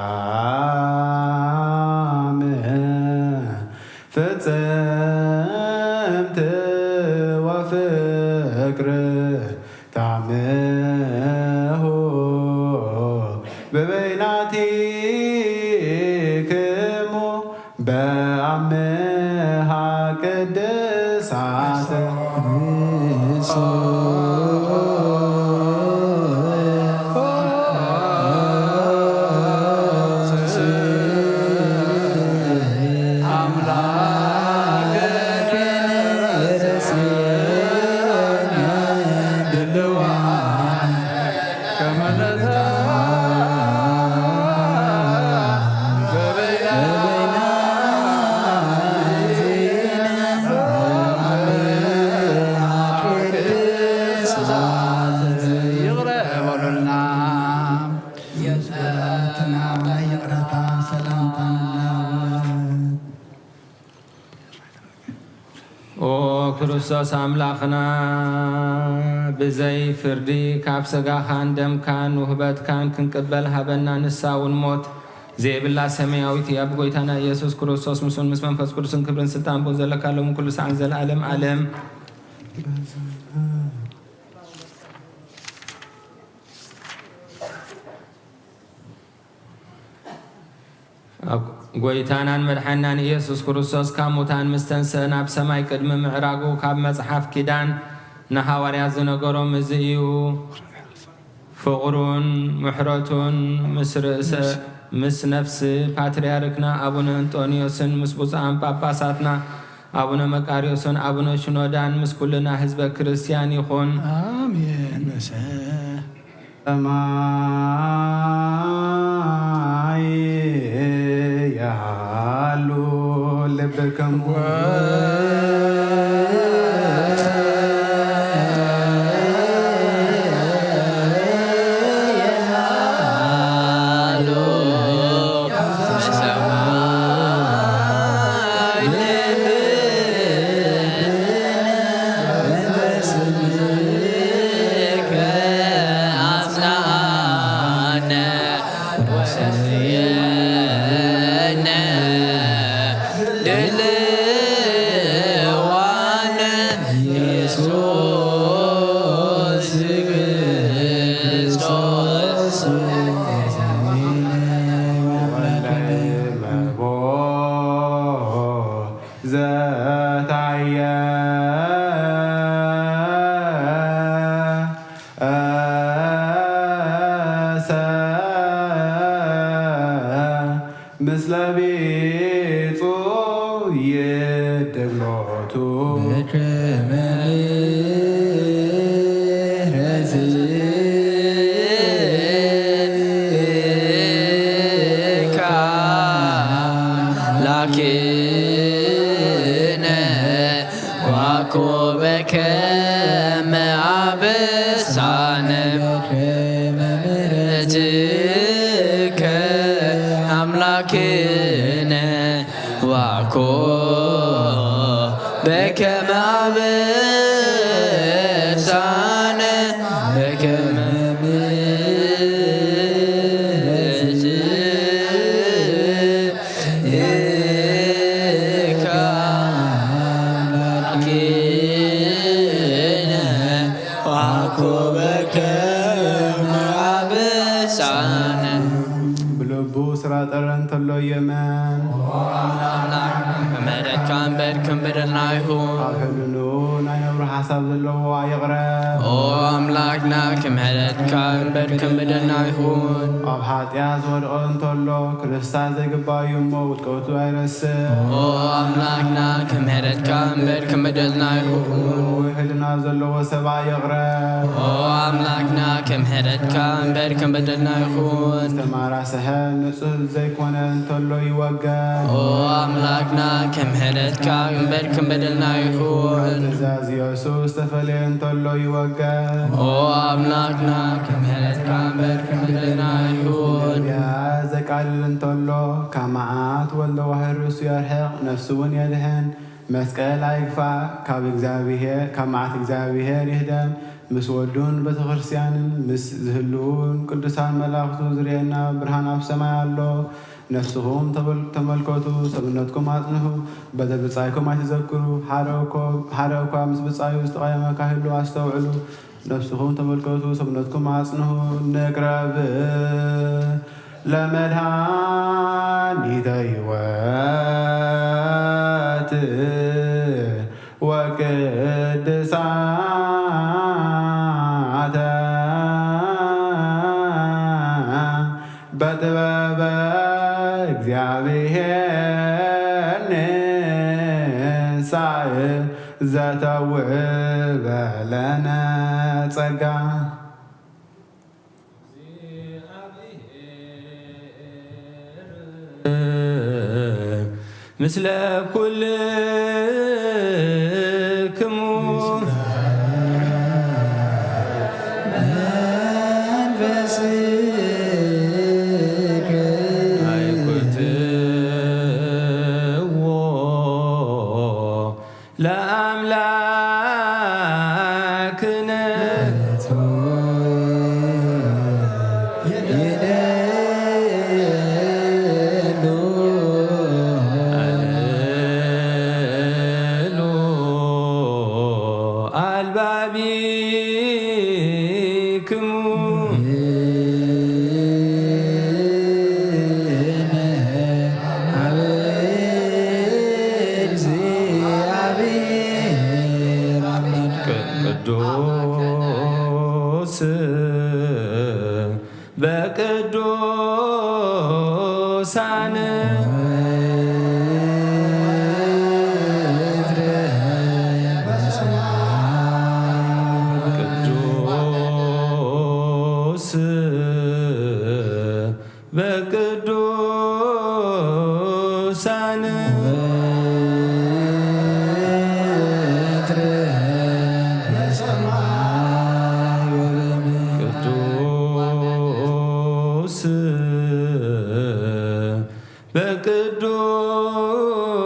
ፍጽምት ወፍቅር ታምሁ በበይናቲክሙ በአምሃ ቅድሳት። ይቕረ በሉልና። የጸሎትና ናይ ይቕረታ ሰላምታ ንላበል። ኦ ክርስቶስ ኣምላኽና፣ ብዘይ ፍርዲ ካብ ሥጋኻን ደምካን ውህበትካን ክንቅበል ሃበና። ንሳ እውን ሞት ዘይብላ ሰማያዊት እያ። ብጎይታና ኢየሱስ ክርስቶስ ምስኡን ምስ መንፈስ ቅዱስን ክብርን ስልጣን ብኡ ዘለካ ሎምን ኩሉ ሰዓን ዘለዓለም ዓለም። ኣብ ጎይታናን መድሓናን ኢየሱስ ክርስቶስ ካብ ሙታን ምስ ተንስአ ናብ ሰማይ ቅድሚ ምዕራጉ ካብ መጽሓፍ ኪዳን ንሃዋርያት ዝነገሮም እዚ እዩ። ፍቕሩን ምሕረቱን ምስ ርእሰ፣ ምስ ነፍሲ ፓትርያርክና ኣቡነ እንጦንዮስን ምስ ብፁዓን ጳጳሳትና ኣቡነ መቃርዮስን ኣቡነ ሽኖዳን ምስ ኩልና ህዝበ ክርስቲያን ይኹን። ኣሜን። ሰማይ ያሉ ልብክሙ ክርስቶስ ወልደ መቦ ዘታየ እሰ ምስለ ቢጹ ይደግሎቱ። በከመ ምሕረትከ ላኪነ ዋኮ በከመ አበሳነ። በከመ ምሕረትከ አምላክነ ዋኮ በከመ አበሳነ በከመ ምሕረትከ አምላክነ ዋኮ በከመ አበሳነ። ብልቡ ስራ ጠረ እንተሎ የመን። ምሕረትካ እምበር ከም በደልና ይኹን። ኣብ ሕልኑ ናይ ነብሩ ሓሳብ ዘለዎ ኣይቕረብ። ኦ ኣምላክና፣ ከም ምሕረትካ እምበር ከም በደልና ይኹን። ኣብ ሓጢኣት ዝወድቐ እንተሎ፣ ክንስታ ዘይግባእ እዩ እሞ፣ ውድቀቱ ኣይረስዕ። ኦ ኣምላክና፣ ከም ምሕረትካ እምበር ከም በደልና ይኹን። ሕልና ዘለዎ ሰብ ኣይቕረብ። ኦ ኣምላክና፣ ከም ምሕረትካ እምበር ከም በደልና ይኹን። ዝተማራስሐ ንጹህ ዘይኮነ እንተሎ ይወገድ። ኦ ኣምላክና፣ ከም ምሕረትካ እምበር ከም በደልና ይኹን። ትእዛዝ ኢየሱስ ዝተፈለየ እንተሎ ይወገድ። ኦ ኣምላክና፣ ከም ምሕረትካ እምበር ከም በደልና ይኹን። ነቢያት ዘቃልል እንተሎ፣ ካብ መዓት ወልደ ዋሕድ ርእሱ የርሕቕ፣ ነፍሱ እውን የድሕን። መስቀል ኣይግፋ፣ ካብ እግዚኣብሔር፣ ካብ መዓት እግዚኣብሔር ይህደም። ምስ ወዱን ቤተክርስትያንን ምስ ዝህልውን ቅዱሳን መላእኽቱ ዝርእየና ብርሃን ኣብ ሰማይ ኣሎ። ነፍስኹም ተበል-፣ ተመልከቱ፣ ሰብነትኩም ኣጽንሑ፣ በደል ብጻይኩም ኣይትዘክሩ። ሓደ እኮ፣ ሓደ እኳ ምስ ብጻዩ ዝተቐየመ ካህሉ ኣስተውዕሉ። ነፍስኹም ተመልከቱ፣ ሰብነትኩም ኣጽንሑ። ንቅረብ ለመድኃኒተ ሕይወት ወቅድሳተ በጥበበ እግዚአብሔር ንሳእ ዘተውህበ ለነ ጸጋ። ምስለ ኩልክሙ ለአምላክነ። አልሉ አልባቢክሙ። ቅዱስ በቅዱሳን። ቅዱስ በቅዱሳን። ቅዱስ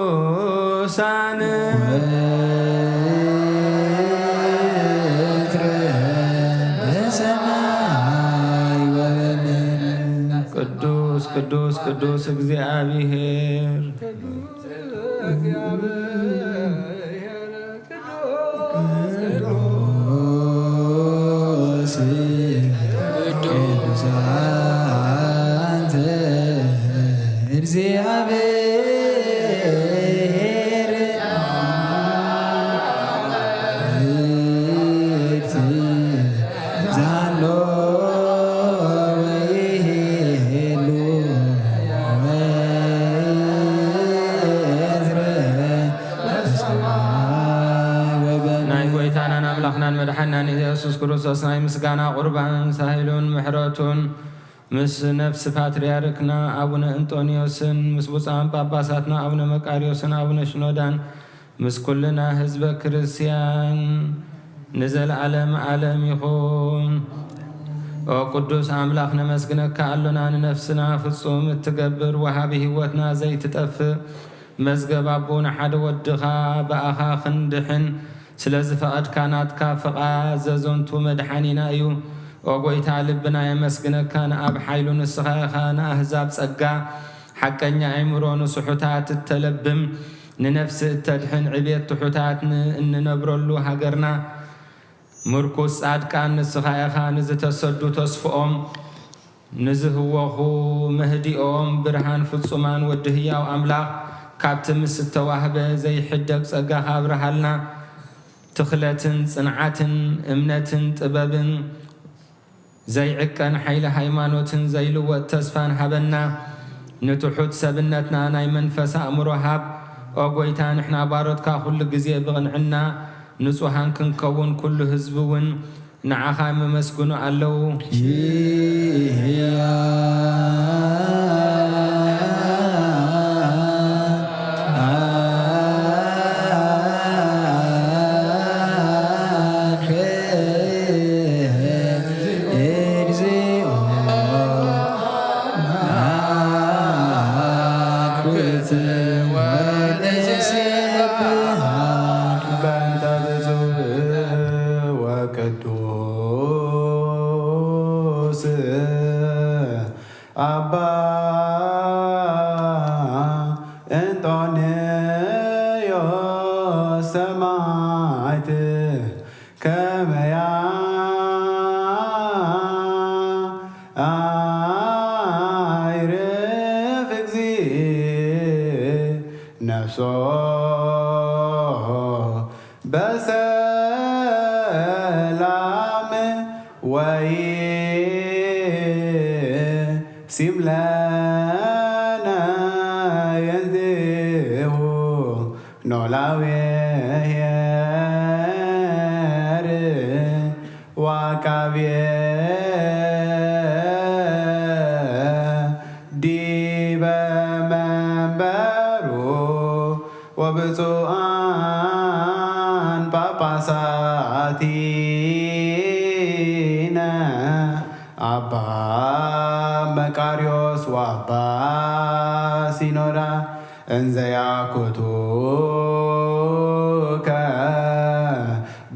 በቅዱሳን። ወትረ በሰማይ ወበምድር። ቅዱስ ቅዱስ ቅዱስ እግዚአብሔር። ዳናን ኣምላኽናን መድሓናን ኢየሱስ ክርስቶስ ናይ ምስጋና ቁርባን ሳህሉን ምሕረቱን ምስ ነፍሲ ፓትርያርክና ኣቡነ እንጦንዮስን ምስ ብፁዓን ጳጳሳትና ኣቡነ መቃርዮስን ኣቡነ ሽኖዳን ምስ ኩልና ህዝበ ክርስቲያን ንዘለዓለም ዓለም ይኹን። ኦ ቅዱስ ኣምላኽ ነመስግነካ ኣሎና፣ ንነፍስና ፍጹም እትገብር ወሃቢ ህይወትና ዘይትጠፍእ መዝገብ ኣቦ ንሓደ ወድኻ ብኣኻ ክንድሕን ስለ ዝፈቐድካ ናትካ ፍቓድ ዘዘንቱ መድሓኒና እዩ። ኦ ጎይታ ልብና የመስግነካ፣ ንኣብ ሓይሉ ንስኻ ኢኻ ንኣህዛብ ጸጋ ሓቀኛ ኣእምሮ ንስሑታት እተለብም ንነፍሲ እተድሕን ዕቤት ትሑታት ን-፣ እንነብረሉ ሃገርና ምርኩስ ጻድቃን ንስኻ ኢኻ። ንዝተሰዱ ተስፍኦም ንዝህወኹ ምህዲኦም ብርሃን ፍጹማን ወዲ ህያው ኣምላኽ ካብቲ ምስ እተዋህበ ዘይሕደግ ጸጋኻ ኣብርሃልና። ትኽለትን ጽንዓትን እምነትን ጥበብን ዘይዕቀን ሓይሊ ሃይማኖትን ዘይልወጥ ተስፋን ሃበና። ንትሑት ሰብነትና ናይ መንፈስ ኣእምሮ ሃብ። ኦ ጎይታ፣ ንሕና ባሮትካ ኩሉ ግዜ ብቕንዕና ንጹሃን ክንከውን፣ ኩሉ ህዝቢ እውን ንዓኻ መመስግኑ ኣለዉ። በእንተ ብፁዕ ወቅዱስ ኣባ እንጦንዮስ ሰማዕት ከመያ ኣይርፍ እግዚእ ነፍሶ በሰላም ወይሲም ለነ የንዜሁ ኖላዊ ኄር ወአቃቤ ዲበ መንበሩ ወብፁዓን ጳጳሳቲነ አባ መቃርዮስ ወአባ ሲኖዳ እንዘ ያኩቱከ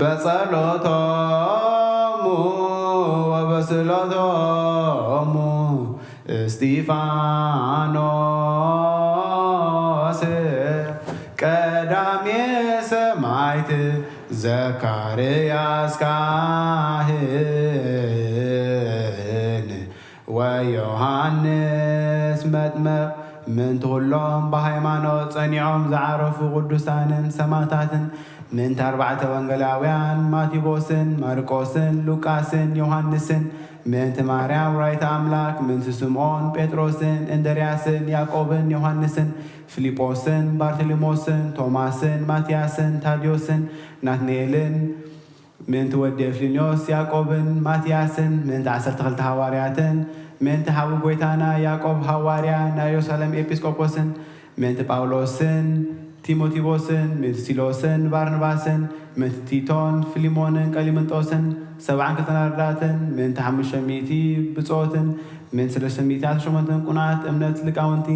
በጸሎቶሙ ወበስእለቶሙ እስጢፋኖስ ቀዳሜ ሰማዕት ዘካርያስ ካህን ወዮሃንስ መጥምቕ ምእንቲ ኩሎም ብሃይማኖት ጸኒዖም ዝዓረፉ ቅዱሳንን ሰማዕታትን ምእንቲ ኣርባዕተ ወንጌላውያን ማቴዎስን ማርቆስን ሉቃስን ዮሃንስን ምእንቲ ማርያም ወላዲተ ኣምላክ ምእንቲ ስምዖን ጴጥሮስን እንድርያስን ያዕቆብን ዮሃንስን ፊልጶስን ባርተሊሞስን ቶማስን ማትያስን ታድዮስን ናትናኤልን ምእንቲ ወዲ ኤፍልንዮስ ያዕቆብን ማትያስን ምእንቲ ዓሰርተ ክልተ ሃዋርያትን ምእንቲ ሓው ጎይታና ያዕቆብ ሃዋርያ ናይ ኢየሩሳሌም ኤጲስቆጶስን ምእንቲ ጳውሎስን ቲሞቲዎስን ምእንቲ ሲሎስን ባርንባስን ምእንቲ ቲቶን ፊልሞንን ቀሊምንጦስን ሰብዓን ክልተን ኣርዳትን ምእንቲ ሓሙሽተ ሚእቲ ብጾትን ምእንቲ ሰለስተ ሚእቲ ዓሰርተ ሸሞንተን ቁናት እምነት ሊቃውንቲ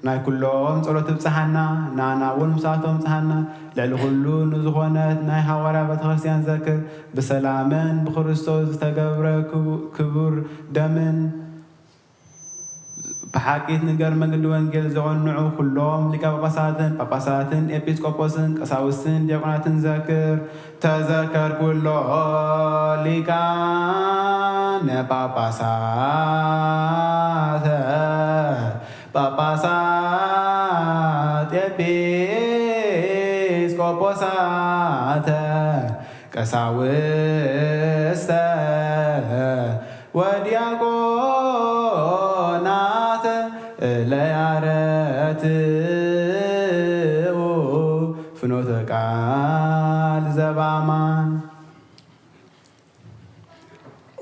ናይ ኩሎም ጸሎት ትብጽሓና፣ ንኣና እውን ምሳቶም ጽሓና። ልዕሊ ኩሉ ንዝኾነት ናይ ሃዋርያ ቤተክርስትያን ዘክር፣ ብሰላምን ብክርስቶስ ዝተገብረ ክቡ-፣ ክቡር ደምን ብሓቂ ንገር መገዲ ወንጌል ዘቐንዑ ኩሎም ሊቀ ጳጳሳትን ጳጳሳትን ኤጲስቆጶስን ቀሳውስትን ዲያቆናትን ዘክር። ተዘከር ኩሎ ሊቃነ ጳጳሳት ጳጳሳት ኤጲስቆጶሳተ ቀሳውስተ ወዲያቆናት እለ ያረትኡ ፍኖተ ቃል ዘባማን።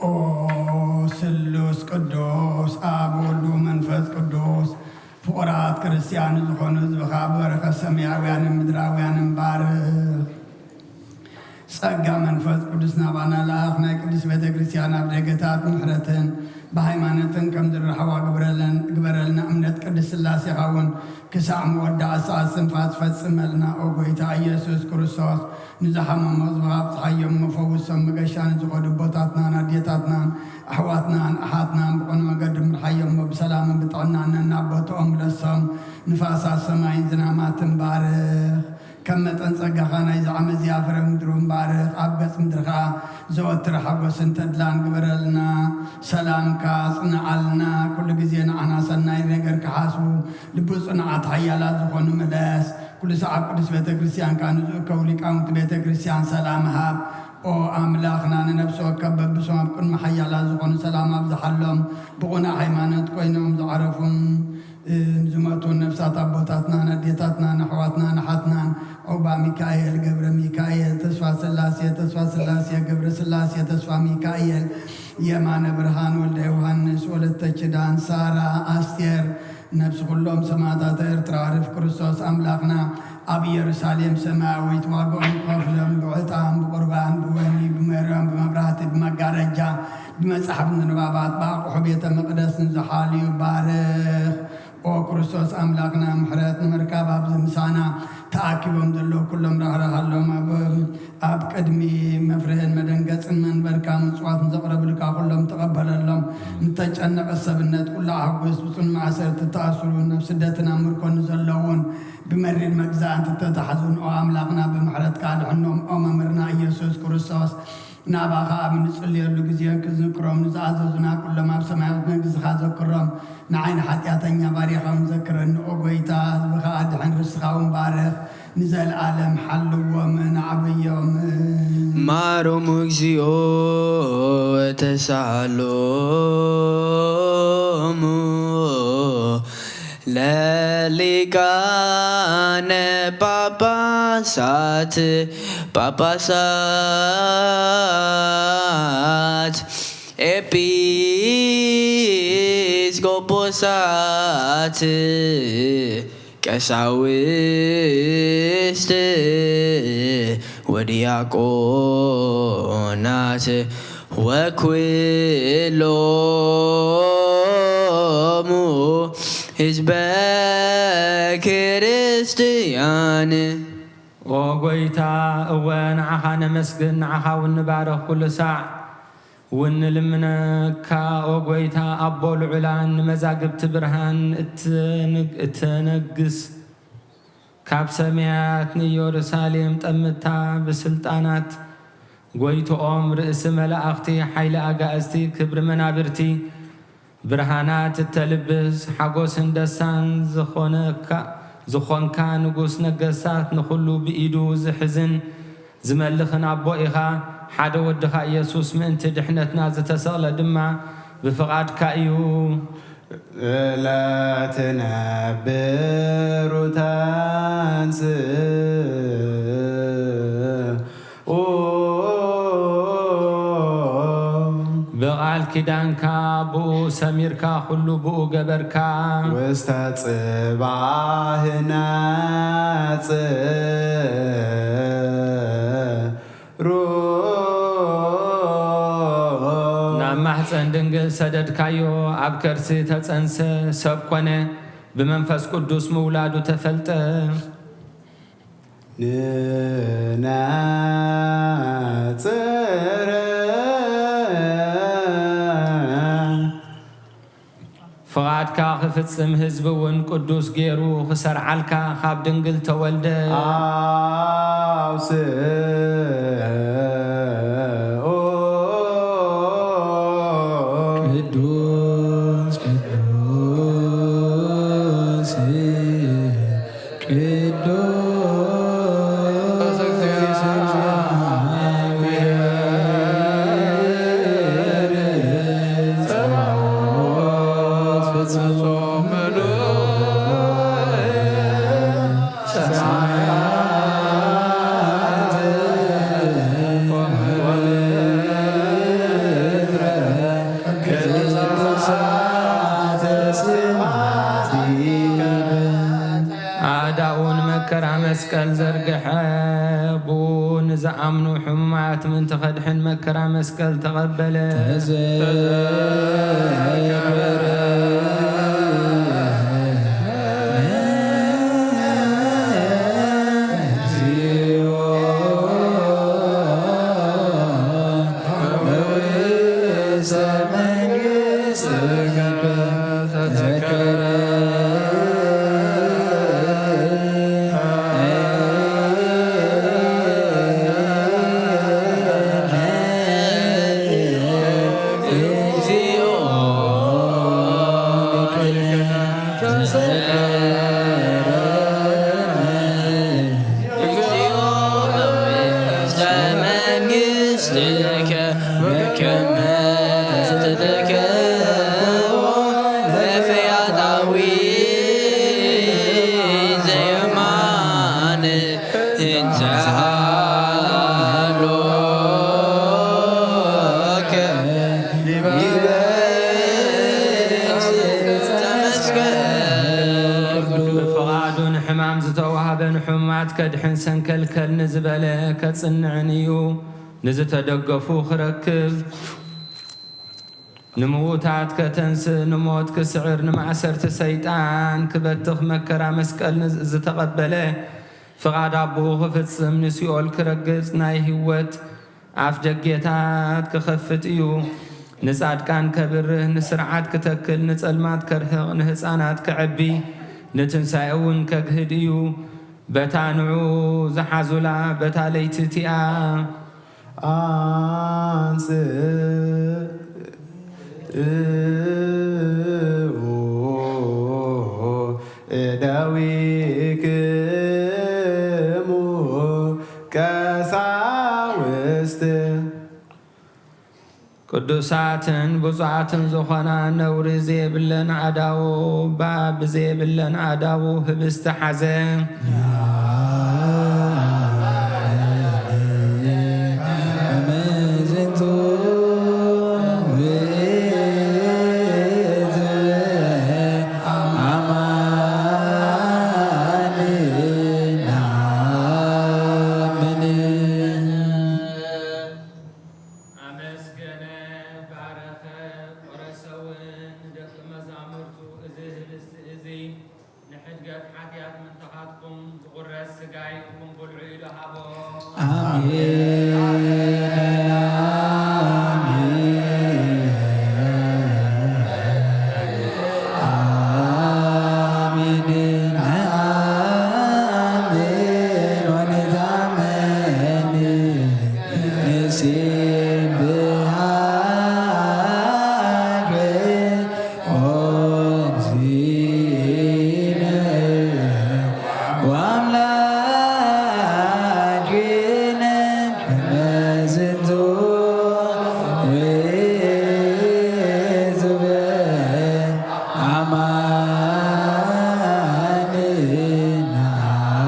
ኦ ስሉስ ቅዱስ ኣብ ወልዱ መንፈስ ቅዱስ ፍቑራት ክርስትያን ዝኾኑ ህዝብኻ ብበረኸት ሰማያውያንን ምድራውያንን ባርኽ። ጸጋ መንፈስ ቅዱስ ናባና ለኣኽ። ናይ ቅድስት ቤተ ክርስቲያን ኣብ ደገታት ምሕረትን ብሃይማኖትን ከም ዝረኸባ ግበረለን-፣ ግበረልና። እምነት ቅድስት ሥላሴኻ እውን ክሳዕ መወዳእታ ሰዓት ስንፋስ ፈጽመልና። ኦ ጐይታ ኢየሱስ ክርስቶስ፣ ንዝሓመሙ ህዝብኻ ኣብጽሓዮም፣ መፈውሶም መገሻ ንዝኸዱ ኣቦታትናን ኣዴታትናን ኣሕዋትናን ኣሓትናን ብቕኑዕ መገዲ ምርሓዮም፣ ብሰላምን ብጥዕናን ነናብ ቦትኦም ምለሶም። ንፋሳት ሰማይን ዝናማትን ባርኽ። ከም መጠን ጸጋኻ ናይዚ ዓመት እዚኣ ፍረ ምድሪ እውን ባርኽ። ኣብ ገጽ ምድሪ ኸኣ ዘወትር ሓጎስን ተድላን ግበረልና። ሰላምካ ጽንዓልና። ኩሉ ግዜ ንዓና ሰናይ ነገር ክሓስቡ ልቢ ጽኑዓት ሓያላት ዝኾኑ ምለስ። ኩሉ ሰዓብ ቅዱስ ቤተ ክርስቲያን ከኣ ንዝእከቡ ሊቃውንቲ ቤተ ክርስቲያን ሰላም ሃብ። ኦ ኣምላኽና፣ ንነፍሲ ወከፍ በብስም ኣብ ቅድሚ ሓያላት ዝኾኑ ሰላም ኣብዝሓሎም። ብቑኑዕ ሃይማኖት ኮይኖም ዝዓረፉን፣ እ፣ ዝመቱን ነፍሳት ኣቦታትናን ኣዴታትናን ኣሕዋትናን ኣሓትናን፣ ዑቕባ ሚካኤል፣ ገብረ ሚካኤል፣ ተስፋ ስላሴ፣ ተስፋ ስላሴ፣ ገብረ ስላሴ፣ ተስፋ ሚካኤል፣ የማነ ብርሃን፣ ወልደ ዮሃንስ፣ ወለተ ኪዳን፣ ሳራ፣ ኣስቴር፣ ነፍሲ ኩሎም ሰማዕታት ኤርትራ፣ ዕርፊ ክርስቶስ ኣምላኽና ኣብ ኢየሩሳሌም ሰማያዊት ዋጋኦም ከፍሎም ብዕጣን፣ ብቁርባን፣ ብወይኒ፣ ብሜሮን፣ ብመብራህቲ፣ ብመጋረጃ፣ ብመጽሓፍ ንባባት፣ ብኣቑሑ ቤተ መቕደስ ንዝሓልዩ ባርኽ። ኦ ክርስቶስ ኣምላኽና፣ ምሕረት ንምርካብ ኣብዚ ምሳና ተኣኪቦም ዘለዉ ኩሎም ራህራሃሎም። ኣብ ኣብ ቅድሚ መፍርህን መደንገጽን መንበርካ ምጽዋት ንዘቕረቡልካ ኩሎም ተቐበለሎም። ንተጨነቐ ሰብነት ኩሉ ኣሕጉስ። ብጽኑ ማእሰርቲ እተኣስሩን ኣብ ስደትን ኣብ ምርኮን ንዘለዉን ብመሪር መግዛእቲ እተታሕዙን ኦ ኣምላኽና ብምሕረትካ ኣድሕኖም። ኦ መምህርና ኢየሱስ ክርስቶስ ናባኻ ኣብ እንጽልየሉ ግዜ ክዝክሮም ንዝኣዘዙና ኩሎም ኣብ ሰማያዊት መንግስትኻ ዘክሮም። ንዓይ ንሓጢኣተኛ ባርያኻ እውን ዘክረኒ ኦ ጐይታ። ህዝብኻ ኣድሕን ርስትኻ እውን ባርኽ። ንዘለኣለም ሓልዎምን ዓብዮምን። ማሮሙ እግዚኦ ወተሳሃሎሙ ለሊቃነ ጳጳሳት፣ ጳጳሳት፣ ኤጲስቆጶሳት፣ ቀሳውስት ወዲያቆናት ወኩሎሙ ህዝበ ክርስትያን። ኦ ጐይታ፣ እወ ንዓኻ ነመስግን፣ ንዓኻ እውን ንባርኽ ኩሉ ሳዕ። እውን ንልምነካ ኦ ጐይታ ኣቦ ልዑላን ንመዛግብቲ ብርሃን እትንግ-፣ እተነግስ ካብ ሰማያት ንኢየሩሳሌም ጠምታ ብስልጣናት ጐይትኦም ርእሲ መላእኽቲ ሓይሊ ኣጋእዝቲ ክብሪ መናብርቲ ብርሃናት እተልብስ ሓጎስን ደስታን ዝኾነካ-፣ ዝኾንካ ንጉስ ነገስታት ንኹሉ ብኢዱ ዝሕዝን ዝመልኽን ኣቦ ኢኻ። ሓደ ወድኻ ኢየሱስ ምእንቲ ድሕነትና ዝተሰቕለ ድማ ብፍቓድካ እዩ። ለትነብር ተንሥእ ብቓል ኪዳንካ ብኡ ሰሚርካ፣ ኩሉ ብኡ ገበርካ። ውስተ ጽባሕ ነጽሩ። ናብ ማህፀን ድንግል ሰደድካዮ፣ ኣብ ከርሲ ተጸንሰ፣ ሰብ ኮነ፣ ብመንፈስ ቅዱስ ምውላዱ ተፈልጠ። ንነጽር። ፍቓድካ ክፍጽም ህዝቢ እውን ቅዱስ ገይሩ ክሰርዓልካ ካብ ድንግል ተወልደ። ኣውስኦ። ቅዱስ ቅዱስ ቅዱስ እግዚአብሔር ጸባኦት ፍጹም ምሉእ ሰማያት ወምድር። መስቀል ዘርግሐ፣ ብኡ ንዝኣምኑ ሕሙማት ምእንቲ ኸድሕን መከራ መስቀል ተቐበለ። ብፍቓዱ ንሕማም ዝተዋህበ ንሕሙማት ከድሕን ሰንከልከል ንዝበለ ከጽንዕን እዩ። ንዝተደገፉ ክረክብ፣ ንምዉታት ከተንስእ፣ ንሞት ክስዕር፣ ንማእሰርቲ ሰይጣን ክበትኽ፣ መከራ መስቀል ንዝ-፣ ዝተቐበለ፣ ፍቓድ ኣቦኡ ክፍጽም፣ ንሲኦል ክረግጽ፣ ናይ ህይወት ኣፍ ደጌታት ክኸፍት እዩ። ንጻድቃን ከብርህ፣ ንስርዓት ክተክል፣ ንጸልማት ከርህቕ፣ ንህጻናት ከዕቢ፣ ንትንሳኤ እውን ከግህድ እዩ። በታ ንዑ ዝሓዙላ በታ ለይቲ እቲኣ ኣንጽኡ እደዊክሙ ቀሳውስት። ቅዱሳትን ብፁዓትን ዝኾና፣ ነውሪ ዘይብለን ኣእዳዉ፣ ባብ ዘይብለን ኣእዳዉ ህብስቲ ሓዘ። ኣመስገነ፣ ባረኸ፣ ቆረሰ እውን ንደቂ መዛሙርቱ፣ እዚ ህብስቲ እዚ ንሕድገት ሓጢኣት ምንታኻትኩም ዝቑረስ ስጋይ ኢኹም፣ ብልዑ ኢሉ ሃቦ። ኣሜን፣ ኣሜን፣ ኣሜን፣ ኣሜን። ወንታመኒ ንሴብሃከ ኦግዚነ ወአምላክነ ከመ ዝንቱ ውእቱ በአማን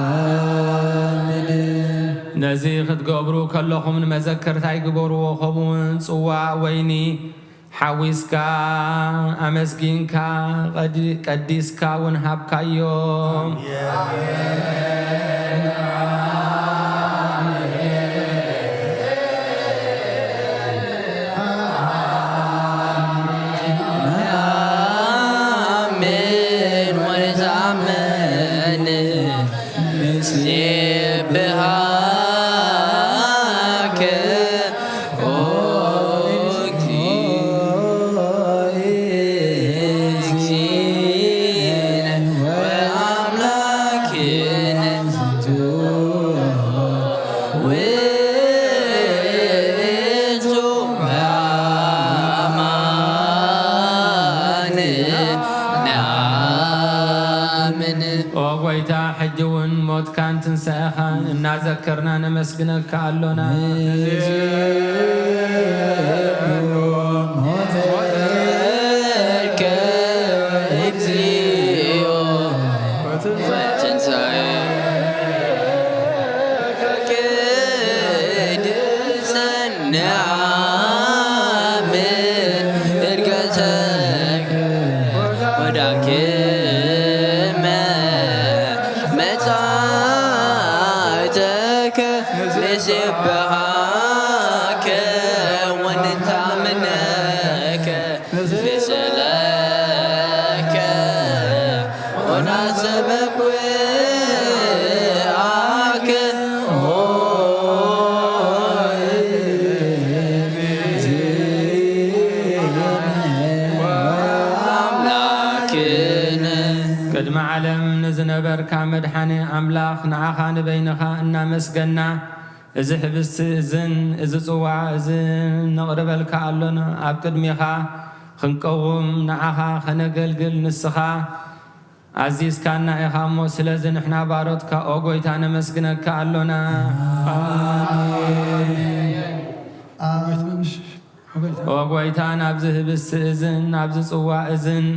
ነአምን። ነዚ ክትገብሩ ከለኹም ንመዘከርታይ ግበርዎ። ከምኡውን ጽዋእ ወይኒ ሓዊስካ ኣመስጊንካ ቀዲ-፣ ቀዲስካ እውን ሃብካዮ። ኣሜን ወንትኣመን ንሴብሃከ ኦ እግዚእነ ወአምላክነ ዝንቱ ውእቱ በአማን ነአምን። ኦ ጐይታ፣ ሕጂ እውን ሞትካን ትንሳኤኻን እናዘከርና ነመስግነካ ኣሎና። ሞትከ እግዚኦ ወትንሳኤ ቅድሰ ነአምን እድገተከ ወዳግመ መጻ ቅድሚ ዓለም ንዝነበርካ መድሓኒ ኣምላኽ፣ ንዓኻ ንበይንኻ እናመስገና፣ እዚ ሕብስቲ እዝን እዚ ጽዋ እዝን ነቕርበልካ ኣሎና። ኣብ ቅድሜኻ ክንቀውም፣ ንዓኻ ከነገልግል፣ ንስኻ ኣዚዝካና ኢኻ እሞ፣ ስለዚ ንሕና ባሮትካ፣ ኦ ጐይታ፣ ነመስግነካ ኣሎና። ኣሜን። ኣሜን። ኦ ጐይታ፣ ናብዚ ህብስቲ እዝን ናብዚ ጽዋ እዝን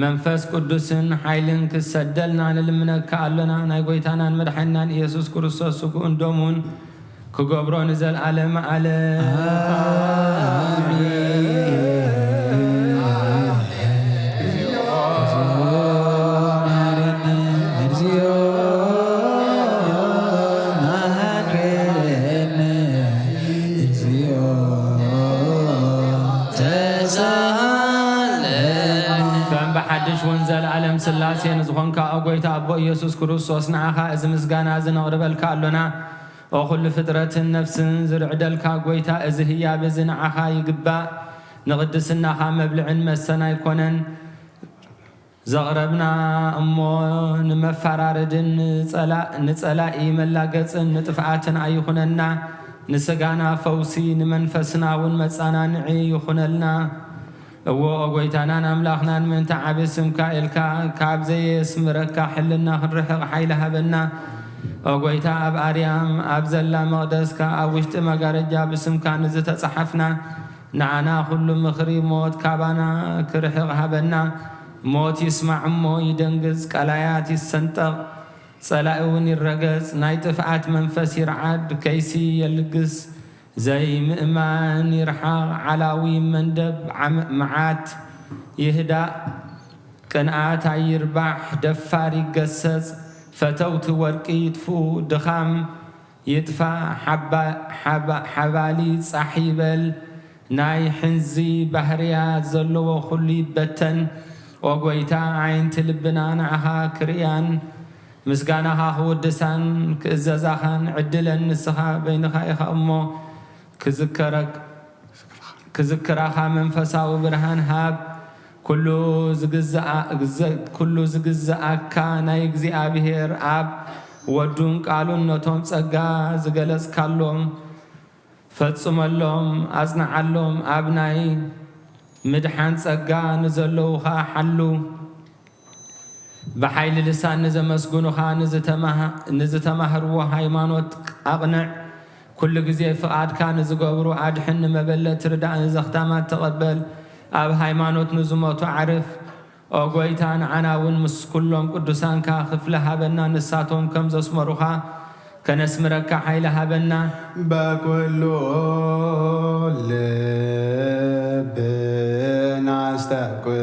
መንፈስ ቅዱስን ሓይልን ክሰደልና ንልምነካ ኣሎና። ናይ ጐይታናን መድሓኒናን ኢየሱስ ክርስቶስ ስግኡን ደሙን ክገብሮ ንዘለኣለም ዓለም። ኣሜን። ከም ብሓድሽ እውን ዘለኣለም ስላሴ ንዝኾንካ፣ ኦ ጐይታ ኣቦ ኢየሱስ ክርስቶስ፣ ንዓኻ እዚ ምስጋና እዚ ነቕርበልካ ኣሎና። ኦ ኹሉ ፍጥረትን ነፍስን ዝርዕደልካ ጐይታ፣ እዚ ህያብ እዚ ንዓኻ ይግባእ። ንቕድስናኻ መብልዕን መስተን ኣይኮነን ዘቕረብና እሞ፣ ንመፈራረድን ንጸላ-፣ ንጸላኢ መላገጽን ንጥፍኣትን ኣይኹነና። ንስጋና ፈውሲ፣ ንመንፈስና እውን መጻናንዒ ይኹነልና። እዎ፣ ኦ ጐይታናን ኣምላኽናን፣ ምእንቲ ዓቢ ስምካ ኢልካ፣ ካብ ዘየስምረካ ሕልና ክንርሕቕ ሓይሊ ሃበና። ኦ ጐይታ፣ ኣብ ኣርያም ኣብ ዘላ መቕደስካ፣ ኣብ ውሽጢ መጋረጃ ብስምካ ንዝተጻሓፍና፣ ንዓና ኩሉ ምኽሪ ሞት ካባና ክርሕቕ ሃበና። ሞት ይስማዕ እሞ ይደንግጽ፣ ቀላያት ይሰንጠቕ፣ ጸላኢ እውን ይረገጽ፣ ናይ ጥፍኣት መንፈስ ይርዓድ፣ ከይሲ የልግስ፣ ዘይምእማን ይርሓቕ፣ ዓላዊ መንደብ ዓም-፣ መዓት ይህዳእ፣ ቅንኣት ኣይርባሕ፣ ደፋር ይገሰጽ፣ ፈተውቲ ወርቂ ይጥፍኡ፣ ድኻም ይጥፋእ፣ ሓባ-፣ ሓባ-፣ ሓባሊ ጻሕ ይበል፣ ናይ ሕንዚ ባህርያት ዘለዎ ኩሉ ይበተን። ኦ ጐይታ፣ ኣዒንቲ ልብና ንዓኻ ክርእያን ምስጋናኻ ክውድሳን ክእዘዛኻን ዕድለን ንስኻ በይንኻ ኢኻ እሞ፣ ክዝከረክ-፣ ክዝክራኻ መንፈሳዊ ብርሃን ሃብ። ኩሉ ዝግዝኣ-፣ ግዘ-፣ ኩሉ ዝግዝኣካ ናይ እግዚኣብሔር ኣብ ወዱን ቃሉን ነቶም ጸጋ ዝገለጽካሎም ፈጽመሎም፣ ኣጽንዓሎም። ኣብ ናይ ምድሓን ጸጋ ንዘለዉ ኸኣ ሓሉ። ብሓይሊ ልሳን ንዘመስግኑኻ፣ ንዝተማህ-፣ ንዝተማህርዎ ሃይማኖት ኣቕንዕ። ኩሉ ግዜ ፍቓድካ ንዝገብሩ ኣድሕን፣ ንመበለት ርዳእ፣ ንዘኽታማት ተቐበል። ኣብ ሃይማኖት ንዝሞቱ ዓርፍ። ኦ ጐይታ፣ ንዓና እውን ምስ ኩሎም ቅዱሳንካ ክፍለ ሃበና፣ ንሳቶም ከም ዘስመሩኻ ከነስምረካ ሓይሊ ሃበና። በኩሉ ልብና ኣስተብቅዖ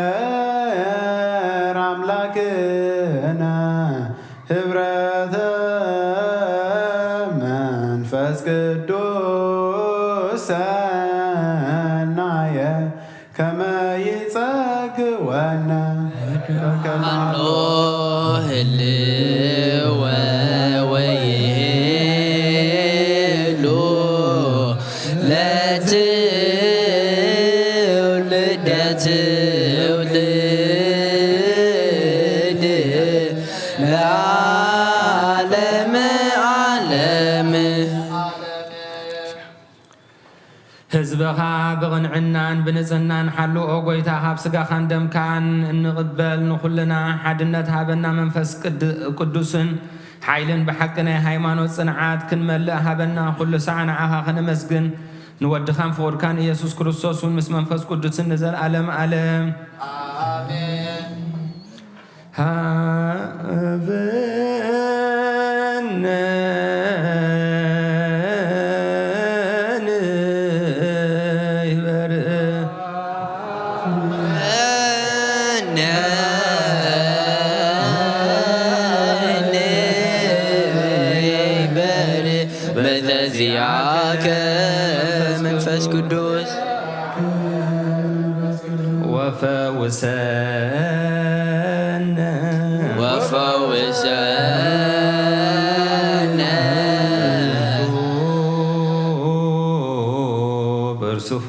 ለእግዚኣብሔር ኣምላክነ ህብረተ መንፈስ ቅዱስ ሰናየ ከመ ይጸግወነ ከማሎ ህልወ ወይሄሉ ለትውልደ ትውልድ ለዓለመ ዓለም። ህዝብኻ ብቕንዕናን ብንጽህናን ሓሉ፣ ኦ ጐይታ፣ ካብ ስጋኻን ደምካን እንቕበል ንኹልና ሓድነት ሃበና። መንፈስ ቅድ-፣ ቅዱስን ሓይልን ብሓቂ ናይ ሃይማኖት ጽንዓት ክንመልእ ሃበና። ኩሉ ሳዕ ንዓኻ ከነመስግን፣ ንወድኻን ፍቑርካን ኢየሱስ ክርስቶስ እውን ምስ መንፈስ ቅዱስን ንዘለኣለም ዓለም። ኣሜን። ሃበነ ንሕበር በተዚአከ መንፈስ ቅዱስ ወፈውሰነ ወፈውሰነ በርሱፎ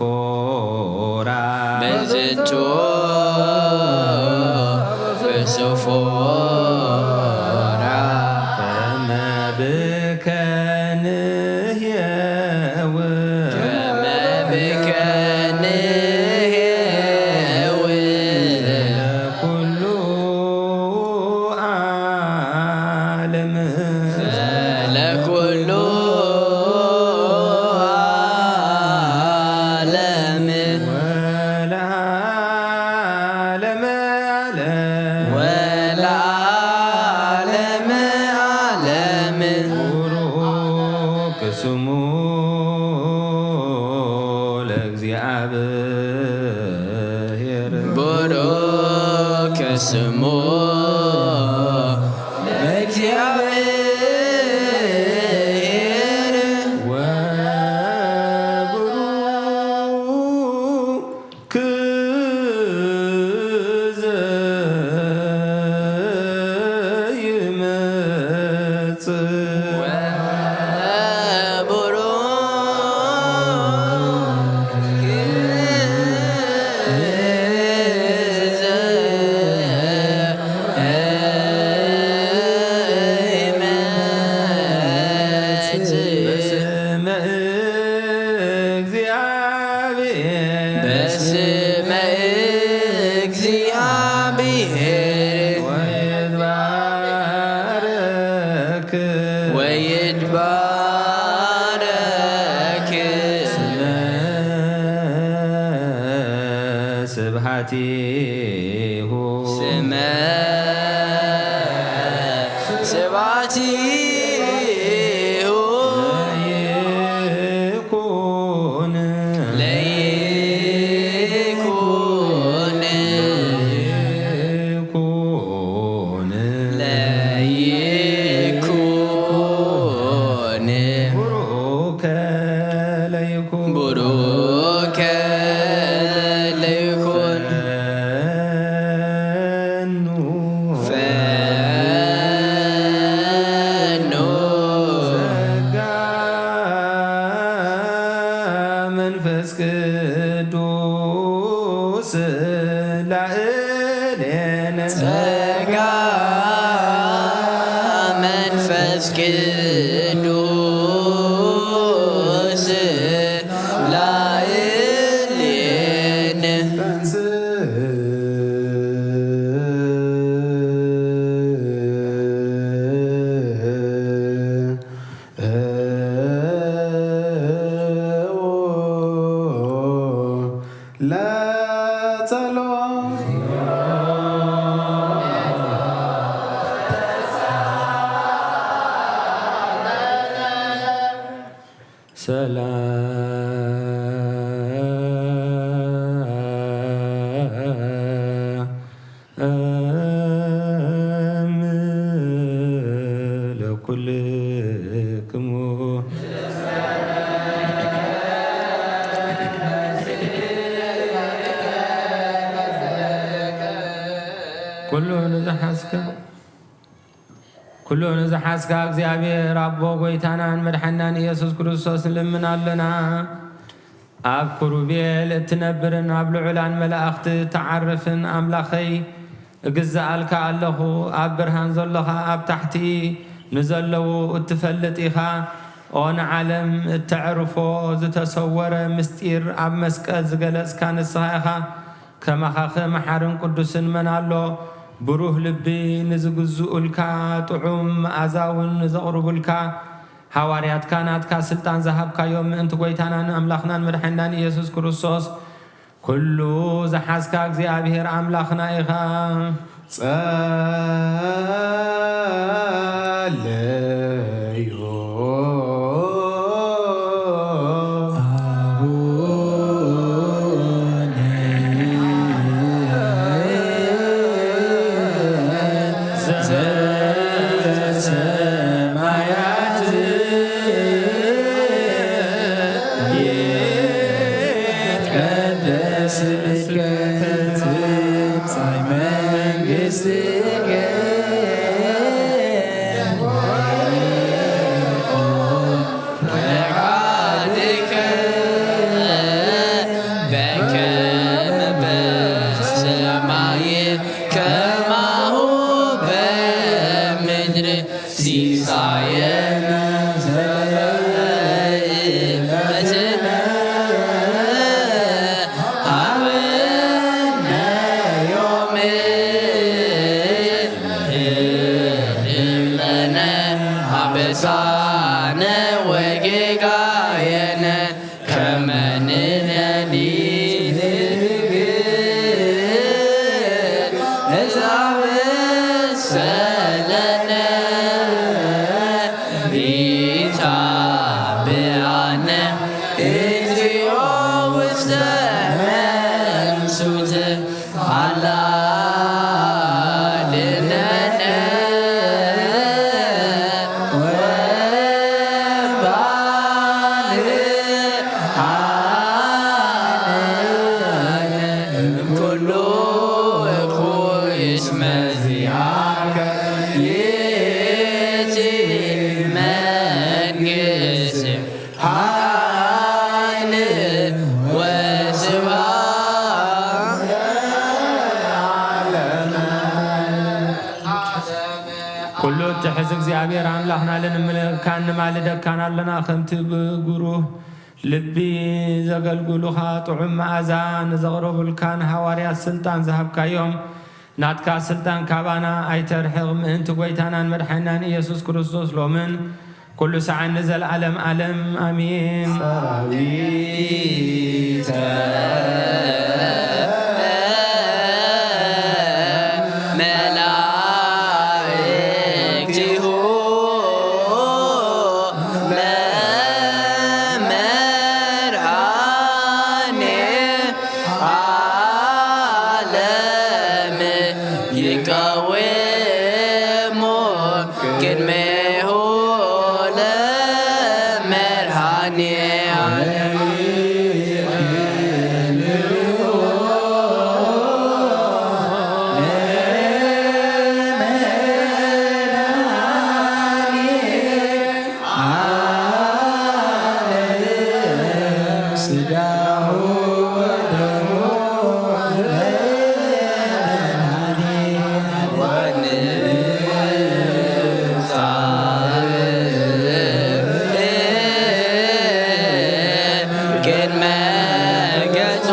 ለኩሉ ዓለም። ወለዓለመ ዓለም። ወለዓለመ ዓለም። ቡሩክ ስሙ ለእግዚኣብሔር። ቡሩክ ስሙ ለእግዚኣብሔር። ወቡሩክ በስመ እግዚአብሔር ወይትባረክ ወይትባረክ ስመ ስብሐቲሁ ስመ ስብሐቲሁ ለይኩን ለይኩን ለይኩን ለይኩን ቡሩከ ለይኩን ቡሩከ ለይኩን ፈኑ ፈኑ ጸጋ መንፈስ ቅዱስ ላዕሌነ ጸጋ መንፈስ ቅዱስ ላዕሌነ ለጸሎት ሰላም ለኩልክሙ። ኩሉ ንዝሓዝከ ኩሉ ንዝሓዝካ እግዚኣብሔር ኣቦ ጐይታናን መድሓናን ኢየሱስ ክርስቶስ ንልምን ኣለና። ኣብ ክሩቤል እትነብርን ኣብ ልዑላን መላእኽቲ እትዓርፍን ኣምላኸይ፣ እግዝኣልካ ኣለኹ። ኣብ ብርሃን ዘሎኻ፣ ኣብ ታሕቲ ንዘለዉ እትፈልጥ ኢኻ። ኦ ንዓለም እተዕርፎ ዝተሰወረ ምስጢር ኣብ መስቀል ዝገለጽካ ንስኻ ኢኻ። ከማኻኸ መሓርን ቅዱስን መን ኣሎ? ብሩህ ልቢ ንዝግዝኡልካ፣ ጥዑም መኣዛ እውን ንዘቕርቡልካ፣ ሃዋርያትካ ናትካ ስልጣን ዝሃብካዮም ምእንቲ ጐይታናን ኣምላኽናን መድሓኒናን ኢየሱስ ክርስቶስ፣ ኩሉ ዝሓዝካ እግዚኣብሔር ኣምላኽና ኢኻ። ጸለዮ። ኣቡነ ዘበሰማያት ይትቀደስ ስምከ ትምጻእ መንግሥትከ ወይኩን ፈቃድከ በከመ በሰማይ ከማሁ በምድር። ሲሳየነ ዘለለዕለትነ ሀበነ ዮም። አበሳነ ወጌጋየነ ከመ ንሕነኒ ንብል፣ እዛ በሰለነ ኢታብአነ እግዚኦ ውስተ መንሱት። አላ ድነነ ወባልዓነ እምኩሉ እኩይ እስመ ዚአከ ይእቲ መንግስት ኃይል ወስብሐት። ኩሉ እትሕዝ እግዚኣብሔር ኣምላኽና፣ ልንምልካን ንማልደካን ኣለና። ከምቲ ብግሩህ ልቢ ዘገልግሉኻ፣ ጥዑም መኣዛ ንዘቕረቡልካን ሃዋርያት ስልጣን ዝሃብካዮም፣ ናትካ ስልጣን ካባና ኣይተርሕቕ፣ ምእንቲ ጐይታናን መድሓኒናን ኢየሱስ ክርስቶስ፣ ሎምን ኩሉ ሰዓን ንዘለዓለም ዓለም፣ ኣሜን። ሰራዊተ መላእክቲሁ ለመድኃኔ ዓለም ይቀውሙ ቅድሜሁ ለመድኃኔ ዓለም። ዓለም ስጋሁ ወደሙ ለመድኃኔ ዓለም። ወንጻእ ቅድመ ገጹ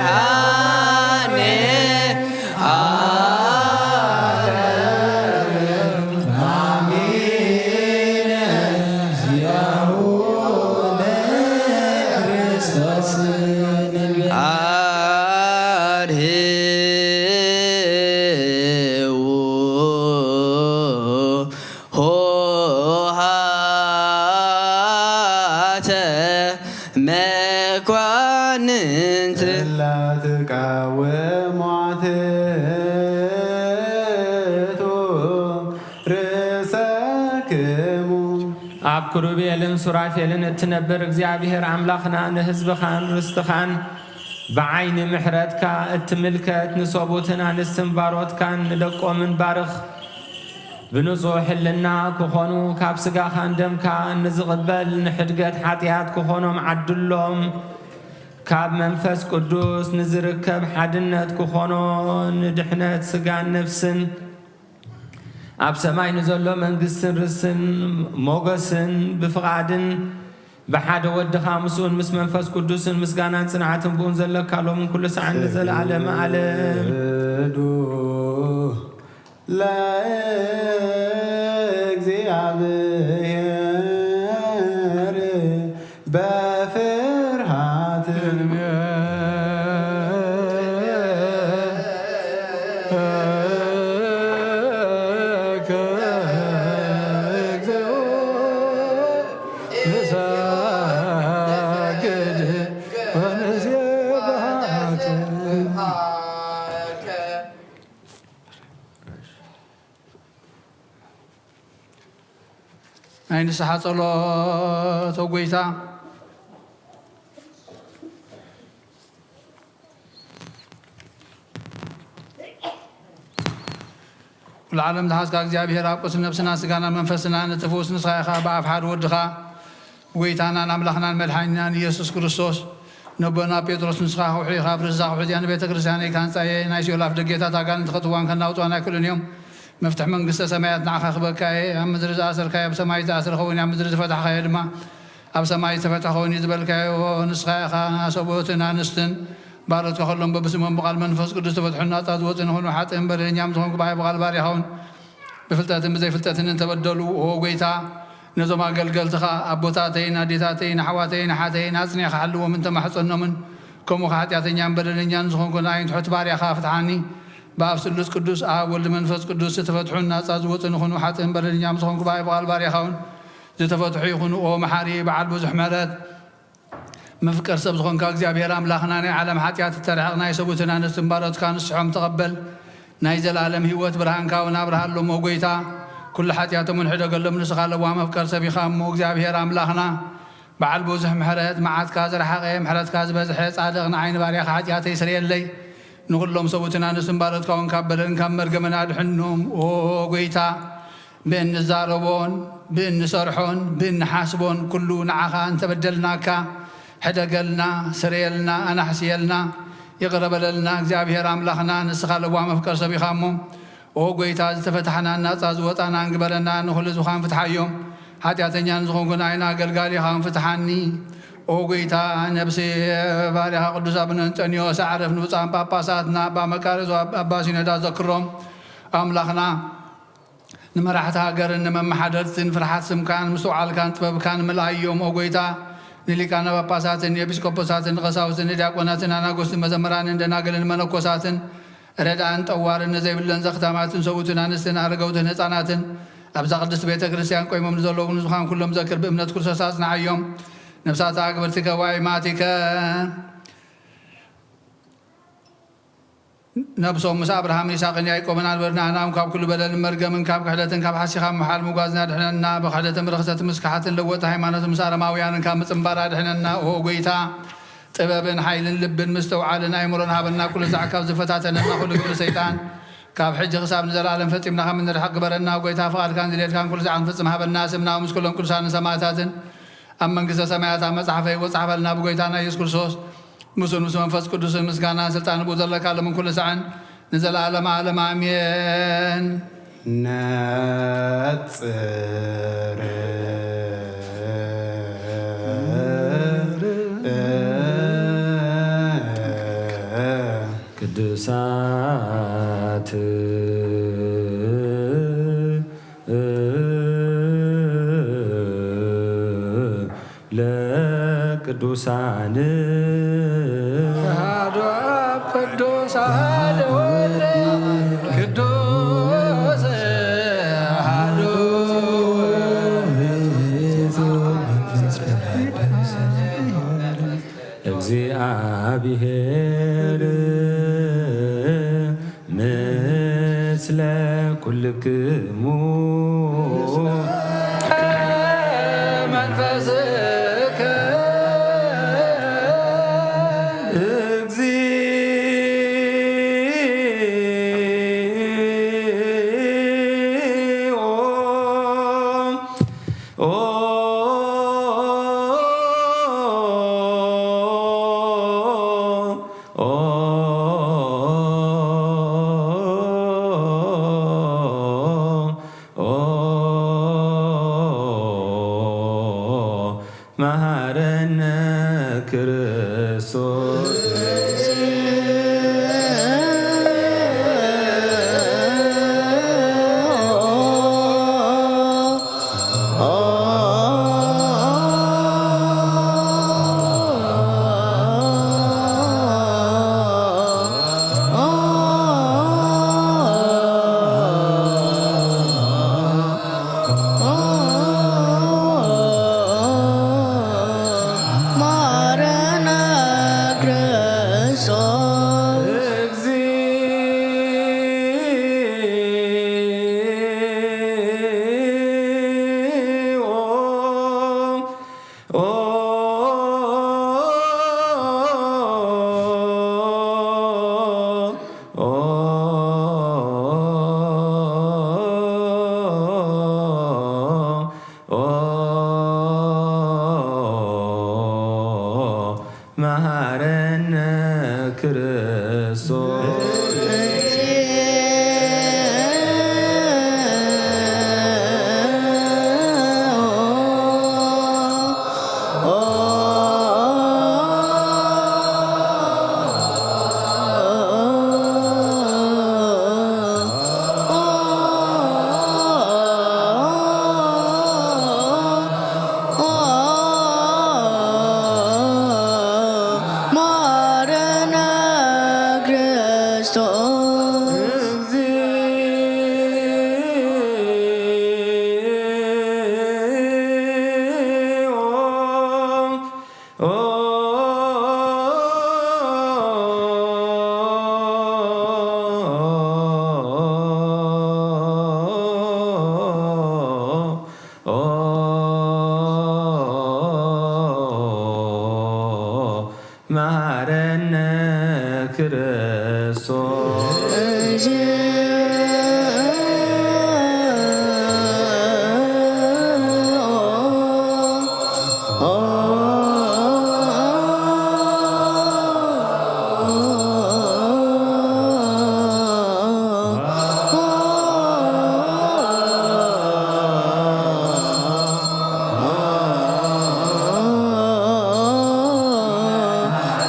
ለመድኃኔ ዓለም። አሜን። ያሁ ለክርስቶስ አድህዉ ሆሃተ መኳንንት። እላ ትቃወሙ አትእቱ ርእሰክሙ። ኣብ ክሩቤልን ሱራፌልን እትነብር እግዚኣብሔር ኣምላኽና፣ ንህዝብኻን ርስትኻን ብዓይኒ ምሕረትካ እትምልከት፣ ንሰቡትን ኣንስትን ባሮትካን ንደቆምን ባርኽ። ብንጹሕ ሕልና ክኾኑ፣ ካብ ስጋኻን ደምካን ንዝቕበል ንሕድገት ሓጢኣት ክኾኖም ዓድሎም። ካብ መንፈስ ቅዱስ ንዝርከብ ሓድነት ክኾኖ፣ ንድሕነት ስጋን ነፍስን፣ ኣብ ሰማይ ንዘሎ መንግስትን ርስን ሞገስን ብፍቓድን ብሓደ ወድኻ ምስኡን ምስ መንፈስ ቅዱስን ምስጋናን ጽንዓትን ብኡን ዘለካ ሎምን ኩሉ ሰዓን ንዘለዓለመ ዓለም። ስግዱ ለእግዚኣብሔር በፍርሃት። ናይ ንስሓ ጸሎት። ኦ ጐይታ፣ ኩሉ ዓለም ዝሓዝካ እግዚኣብሔር፣ ኣብ ቅዱስ ነፍስና፣ ስጋና፣ መንፈስና፣ ነቲ ፍውስ ንስኻ ኢኻ። ብኣፍ ሓደ ወድኻ፣ ጐይታናን ኣምላኽናን መድሓኒናን ኢየሱስ ክርስቶስ፣ ነቦና ጴጥሮስ፣ ንስኻ ከውሒ ኢኻ፣ ኣብ ርእስኻ ከውሒ እዚኣ ንቤተ ክርስቲያነይ ካንጻየ፣ ናይ ሲኦል ኣፍ ደጌታት ኣጋንንቲ ከእትዋን ከናውጽዋን ኣይክእሉን እዮም። መፍትሕ መንግስተ ሰማያት ንዓኻ ክበካ እየ። ኣብ ምድሪ ዝኣሰርካዮ ኣብ ሰማይ ዝተኣስረ ኸውን እዩ፣ ኣብ ምድሪ ዝፈታሕካዮ ድማ ኣብ ሰማይ ዝተፈትሐ ኸውን እዩ ዝበልካዮ ንስኻ ኢኻ። ሰብኡትን ኣንስትን ባሮትካ ከሎም በብስሞም ብቓል መንፈስ ቅዱስ ተፈትሑን ናጻ ዝወጹ ንኹኑ ሓጥእን በደለኛም ዝኾንኩ ብሃይ ብቓል ባሪኻ እውን ብፍልጠትን ብዘይፍልጠትን እንተበደሉ፣ ኦ ጎይታ፣ ነዞም ኣገልገልትኻ ኣቦታተይን ኣዴታተይን ኣሕዋተይን ኣሓተይን ኣጽኒዕካ ሓልዎም እንተማሕጸኖምን፣ ከምኡ ኸዓ ሓጢኣተኛን በደለኛን ዝኾንኩ ንኣይን ትሑት ባርያኻ ፍትሓኒ። ብኣብ ስሉስ ቅዱስ ኣብ ወልድ መንፈስ ቅዱስ ዝተፈትሑን ናጻ ዝወጹ ንኹኑ ሓጥእን በደለኛም ዝኾንኩ ብሃይ ብቓል ባርያኻ እውን ዝተፈትሑ ይኹኑ። ኦ መሓሪ በዓል ብዙሕ ምሕረት፣ መፍቀር ሰብ ዝኾንካ እግዚኣብሔር ኣምላኽና፣ ናይ ዓለም ሓጢኣት እተርሕቕ፣ ናይ ሰብኡትን ኣንስትን ባሮትካ ንስሖም ተቐበል። ናይ ዘለኣለም ህይወት ብርሃንካ እውን ኣብርሃሎም። ኦ ጎይታ፣ ኩሉ ሓጢኣቶም እውን ሕደገሎም። ንስኻ ለዋህ መፍቀር ሰብ ኢኻ እሞ፣ እግዚኣብሔር ኣምላኽና፣ በዓል ብዙሕ ምሕረት፣ መዓትካ ዝረሓቐ፣ ምሕረትካ ዝበዝሐ፣ ጻድቕ፣ ንዓይ ንባርያኻ ሓጢኣተይ ስረየለይ። ንኹሎም ሰብኡትን ኣንስትን ባሮትካ እውን ካብ በደልን ካብ መርገምን ኣድሕኖም። ኦ ጎይታ፣ ብእንዛረቦን ብእንሰርሖን ብእንሓስቦን ኩሉ ንዓኻ እንተበደልናካ፣ ሕደገልና፣ ስረየልና፣ ኣናሕስየልና፣ ይቕረ በለልና። እግዚኣብሔር ኣምላኽና፣ ንስኻ ለዋህ መፍቀር ሰብ ኢኻ እሞ፣ ኦ ጎይታ፣ ዝተፈታሕናን ናጻ ዝወጻናን ግበረና፣ ንኹሉ ህዝብኻን ፍትሓዮም። ሓጢኣተኛ ንዝኾንኩ ንዓይን ኣገልጋሊኻን ፍትሓኒ። ኦ ጎይታ፣ ነብሲ ባርያኻ ቅዱስ ኣቡነ እንጠንዮስ ኣዕርፍ፣ ንብፁዓን ጳጳሳትና ኣባ መቃርዮስ፣ ኣባ ሲኖዳ ዘክሮም። ኣምላኽና፣ ንመራሕቲ ሃገርን ንመመሓደርትን ፍርሓት ስምካን ምስትውዓልካን ጥበብካን ምልኣዮም። ኦ ጎይታ፣ ንሊቃነ ጳጳሳትን ንኤጲስቆጶሳትን ንቐሳውስትን ንዲያቆናትን ኣናጎስትን መዘምራንን ደናግልን መነኮሳትን ረድኣን ጠዋርን ንዘይብለን ዘኽታማትን ሰብኡትን ኣንስትን ኣረገውትን ህፃናትን ኣብዛ ቅድስት ቤተ ክርስቲያን ቆይሞም ንዘለዉ ንዝዃን ኩሎም ዘክር። ብእምነት ክርስቶስ ኣጽንዓዮም። ነፍሳት ኣክብርቲ ከዋይ ማቲከ ነብሶም ምስ ኣብርሃምን ይስሐቅን ያዕቆብን ኣንበርናህናም ካብ ኩሉ በደልን መርገምን ካብ ክሕደትን ካብ ሓሲኻ ምሓል ምጓዝና ድሕነና። ብክሕደትን ብርኽሰትን ምስ ክሓትን ለወጥቲ ሃይማኖትን ምስ ኣረማውያንን ካብ ምጽንባር ኣድሕነና። ኦ ጎይታ፣ ጥበብን ሓይልን ልብን ምስትውዓልን ኣይምሮን ሃበና። ኩሉ ዛዕ ካብ ዝፈታተነና ኩሉ ግብሪ ሰይጣን ካብ ሕጂ ክሳብ ንዘለኣለም ፈጺምና ከም እንርሕቕ ግበረና። ጎይታ፣ ፍቓድካን ድሌትካን ኩሉ ዛዕ ክንፍጽም ሃበና። ስምና ምስ ኩሎም ቅዱሳንን ሰማዕታትን ኣብ መንግስተ ሰማያት ኣብ መጽሓፈ ህይወት ጻሕፈልና። ብጎይታና ኢየሱስ ክርስቶስ ምስኡን ምስ መንፈስ ቅዱስን ምስጋናን ስልጣን ብኡ ዘለካ ሎምን ኩሉ ሳዕን ንዘለኣለም ዓለም ኣሜን። ነጽር ቅዱሳት ለቅዱሳን አሐዱ አብ ቅዱስ አሐዱ ወልድ ቅዱስ አሐዱ እግዚአብሔር ምስለ ኩልክሙ መንፈስከ እግዚኦ።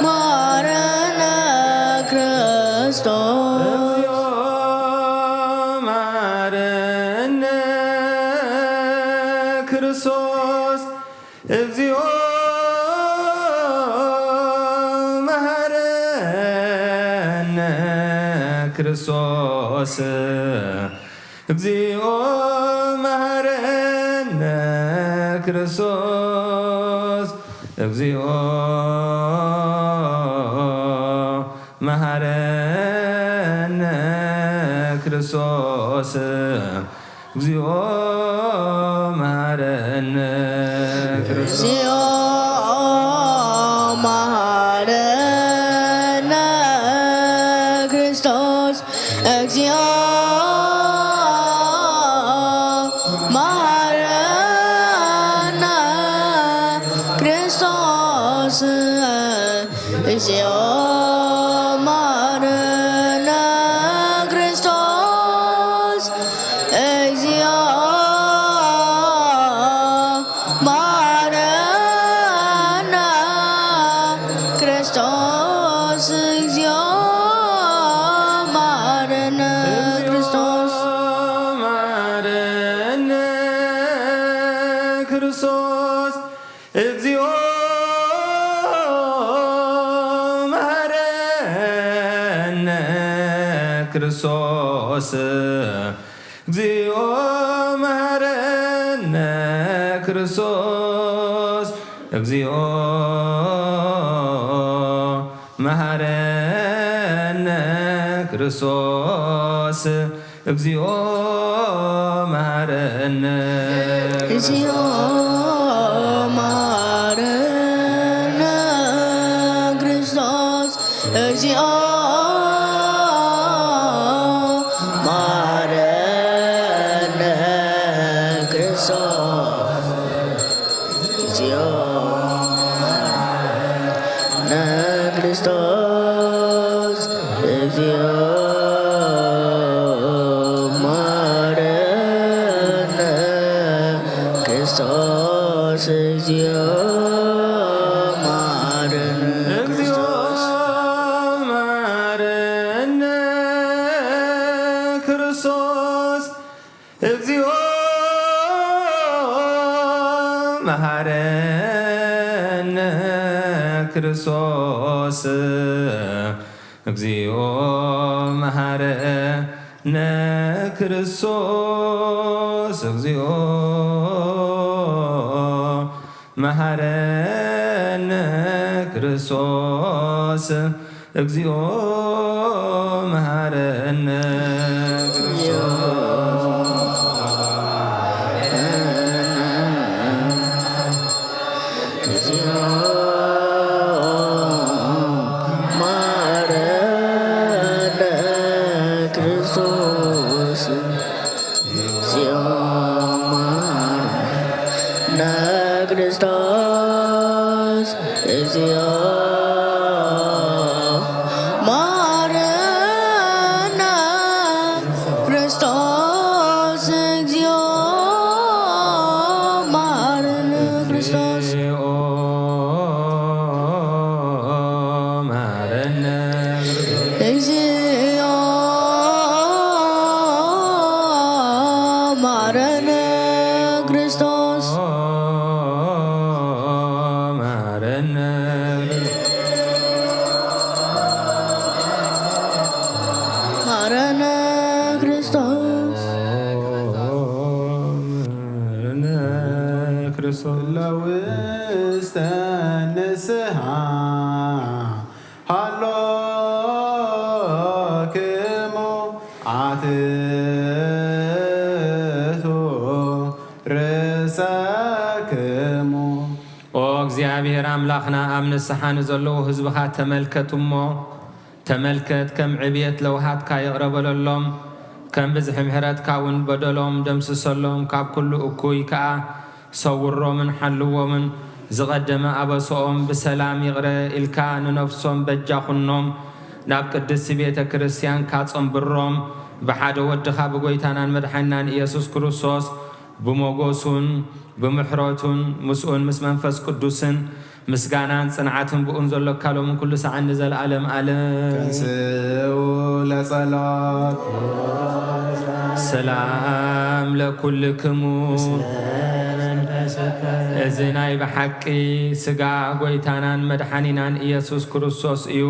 ማረነ ክርስቶስ። እግዚኦ መሐረነ ክርስቶስ። እግዚኦ መሐረነ ክርስቶስ። እግዚኦ መሐረነ ክርስቶስ። እግዚኦ መሐረነ ክርስቶስ። እግዚኦ መሐረነ ክርስቶስ። እግዚኦ መሐረነ ክርስቶስ። እግዚኦ መሐረነ ክርስቶስ። እግዚኦ መሐረነ ክርስቶስ። እግዚኦ መሐረነ ክርስቶስ። እግዚኦ መሐረነ ክርስቶስ። መሐረነ ክርስቶስ። እግዚኦ መሐረነ ክርስቶስ። እግዚኦ መሐረነ ክርስቶስ። እግዚኦ መሐረነ ክርስቶስ። እግዚኦ መሐረነ። እግዚኦ መሐረነ ክርስቶስ። እግዚኦ መሐረነ ክርስቶስ። እግዚኦ መሐረነ ክርስቶስ። እግዚኦ መሐረነ ክርስቶስ። እግዚኦ መሐረነ። እግዚኦ መሐረነ ክርስቶስ። እግዚኦ መሐረነ ክርስቶስ። እግዚኦ መሐረነ ክርስቶስ። እግዚኦ መሐረነ ክርስቶስ። እግዚኦ መሐረነ። እግዚኦ መሐረነ ክርስቶስ። እግዚኦ መሐረነ ክርስቶስ። እግዚኦ መሐረነ ክርስቶስ። እግዚኦ መሐረነ ክርስቶስ። እግዚኦ መሐረነ። እግዚኦ መሐረነ ክርስቶስ። መሐረነ። መሐረነ ክርስቶስ። መሐረነ ክርስቶስ። ለውስተ ንስሓ ሃሎክሙ ኣትቱ ርእሰክሙ። ኦ እግዚኣብሔር ኣምላኽና፣ ኣብ ንስሓ ንዘለዉ ህዝብኻ ተመልከት እሞ፣ ተመልከት፣ ከም ዕብየት ለውሃትካ ይቕረ በለሎም፣ ከም ብዝሒ ምሕረትካ እውን በደሎም ደምስሰሎም፣ ካብ ኩሉ እኩይ ከኣ ሰውሮምን ሓልዎምን፣ ዝቐደመ ኣበስኦም ብሰላም ይቕረ ኢልካ ንነፍሶም በጃ ኩኖም፣ ናብ ቅድስቲ ቤተ ክርስቲያንካ ጸንብሮም፣ ብሓደ ወድኻ ብጎይታናን መድሓኒናን ኢየሱስ ክርስቶስ ብሞጎሱን ብምሕረቱን ምስኡን ምስ መንፈስ ቅዱስን ምስጋናን ጽንዓትን ብኡን ዘሎካ ሎምን ኩሉ ሰዓን ንዘለዓለም ዓለም። ተንስኡ ለጸሎት። ሰላም ለኩልክሙ። እዚ ናይ ብሓቂ ስጋ ጎይታናን መድሓኒናን ኢየሱስ ክርስቶስ እዩ።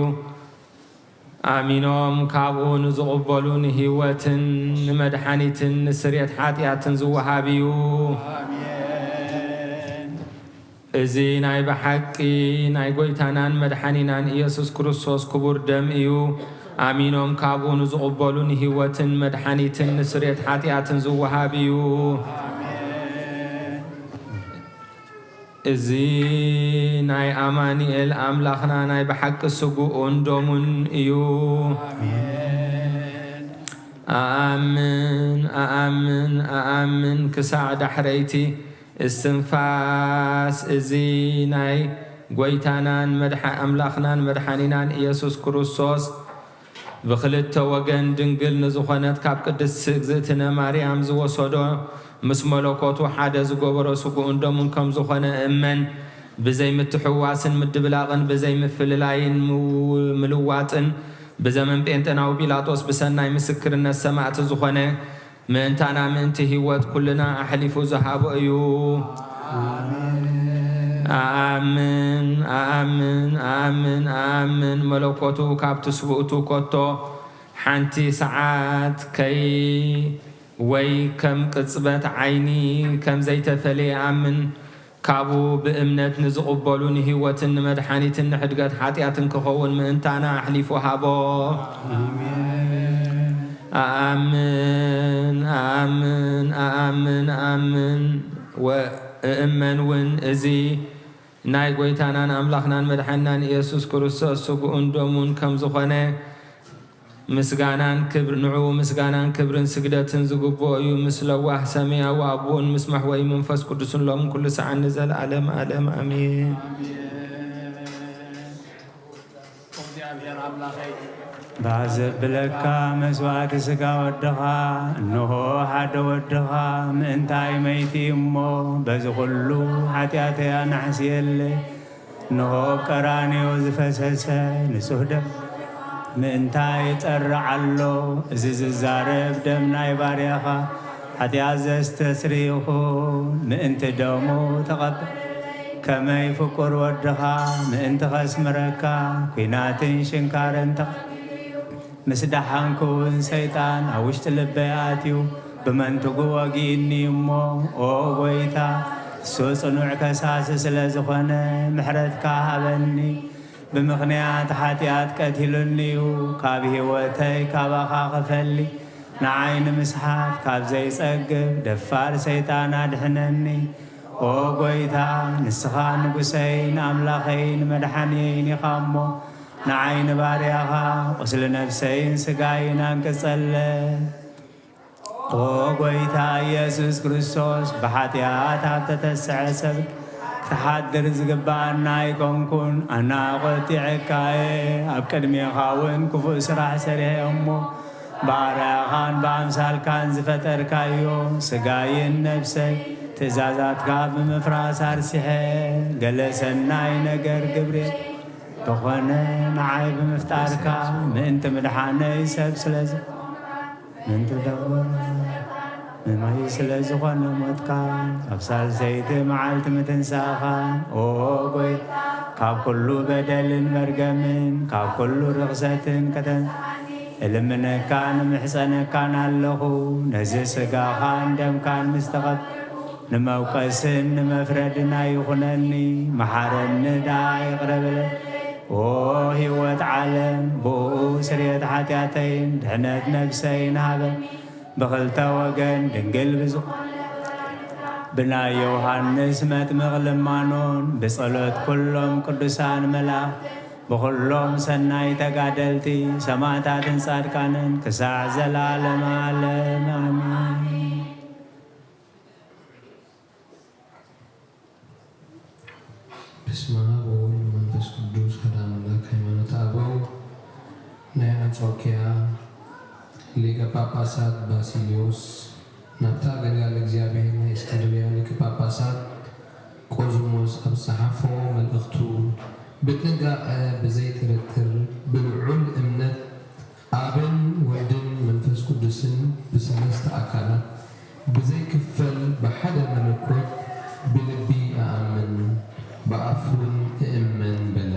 ኣሚኖም ካብኡ ንዝቕበሉ ንህይወትን ንመድሓኒትን ንስርየት ሓጢኣትን ዝወሃብ እዩ። ኣሜን። እዚ ናይ ብሓቂ ናይ ጎይታናን መድሓኒናን ኢየሱስ ክርስቶስ ክቡር ደም እዩ። ኣሚኖም ካብኡ ንዝቕበሉ ንህይወትን መድሓኒትን ንስርየት ሓጢኣትን ዝወሃብ እዩ። ኣሜን። እዚ ናይ ኣማኑኤል ኣምላኽና ናይ ብሓቂ ስግኡን ደሙን እዩ። ኣሜን። ኣኣምን፣ ኣኣምን፣ ኣኣምን ክሳዕ ዳሕረይቲ እስትንፋስ እዚ ናይ ጎይታናን መድሓ-፣ ኣምላኽናን መድሓኒናን ኢየሱስ ክርስቶስ ብኽልተ ወገን ድንግል ንዝኾነት ካብ ቅድስቲ እግዝእትነ ማርያም ዝወሰዶ፣ ምስ መለኮቱ ሓደ ዝገበሮ ስግኡን ደሙን ከም ዝኾነ እመን። ብዘይ ምትሕውዋስን ምድብላቕን፣ ብዘይ ምፍልላይን ምው-፣ ምልዋጥን፣ ብዘመን ጴንጤናዊ ጲላጦስ ብሰናይ ምስክርነት ሰማዕቲ ዝኾነ፣ ምእንታና ምእንቲ ህይወት ኩልና ኣሕሊፉ ዝሃቦ እዩ። ኣኣምን፣ ኣኣምን፣ ኣኣምን፣ ኣኣምን መለኮቱ ካብ ትስብእቱ ከቶ ሓንቲ ሰዓት ከይ ወይ ከም ቅጽበት ዓይኒ ከም ዘይተፈልየ ኣምን። ካብኡ ብእምነት ንዝቕበሉ ንህይወትን ንመድሓኒትን ንሕድገት ሓጢኣትን ክኸውን ምእንታና ኣሕሊፉ ሃቦ። ኣኣምን፣ ኣኣምን፣ ኣኣምን፣ ኣኣምን ወእእመን እውን እዚ ናይ ጎይታናን ኣምላኽናን መድሓኒናን ኢየሱስ ክርስቶስ ስግኡን ደሙን ከም ዝኾነ ምስጋናን ክብር-፣ ንዕኡ ምስጋናን ክብርን ስግደትን ዝግብኦ እዩ። ምስ ለዋህ ሰማያዊ ኣቦኡን ምስ መሕወዪ መንፈስ ቅዱስን ሎምን ኩሉ ሰዓን ንዘለዓለም ዓለም ኣሜን። እግዚኣብሔር ኣምላኸይ፣ ባህ ዘብለካ መስዋዕቲ ሥጋ ወድኻ፣ እንሆ ሓደ ወድኻ ምእንታይ መይቲ እሞ፣ በዚ ኹሉ ኃጢኣተይ ኣናሕስየለይ። እንሆ ኣብ ቀራንዮ ዝፈሰሰ ንጹሕ ደም ምእንታይ ይጠርዕ ኣሎ። እዚ ዝዛረብ ደም ናይ ባርያኻ፣ ኃጢኣት ዘስተስሪ ይኹን። ምእንቲ ደሙ ተቐበል። ከመይ ፍቁር ወድኻ ምእንቲ ኸስምረካ፣ ኲናትን ሽንካርን ተቐቢሉ እዩ። ምስ ደሓንኩ እውን ሰይጣን ኣብ ውሽጢ ልበይ ኣትዩ፣ ብመንትጉ ወጊእኒ እሞ፣ ኦ ጐይታ፣ እሱ ጽኑዕ ከሳሲ ስለ ዝኾነ፣ ምሕረትካ ሃበኒ። ብምኽንያት ሓጢኣት ቀቲሉኒ እዩ፣ ካብ ህይወተይ ካባኻ ክፈሊ፣ ንዓይ ንምስሓት ካብ ዘይጸግብ ደፋር ሰይጣን ኣድሕነኒ። ኦ ጐይታ፣ ንስኻ ንጉሰይን ኣምላኸይን መድሓንየይን ኢኻ እሞ፣ ንዓይ ንባርያኻ ቁስሊ ነፍሰይን ስጋይን ኣንቅጸለ። ኦ ጐይታ ኢየሱስ ክርስቶስ፣ ብሓጢኣት ኣብ ተተስዐ ሰብ ክትሓድር ዝግብኣና ኣይኮንኩን፣ ኣነ ኣቖጢዐካ እየ። ኣብ ቅድሜኻ እውን ክፉእ ስራሕ ሰሪሐ እሞ፣ ብኣርኣያኻን ብኣምሳልካን ዝፈጠርካዮ ስጋይን ነፍሰይ ትእዛዛትካ ብምፍራስ ኣርሲሐ። ገለ ሰናይ ነገር ግብሬ ተኾነ፣ ንዓይ ብምፍጣርካ ምእንቲ ምድሓነይ ሰብ ስለ ዝ-፣ ምእንቲ ደወል ንመይ ስለ ዝኾነ ሞትካ፣ ኣብ ሳልሰይቲ መዓልቲ ምትንሳእኻ፣ ኦ ጐይ፣ ካብ ኩሉ በደልን መርገምን፣ ካብ ኩሉ ርኽሰትን ከተን እልምነካን እምሕጸነካን ኣለኹ። ነዚ ስጋኻን ደምካን ምስ ተቐብ-፣ ንመውቀስን ንመፍረድን ኣይኹነኒ፣ መሓረኒ ደኣ ይቕረ በለኒ። ኦ ህይወት ዓለም፣ ብእኡ ስርየት ሓጢኣተይን ድሕነት ነፍሰይን ሃበን። ብኽልተ ወገን ድንግል ብዝኾነ ብናይ ዮሃንስ መጥምቕ ልማኖን ብጸሎት ኩሎም ቅዱሳን መላእኽት ብኹሎም ሰናይ ተጋደልቲ ሰማዕታትን ጻድቃንን ክሳዕ ዘላለም ዓለም ኣሜን። በስመ አብ ወወልድ ወመንፈስ ቅዱስ አሐዱ አምላክ። ሃይማኖተ አበው ናይ አንጾኪያ ሊቀ ጳጳሳት ባሲሊዮስ ናብታ ኣገልጋሊ እግዚኣብሔር ናይ እስክንድርያ ሊቀ ጳጳሳት ቆዝሞስ ኣብ ዝጸሓፎ መልእኽቱ ብጥንቃቐ ብዘይጥርጥር ብልዑል እምነት ኣብን ወልድን መንፈስ ቅዱስን ብሰለስተ ኣካላት ብዘይክፈል ብሓደ መለኮት ብልቢ እኣምን ብኣፍውን እእመን በለ።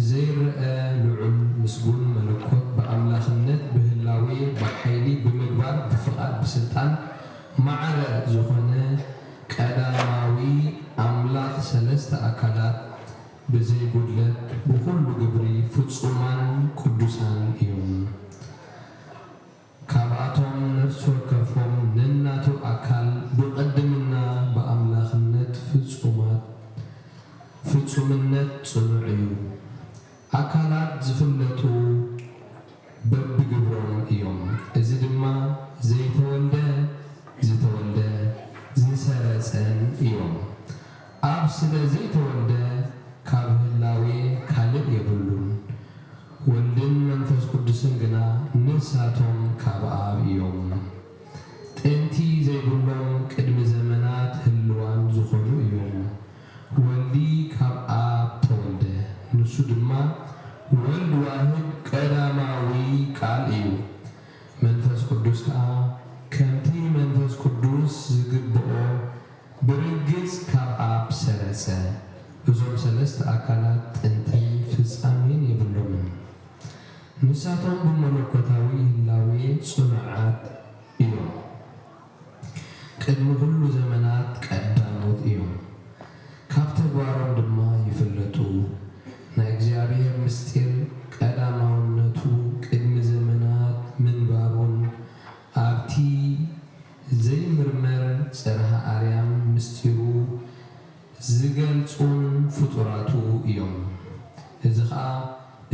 ዘይረኣ ልዑል ምስጉን መለኮት ብኣምላኽነት ብህላዌ ብሓይሊ ብምግባር ብፍቓድ ብስልጣን ማዕረ ዝኾነ ቀዳማዊ ኣምላኽ ሰለስተ ኣካላት ብዘይ ጉድለት ብኹሉ ግብሪ ፍጹማን ቅዱሳን እዮም። ካብኣቶም ነፍሲ ወከፎም ነናቱ ኣካል ብቐድምና ብኣምላኽነት ፍጹማት ፍጹምነት ጽኑዕ እዩ። ኣካላት ዝፍለጡ በብግብሮም እዮም። እዚ ድማ ዘይተወልደ ዝተወልደ ዝሰረጸን እዮም። ኣብ ስለ ዘይተወልደ ካብ ህላዌ ካልእ የብሉን። ወልድን መንፈስ ቅዱስን ግና ንሳቶም ካብ ኣብ እዮም። ጥንቲ ዘይብሎም ቅድሚ ዘመናት ህልዋን ዝኾኑ እዮም። ወልዲ ካብ ኣብ ተወልደ፣ ንሱ ድማ ወልድ ዋህድ ቀዳማዊ ቃል እዩ። መንፈስ ቅዱስ ከኣ ከምቲ መንፈስ ቅዱስ ዝግብኦ ብርግጽ ካብ ኣብ ሰረጸ። እዞም ሰለስተ ኣካላት ጥንትን ፍጻሜን የብሎምን። ንሳቶም ብመለኮታዊ ህላዌ ጽኑዓት እዮም። ቅድሚ ኩሉ ዘመናት ቀዳሞት እዮም። ካብ ተግባሮም ድማ ይፍለጡ። ናይ እግዚኣብሔር ምስጢር ቀዳማውነቱ ቅድሚ ዘመናት ምንባሩን ኣብቲ ዘይምርመር ጽርሃ ኣርያም ምስጢሩ ዝገልጹን ፍጡራቱ እዮም። እዚ ኸኣ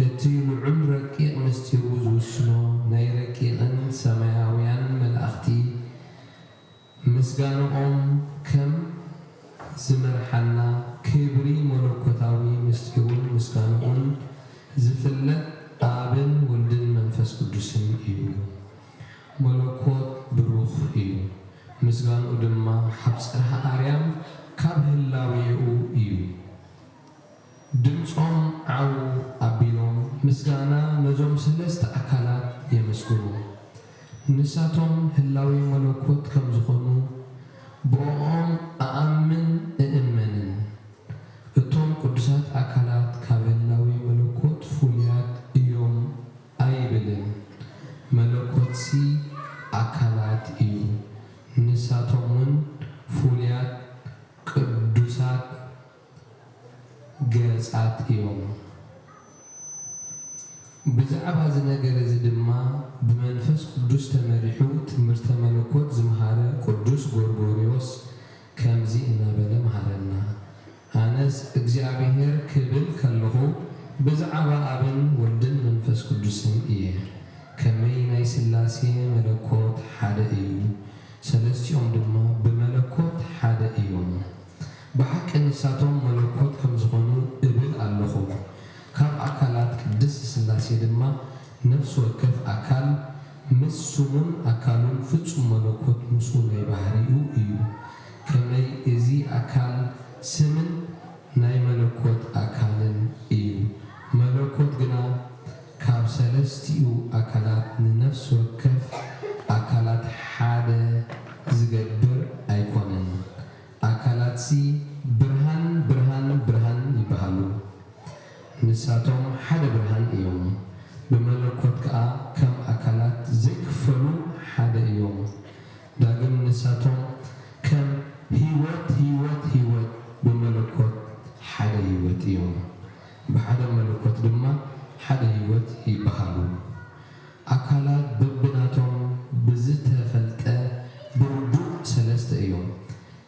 እቲ ልዑል ረቂቕ ምስጢሩ ዝውስኖ ናይ ረቂቕን ሰማያውያን መላእኽቲ ምስጋንኦም ከም ዝመርሓና ክብሪ መለኮታዊ ምስጢሩን ምስጋንኡን ዝፍለጥ ኣብን ወልድን መንፈስ ቅዱስን እዩ። መለኮት ብሩኽ እዩ። ምስጋንኡ ድማ ካብ ጽርሃ ኣርያም ካብ ህላዌኡ እዩ። ድምጾም ዓው ኣቢሎም ምስጋና ነዞም ሰለስተ ኣካላት የመስግኑ። ንሳቶም ህላዌ መለኮት ከም ዝኾኑ ብእኦም እኣምን እእመንን። እቶም ቅዱሳት ኣካላት ካብ ህላዌ መለኮት ፍሉያት እዮም ኣይብልን። መለኮትሲ ኣካላት እዩ። ንሳቶም እውን ፍሉያት ቅዱሳት ገጻት እዮም። ብዛዕባ እዚ ነገር እዚ ድማ ብመንፈስ ቅዱስ ተመሪሑ ትምህርተ መለኮት ዝመሃረ ቅዱስ ጎርጎርዮስ ከምዚ እናበለ መሃረና። ኣነስ እግዚኣብሔር ክብል ከለኹ ብዛዕባ ኣብን ወልድን መንፈስ ቅዱስን እየ። ከመይ ናይ ሥላሴ መለኮት ሓደ እዩ፣ ሰለስቲኦም ድማ ብመለኮት ሓደ እዮም። ብሓቂ ንሳቶም መለኮት ከም ዝኾኑ እብል ኣለኹ። ካብ ኣካላት ቅድስት ሥላሴ ድማ ነፍሲ ወከፍ ኣካል ምስ ስሙን ኣካሉን ፍጹም መለኮት ምስኡ ናይ ባህሪኡ እዩ። ከመይ እዚ ኣካል ስምን ናይ መለኮት ኣካልን እዩ። መለኮት ግና ካብ ሰለስቲኡ ኣካላት ንነፍሲ ወከፍ ኣካላት ሓደ ዝገብር ኣይኮነን። ኣካላትሲ ብርሃን ብርሃን ብርሃን ይበሃሉ። ንሳቶም ሓደ ብርሃን እዮም። ብመለኮት ከኣ ከም ኣካላት ዘይክፈሉ ሓደ እዮም። ዳግም ንሳቶም ከም ህይወት ህይወት ህይወት ብመለኮት ሓደ ህይወት እዮም። ብሓደ መለኮት ድማ ሓደ ህይወት ይበሃሉ። ኣካላት በብናቶም ብዝተፈልጠ ብርዱእ ሰለስተ እዮም።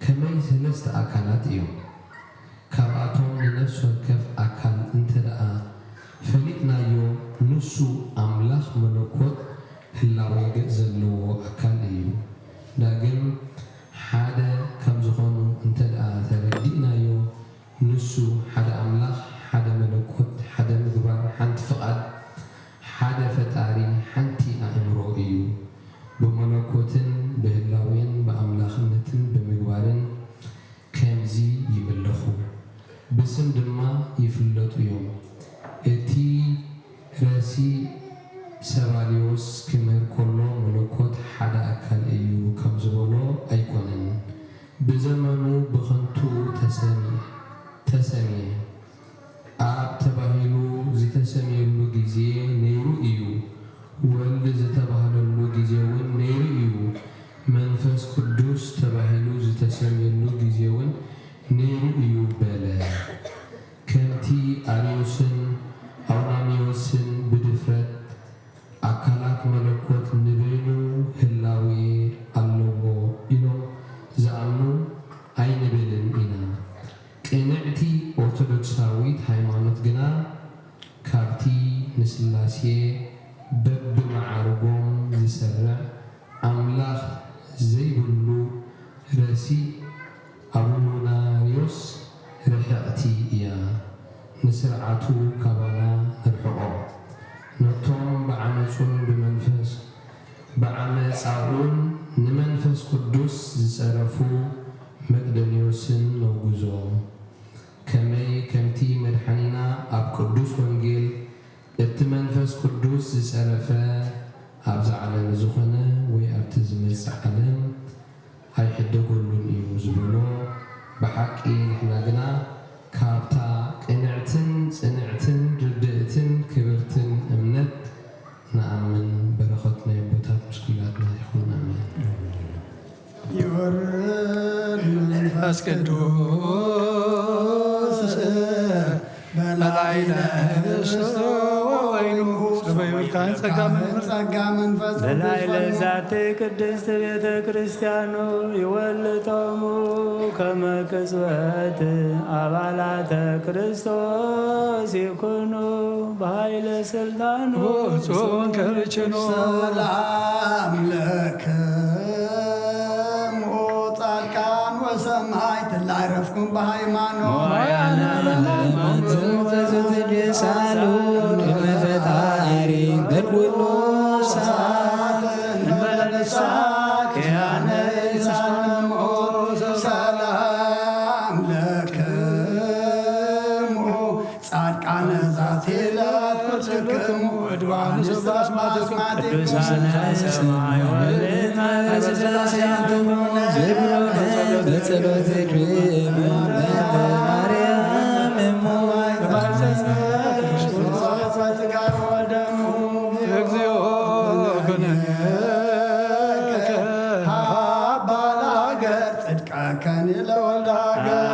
ከመይ ሰለስተ ኣካላት እዮም? ካብኣቶም ንነፍሲ ወከፍ ኣካል እንተ ደኣ ዘለዎ ኣካል እዩ። ዳግም ሓደ ከም ዝኾኑ እንተ ደኣ ተረዲእናዮ፣ ንሱ ሓደ ኣምላኽ፣ ሓደ መለኮት፣ ሓደ ምግባር፣ ሓንቲ ፍቓድ፣ ሓደ ፈጣሪ፣ ሓንቲ ኣእምሮ እዩ። ብመለኮትን ብህላዌን ብኣምላኽነትን ብምግባርን ከምዚ ይምለኹ፣ ብስም ድማ ይፍለጡ እዮም። እቲ ረሲእ ሰባልዮስ ክምህር ከሎ መለኮት ሓደ ኣካል እዩ ከም ዝበሎ ኣይኮነን። ብዘመኑ ብኸንቱ ተሰሚ-፣ ተሰምየ። ኣብ ተባሂሉ ዝተሰምየሉ ግዜ ነይሩ እዩ። ወልድ ዝተባህለሉ ግዜ እውን ነይሩ እዩ። መንፈስ ቅዱስ ተባሂሉ ዝተሰምየሉ ግዜ እውን ነይሩ እዩ በለ። ከምቲ ኣርዮስን ኣውናምዮስን ብድፍረት ኣካላት መለኮት ንበይኑ ህላዌ ኣለዎ ኢሎም ዝኣምኑ ኣይንብልን ኢና። ቅንዕቲ ኦርቶዶክሳዊት ሃይማኖት ግና ካብቲ ንስላሴ በብመዓርጎም ዝሰርዕ ኣምላኽ ዘይብሉ ረሲእ ኣቡሉናርዮስ ርሕቕቲ እያ። ንስርዓቱ ካባና ነርሕቖ። ነቶም ብዓመጹን ብመንፈስ፣ ብዓመጻኡን ንመንፈስ ቅዱስ ዝጸረፉ መቅደንዮስን ነውግዞ። ከመይ ከምቲ መድሓኒና ኣብ ቅዱስ ወንጌል እቲ መንፈስ ቅዱስ ዝጸረፈ ኣብዚ ዓለም ዝኾነ ወይ ኣብቲ ዝመጽእ ዓለም ኣይሕደገሉን እዩ ዝበሎ፣ ብሓቂ ንሕና ግና ካብታ ቅንዕትን ጽንዕትን ርድእትን ክብርትን እምነት ንኣምን። በረኸት ናይ ኣቦታት ምስ ኩላትና ይኹን። ኣሜን። ይወርድ መንፈስ ቅዱስ በላዕለ ህብስቶ ወወይኑ። ሰበ ይብል ካህን ጸጋ መንፈስ፣ ጸጋ መንፈስ ቅዱስ በላዕለ ወይኑ። ዛቲ ቅድስት ቤተ ክርስቲያኑ ይወልጦሙ ከመ ቅጽበት ኣባላተ ክርስቶስ ይኩኑ በኃይለ ስልጣኑ። ፍጹም ከርችኑ። ሰላም ለክሙ ጻድቃን ወሰማዕት ላዕረፍኩም በሃይማኖት። ሞያና ለመንቱ ዘትቤሳሉ ቅድመ ፈጣሪ በልኩሉ ሰዓት እንበለ ንስሓ ኪያነ ይሳለሙ። ሰላም ለክሙ ጻድቃነ ዛቲ ዕለት ኩልክሙ እድዋን ዘበለ ኣስማትኩም ቅዱሳነ ሰማይ ወምድር በስላሴ አንትሙ ዘይብሉነ በጸሎትክሙ በእንተ ማርያም እሙ በስጋ ወደሙ እግዚኦ ኩነከ ሃባ ለሀገር ጽድቀከኒ ለወልደ ሃገር።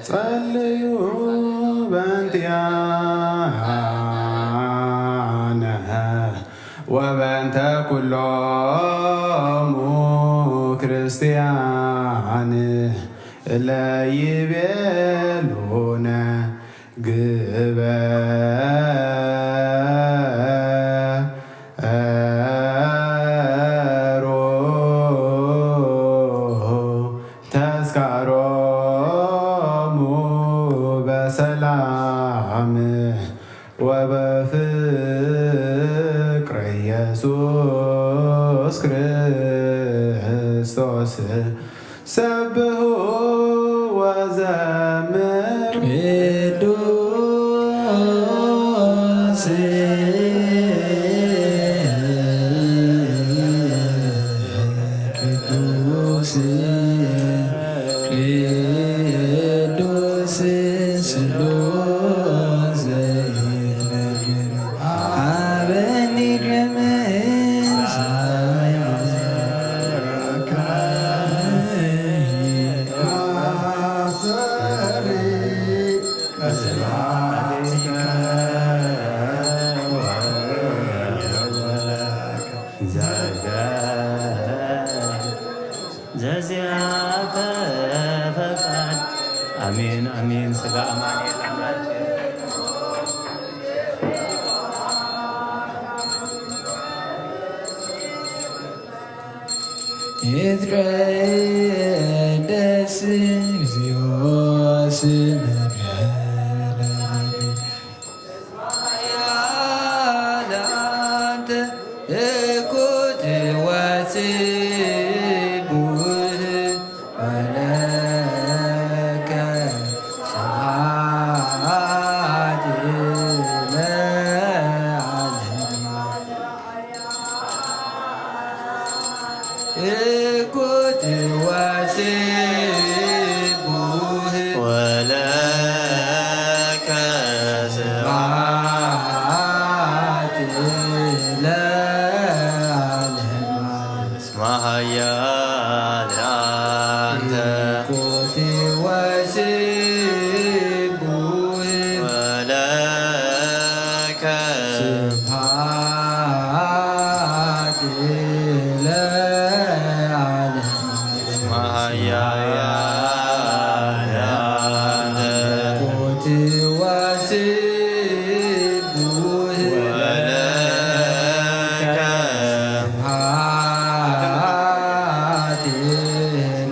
ጸልዩ በእንተ ክርስቲያን ወበእንተ ኩሎሙ ክርስቲያን እለ ይቤሉነ ግበ ሮ ተስካሮሙ በሰላም ወበፍቅር ኢየሱስ ክርስቶስ ሰብሑ ወዘምሩ ቅዱስ ቅዱስ ቅዱስ ስሉስ ዘይነግር አበኒ ድምፃ ዘዚአከ ፈቃድ። አሜን፣ አሜን። ስጋ አማኑኤል አምላክ ይትቀደስ እግዚኦ ስምከ ለዓለመ ዓለም። እኩት ወስቡህ ወለከ ስብሐት ለዓለመ። እኩት ወስቡህ ወለከ ስብሐት ለዓለመ። እስመ ኃያል አንተ። እኩት ወስቡህ ወለከ ስብሐት ለዓለመ። እስመ ኃያል አንተ። እኩት ወስቡህ ወለከ ስብሐት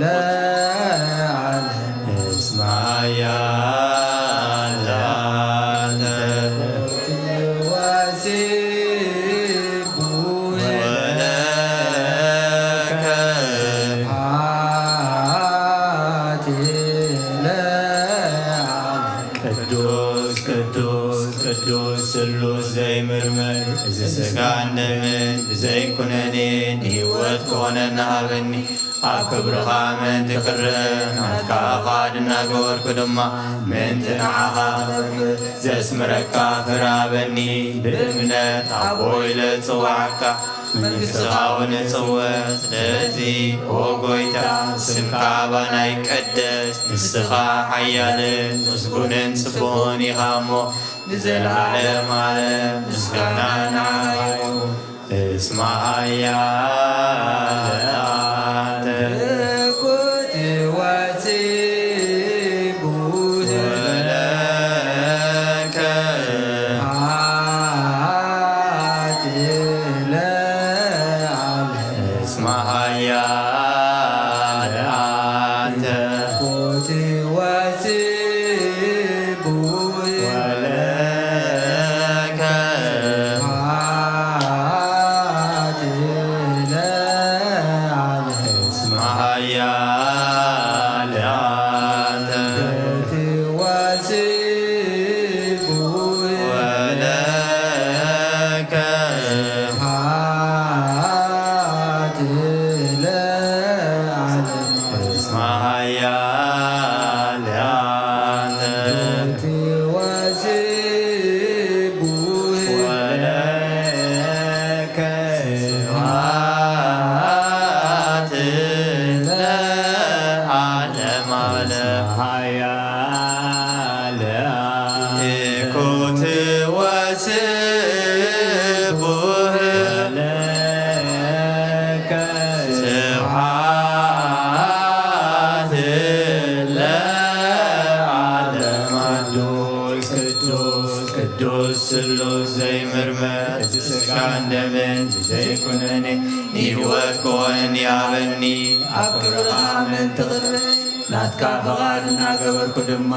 ለዓለመ። እስመ ኃያል አንተ። ወለከ ቅዱስ ቅዱስ ቅዱስ ስሉስ ዘይምርመር፣ እዚ ሥጋን ደምን ብዘይ ኩነኔ ንህይወት ክኾነና ሃበኒ። ኣብ ክብርኻ ምእንቲ ክርእ ናትካ ፍቓድ እናገበርኩ ድማ ምእንቲ ንዓኻ ክኸብር ዘስምረካ ፍረ ሃበኒ። ብእምነት ኣቦ ኢለ ዝጽውዓካ መንግሥትኻ እውን እጽውዕ። ስለዚ ኦ ጐይታ ስምካ ኣባና ይቀደስ። ንስኻ ሓያልን ምስጉንን ጽቡቕን ኢኻ እሞ ንዘለዓለም ዓለም ምስጋና ንዓኻ ይኹን። እስመ ኃያል አንተ። እኩት ወስቡህ ወለከ ስብሐት ለዓለመ። እስመ ኃያል አንተ። እኩት ወስቡህ ወለከ ስብሐት ለዓለመ። ቅዱስ ስሉስ ዘይምርመር፣ እዚ ስጋን ደምን ብዘይኩነኔ ንህይወት ክኾነኒ ሃበኒ። ኣብ ክብርኻ ምእንቲ ክረይ፣ ናትካ ፍቓድ እናገበርኩ ድማ፣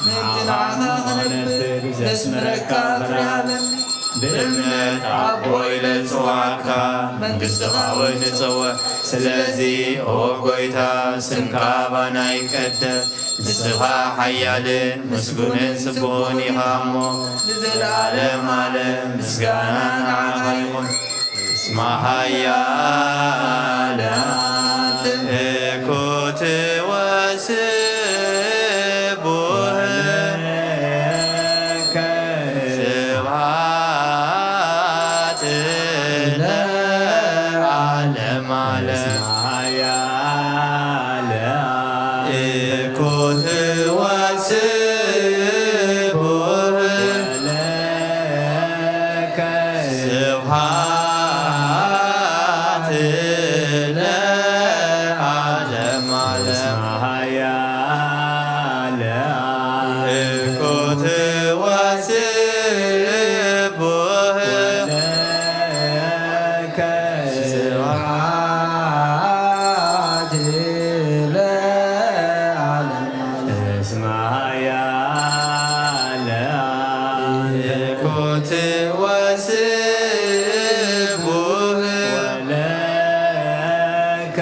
ምእንቲ ንዓኻ ክነብር ዘስምረካ ፍረ ሃበኒ። ብእምነት ኣቦ ኢለ ዝጽውዓካ፣ መንግስትኻ እውን እጽውዕ። ስለዚ ኦ ጎይታ፣ ስምካ ባና ይቀደስ። ንስኻ ሓያልን ምስጉንን ስቡሕን ኢኻ እሞ፣ ንዘለዓለም ዓለም ምስጋና ንዓኻ ይኹን። እስመ ኃያል አንተ እኩት ወስቡሕ፣ ስብሐት ለዓለመ ዓለም። እኩት ወስቡሕ፣ ስብሐት ለዓለመ ዓለም። እኩት ወስቡሕ፣ ስብሐት ለዓለመ ዓለም። እስመ ኃያል አንተ እኩት ወስቡሕ፣ ወለከ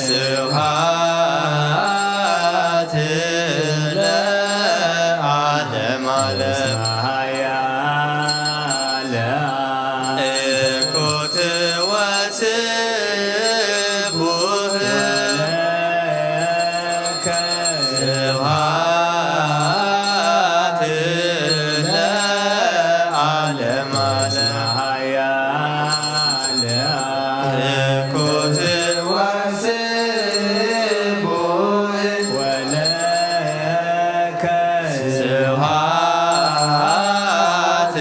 ስብሐት ለዓለመ ዓለም። እስመ ኃያል አንተ እኩት ወስቡሕ፣ ወለከ ስብሐት ለዓለመ ዓለም። ኃያል እኩት ወስቡሕ፣ ወለከ ስብሐት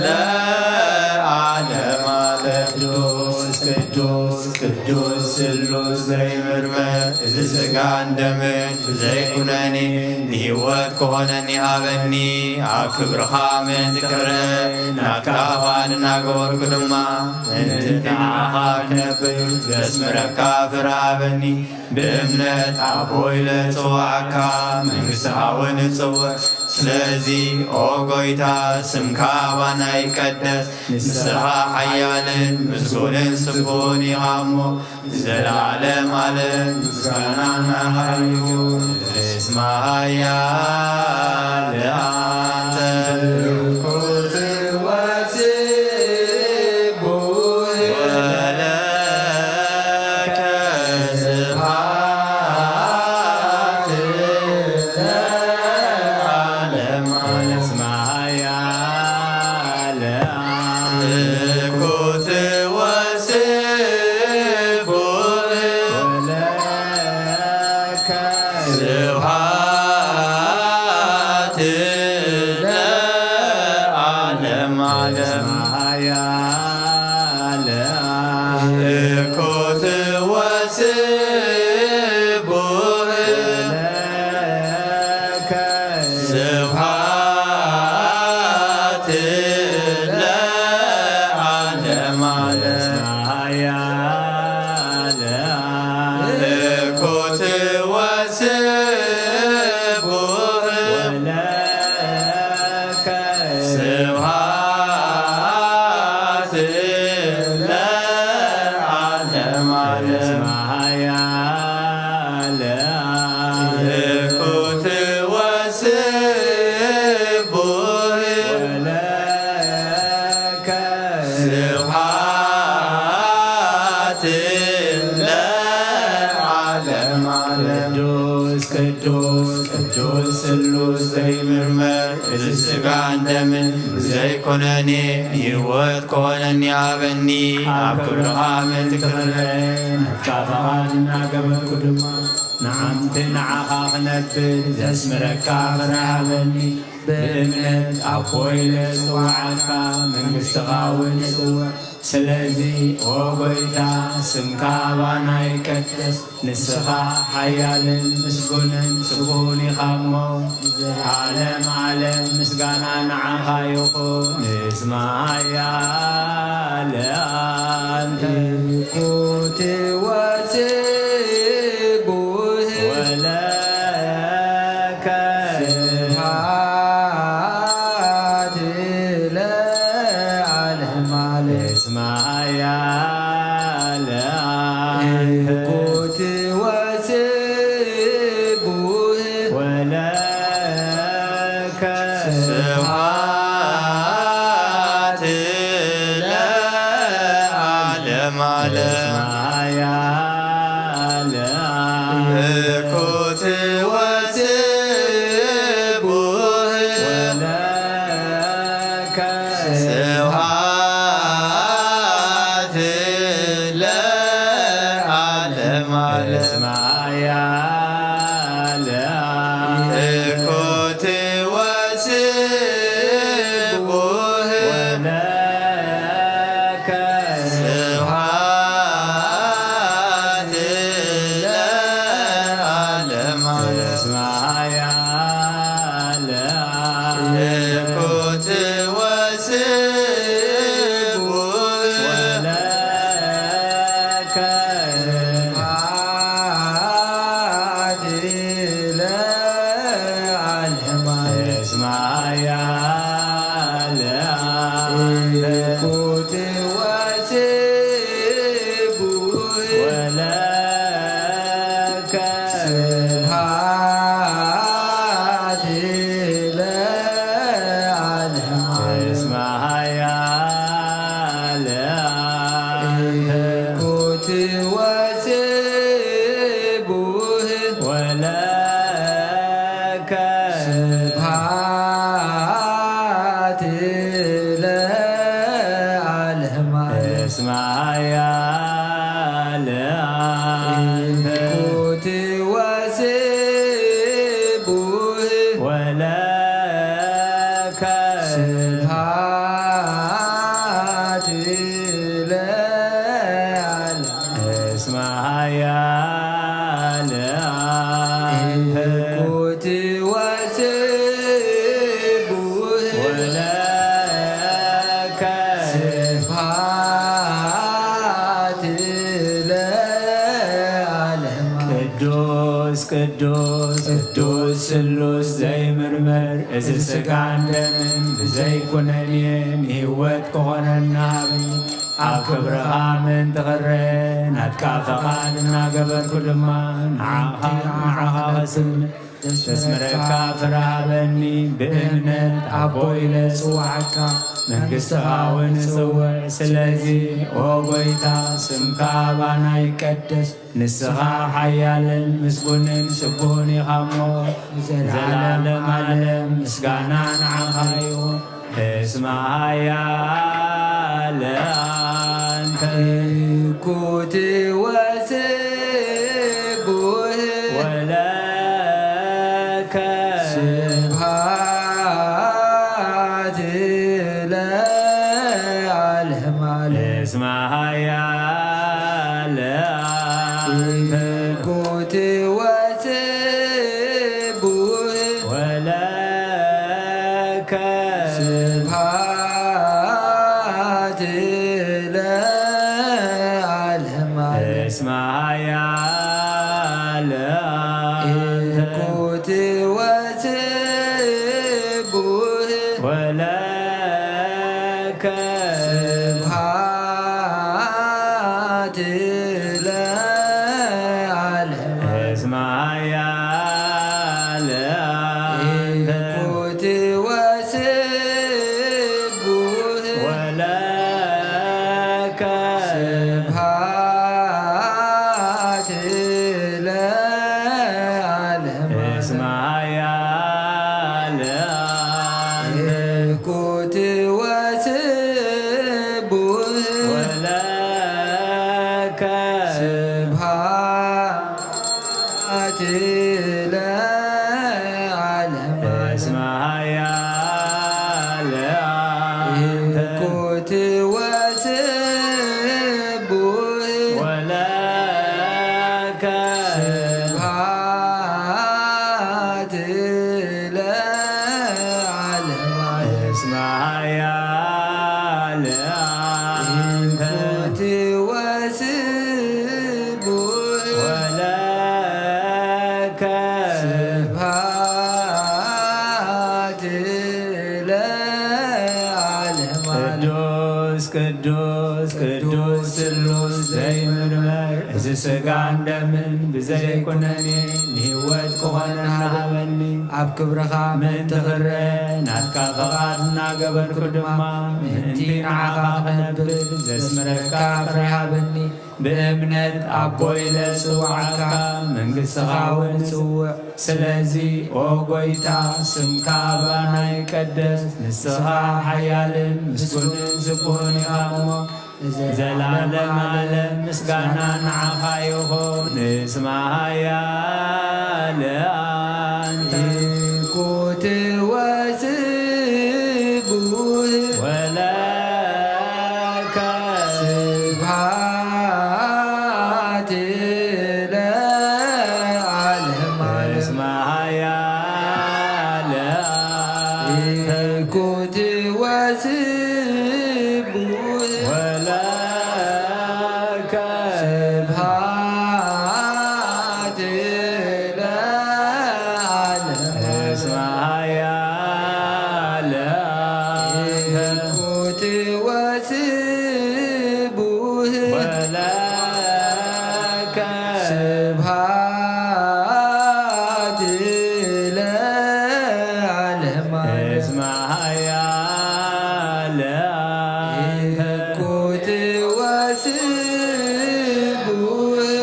ለዓለመ ዓለም። ቅዱስ ቅዱስ ቅዱስ ስሉስ ዘይምርመር፣ እዚ ስጋን ደምን ብዘይኩነኔ ንህይወት ክኾነኒ ሃበኒ። ኣብ ክብርኻ ምእንቲ ክረይ፣ ናትካ ፍቓድ እናገበርኩ ድማ ምእንቲ ንዓኻ ክነብር ዘስምረካ ፍረ ሃበኒ። ብእምነት ኣቦ ኢለ እጽውዓካ፣ መንግስትኻ እውን እጽውዕ። ስለዚ ኦ ጎይታ፣ ስምካ ኣባና ይቀደስ። ንስኻ ሓያልን ምስጉንን ስቡሕን ኢኻ እሞ፣ ንዘለዓለም ዓለም ምስጋና ንዓኻ ይኹን። እስመ ኃያል አንተ እኩት ወስቡሕ፣ ወለከ ስብሐት ለዓለመ ዓለም። እስመ ኃያል እኩት ወስቡሕ፣ ወለከ ስብሐት ለዓለመ ዓለም። እስመ ኃያል እኩት ወስቡሕ፣ ወለከ ስብሐት ለዓለመ ዓለም። ኃያል እኩት ወስቡሕ፣ ወለከ ስብሐት ለዓለመ ዓለም። ኃያል እኩት ወስቡሕ፣ ወለከ ስብሐት ለዓለመ ዓለም። ቅዱስ ቅዱስ ቅዱስ ስሉስ ዘይምርመር፣ እዚ ስጋን ደምን ብዘይኮነኒ ህይወት ክኾነኒ ሃበኒ። ኣብ ክብርኻ ምእንቲ ክረይ፣ ናትካ ፍቓድ እናገበርኩ ድማ፣ ንዓምቲ ንዓኻ ክነብር ዘስምረካ ፍረ ሃበኒ። ብእምነት ኣቦ ኢለ ዝጽውዓካ፣ መንግስትኻ እውን ይጽውዕ። ስለዚ ኦ ጐይታ፣ ስምካ ባና ይቀደስ፣ ንስኻ ሓያልን ምስጉንን ስቡሕን ኢኻ እሞ፣ ንዘለዓለም ዓለም ምስጋና ንዓኻ ይኹን። እስመ ኃያል ኣንተ። ኩቲ ወስቡህ ወለከ ስብሐት ለዓለመ ዓለም። እስመ ኃያል ኩቲ ወስቡህ ወለከ ስብሐት ለዓለመ ዓለም። እስመ ኃያል ኩቲ ወስቡህ ወለከ ስብሐት ለዓለመ ዓለም። እስመ ኃያል ኩቲ ወስቡህ ወለከ ስብሐት ለዓለመ ዓለም። እስመ ኃያል ኩቲ ወስቡህ ወለከ ስብሐት ለዓለመ ዓለም። እስመ ኃያል ኩቲ ወስቡህ ወለከ ስብሐት ለዓለመ ዓለም። እስመ ኃያል ኩቲ ወስቡህ ወለከ ስብሐት ለዓለመ ዓለም። እስመ ኃያል ኩቲ ወስቡህ ወለከ ስብሐት ለዓለመ። እስመ ኃያል ኩቲ ወስቡህ ወለከ ስብሐት ለዓለመ። ቅዱስ ቅዱስ ቅዱስ ስሉስ ዘይምርመር፣ እዚ ሥጋን ደምን ብዘይ ኩነኔ ንህይወት ክኾነና ሃበኒ። ኣብ ክብርኻ ምእንቲ ክረአ ናትካ ፈቓድ እናገበርኩ ድማ ንዓኻ ንዓኻ ኸስምዕ ዘስምረካ ፍረ ሃበኒ። ብእምነት ኣቦ ኢለ ጽውዓካ መንግሥትኻ እውን እጽውዕ። ስለዚ ኦ ጐይታ፣ ስምካ ባና ይቀደስ፣ ንስኻ ሓያልን ምስጉንን ስቡሕን ኢኻ እሞ፣ ንዘለዓለም ዓለም ምስጋና ንዓኻ ይኹን። እስመ ኃያል ኣንተ። ኩቲ ወስቡህ ወለከ ስብሐት ለዓለመ ዓለም። እስመ ኃያል ኣንተ። ኩቲ ወስቡህ ወለከ ስብሐት ለዓለመ ዓለም። እስመ ኃያል ኣንተ። ኩቲ ወስቡህ ወለከ ስብሐት ለዓለመ ዓለም። እስመ ኃያል ኣንተ። ኩቲ ወስቡህ ወለከ ስብሐት ለዓለመ ዓለም። እስመ ኃያል ኣንተ። ኩቲ ወስቡህ ወለከ ስብሐት ለዓለመ ዓለም። እስመ ኃያል ኣንተ። ኩቲ ወስቡህ መሃያል አንተ ትወስቡህ ወለከ ስብሐት ለዓለመ ዓለም። ቅዱስ ቅዱስ ቅዱስ ስሉስ ዘይምርመር፣ እዚ ሥጋን ደምን ብዘይ ኩነኔ ንህይወት ክኾነና ሃበኒ። ኣብ ክብርኻ ምእንቲ ክረአ ናትካ ፍቓድ እናገበርኩ ድማ ምእንቲ ንዓኻ ክነብር ዘስምረካ ፍቕሪ ሃበኒ። ብእምነት ኣቦ ኢለ ዝጽውዓካ፣ መንግሥትኻ እውን እጽውዕ። ስለዚ ኦ ጐይታ፣ ስምካ ኣባና ይቀደስ። ንስኻ ሓያልን ምስጉንን ስቡሕን ኢኻ እሞ፣ ዘላለም ዓለም ምስጋና ንዓኻ ይኹን። እስመ ኃያል አንተ። ትኩት ወስቡህ ወለከ ስብሐት ለዓለመ ዓለም። እስመ ኃያል ትኩት ወስቡህ ወለከ ስብሐት ለዓለም። እስመ ኃያል ትኩት ወስቡህ ወለከ ስብሐት ለዓለመ ዓለም። እስመ ኃያል ትኩት ወስቡህ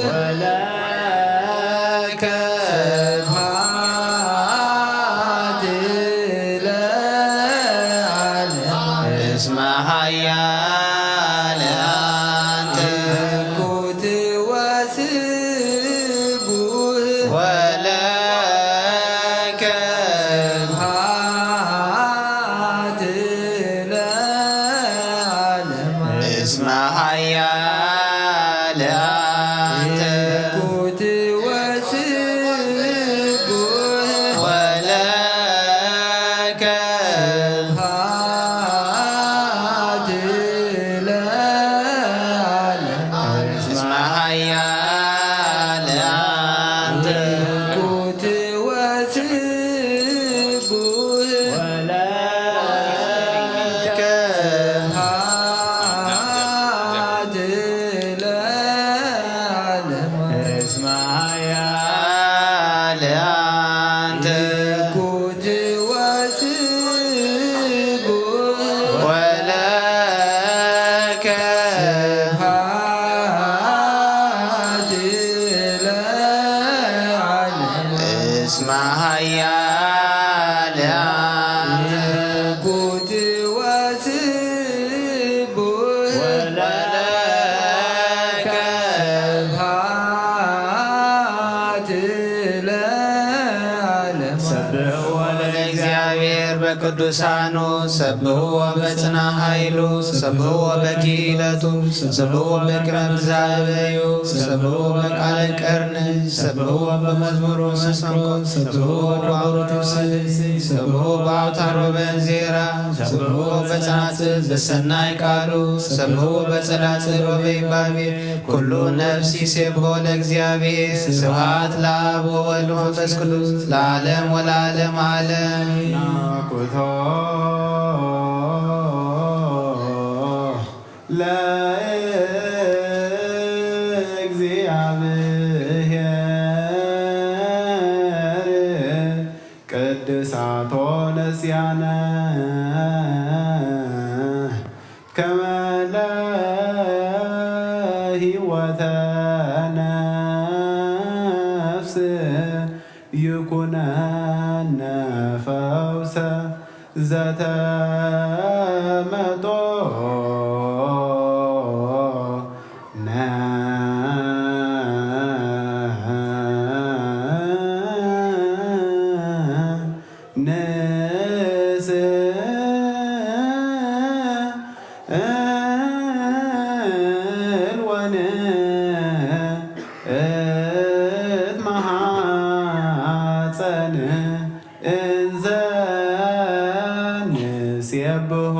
ወለከ ስብሐት ለዓለመ ዓለም። እስመ ኃያል አንተ ትኩት ወስቡህ ወለከ ስብሐት ለዓለመ ዓለም። እስመ ኃያል አንተ ትኩት ወስቡህ ወለከ ስብሐት ለዓለመ ዓለም። እስመ ኃያል አንተ ትኩት ወስቡህ ወለከ ስብሐት ለዓለመ ዓለም። እስመ ኃያል አንተ ትኩት ወስቡህ ወለከ ስብሐት ለዓለም። እስመ ኃያል አንተ ትኩት ወስቡህ ወለከ ስብሐት ለዓለም። ሰብሕዎ ለእግዚአብሔር በቅዱሳኑ፣ ሰብሕዎ በጽና ኃይሉ፣ ሰብሕዎ በኪኢለቱ፣ ሰብሕዎ በቅረብ ዛበዩ፣ ሰብሕዎ በቃለ ቀርኒ፣ ሰብሕዎ በመዝሙሩ መሰንቆ፣ ሰብሕዎ በአውርቱ ስልሲ፣ ሰብሕዎ በአውታር ወበእንዜራ፣ ሰብሕዎ በጸናጽል ዘሰናይ ቃሉ፣ ሰብሕዎ በጸናጽል ወበይባቤ፣ ኩሉ ነፍስ ይሴብሖ ለእግዚአብሔር። ስብሐት ለአብ ወወልድ ወመንፈስ ቅዱስ ለዓለም ወለዓለም ዓለም። ናኩቶ ለእግዚአብሔር ቅድሳቶ ነስያነ ከመ ለህይወተ ነፍስ ይኩነነ ፈውሰ ዘተመጦ ነ ንስእል ወንእት መሃፀን እንዘ ንስያ ንሰብሖ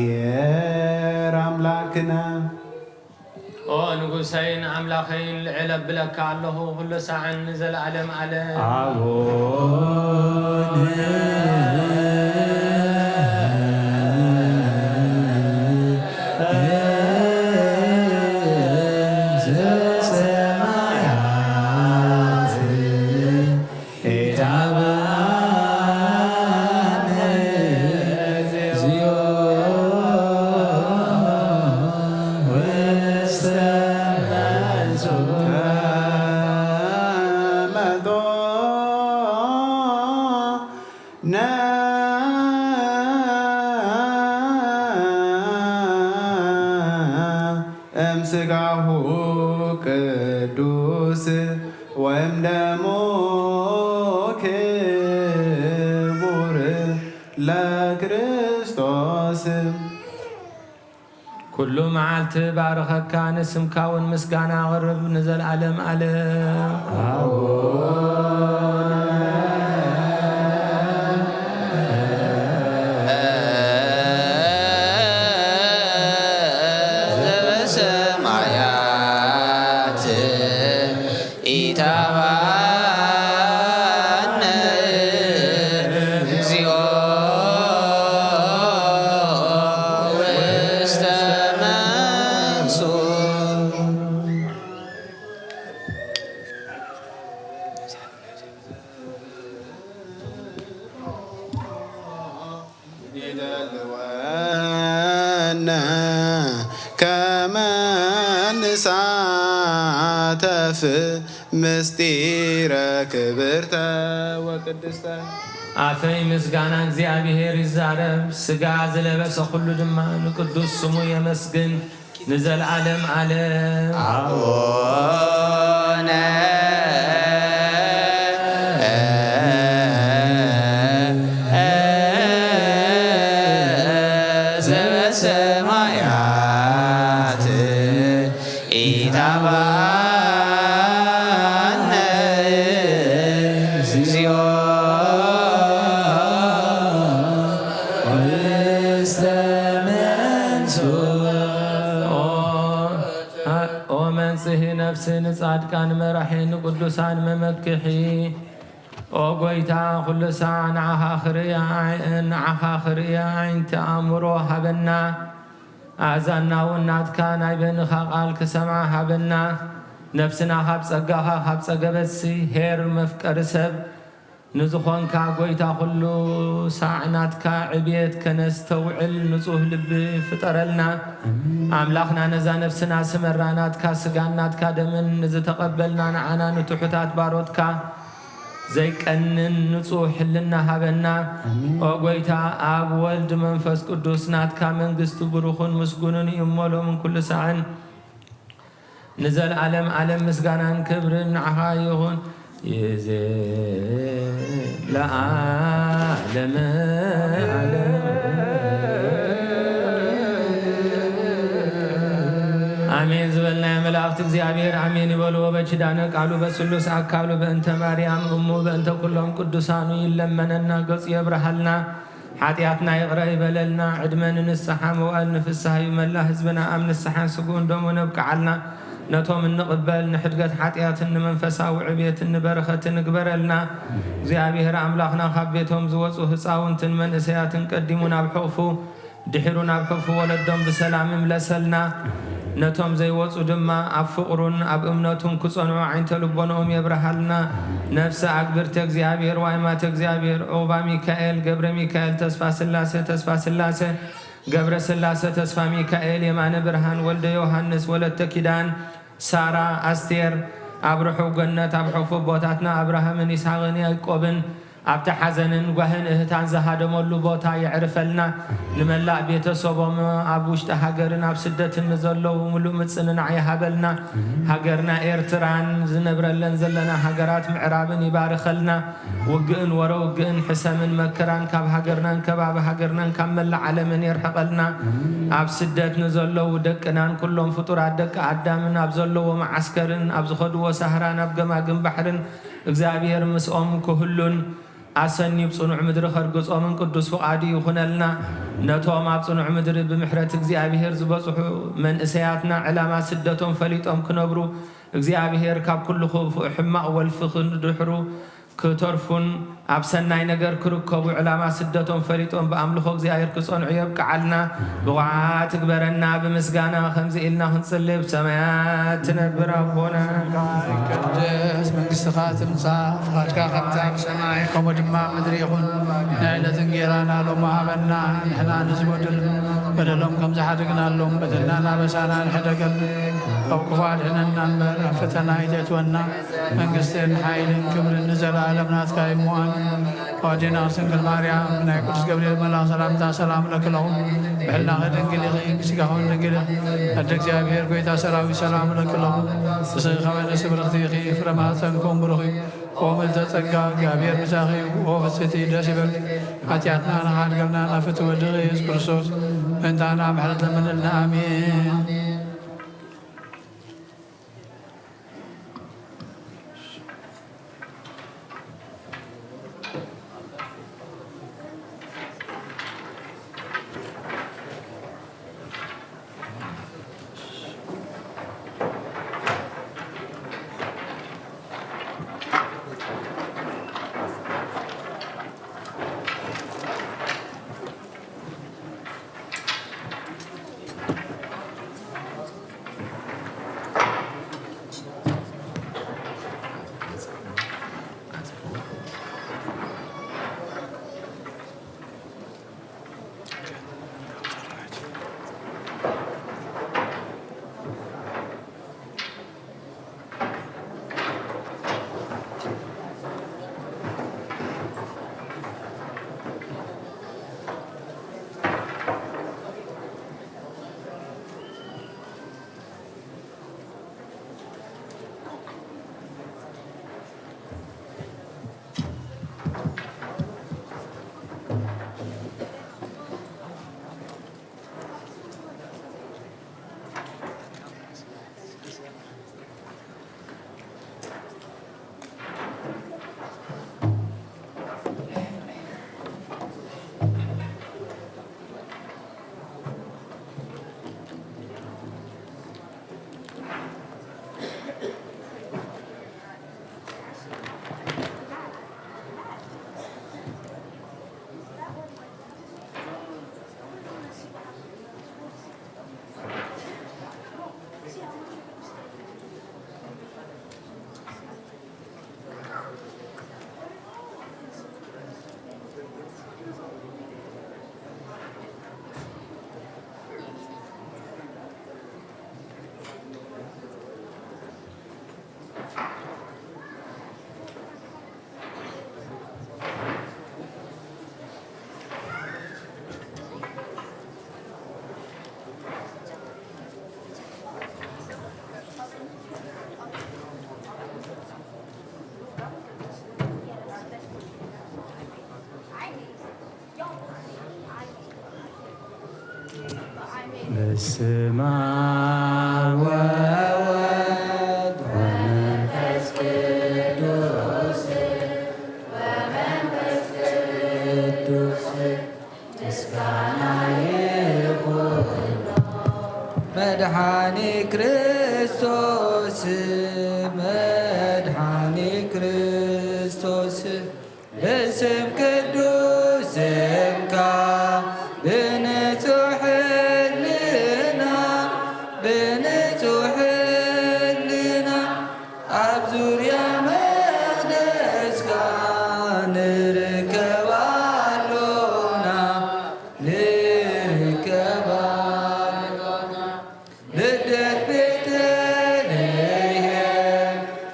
ለእግዚኣብሔር ኣምላክነ። ኦ ንጉሰይን ኣምላኸይን፣ ልዕል ኣብለካ ኣለኹ፣ ኩሉ ሳዕን ንዘለኣለም ኣለም። ኣቡነ ዘበሰማያት ኢታብአነ እግዚኦ ውስተ መንሱት። እምስጋሁ ቅዱስ ወእምደሙ ክቡር ለክርስቶስ። ኩሉ መዓልቲ ባርኸካ፣ ንስምካ እውን ምስጋና ኣቕርብ ንዘለኣለም ኣለም። ኣቡነ ዘበሰማያት ኢታብአነ እግዚኦ ውስተ መንሱት። ይደልወነ ከመ ንሳተፍ ምስጢረ ክብርተ ወቅድስተ። ኣፈይ ምስጋና እግዚኣብሔር ይዛረብ፣ ስጋ ዝለበሰ ኩሉ ድማ ንቅዱስ ስሙ የመስግን። ንዘለዓለም ዓለም። አቡነ ዘበሰማያት ኢታባነ እግዚኦ ውስተ መንሱት። ኦ መንጽሂ ነፍሲ ንጻድቃን መራሒ ንቅዱሳን መመክሒ። ኦ ጎይታ ኩሉ ሳዕ ንዓኻ ክርእያ ኣይ-፣ ንዓኻ ክርእያ ኣዒንቲ ኣእምሮ ሃበና። ኣእዛንና እውን ናትካ ናይ በይንኻ ቃል ክሰምዓ ሃበና። ነፍስና ካብ ጸጋኻ ካብ ጸገበትሲ ኄር መፍቀሪ ሰብ ንዝኾንካ ጎይታ ኩሉ ሳዕ ናትካ ዕብየት ከነስተውዕል ንጹህ ልቢ ፍጠረልና። ኣምላኽና ነዛ ነፍስና ስመራ፣ ናትካ ስጋን ናትካ ደምን ንዝተቐበልና ንዓና ንትሑታት ባሮትካ ዘይቀንን ንጹህ ሕልና ሃበና። ኣሜን። ኦ ጎይታ ኣብ ወልድ መንፈስ ቅዱስ ናትካ መንግስቲ ብሩኽን ምስጉንን እዩ እሞ ሎምን ኩሉ ሳዕን ንዘለዓለም ዓለም ምስጋናን ክብርን ንዓኻ ይኹን። ይዜ ለዓለመ ዓለም። ኣሜን ዝበልናዮ መላእኽቲ እግዚኣብሔር ኣሜን ይበልዎ። በኪዳነ ቃሉ በስሉስ ኣካሉ በእንተ ማርያም እሙ በእንተ ኩሎም ቅዱሳኑ ይለመነና፣ ገጹ የብርሃልና። ሓጢኣትና ይቕረ ይበለልና፣ ዕድመ ንንስሓ መዋእል ንፍስሓ እዩ። መላ ህዝብና ኣብ ንስሓን ስግኡን ደሙን ኣብቅዓልና። ነቶም እንቕበል ንሕድገት ሓጢኣትን ንመንፈሳዊ ዕብየትን ንበረኸትን ንግበረልና። እግዚኣብሔር ኣምላኽና ካብ ቤቶም ዝወፁ ህፃውንትን መንእሰያትን ቀዲሙ ናብ ሕቑፉ ድሒሩ ናብ ሕቑፉ ወለዶም ብሰላም ይምለሰልና። ነቶም ዘይወፁ ድማ ኣብ ፍቕሩን ኣብ እምነቱን ክጸንዑ ዓይንተ ልቦንኦም የብርሃልና። ነፍሰ ኣግብርተ እግዚኣብሔር፣ ዋይማተ እግዚኣብሔር፣ ዑቕባ ሚካኤል፣ ገብረ ሚካኤል፣ ተስፋ ስላሴ፣ ተስፋ ስላሴ፣ ገብረ ስላሴ፣ ተስፋ ሚካኤል፣ የማነ ብርሃን፣ ወልደ ዮሃንስ፣ ወለተ ኪዳን፣ ሳራ፣ ኣስቴር፣ ኣብ ርሑው ገነት ኣብ ሕቑፉ ኣቦታትና ኣብርሃምን ይስሐቕን ያዕቆብን ኣብቲ ሓዘንን ጓህን እህታን ዝሃደመሉ ቦታ የዕርፈልና። ንመላእ ቤተሰቦም ኣብ ውሽጢ ሃገርን ኣብ ስደትን ንዘለዉ ምሉእ ምጽንናዕ ይሃበልና። ሃገርና ኤርትራን ዝነብረለን ዘለና ሃገራት ምዕራብን ይባርኸልና። ውግእን ወረ ውግእን ሕሰምን መከራን ካብ ሃገርናን ከባቢ ሃገርናን ካብ መላእ ዓለምን የርሕቐልና። ኣብ ስደት ንዘለዉ ደቅናን ኩሎም ፍጡራት ደቂ ኣዳምን ኣብ ዘለዎ መዓስከርን ኣብ ዝኸድዎ ሳህራን ኣብ ገማግም ባሕርን እግዚኣብሔር ምስኦም ክህሉን ኣሰንዩ ኣብ ጽኑዕ ምድሪ ከርግጾምን ቅዱስ ፍቓዱ ይኹነልና። ነቶም ኣብ ጽኑዕ ምድሪ ብምሕረት እግዚኣብሔር ዝበጽሑ መንእሰያትና ዕላማ ስደቶም ፈሊጦም ክነብሩ እግዚኣብሔር ካብ ኩሉ ክፉእ ሕማቕ ወልፊ ክንድሕሩ ክተርፉን ኣብ ሰናይ ነገር ክርከቡ ዕላማ ስደቶም ፈሊጦም ብኣምልኾ እግዚኣብሔር ክጸንዑ የብቅዓልና። ብቑዓት ግበረና። ብምስጋና ከምዚ ኢልና ክንጽልይ፣ ብሰማያት ትነብር ኣቦና። ቅድስ መንግስትኻ ትምጻእ፣ ፍቓድካ ከምቲ ኣብ ሰማይ ከምኡ ድማ ኣብ ምድሪ ይኹን። ንዕለት እንጌራና ሎሚ ሃበና፣ ንሕና ንዝበደሉ በደሎም ከም ዝሓደግናሎም በደልናን ኣበሳናን ሕደገልና፣ ካብ ክፉእ ኣድሕነና እምበር ኣብ ፈተና ኣይተእትወና። መንግስትን ሓይልን ክብርን ንዘለኣለም ናትካ እዩ እሞ ኣሜን። ኣዴና ቅድስት ድንግል ማርያም፣ ብናይ ቅዱስ ገብርኤል መልኣኽ ሰላምታ ሰላም እለኪ ኣለኹ። ብሕልናኺ ድንግል ኢኺ፣ ብስጋኺ እውን ድንግል ኢኺ። ኣደ እግዚኣብሔር፣ ጎይታ ሰራዊት፣ ሰላም እለኪ ኣለኹ። ንስኺ ካብ ኣንስቲ ብርኽቲ ኢኺ፣ ፍረ ማህፀንኪ እውን ብሩኽ እዩ። ኦ ምልዕተ ጸጋ፣ እግዚኣብሔር ምሳኺ እዩ። ኦ ፍጽቲ፣ ደስ ይበል። ሓጢኣትና ንኻድገልና ናብ ፍትዊ ወድኺ ኢየሱስ ክርስቶስ ምእንታና ምሕረት ለምንልና። ኣሜን። በስመ አብ ወወልድ ወመንፈስ ቅዱስ፣ ወመንፈስ ቅዱስ ምስጋና ይኹኖ። መድኃኒ ክርስቶስ፣ መድኃኒ ክርስቶስ፣ ብስም ቅዱስ ስምካ ብንጹሕ ሕልና፣ ብንጹሕ ሕልና ኣብ ዙርያ መቕደስካ ንርከብ ኣሎና፣ ንርከብ ኣሎና። ልደት ቤተልሔም፣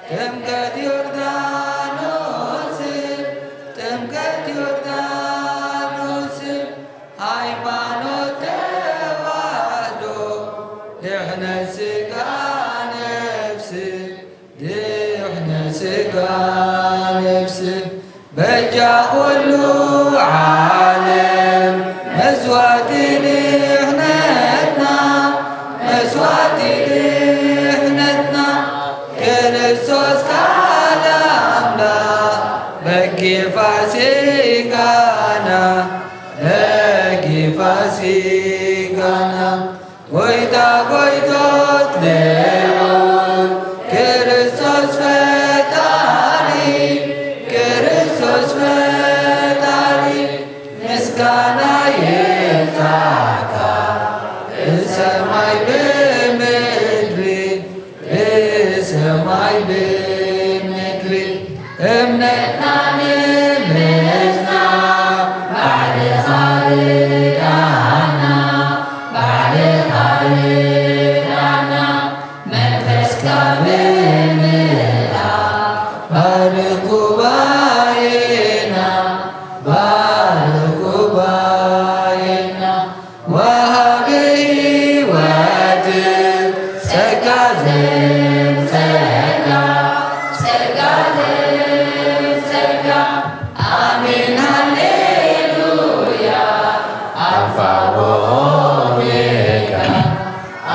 ጥምቀት ዮርዳኖስ፣ ጥምቀት ዮርዳኖስ፣ ሃይማኖት ተዋህዶ፣ ድሕነት ሥጋ ነፍስ፣ ድሕነት ሥጋ ነፍስ፣ በጃ ኩሉ ዓለም መስዋዕቲ ድሕነትና፣ መስዋዕቲ ድሕነትና፣ ክርስቶስ ካልእ ኣምላኽ በጊዕ ፋሲካ ፋሲካና ለኪ ፋሲካና ጎይታ ጎይቶት ልዑል ክርስቶስ ፈጣሪ፣ ክርስቶስ ፈጣሪ ምስጋና ይብጻሕካ ብሰማይ ብምድሪ፣ ብሰማይ ብምድሪ። እምነትና ንምስና ባዕልኻ ርዳና፣ ባዕልኻ ርዳና፣ መንፈስካ ብምልኣ ባርኽ ጉባኤና፣ ባርኽ ጉባኤና። ወሃቢ ሕይወት ጸጋ ዘጸጋ፣ ጸጋ ዘጸጋ። ኣሜን ሃሌሉያ። ኣልፋ ወኦሜጋ፣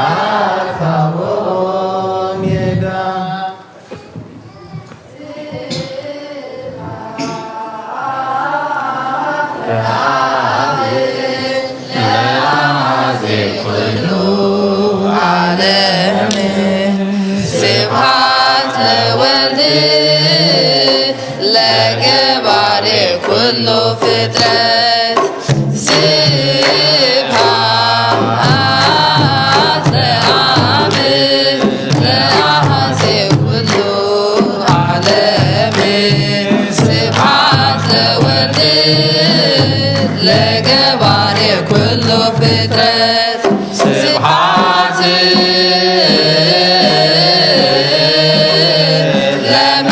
ኣልፋ ወኦሜጋ። ዓለም ስብሐት ለወልድ ለገባሬ ኩሉ ፍጥረት። ስብሐት ለአብ ለአሐዜ ኩሉ ዓለም። ስብሐት ለወልድ ለገባሬ ኩሉ ፍጥረት። ስብሐት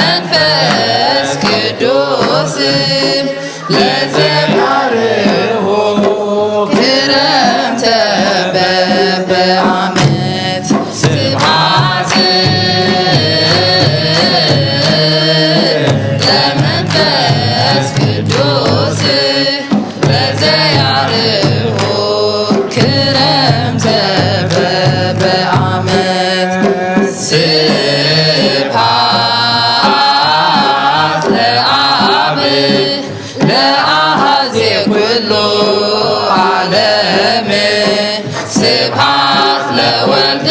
ለመንፈስ ቅዱስ ለዘያርሆ ክረምተ በበዓመት። ስብሐት ለመንፈስ ቅዱስ ለዘያርሆ ክረምተ በበዓመት። ስብሐት ለአብ ለአሐዜ ኩሉ ዓለም። ስብሐት ለወልድ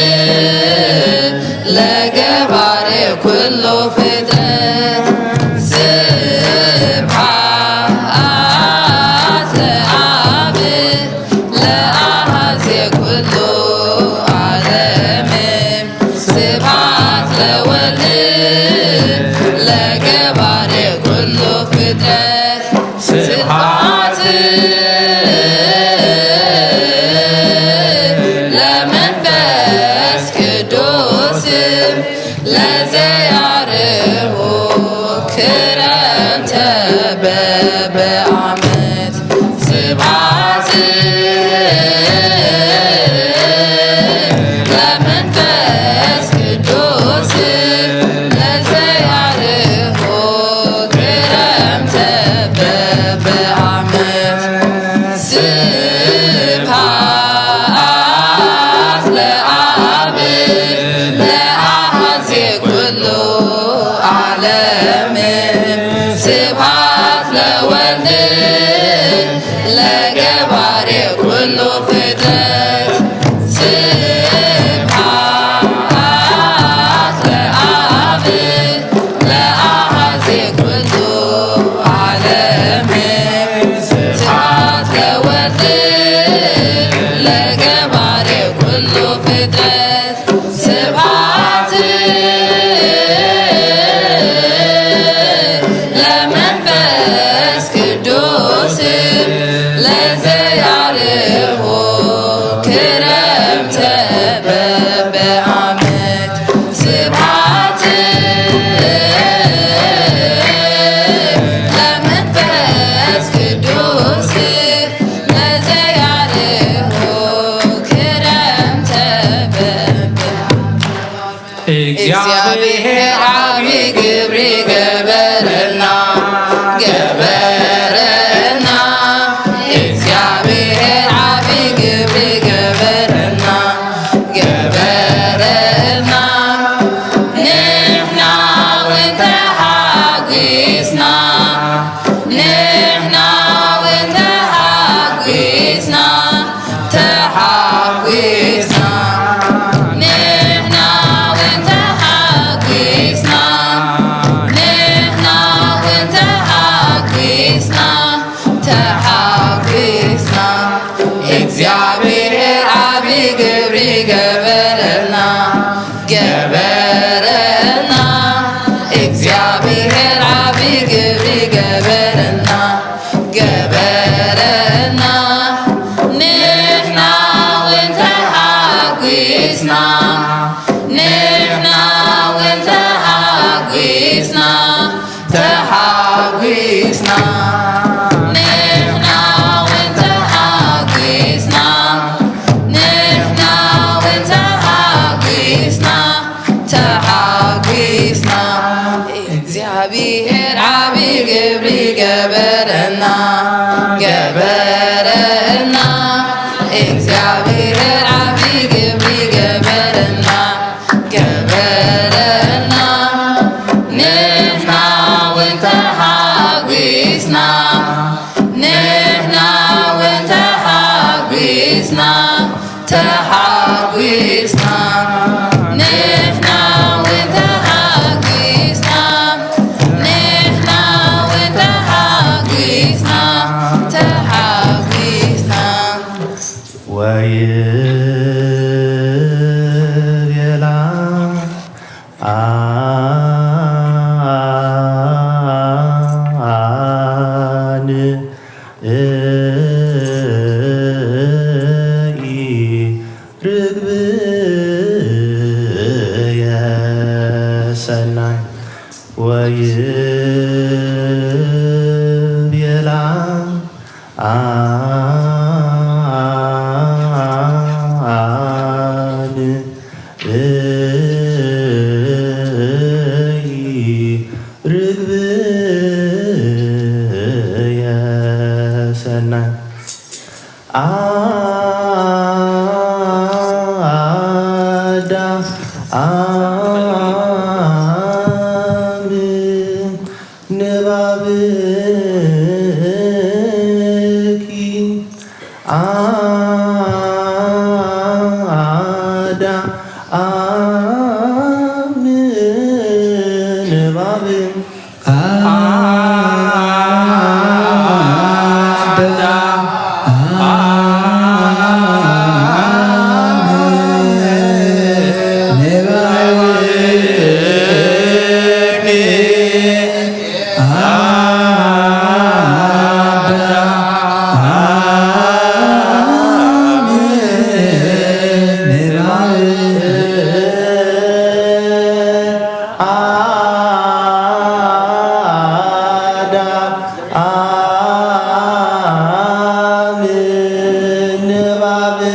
ለገባሬ ኩሉ ፍጥረት። ስብሐት ለአብ ለአሐዜ ኩሉ ዓለም። ስብሐት ለወልድ ለገባሬ ኩሉ ፍጥረት። ስብሐት ለመንፈስ ቅዱስ ለዘያርሆ ክረምተ በበዓመት። ስብሐት ለመንፈስ ቅዱስ ለዘያርሆ ክረምተ በበዓመት። ስብሐት ለአብ ለአሐዜ ኩሉ ዓለም። ስብሐት ለወልድ ለገባሬ ገበረና። እግዚኣብሔር ዓቢ ግብሪ ገበረና፣ ገበረና። ንሕና እውን ተሓጒስና፣ ንሕና እውን ተሓጒስና፣ ተሓጒስና። ንሕና እውን ተሓጒስና፣ ንሕና እውን ተሓጒስና፣ ተሓጒስና። ወይቤላ ኣን ርግብየ ሰናይ ወይቤላ ኣን ርግብየ ሰናይ ኣዳ ኣም ንባብኪ ኣዳ ኣም ንባብኪ ኣዳ ኣም ንባብኪ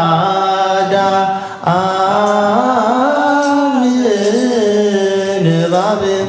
ኣዳ ኣም ንባብኪ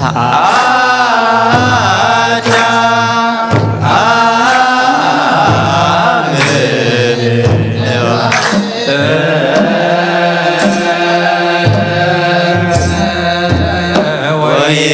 አታ አሜን። ወይቤላ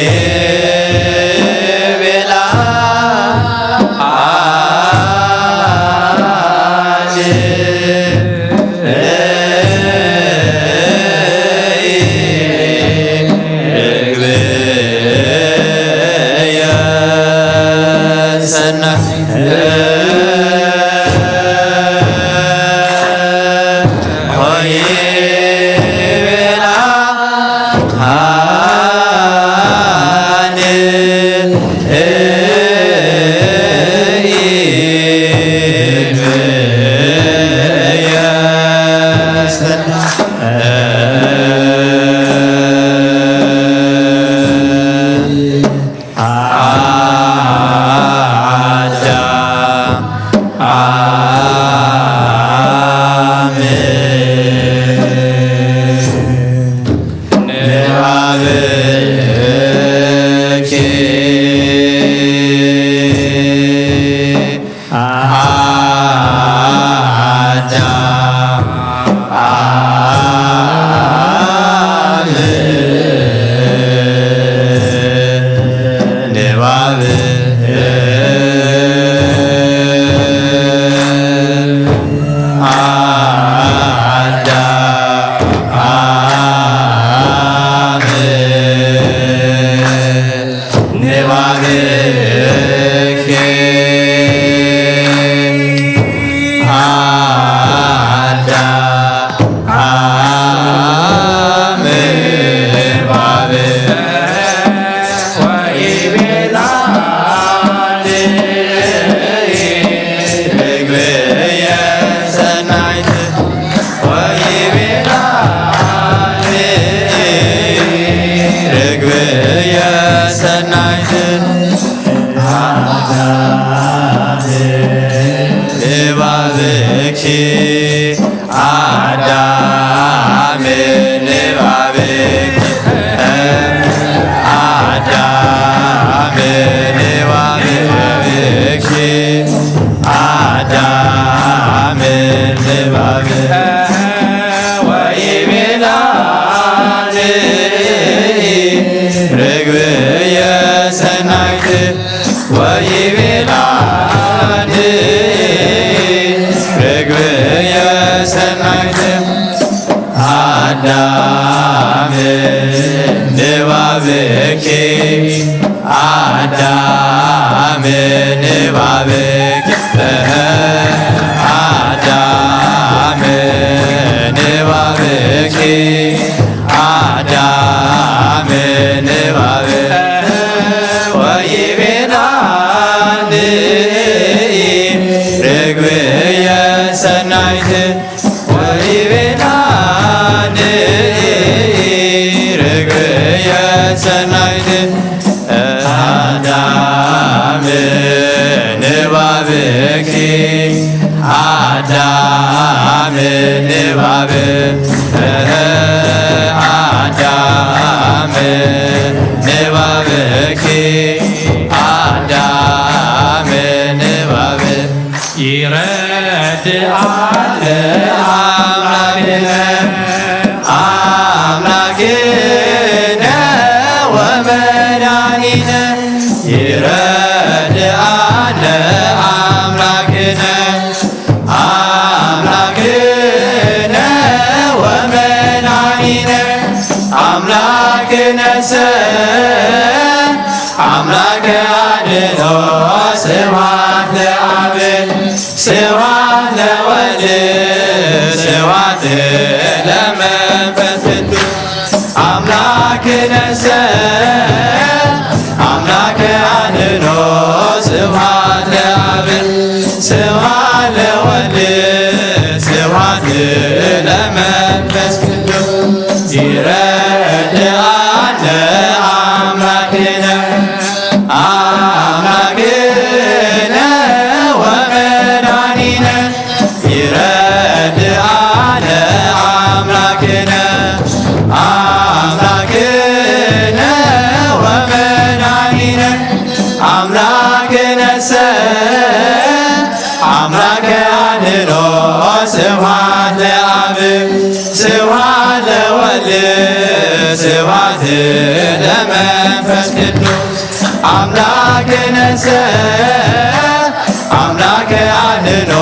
አምላክነሰ አምላክ አድኖ። ስብሐት ለአብ ስብሐት ለወልድ ስብሐት ለመንፈስ ቅዱስ። አምላክነሰ አምላክ አድኖ።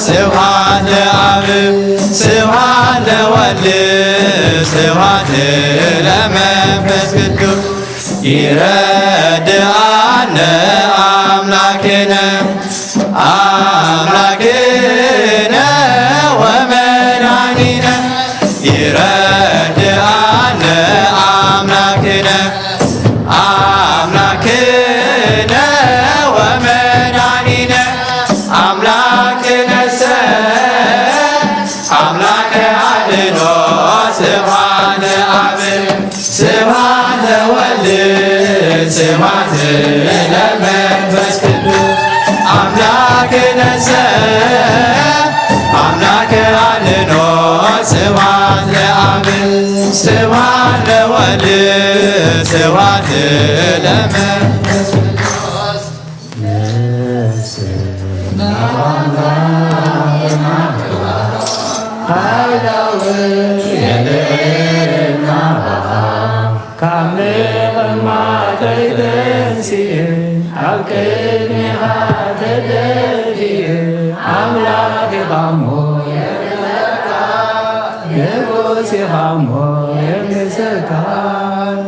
ስብሐት ለአብ ስብሐት ለወልድ ስብሐት ለመንፈስ ቅዱስ። ይረድአነ አምላክነ አምላክነ ወመድኃኒነ። ይረድአነ አምላክነ አምላክነ ወመድኃኒነ። አምላክነሰ አምላክ አድኖ። ስብሐት ለአብ ስብሐት ለወልድ ስብሐት ለመንፈስ ቅዱስ። አምላክነሰ አምላክ አድኖ። ስብሐት ለአብ ስብሐት ለወልድ ስብሐት ለመንፈስ ቅዱስ። ንጉስ ኢኻ እሞ የንግሰካ።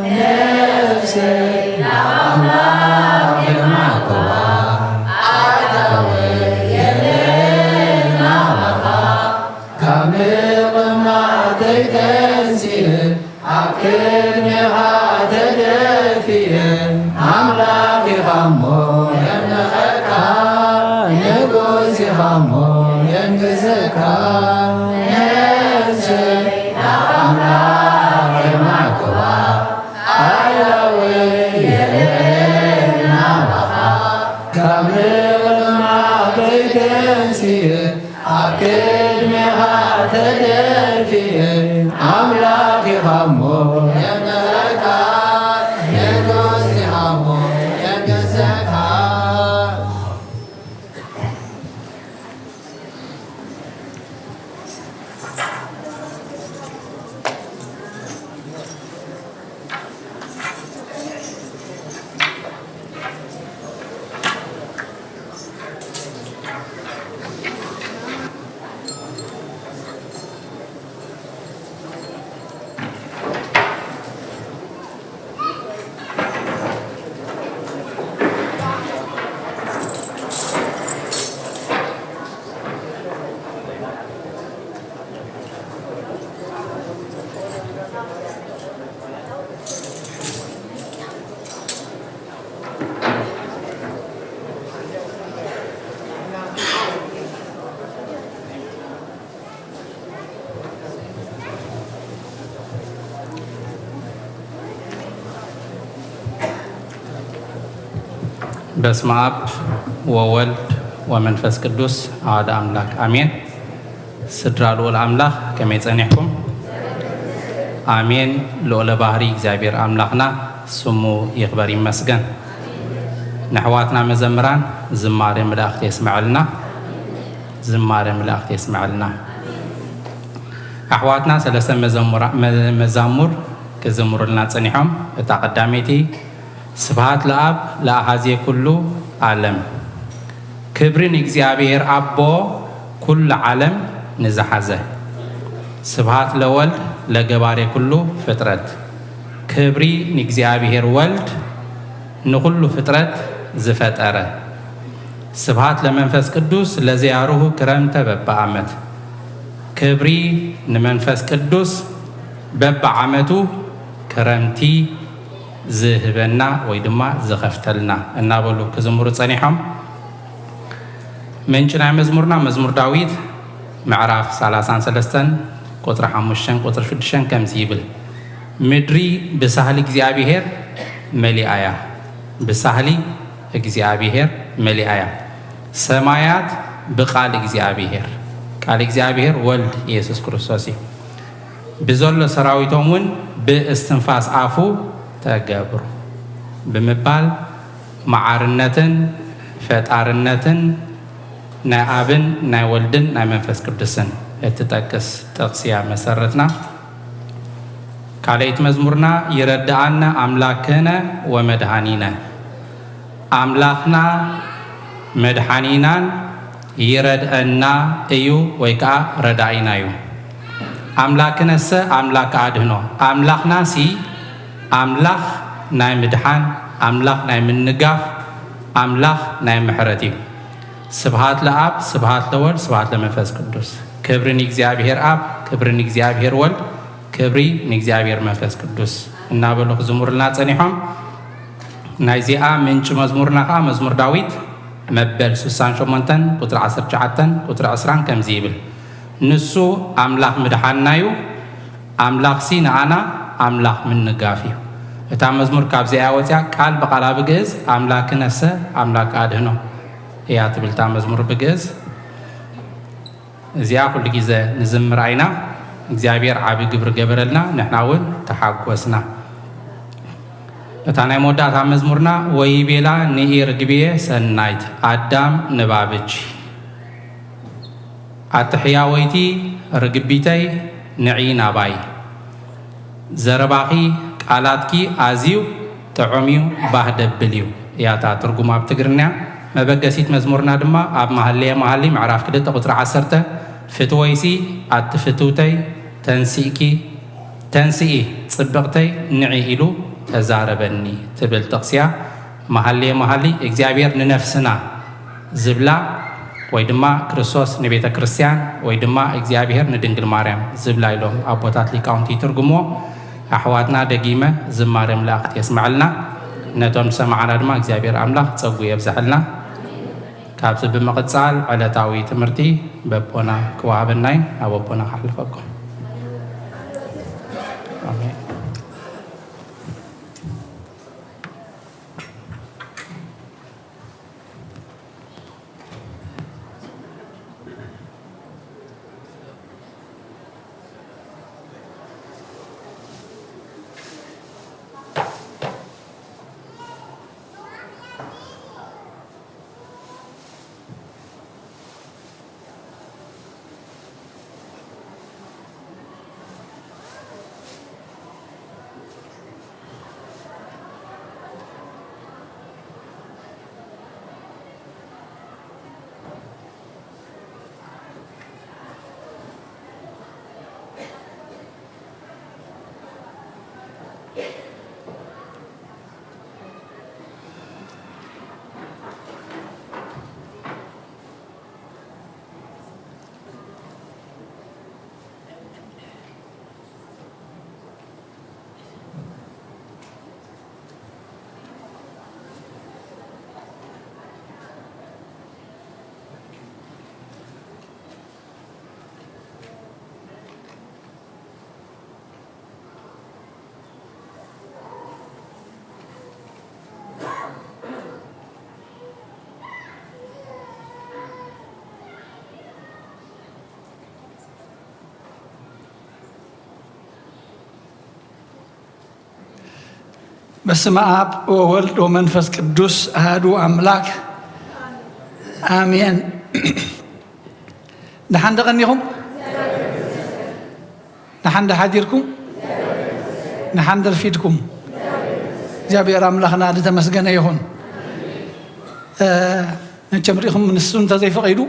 ነፍሰይ ናብ ኣምላኽ የማልኩዋ፣ ኣእዳወይ የለናባኻ። ካብ ምቕማጠይ ተንሲእ ኣብ ቅድሜኻ ተደፊኤ፣ ኣምላኽ ኢኻ እሞ የምልኸካ፣ ንጉስ ኢኻ እሞ የንግሰካ። ነፍሰይ ናብ ኣምላኽ የማዕክዋ፣ ኣእዳወይ የለናባኻ። ካብ ምቕማጠይ ተንሲእ ኣብ ቅድሜኻ ተደፊኤ፣ ኣምላኽ ኢኻ እሞ የምልኸካ፣ ንጉስ ኢኻ እሞ የንግሰካ። በስመ አብ ወወልድ ወመንፈስ ቅዱስ አሐዱ አምላክ አሜን። ስድራ ልዑል ኣምላኽ ከመይ ጸኒሕኩም? ኣሜን። ልዑለ ባህሪ እግዚኣብሔር ኣምላኽና ስሙ ይኽበር ይመስገን። ንኣሕዋትና መዘምራን ዝማሬ መላእክት የስምዐልና። ዝማሬ መላእክት የስምዐልና። ኣሕዋትና ሰለስተ መዘሙራ-፣ መ-፣ መዛሙር ክዝምሩልና ጸኒሖም። እታ ቀዳመይቲ ስብሐት ለአብ ለአሐዜ ኩሉ ዓለም። ክብሪ ንእግዚኣብሔር ኣቦ ኩሉ ዓለም ንዝሓዘ። ስብሐት ለወልድ ለገባሬ ኩሉ ፍጥረት። ክብሪ ንእግዚኣብሔር ወልድ ንኹሉ ፍጥረት ዝፈጠረ። ስብሐት ለመንፈስ ቅዱስ ለዘያርሁ ክረምተ በብዓመት። ክብሪ ንመንፈስ ቅዱስ በብዓመቱ ክረምቲ ዝህበና ወይ ድማ ዝኸፍተልና እናበሉ ክዝምሩ ጸኒሖም። ምንጪ ናይ መዝሙርና መዝሙር ዳዊት ምዕራፍ ሰላሳን ሰለስተን ቁጽሪ ሓሙሽተን ቁጽሪ ሽዱሽተን ከምዚ ይብል፣ ምድሪ ብሳህሊ እግዚኣብሔር መሊኣ እያ። ብሳህሊ እግዚኣብሔር መሊኣ እያ። ሰማያት ብቃል እግዚኣብሔር፣ ቃል እግዚኣብሔር ወልድ ኢየሱስ ክርስቶስ እዩ። ብዘሎ ሰራዊቶም እውን ብእስትንፋስ ኣፉ ተገብሩ ብምባል መዓርነትን ፈጣርነትን ናይ ኣብን ናይ ወልድን ናይ መንፈስ ቅዱስን እትጠቅስ ጥቕሲ እያ መሰረትና። ካልኣይቲ መዝሙርና ይረድኣነ ኣምላክነ ወመድኃኒነ፣ ኣምላኽና መድኃኒናን ይረድአና እዩ ወይ ከዓ ረዳኢና እዩ። ኣምላክነሰ ኣምላክ ኣድህኖ፣ ኣምላኽናሲ ኣምላኽ ናይ ምድሓን፣ ኣምላኽ ናይ ምንጋፍ፣ ኣምላኽ ናይ ምሕረት እዩ። ስብሃት ለኣብ፣ ስብሃት ለወልድ፣ ስብሃት ለመንፈስ ቅዱስ። ክብሪ ንእግዚኣብሔር ኣብ፣ ክብሪ ንእግዚኣብሔር ወልድ፣ ክብሪ ንእግዚኣብሔር መንፈስ ቅዱስ እናበሉ ክዝሙሩልና ጸኒሖም። ናይዚኣ ምንጪ መዝሙርና ኸዓ መዝሙር ዳዊት መበል ስሳን ሸሞንተን ቁጽሪ ዓሰርተ ትሽዓተን ቁጽሪ ዕስራን ከምዚ ይብል፣ ንሱ ኣምላኽ ምድሓንና እዩ፣ ኣምላኽሲ ንኣና ኣምላኽ ምንጋፍ እዩ። እታ መዝሙር ካብዚኣ እያ ወፂኣ፣ ቃል ብቓል ኣብ ግእዝ ኣምላክነሰ ኣምላክ ኣድህኖ እያ ትብል እታ መዝሙር ብግእዝ። እዚኣ ኩሉ ግዜ ንዝምራ ኢና። እግዚኣብሔር ዓቢ ግብሪ ገበረልና፣ ንሕና እውን ተሓጎስና። እታ ናይ መወዳእታ መዝሙርና፣ ወይቤላ ንኢ ርግብየ ሰናይት ኣዳም ንባብኪ፣ ኣቲ ሕያወይቲ ርግቢተይ ንዒ ናባይ። ዘረባኺ ቃላትኪ ኣዝዩ ጥዑም እዩ፣ ባህ ደብል እዩ እያ እታ ትርጉማ ብትግርኛ። መበገሲት መዝሙርና ድማ ኣብ መሃልየ መሃሊ ምዕራፍ ክልተ ቁጽሪ ዓሰርተ፣ ፍትወይሲ ኣቲ ፍትውተይ ተንሲእኪ ተንስኢ ጽብቕተይ ንዒ ኢሉ ተዛረበኒ ትብል ጥቕሲ እያ። መሃልየ መሃሊ እግዚኣብሔር ንነፍስና ዝብላ ወይ ድማ ክርስቶስ ንቤተ ክርስቲያን ወይ ድማ እግዚኣብሔር ንድንግል ማርያም ዝብላ ኢሎም ኣቦታት ሊቃውንቲ ይትርጉምዎ። ኣሕዋትና ደጊመ ዝማሬ መላእክት የስመዐልና። ነቶም ዝሰማዕና ድማ እግዚኣብሔር ኣምላኽ ጸጉ የብዝሐልና። ካብዚ ብምቕጻል ዕለታዊ ትምህርቲ በቦና ክወሃበና እዩ። ናብ ኣቦና ከሕልፈኩም። ኣሜን። በስመ አብ ወወልድ ወመንፈስ ቅዱስ አሐዱ አምላክ አሜን። ደሓን ደቐኒኹም? ደሓን ዶ ሓዲርኩም? ደሓን ዶ ረፊድኩም? እግዚኣብሔር ኣምላኽና ዝተመስገነ ይኹን። እ፣ መቸም ርኢኹም፣ ንሱ እንተዘይፈቒዱ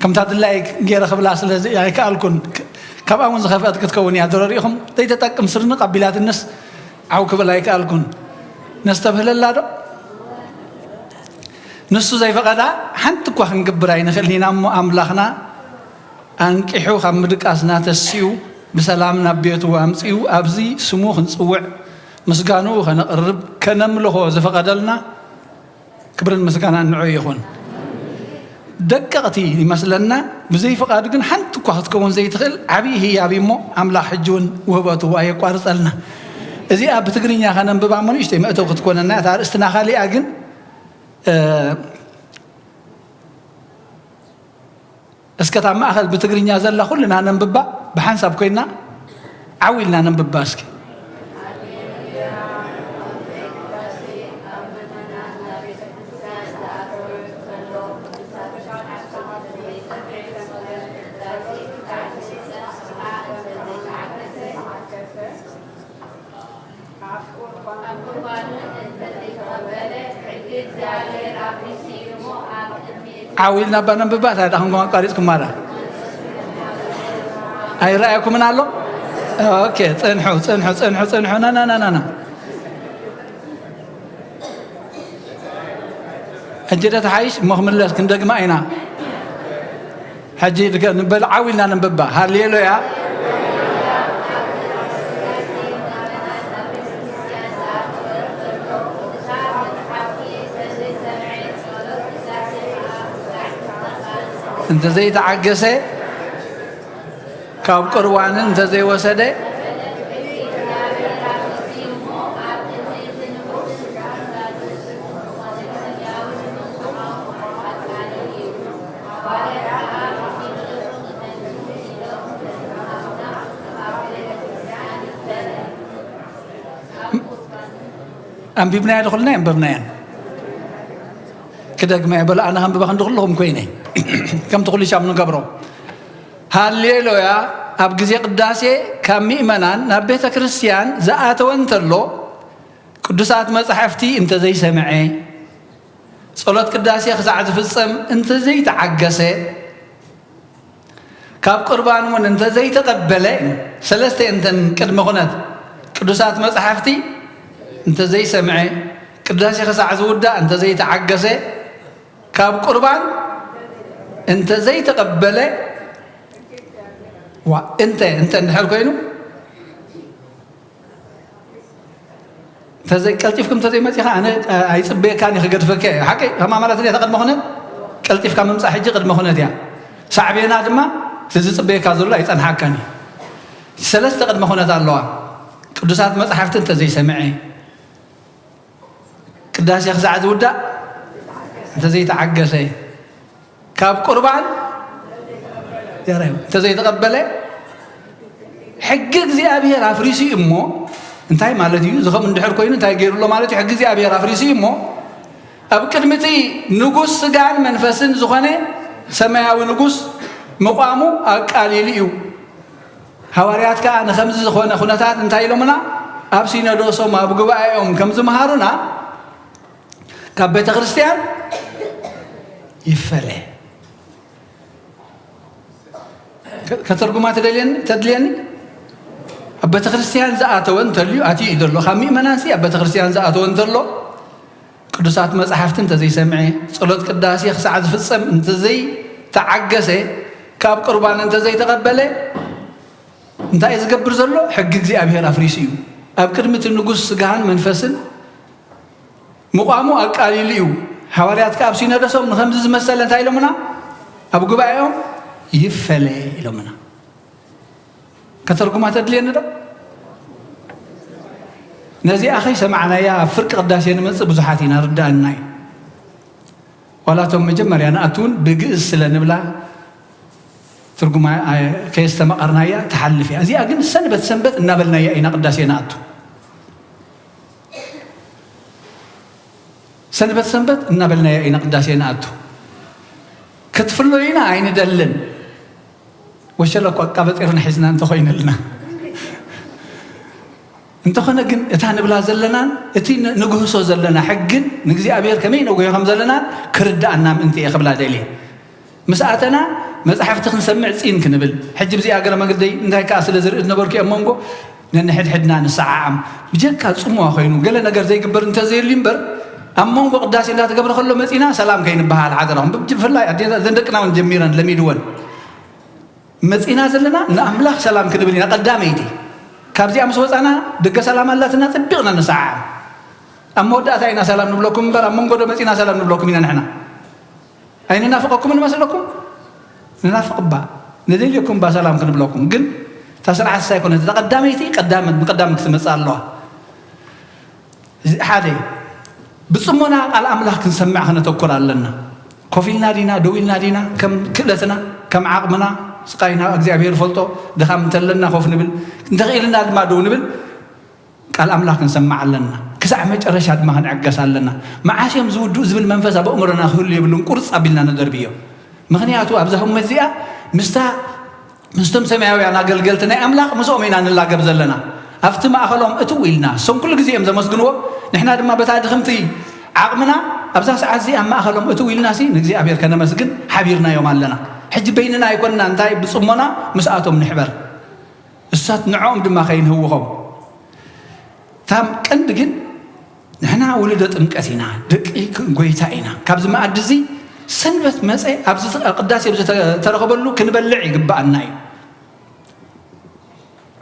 ከምታ ድላይ ገይረ ክብላ ስለ ዘይ-፣ ኣይከኣልኩን። ክ-፣ ካብኣ እውን ዝኸፍአት ክትከውን እያ። ድሮ ርኢኹም፣ ዘይተጠቅም ስርንቕ ኣቢላትንስ ዓው ክብል ኣይከኣልኩን። ነስተብህለላ ዶ? ንሱ ዘይፈቐዳ ሓንቲ እኳ ክንገብር ኣይንኽእልን ኢና እሞ፣ ኣምላኽና ኣንቂሑ ካብ ምድቃስና ተሲኡ ብሰላም ናብ ቤቱ ኣምጺኡ ኣብዚ ስሙ ክንጽውዕ ምስጋንኡ ከነቕርብ ከነምልኾ ዝፈቐደልና ክብርን ምስጋናን ንዑ ይኹን። ደቀቕቲ ይመስለና፣ ብዘይ ፍቓዱ ግን ሓንቲ እኳ ክትከውን ዘይትኽእል ዓብዪ ህያብ እዩ እሞ ኣምላኽ ሕጂ እውን ውህበቱ ኣየቋርጸልና። እዚኣ ብትግርኛ ከነንብባ እሞ ንእሽተይ መእተው ክትኮነና እታ ኣርእስትና ካሊኣ ግን፣ እ፣ እስከ እታ ማእኸል ብትግርኛ ዘላ ኩልና ነንብባ፣ ብሓንሳብ ኮይና ዓው ኢልና ነንብባ እስኪ። ዓው ኢልና እባ ነንብባ፣ እንታይ ደኣ ከምኩም ኣቋሪጽኩም ማራ? ኣይረኣየኩምን ኣሎ? ኦኬ፣ ጽንሑ፣ ጽንሑ፣ ጽንሑ፣ ጽንሑ። ና፣ ና፣ ና፣ ና፣ ና። ሕጂ ዶ ትሓይሽ እሞ ክምለስ ክንደግማ ኢና። ሕጂ ድገ-፣ ንበል ዓው ኢልና ነንብባ። ሃሌሉያ። እንተዘይተዓገሰ ካብ ቁርባንን እንተዘይወሰደ፣ ኣንቢብናዮ ዶ ኩልና? ኣንበብናየን። ክደግመ በለ፣ ኣነ ከንብባ ክንዲ ኩልኹም ኮይነ። ከምቲ ኩሉ ሻም ንገብሮ። ሃሌሉያ። ኣብ ግዜ ቅዳሴ ካብ ምእመናን ናብ ቤተ ክርስቲያን ዝኣተወ እንተሎ፣ ቅዱሳት መጻሕፍቲ እንተዘይሰምዐ፣ ጸሎት ቅዳሴ ክሳዕ ዝፍጸም እንተዘይተዓገሰ፣ ካብ ቁርባን እውን እንተዘይተቐበለ፣ ሰለስተ እንተን ቅድመ ኩነት፣ ቅዱሳት መጻሕፍቲ እንተዘይሰምዐ፣ ቅዳሴ ክሳዕ ዝውዳእ እንተዘይተዓገሰ፣ ካብ ቁርባን እንተዘይተቐበለ፣ ዋ፣ እንተ፣ እንተ እንድሕር ኮይኑ፣ እንተዘይ-፣ ቀልጢፍኩም እንተዘይመጺኻ፣ ኣነ ኣይጽበየካን እየ፣ ክገድፈካ እየ። ሓቂ፣ ከማ ማለት እታ ቅድመ ኩነት፣ ቀልጢፍካ ምምጻእ ሕጂ ቅድመ ኩነት እያ። ሳዕቤና ድማ፣ እቲ ዝጽበየካ ዘሎ ኣይጸንሓካን እዩ። ሰለስተ ቅድመ ኩነት ኣለዋ። ቅዱሳት መጻሕፍቲ እንተዘይሰምዐ፣ ቅዳሴ ክሳዕ ዝውዳእ እንተዘይተዓገሰ፣ ካብ ቁርባን እንተዘይተቐበለ፣ ሕጊ እግዚኣብሔር ኣፍሪሱ እዩ እሞ፣ እንታይ ማለት እዩ? እዚ ከምኡ እንድሕር ኮይኑ እንታይ ገይሩ ኣሎ ማለት እዩ? ሕጊ እግዚኣብሔር ኣፍሪሱ እዩ እሞ፣ ኣብ ቅድሚ እቲ ንጉስ ስጋን መንፈስን ዝኾነ ሰማያዊ ንጉስ ምቋሙ ኣቃሊሉ እዩ። ሃዋርያት ከኣ ንኸምዚ ዝኾነ ኩነታት እንታይ ኢሎምና? ኣብ ሲኖዶሶም፣ ኣብ ጉባኤኦም ከም ዝመሃሩና፣ ካብ ቤተ ክርስቲያን ይፈለ። ከ-፣ ከተርጉማ ተደልየኒ፣ ተድልየኒ? ኣብ ቤተ ክርስቲያን ዝኣተወ እንተልዩ፣ ኣትዩ እዩ ዘሎ። ካብ ምእመናንሲ ኣብ ቤተ ክርስቲያን ዝኣተወ እንተሎ፣ ቅዱሳት መጻሕፍቲ እንተዘይሰምዐ፣ ጸሎት ቅዳሴ ክሳዕ ዝፍጸም እንተዘይተዓገሰ፣ ካብ ቁርባን እንተዘይተቐበለ፣ እንታይ እዩ ዝገብር ዘሎ? ሕጊ እግዚኣብሔር ኣፍሪሱ እዩ። ኣብ ቅድሚ እቲ ንጉስ ስጋህን መንፈስን ምቋሙ ኣቃሊሉ እዩ። ሃዋርያት ከኣ ኣብ ሲኖዶሶም ንኸምዚ ዝመሰለ እንታይ ኢሎምና? ኣብ ጉባኤኦም ይፈለ ኢሎምና። ከተርጉማ ተድልየኒ ዶ? ነዚኣ ከይሰማዕናያ ኣብ ፍርቂ ቅዳሴ ንመጽእ ብዙሓት ኢና፣ ርዳእና እዩ። ዋላ እቶም መጀመርያ ንኣቱ እውን ብግእዝ ስለ ንብላ ትርጉማ ኣየ-፣ ከየስተማቐርናያ ትሓልፍ እያ። እዚኣ ግን ሰንበት ሰንበት እናበልናያ ኢና ቅዳሴ ንኣቱ። ሰንበት ሰንበት እናበልናያ ኢና ቅዳሴ ንኣቱ። ክትፍለዩና ኣይንደልን። ወሸለ እኳ ኣቃበጢርና ሒዝና እንተኾይነልና። እንተኾነ ግን እታ ንብላ ዘለናን እቲ ን-፣ ንግህሶ ዘለና ሕግን ንእግዚኣብሔር ከመይ ነጉሆ ከም ዘለናን ክርድኣና ምእንቲ እየ ክብላ ደልየ። ምስ ኣተና መጻሕፍቲ ክንሰምዕ ጽን ክንብል። ሕጂ ብዚኣ ገረ መግደይ እንታይ ከኣ ስለ ዝርኢ ዝነበርኩ እየ፣ ኣብ መንጎ ነንሕድሕድና ንሰዓዓም። ብጀካ ጽምዋ ኮይኑ ገለ ነገር ዘይግበር እንተዘየልዩ እምበር፣ ኣብ መንጎ ቅዳሴ እንዳተገብረ ከሎ መጺና ሰላም ከይንበሃል ሓደራኹም። ብፍላይ ኣዴታት፣ እዘን ደቅና እውን ጀሚረን ለሚድወን። መጺና ዘለና ንኣምላኽ ሰላም ክንብል ኢና ቀዳመይቲ። ካብዚኣ ምስ ወጻና ደገ ሰላም ኣላትና ጽቢቕና ንሰዓዓም። ኣብ መወዳእታ ኢና ሰላም ንብለኩም እምበር ኣብ መንጎ ዶ መጺና ሰላም ንብለኩም ኢና ንሕና። ኣይንናፍቐኩምን መስለኩም? ንናፍቕ እባ። ንደልየኩም እባ ሰላም ክንብለኩም። ግን እታ ስርዓት ሳይኮነት፣ እታ ቀዳመይቲ ቀዳም-፣ ብቀዳም ክትመጽእ ኣለዋ። እዚ ሓደ፣ ብጽሞና ቃል ኣምላኽ ክንሰምዕ ከነተኩር ኣለና። ኮፍ ኢልና ዲና፣ ደው ኢልና ዲና፣ ከም ክእለትና፣ ከም ዓቕምና፣ ስቓይና እግዚኣብሔር ይፈልጦ፣ ድኻም እንተለና ኮፍ ንብል፣ እንተኽኢልና ድማ ደው ንብል፣ ቃል ኣምላኽ ክንሰምዕ ኣለና። ክሳዕ መጨረሻ ድማ ክንዕገስ ኣለና። መዓስ እዮም ዝውድኡ ዝብል መንፈስ ኣብ ኣእምሮና ክህሉ የብሉን፣ ቁርጽ ኣቢልና ንደርብዮ። ምኽንያቱ ኣብዛ ህሞት እዚኣ ምስታ፣ ምስቶም ሰማያውያን ኣገልገልቲ ናይ ኣምላኽ ምስኦም ኢና ንላገብ ዘለና። ኣብቲ ማእኸሎም እትው ኢልና፣ እሶም ኩሉ ግዜ እዮም ዘመስግንዎ። ንሕና ድማ በታ ድኽምቲ ዓቕምና ኣብዛ ሰዓት እዚኣ ኣብ ማእኸሎም እትው ኢልናሲ ንእግዚኣብሔር ከነመስግን ሓቢርናዮም ኣለና። ሕጂ በይንና ኣይኮንና፣ እንታይ ብጽሞና ምስኣቶም ንሕበር። እሳት ንዕኦም ድማ ከይንህውኾም። እታ ቀንዲ ግን ንሕና ውሉደ ጥምቀት ኢና፣ ደቂ ጎይታ ኢና። ካብዚ መኣዲ እዚ ሰንበት መጸ ኣብዚ ተ-፣ ቅዳሴ ኣብ ዝተረኸበሉ ክንበልዕ ይግብኣና እዩ።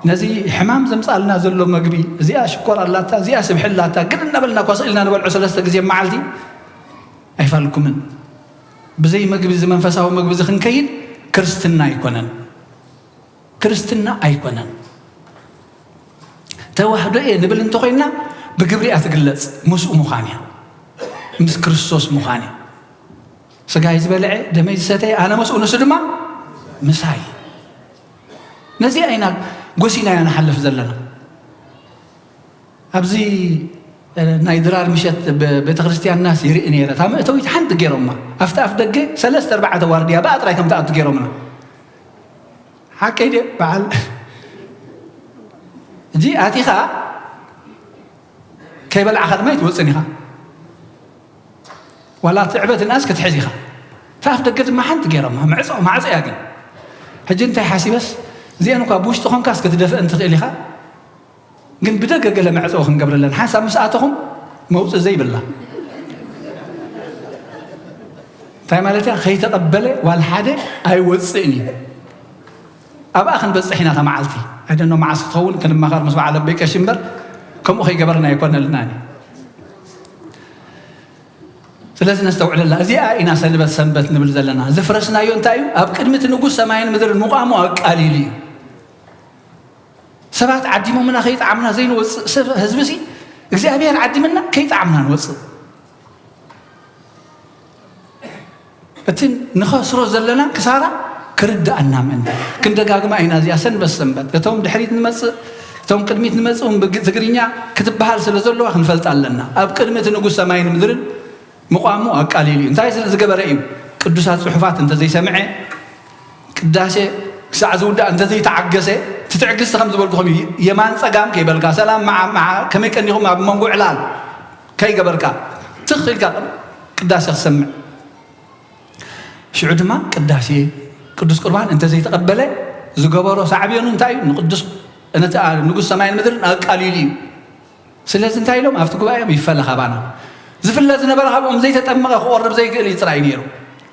ነዚ ሕማም ዘምጻልና ዘሎ መግቢ፣ እዚኣ ሽኮር ኣላታ፣ እዚኣ ስብሒ ኣላታ፣ ግን እናበልና እኳ ስቕ ኢልና ንበልዖ ሰለስተ ግዜ መዓልቲ ኣይፋልኩምን። ብዘይ መግቢ፣ እዚ መንፈሳዊ መግቢ እዚ ክንከይድ ክርስትና ኣይኮነን። ክርስትና ኣይኮነን። ተዋህዶ እየ ንብል እንተኾይንና ብግብሪ እያ ትግለጽ። ምስኡ ምዃን እያ። ምስ ክርስቶስ ምዃን እያ። ስጋይ ዝበልዐ፣ ደመይ ዝሰተየ፣ ኣነ ምስኡ፣ ንሱ ድማ ምሳይ። ነዚኣ ኢና ጎሲናያ ንሓልፍ ዘለና። ኣብዚ፣ እ፣ ናይ ድራር ምሸት ብ-፣ ቤተክርስትያንናስ ይርኢ ነይረ። እታ መእተዊት ሓንቲ ገይሮማ። ኣብቲ ኣፍ ደገ ሰለስተ ኣርባዕተ ዋርድያ ብኣ ጥራይ ከም ትኣቱ ገይሮምና። ሓቀይ ድየ? በዓል፣ እዚ ኣቲኻ ከይበላዕኻ ድማ ኣይትወፅን ኢኻ። ዋላ ትዕበት እናስ ክትሕዝ ኢኻ። እታ ኣፍ ደገ ድማ ሓንቲ ገይሮማ። ምዕጾ፣ ማዕጾ እያ ግን። ሕጂ እንታይ ሓሲበስ፣ እዚአን እኳ ብውሽጢ ኾንካስ ክትደፍአን ትኽእል ኢኻ። ግን ብደገ ገለ መዕጸዊ ክንገብረለን። ሓንሳብ ምስ ኣተኹም መውጽእ ዘይብላ። እንታይ ማለት እያ? ከይተቐበለ ዋላ ሓደ ኣይወጽእን እዩ። ኣብኣ ክንበጽሕ ኢና እታ መዓልቲ። ኣይደኖ መዓስ ክትኸውን ክንማኸር ምስ በዓል ኣቦይ ቀሺ እምበር፣ ከምኡ ከይገበርና ኣይኮነልናን እዩ። ስለዚ ነስተውዕለላ። እዚኣ ኢና ሰንበት ሰንበት ንብል ዘለና። ዘፍረስናዮ እንታይ እዩ? ኣብ ቅድሚ እቲ ንጉስ ሰማይን ምድርን ምቋሙ ኣቃሊሉ እዩ። ሰባት ዓዲሞምና ከይጠዓምና ዘይንወፅእ ሰብ፣ ህዝቢ ሲ እግዚኣብሔር ዓዲምና ከይጠዓምና ንወፅእ። እቲ ንኸስሮ ዘለና ክሳራ ክርድኣና ምእንቲ ክንደጋግማ ኢና። እዚኣ ሰንበት ሰንበት እቶም ድሕሪት ንመፅእ፣ እቶም ቅድሚት ንመፅእ እውን ብግ-፣ ትግርኛ ክትበሃል ስለ ዘለዋ ክንፈልጣ ኣለና። ኣብ ቅድሚ እቲ ንጉስ ሰማይን ምድርን ምቋሙ ኣቃሊሉ እዩ። እንታይ ስለ ዝገበረ እዩ? ቅዱሳት ጽሑፋት እንተዘይሰምዐ፣ ቅዳሴ ክሳዕ ዝውዳእ እንተዘይተዓገሰ፣ እቲ ትዕግስቲ ከም ዝበልኩኹም እዩ። የማን ጸጋም ከይበልካ፣ ሰላም መዓ መዓ፣ ከመይ ቀኒኹም ኣብ መንጎ ዕላል ከይገበርካ፣ ትኽ ኢልካ ቅዳሴ ክሰምዕ። ሽዑ ድማ ቅዳሴ፣ ቅዱስ ቁርባን እንተዘይተቐበለ ዝገበሮ ሳዕቤኑ እንታይ እዩ? ንቅዱስ፣ ነቲ ንጉስ ሰማይን ምድርን ኣቃሊሉ እዩ። ስለዚ እንታይ ኢሎም ኣብቲ ጉባኤ ይፈለ ካባና። ዝፍለ ዝነበረ ካብኦም ዘይተጠመቐ ክቆርብ ዘይክእል እዩ ጥራይ ነይሩ።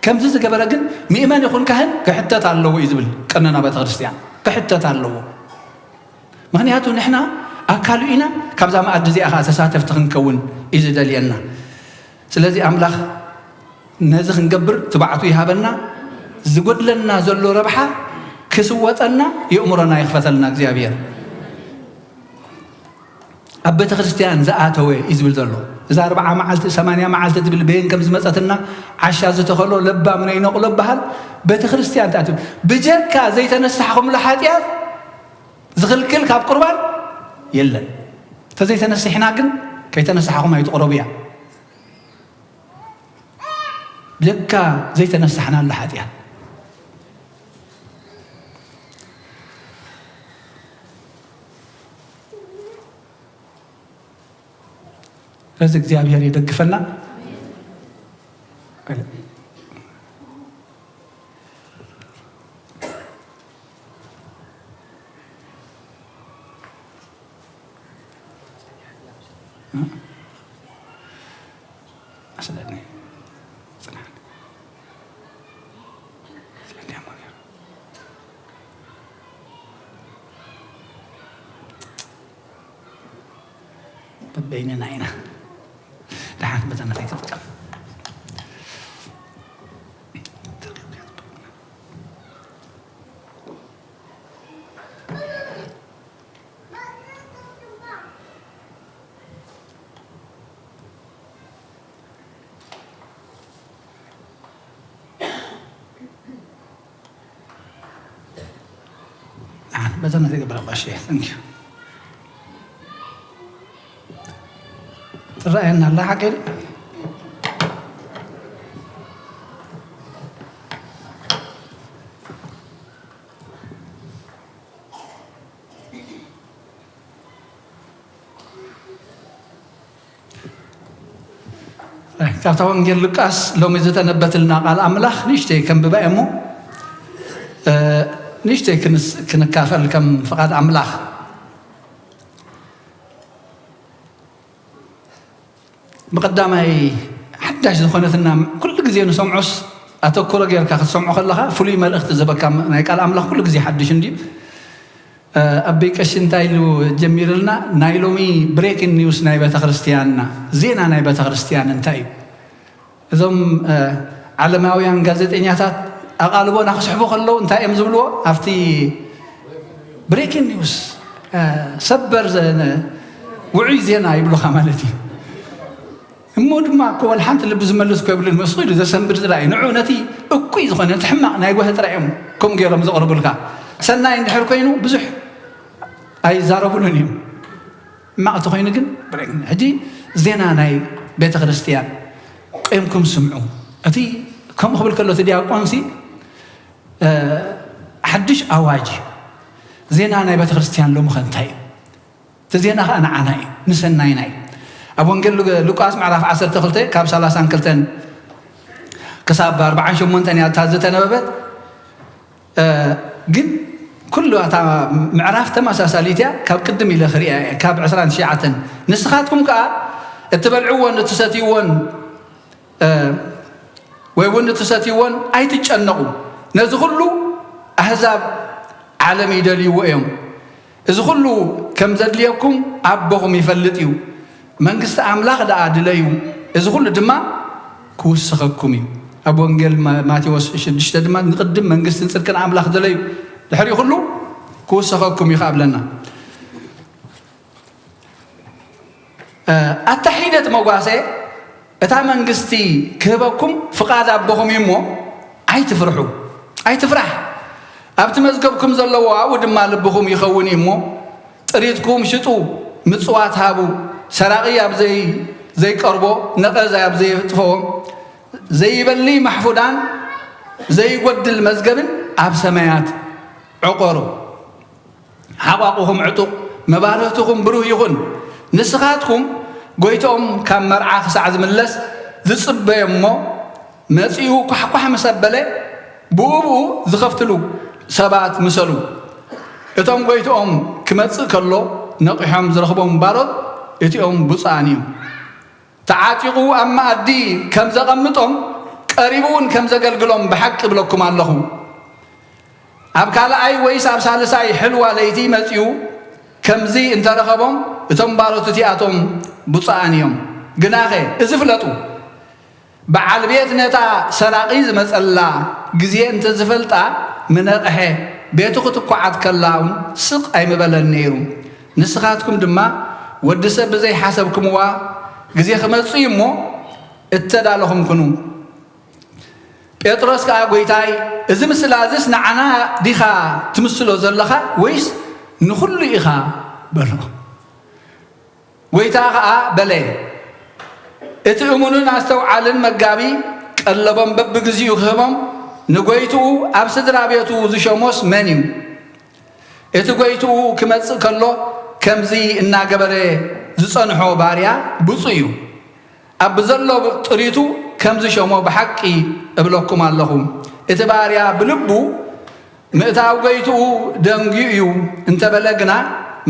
ከምዚ ዝገበረ ግን ምእመን ይኹን ካህን ክሕተት ኣለዎ እዩ ዝብል ቀኖና ቤተ ክርስቲያን። ክሕተት ኣለዎ። ምኽንያቱ ንሕና ኣካሉ ኢና፣ ካብዛ መኣዲ እዚኣ ኸዓ ተሳተፍቲ ክንከውን እዩ ዝደልየና። ስለዚ ኣምላኽ ነዚ ክንገብር ትብዓቱ ይሃበና። ዝጎድለና ዘሎ ረብሓ ክስወጠና የእምሮና ይኽፈተልና እግዚኣብሔር። ኣብ ቤተ ክርስቲያን ዝኣተወ እዩ ዝብል ዘሎ። እዛ ኣርብዓ መዓልቲ፣ ሰማንያ መዓልቲ ትብል በየን ከም ዝመጸትና ዓሻ ዝተኸሎ ለባም ነይነቕሎ በሃል። ቤተ ክርስቲያን ትኣትው። ብጀካ ዘይተነሳሕኹምሉ ሓጢኣት ዝኽልክል ካብ ቁርባን የለን። እንተዘይተነሲሕና ግን ከይተነሳሕኹም ኣይትቕረቡ እያ። ብጀካ ዘይተነሳሕናሉ ሓጢኣት። ስለዚ እግዚኣብሔር ይደግፈና። መስለኒ። ጽናሕ። ስለዚ ኣሞ ነይሩ። በበይንና ኢና። ደሓን በተና ከይትጥቀም። ኣነ በዛ ናይ ተገብረ ቐሺ፣ thank you። ትረኣየና ኣላ ሓቂ ድዩ? ካብታ ወንጌል ሉቃስ ሎሚ ዝተነበትልና ቃል ኣምላኽ ንእሽተይ ከንብባ እየ እሞ፣ እ፣ ንእሽተይ ክንስ-፣ ክንካፈል ከም ፍቓድ ኣምላኽ። ብቐዳማይ ሓዳሽ ዝኾነትና ኩሉ ግዜ ንሰምዖስ ኣተኩሮ ጌርካ ክትሰምዖ ከለኻ ፍሉይ መልእኽቲ ዝህበካ ናይ ቃል ኣምላኽ ኩሉ ግዜ ሓድሽ እንድዩ። እ፣ ኣበይ ቀሺ እንታይ ኢሉ ጀሚርልና? ናይ ሎሚ ብሬኪንግ ኒውስ ናይ ቤተ ክርስቲያንና፣ ዜና ናይ ቤተ ክርስቲያን እንታይ እዩ? እዞም፣ እ፣ ዓለማውያን ጋዜጠኛታት ኣቓልቦና ክስሕቡ ከለዉ እንታይ እዮም ዝብልዎ? ኣብቲ ብሬኪንግ ኒውስ፣ እ፣ ሰበር ዘ-፣ ውዑይ ዜና ይብሉኻ ማለት እዩ። እሞ ድማ እኮ ወላ ሓንቲ ልቢ ዝመልስ እኮ የብሉን፣ መስኺሉ ዘሰንብድ ጥራይ እዩ። ንዑ ነቲ እኩይ ዝኾነ፣ ነቲ ሕማቕ ናይ ጓሂ ጥራይ እዮም ከምኡ ገይሮም ዘቕርቡልካ። ሰናይ እንድሕር ኮይኑ ብዙሕ ኣይዛረቡሉን እዮም። ሕማቕ እንተኾይኑ ግን ብሬኪንግ። ሕጂ ዜና ናይ ቤተ ክርስቲያን ቆምኩም ስምዑ። እቲ ከምኡ ክብል ከሎ እቲ ዲያቆንሲ፣ እ፣ ሓድሽ ኣዋጅ እዩ። ዜና ናይ ቤተ ክርስቲያን ሎሚ ከ እንታይ እዩ? እቲ ዜና ኸኣ ንዓና እዩ፣ ንሰናይና እዩ። ኣብ ወንጌል ሉ-፣ ሉቃስ ምዕራፍ ዓሰርተ ክልተ ካብ ሰላሳን ክልተን ክሳብ ኣርባዓን ሸሞንተን እያ እታ ዝተነበበት። እ፣ ግን ኩሉ እታ ምዕራፍ ተመሳሳሊት እያ። ካብ ቅድም ኢለ ክሪኣ እየ፣ ካብ ዕስራን ትሽዓተን፣ "ንስኻትኩም ከኣ እትበልዕዎን እትሰትይዎን፣ እ፣ ወይ እውን እትሰትይዎን ኣይትጨነቑ። ነዚ ኩሉ ኣህዛብ ዓለም ይደልይዎ እዮም። እዚ ኩሉ ከም ዘድልየኩም ኣቦኹም ይፈልጥ እዩ። መንግስቲ ኣምላኽ ደኣ ድለዩ፣ እዚ ኩሉ ድማ ክውሰኸኩም እዩ።" ኣብ ወንጌል ማ-፣ ማቴዎስ ሽዱሽተ ድማ፣ "ንቕድም መንግስትን ጽድቅን ኣምላኽ ድለዩ፣ ድሕሪኡ ኩሉ ክውሰኸኩም እዩ" ከኣ ብለና። እ፣ ኣታ ሒደት መጓሰ፣ እታ መንግስቲ ክህበኩም ፍቓድ ኣቦኹም እዩ እሞ፣ ኣይትፍርሑ፣ ኣይትፍራሕ። ኣብቲ መዝገብኩም ዘለዎ ኣብኡ ድማ ልብኹም ይኸውን እዩ እሞ፣ ጥሪትኩም ሽጡ፣ ምጽዋት ሃቡ፣ ሰራቒ ኣብ ዘይ-፣ ዘይቀርቦ፣ ነቐዝ ኣብ ዘየጥፍኦ፣ ዘይበሊ ማሕፉዳን ዘይጎድል መዝገብን ኣብ ሰማያት ዕቆሩ። ሓቋቑኹም ዕጡቕ፣ መባርህትኹም ብሩህ ይኹን። ንስኻትኩም፣ ጎይትኦም ካብ መርዓ ክሳዕ ዝምለስ ዝጽበዮ እሞ፣ መጺኡ ኳሕኳሕ ምስ ኣበለ፣ ብኡ ብኡ ዝኸፍትሉ ሰባት ምሰሉ። እቶም ጎይትኦም ክመጽእ ከሎ ነቒሖም ዝረኽቦም ባሮት፣ እቲኦም ብፁዓን እዮም። ተዓጢቑ ኣብ መኣዲ ከም ዘቐምጦም፣ ቀሪቡ እውን ከም ዘገልግሎም ብሓቂ እብለኩም ኣለኹ። ኣብ ካልኣይ ወይስ ኣብ ሳልሳይ ሕልዋ ለይቲ መጺኡ ከምዚ እንተረኸቦም፣ እቶም ባሮት እቲኣቶም ብፁዓን እዮም። ግናኸ እዚ ፍለጡ፣ በዓል ቤት ነታ ሰራቒ ዝመጸላ ግዜ እንተዝፈልጣ ምነቕሐ፣ ቤቱ ክትኳዓት ከላ እውን ስቕ ኣይምበለን ነይሩ። ንስኻትኩም ድማ ወዲ ሰብ ብዘይሓሰብኩምዋ ግዜ ክመጽእ እዩ እሞ እተዳለኹም ኩኑ። ጴጥሮስ ከኣ፣ "ጐይታይ፣ እዚ ምስላ እዝስ ንዓና ዲኻ ትምስሎ ዘለኻ ወይስ ንኹሉ ኢኻ?" በሎ። ጐይታ ኸኣ በለ፣ "እቲ እሙንን ኣስተውዓልን መጋቢ ቀለቦም በብግዚኡ ክህቦም ንጐይትኡ ኣብ ስድራ ቤቱ ዝሸሞስ መን እዩ?" እቲ ጐይትኡ ክመጽእ ከሎ ከምዚ እናገበረ ዝጸንሖ ባርያ ብፁእ እዩ። ኣብ ብዘሎ ጥሪቱ ከም ዝሸሞ ብሓቂ እብለኩም ኣለኹ። እቲ ባርያ ብልቡ ምእታው ጐይትኡ ደንጊዩ እዩ እንተበለ ግና፣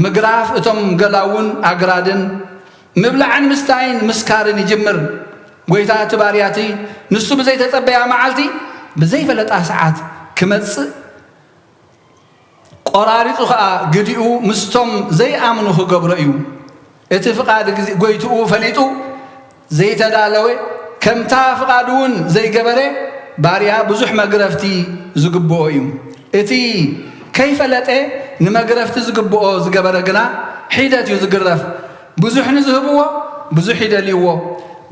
ምግራፍ እቶም ገላውን ኣግራድን፣ ምብላዕን ምስታይን ምስካርን ይጅምር። ጐይታ እቲ ባርያ እቲ ንሱ ብዘይተጸበያ መዓልቲ ብዘይፈለጣ ሰዓት ክመጽእ፣ ቆራሪጹ ኸኣ ግዲኡ ምስቶም ዘይኣምኑ ክገብሮ እዩ። እቲ ፍቓድ ግዜ-፣ ጐይትኡ ፈሊጡ ዘይተዳለወ፣ ከምታ ፍቓዱ እውን ዘይገበረ ባርያ ብዙሕ መግረፍቲ ዝግብኦ እዩ። እቲ ከይፈለጠ ንመግረፍቲ ዝግብኦ ዝገበረ ግና ሒደት እዩ ዝግረፍ። ብዙሕ ንዝህብዎ ብዙሕ ይደልይዎ፣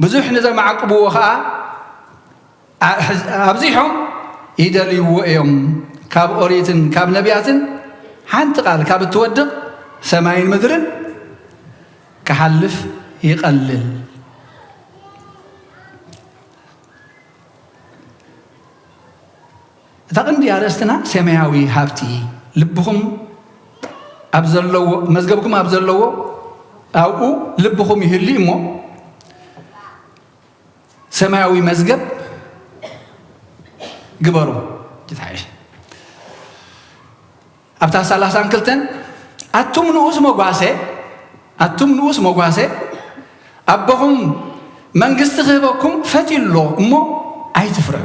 ብዙሕ ንዘማዕቅብዎ ኸኣ ኣ-፣ ሕዝ-፣ ኣብዚሖም ይደልይዎ እዮም። ካብ ኦሪትን ካብ ነቢያትን ሓንቲ ቃል ካብ እትወድቕ ሰማይን ምድርን ክሓልፍ ይቐልል። እታ ቀንዲ ኣርእስትና ሰማያዊ ሃብቲ፣ ልብኹም ኣብ ዘለዎ፣ መዝገብኩም ኣብ ዘለዎ ኣብኡ ልብኹም ይህሉ እሞ፣ ሰማያዊ መዝገብ ግበሩ። ጌታ ይባርክ። ኣብታ ሰላሳን ክልተን ኣቱም ንኡስ መጓሰ ኣቱም ንኡስ መጓሰ ኣቦኹም መንግስቲ ክህበኩም ፈትዩ ኣሎ እሞ ኣይትፍርሑ።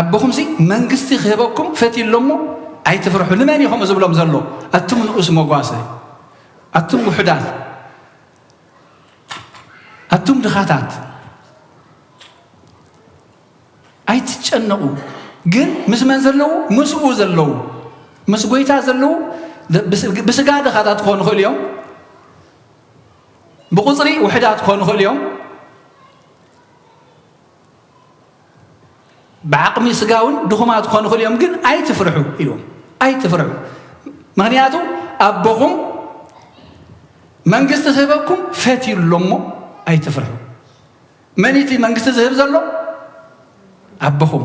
ኣቦኹምሲ መንግስቲ ክህበኩም ፈትዩ ኣሎ እሞ ኣይትፍርሑ። ንመን እዩ ከምኡ ዝብሎም ዘሎ? ኣቱም ንኡስ መጓሰ ኣቱም ውሑዳት ኣቱም ድኻታት ኣይትጨነቑ። ግን ምስ መን ዘለዉ? ምስኡ ዘለዉ፣ ምስ ጎይታ ዘለዉ። ብስጋ ድኻታት ክኾኑ ይኽእሉ እዮም። ብቁፅሪ ውሕዳት ክኾኑ ይኽእሉ እዮም። ብዓቕሚ ስጋ እውን ድኹማት ክኾኑ ይኽእሉ እዮም። ግን ኣይትፍርሑ ኢልዎም። ኣይትፍርሑ። ምኽንያቱ ኣቦኹም መንግስቲ ክህበኩም ፈትዩ ኣሎ እሞ ኣይትፍርሑ። መን እቲ መንግስቲ ዝህብ ዘሎ? ኣቦኹም።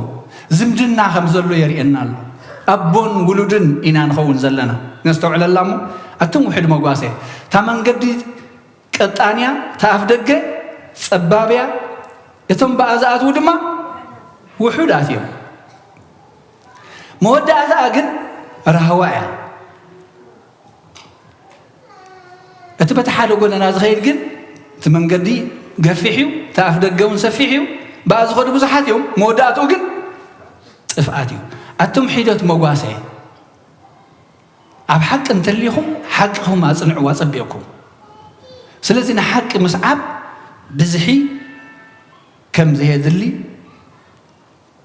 ዝምድና ከም ዘሎ የርእየና ኣሎ። ኣቦን ውሉድን ኢና ንኸውን ዘለና። ነስተውዕለላ እሞ ኣቱም ውሕድ መጓሰ እታ መንገዲ ቀጣንያ፣ እታ ኣፍ ደገ ጸባብያ፣ እቶም ብኣ ዝኣትዉ ድማ ውሑዳት እዮም። መወዳእታኣ ግን ራህዋ እያ። እቲ በቲ ሓደ ጎደና ዝኸይድ ግን እቲ መንገዲ ገፊሕ እዩ፣ እቲ ኣፍ ደገ እውን ሰፊሕ እዩ። ብኣ ዝኸዱ ብዙሓት እዮም፣ መወዳእትኡ ግን ጥፍኣት እዩ። ኣቱም ሒደት መጓሰ ኣብ ሓቂ እንተሊኹም ሓቅኹም ኣጽንዕዋ ጸቢቕኩም። ስለዚ ንሓቂ ምስዓብ ብዝሒ ከም ዘየድሊ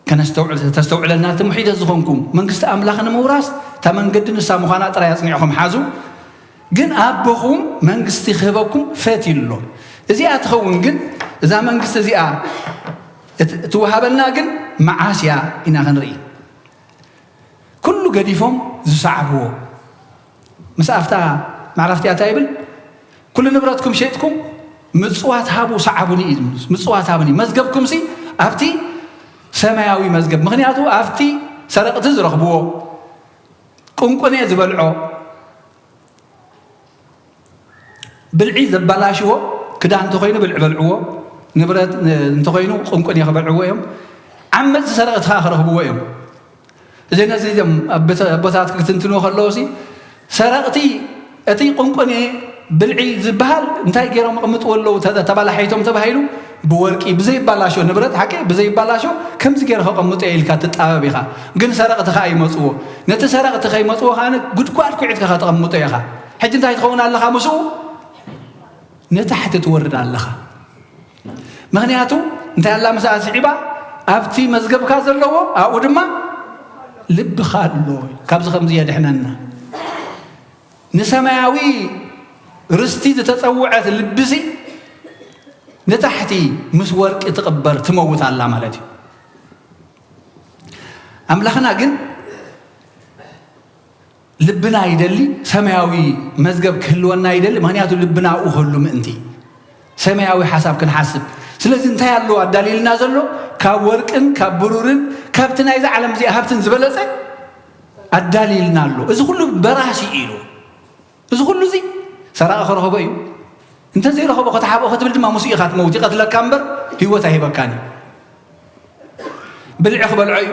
ከነስተውዕል ተስተውዕለና። እቲ ምሒደት ዝኾንኩም መንግስቲ ኣምላኽ ንምውራስ እታ መንገዲ ንሳ ምዃና ጥራይ ኣጽኒዕኹም ሓዙ። ግን ኣቦኹም መንግስቲ ክህበኩም ፈትዩ ኣሎ። እዚኣ ትኸውን ግን እዛ መንግስቲ እዚኣ እት- እትወሃበና ግን መዓስ እያ ኢና ክንርኢ። ኩሉ ገዲፎም ዝሰዓብዎ ምስ ኣብታ ማዕረፍቲ ኣታ ይብል ኩሉ ንብረትኩም ሸጥኩም ምጽዋት ሃቡ ሰዓቡኒ እዩ። ምጽዋት ሃቡኒ መዝገብኩም ሲ ኣብቲ ሰማያዊ መዝገብ። ምኽንያቱ ኣብቲ ሰረቕቲ ዝረኽብዎ፣ ቁንቁኔ ዝበልዖ፣ ብልዒ ዘባላሽዎ፣ ክዳን እንተኾይኑ ብልዒ በልዕዎ፣ ንብረት እንተኾይኑ ቁንቁኔ ክበልዕዎ እዮም። ዓመጽቲ ሰረቕቲ ከዓ ክረኽብዎ እዮም። እዚ ነዚ እዞም ኣቦታት ክትንትንዎ ከለዉ ሲ ሰረቕቲ እቲ ቁንቁኔ ብልዒ ዝበሃል እንታይ ገይሮም ኣቐምጥዎ ኣለዉ? ተባላሒቶም ተባሂሉ ብወርቂ ብዘይባላሾ ንብረት ሓቂ ብዘይባላሾ ከምዚ ገይረ ከቐምጦ ኢልካ ትጣበብ ኢኻ። ግን ሰረቕቲ ኸዓ ይመፅዎ። ነቲ ሰረቕቲ ከይመፅዎ ከዓ ጉድጓድ ኩዒትካ ከተቐምጦ ኢኻ። ሕጂ እንታይ ትኸውን ኣለኻ? ምስኡ ንታሕቲ ትወርድ ኣለኻ። ምኽንያቱ እንታይ ኣላ ምስኣ ስዒባ ኣብቲ መዝገብካ ዘለዎ ኣብኡ ድማ ልብኻ ኣሎ። ካብዚ ከምዚ የድሕነና። ንሰማያዊ ርስቲ ዝተጸውዐት ልብሲ ንታሕቲ ምስ ወርቂ ትቕበር ትመውት ኣላ ማለት እዩ። ኣምላኽና ግን ልብና ይደሊ፣ ሰማያዊ መዝገብ ክህልወና ይደሊ። ምኽንያቱ ልብና ኣብኡ ክህሉ ምእንቲ ሰማያዊ ሓሳብ ክንሓስብ። ስለዚ እንታይ ኣለዎ ኣዳልይልና ዘሎ? ካብ ወርቅን ካብ ብሩርን ካብቲ ናይዚ ዓለም እዚኣ ሃብትን ዝበለጸ ኣዳልይልና ኣሎ። እዚ ኩሉ በራሲ ኢሉ እዚ ኩሉ እዚ ሰራቒ ክረኽቦ እዩ። እንተዘይረኸቦ ከተሓብኦ ክትብል ድማ ምስኡ ኢኻ ትመውት። ይቐትለካ እምበር ህይወት ኣይህበካን እዩ። ብልዒ ክበልዖ እዩ።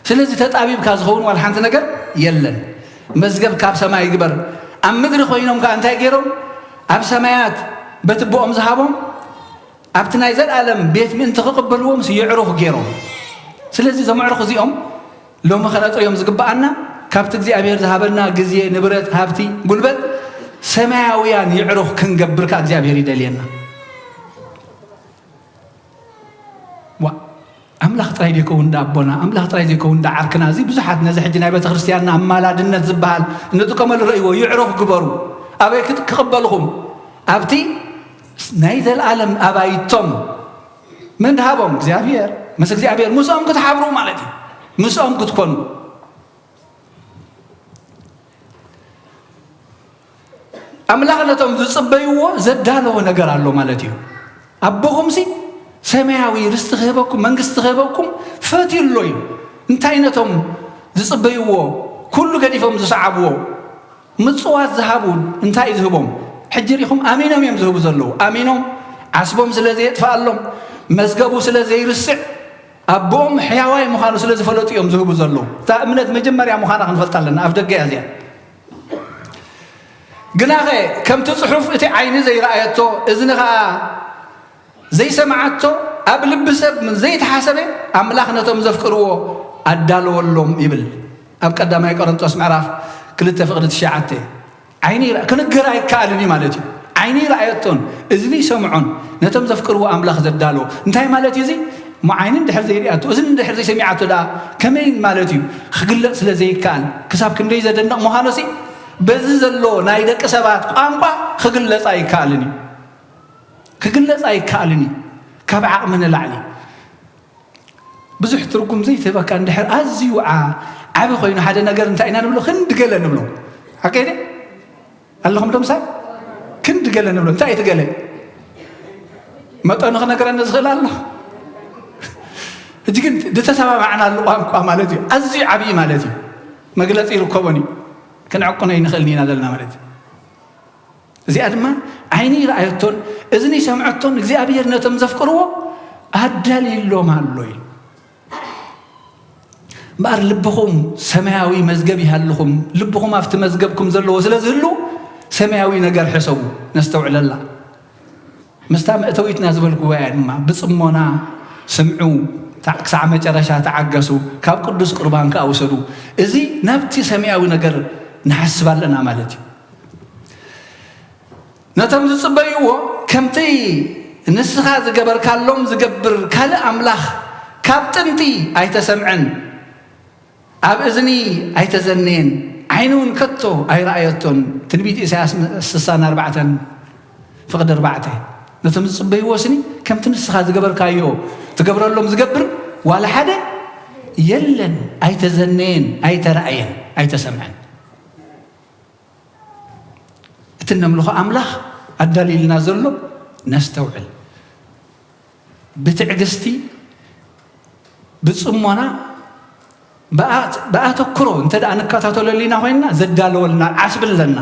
ስለዚ ተጣቢብካ ዝኸውን ዋላ ሓንቲ ነገር የለን። መዝገብ ካብ ሰማይ ይግበር። ኣብ ምድሪ ኮይኖም ከኣ እንታይ ገይሮም? ኣብ ሰማያት በቲ ብኦም ዝሃቦም ኣብቲ ናይ ዘለኣለም ቤት ምእንቲ ክቕበልዎም የዕሩኽ ገይሮም። ስለዚ እዞም ኣዕሩኽ እዚኦም ሎሚ ከነጥርዮም ዝግብኣና ካብቲ እግዚኣብሔር ዝሃበና ግዜ፣ ንብረት፣ ሃብቲ፣ ጉልበት ሰማያውያን የዕሩኽ ክንገብር ከኣ እግዚኣብሔር ይደልየና። ዋ ኣምላኽ ጥራይ ዘይከውን ዳ ኣቦና ኣምላኽ ጥራይ ዘይከውን ዳ ዓርክና እዚ ብዙሓት ነዚ ሕጂ ናይ ቤተ ክርስቲያንና ኣማላድነት ዝበሃል እንጥቀመሉ ረእይዎ። የዕሩኽ ግበሩ። ኣበይ ክጥ- ክቕበልኹም? ኣብቲ ናይ ዘለኣለም ኣባይቶም። መን ድሃቦም? እግዚኣብሔር። ምስ እግዚኣብሔር ምስኦም ክትሓብሩ ማለት እዩ። ምስኦም ክትኮኑ። ኣምላኽ ነቶም ዝጽበይዎ ዘዳለዎ ነገር ኣሎ ማለት እዩ። ኣቦኹምሲ ሰማያዊ ርስቲ ክህበኩም መንግስቲ ክህበኩም ፈትዩ ኣሎ እዩ። እንታይ ነቶም ዝጽበይዎ ኩሉ ገዲፎም ዝሰዓብዎ ምጽዋት ዝሃቡ እንታይ እዩ ዝህቦም? ሕጂ ርኢኹም፣ ኣሚኖም እዮም ዝህቡ ዘለዉ። ኣሚኖም፣ ዓስቦም ስለ ዘየጥፍኣሎም፣ መዝገቡ ስለ ዘይርስዕ፣ ኣቦኦም ሕያዋይ ምዃኑ ስለ ዝፈለጡ እዮም ዝህቡ ዘለዉ። እታ እምነት መጀመርያ ምዃና ክንፈልጣ ኣለና። ኣብ ደገ እያ እዚኣ። ግናኸ ከምቲ ጽሑፍ፣ እቲ ዓይኒ ዘይረኣየቶ፣ እዝኒ ኸኣ ዘይሰምዓቶ፣ ኣብ ልቢ ሰብ ዘይተሓሰበ፣ ኣምላኽ ነቶም ዘፍቅርዎ ኣዳለወሎም ይብል ኣብ ቀዳማይ ቆሮንቶስ ምዕራፍ ክልተ ፍቕዲ ትሽዓተ። ዓይኒ ይርኣ፣ ክንገር ኣይከኣልን እዩ ማለት እዩ። ዓይኒ ይረኣየቶን እዝኒ ይሰምዖን ነቶም ዘፍቅርዎ ኣምላኽ ዘዳሎ እንታይ ማለት እዩ? እዚ እሞ ዓይኒ እንድሕር ዘይሪኣቶ፣ እዝኒ እንድሕር ዘይሰሚዓቶ ደኣ ከመይ ማለት እዩ? ክግለጽ ስለ ዘይከኣል፣ ክሳብ ክንደይ ዘደንቕ ምዃኑሲ፣ በዚ ዘሎ ናይ ደቂ ሰባት ቋንቋ ክግለጽ ኣይከኣልን እዩ። ክግለጽ ኣይከኣልን እዩ። ካብ ዓቕሚ ንላዕሊ ብዙሕ ትርጉም ዘይትህበካ እንድሕር ኣዝዩ ዓ-፣ ዓቢ ኮይኑ ሓደ ነገር እንታይ ኢና ንብሎ? ክንዲ ገለ ንብሎ። ሓቀይ ድየ? ኣለኹም ዶ ምሳይ? ክንዲ ገለ ንብሎ። እንታይ እቲ ገለ? መጠኑ ክነግረኒ ዝኽእል ኣሎ? ሕጂ ግን ዝተሰማማዕናሉ ቋንቋ ማለት እዩ። ኣዝዩ ዓብዪ ማለት እዩ። መግለጺ ይርከቦን እዩ። ክንዕቅኖ ኣይንኽእልን ኢና ዘለና ማለት እዩ። እዚኣ ድማ ዓይኒ ይረኣየቶን እዝኒ ይሰምዐቶን እግዚኣብሔር ነቶም ዘፍቅርዎ ኣዳልይሎም ኣሎ ኢሉ። እምበኣር ልብኹም ሰማያዊ መዝገብ ይሃልኹም፣ ልብኹም ኣብቲ መዝገብኩም ዘለዎ ስለ ዝህሉ ሰማያዊ ነገር ሕሰቡ። ነስተውዕለላ። ምስታ መእተዊትና ዝበልክዋ እያ ድማ፣ ብጽሞና ስምዑ፣ ታ-፣ ክሳዕ መጨረሻ ተዓገሱ፣ ካብ ቅዱስ ቁርባን ከኣ ውሰዱ። እዚ ናብቲ ሰማያዊ ነገር ንሓስብ ኣለና ማለት እዩ። ነቶም ዝጽበይዎ፣ ከምቲ ንስኻ ዝገበርካሎም ዝገብር ካልእ ኣምላኽ ካብ ጥንቲ ኣይተሰምዐን፣ ኣብ እዝኒ ኣይተዘነየን፣ ዓይኒ እውን ከቶ ኣይረኣየቶን። ትንቢት ኢሳያስ ስሳን ኣርባዕተን ፍቕዲ ኣርባዕተ። ነቶም ዝጽበይዎ ስኒ ከምቲ ንስኻ ዝገበርካዮ ትገብረሎም ዝገብር ዋላ ሓደ የለን፣ ኣይተዘነየን፣ ኣይተራእየን፣ ኣይተሰምዐን። እቲ እነምልኾ ኣምላኽ ኣዳልዩልና ዘሎ ነስተውዕል። ብትዕግስቲ፣ ብጽሞና፣ ብኣ-፣ ብኣተኩሮ እንተ ደኣ ንከታተለሉ ኢና ኮይንና፣ ዘዳለወልና ዓስቢ ኣለና።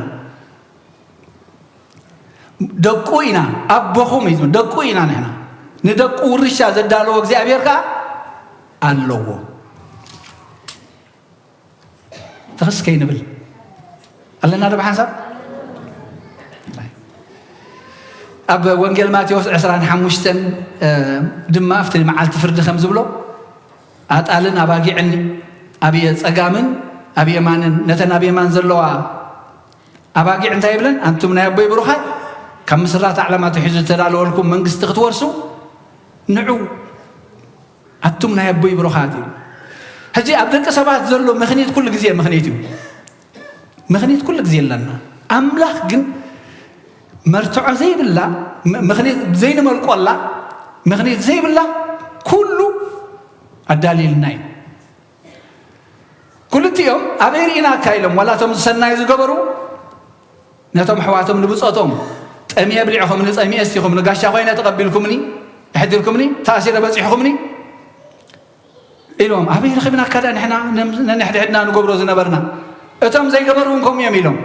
ደቁ ኢና፣ ኣቦኹም እዩ፣ ደቁ ኢና ንሕና። ንደቁ ውርሻ ዘዳለዎ እግዚኣብሔር ከኣ ኣለዎ። ትኽስ ከይንብል ኣለና ዶ ብሓንሳብ? ኣብ ወንጌል ማቴዎስ ዕስራን ሓሙሽተን፣ እ፣ ድማ ኣብቲ መዓልቲ ፍርዲ ከም ዝብሎ፣ ኣጣልን ኣባጊዕን ኣብ የ-፣ ጸጋምን ኣብ የማንን፣ ነተን ኣብ የማን ዘለዋ ኣባጊዕ እንታይ ይብለን? ኣንቱም ናይ ኣቦይ ብሩኻት፣ ካብ ምስራት ዓለም ኣትሒዙ ዝተዳለወልኩም መንግስቲ ክትወርሱ ንዑ። ኣቱም ናይ ኣቦይ ብሩኻት እዩ። ሕጂ ኣብ ደቂ ሰባት ዘሎ ምኽኒት ኩሉ ግዜ ምኽኒት እዩ። ምኽኒት ኩሉ ግዜ ኣለና። ኣምላኽ ግን መርትዖ ዘይብላ፣ ም-፣ ምኽኒት ዘይንመልቆላ፣ ምኽኒት ዘይብላ ኩሉ ኣዳልዩልና እዩ። ክልቲኦም ኣበይ ርኢናካ ኢሎም፣ ዋላ እቶም ዝሰናይ ዝገበሩ ነቶም ኣሕዋቶም ንብጾቶም፣ "ጠምየ ብሊዕኹምኒ፣ ጸሚኤ ስቲኹምኒ፣ ጋሻ ኮይነ ተቐቢልኩምኒ፣ ኣሕዲርኩምኒ፣ ተኣሲረ በጺሕኩምኒ" ኢሎም፣ ኣበይ ረኺብናካ ደኣ ንሕና ነም-፣ ነንሕድሕድና ንገብሮ ዝነበርና? እቶም ዘይገበሩ እውን ከምኡ እዮም ኢሎም፣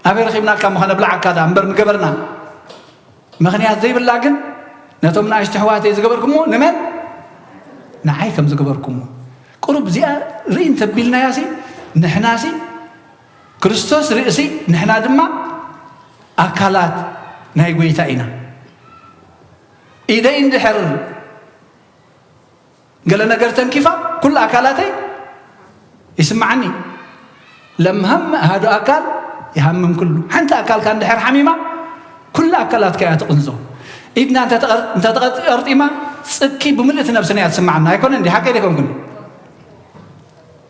ኣበይ ረኺብናካ እሞ ከነብልዓካ ደኣ እምበር ንገበርና። ምኽንያት ዘይብላ ግን ነቶም ንኣሽቱ ኣሕዋተይ ዝገበርኩምዎ ንመን? ንዓይ ከም ዝገበርኩምዎ። ቁሩብ እዚኣ ርኢ እንተቢልናያሲ፣ ንሕናሲ ክርስቶስ ርእሲ፣ ንሕና ድማ ኣካላት ናይ ጐይታ ኢና። ኢደይ እንድሕር ገለ ነገር ተንኪፋ፣ ኩሉ ኣካላተይ ይስምዓኒ። ለምሃም ኣሃዱ ኣካል ይሃምም ኩሉ። ሓንቲ ኣካልካ እንድሕር ሓሚማ፣ ኩሉ ኣካላትካ እያ ትቕንዞ። ኢድና እንተተቐር-፣ እንተተቐርጢማ፣ ጽኪ ብምልእቲ ነብስና እያ ትስምዓና። ኣይኮነን ድዩ? ሓቀይ ዶ ኣይኮንኩን?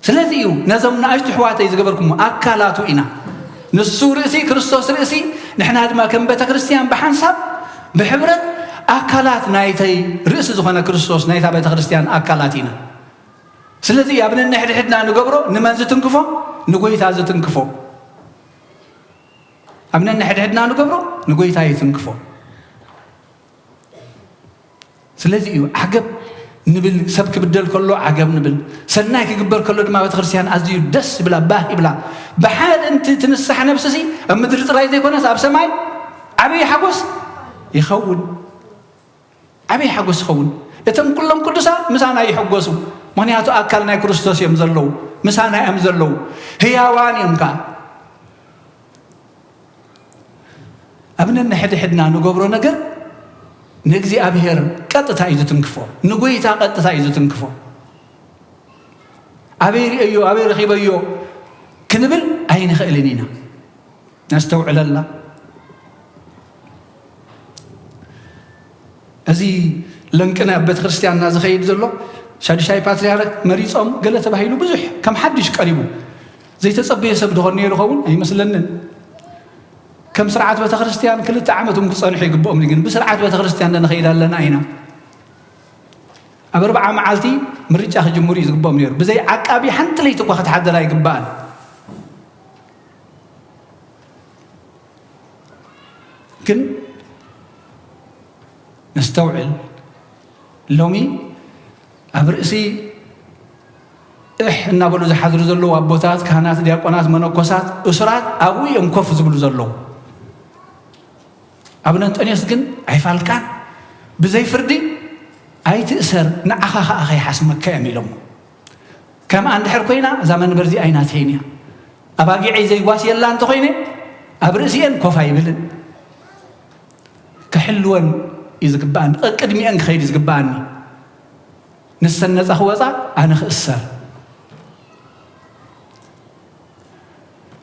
ስለዚ እዩ ነዞም ንኣሽቱ ኣሕዋተይ ዝገበርኩሞ ኣካላቱ ኢና። ንሱ ርእሲ፣ ክርስቶስ ርእሲ፣ ንሕና ድማ ከም ቤተ ክርስቲያን ብሓንሳብ፣ ብሕብረት ኣካላት ናይተይ ርእሲ ዝኾነ ክርስቶስ፣ ናይታ ቤተ ክርስቲያን ኣካላት ኢና። ስለዚ ኣብ ነንሕድሕድና ንገብሮ ንመን ዝትንክፎ? ንጎይታ ዝትንክፎ። ኣብ ነንሕድሕድና ንገብሮ ንጎይታ ይትንክፎ። ስለዚ እዩ ዓገብ ንብል፣ ሰብ ክብደል ከሎ ዓገብ ንብል፣ ሰናይ ክግበር ከሎ ድማ ቤተክርስትያን ኣዝዩ ደስ ይብላ፣ ባህ ይብላ። ብሓደ እንቲ ትንሳሕ ነብስሲ ኣብ ምድሪ ጥራይ ዘይኮነስ ኣብ ሰማይ ዓብዪ ሓጎስ ይኸውን። ዓብዪ ሓጎስ ይኸውን። እቶም ኩሎም ቅዱሳን ምሳና ይሕጎሱ፣ ምኽንያቱ ኣካል ናይ ክርስቶስ እዮም ዘለዉ፣ ምሳና እዮም ዘለዉ፣ ህያዋን እዮም ከኣ። ኣብ ነንሕድሕድና ንገብሮ ነገር ንእግዚኣብሔር ቀጥታ እዩ ዝትንክፎ፣ ንጎይታ ቀጥታ እዩ ዝትንክፎ። ኣበይ ርእዮ፣ ኣበይ ረኺበዮ ክንብል ኣይንኽእልን ኢና። ነስተውዕለላ። እዚ ለንቅና ኣብ ቤተ ክርስቲያንና ዝኸይድ ዘሎ ሻዱሻይ ፓትርያርክ መሪጾም ገለ ተባሂሉ ብዙሕ ከም ሓድሽ ቀሪቡ። ዘይተጸበየ ሰብ ድኾን ነይሩ ኸውን ኣይመስለንን። ከም ስርዓት ቤተ ክርስቲያን ክልተ ዓመት እውን ክጸንሑ ይግብኦም እዩ፣ ግን ብስርዓት ቤተ ክርስቲያን ንኸይድ ኣለና ኢና። ኣብ ኣርብዓ መዓልቲ ምርጫ ክጅምሩ እዩ ዝግብኦም ነይሩ። ብዘይ ዓቃቢ ሓንቲ ለይቲ እኳ ክትሓድር ኣይግባእን። ግን ነስተውዕል። ሎሚ ኣብ ርእሲ እሕ እናበሉ ዝሓድሩ ዘለዉ ኣቦታት፣ ካህናት፣ ዲያቆናት፣ መነኮሳት፣ እሱራት ኣብኡ እዮም ኮፍ ዝብሉ ዘለዉ። ኣቡነ እንጠንዮስ ግን ኣይፋልካን፣ ብዘይ ፍርዲ ኣይትእሰር፣ ንዓኻ ኸኣ ከይሓስመካ እዮም ኢሎሞ። ከምኣ እንድሕር ኮይና እዛ መንበር እዚኣ ኣይናተይን እያ። ኣባጊዐይ ዘይጓስየላ እንተኾይነ ኣብ ርእሲኤን ኮፍ ኣይብልን። ክሕልወን እዩ ዝግባኣኒ፣ ቅድሚኤን ክኸይድ እዩ ዝግባኣኒ። ንሰን ነጻ ክወጻ ኣነ ክእሰር።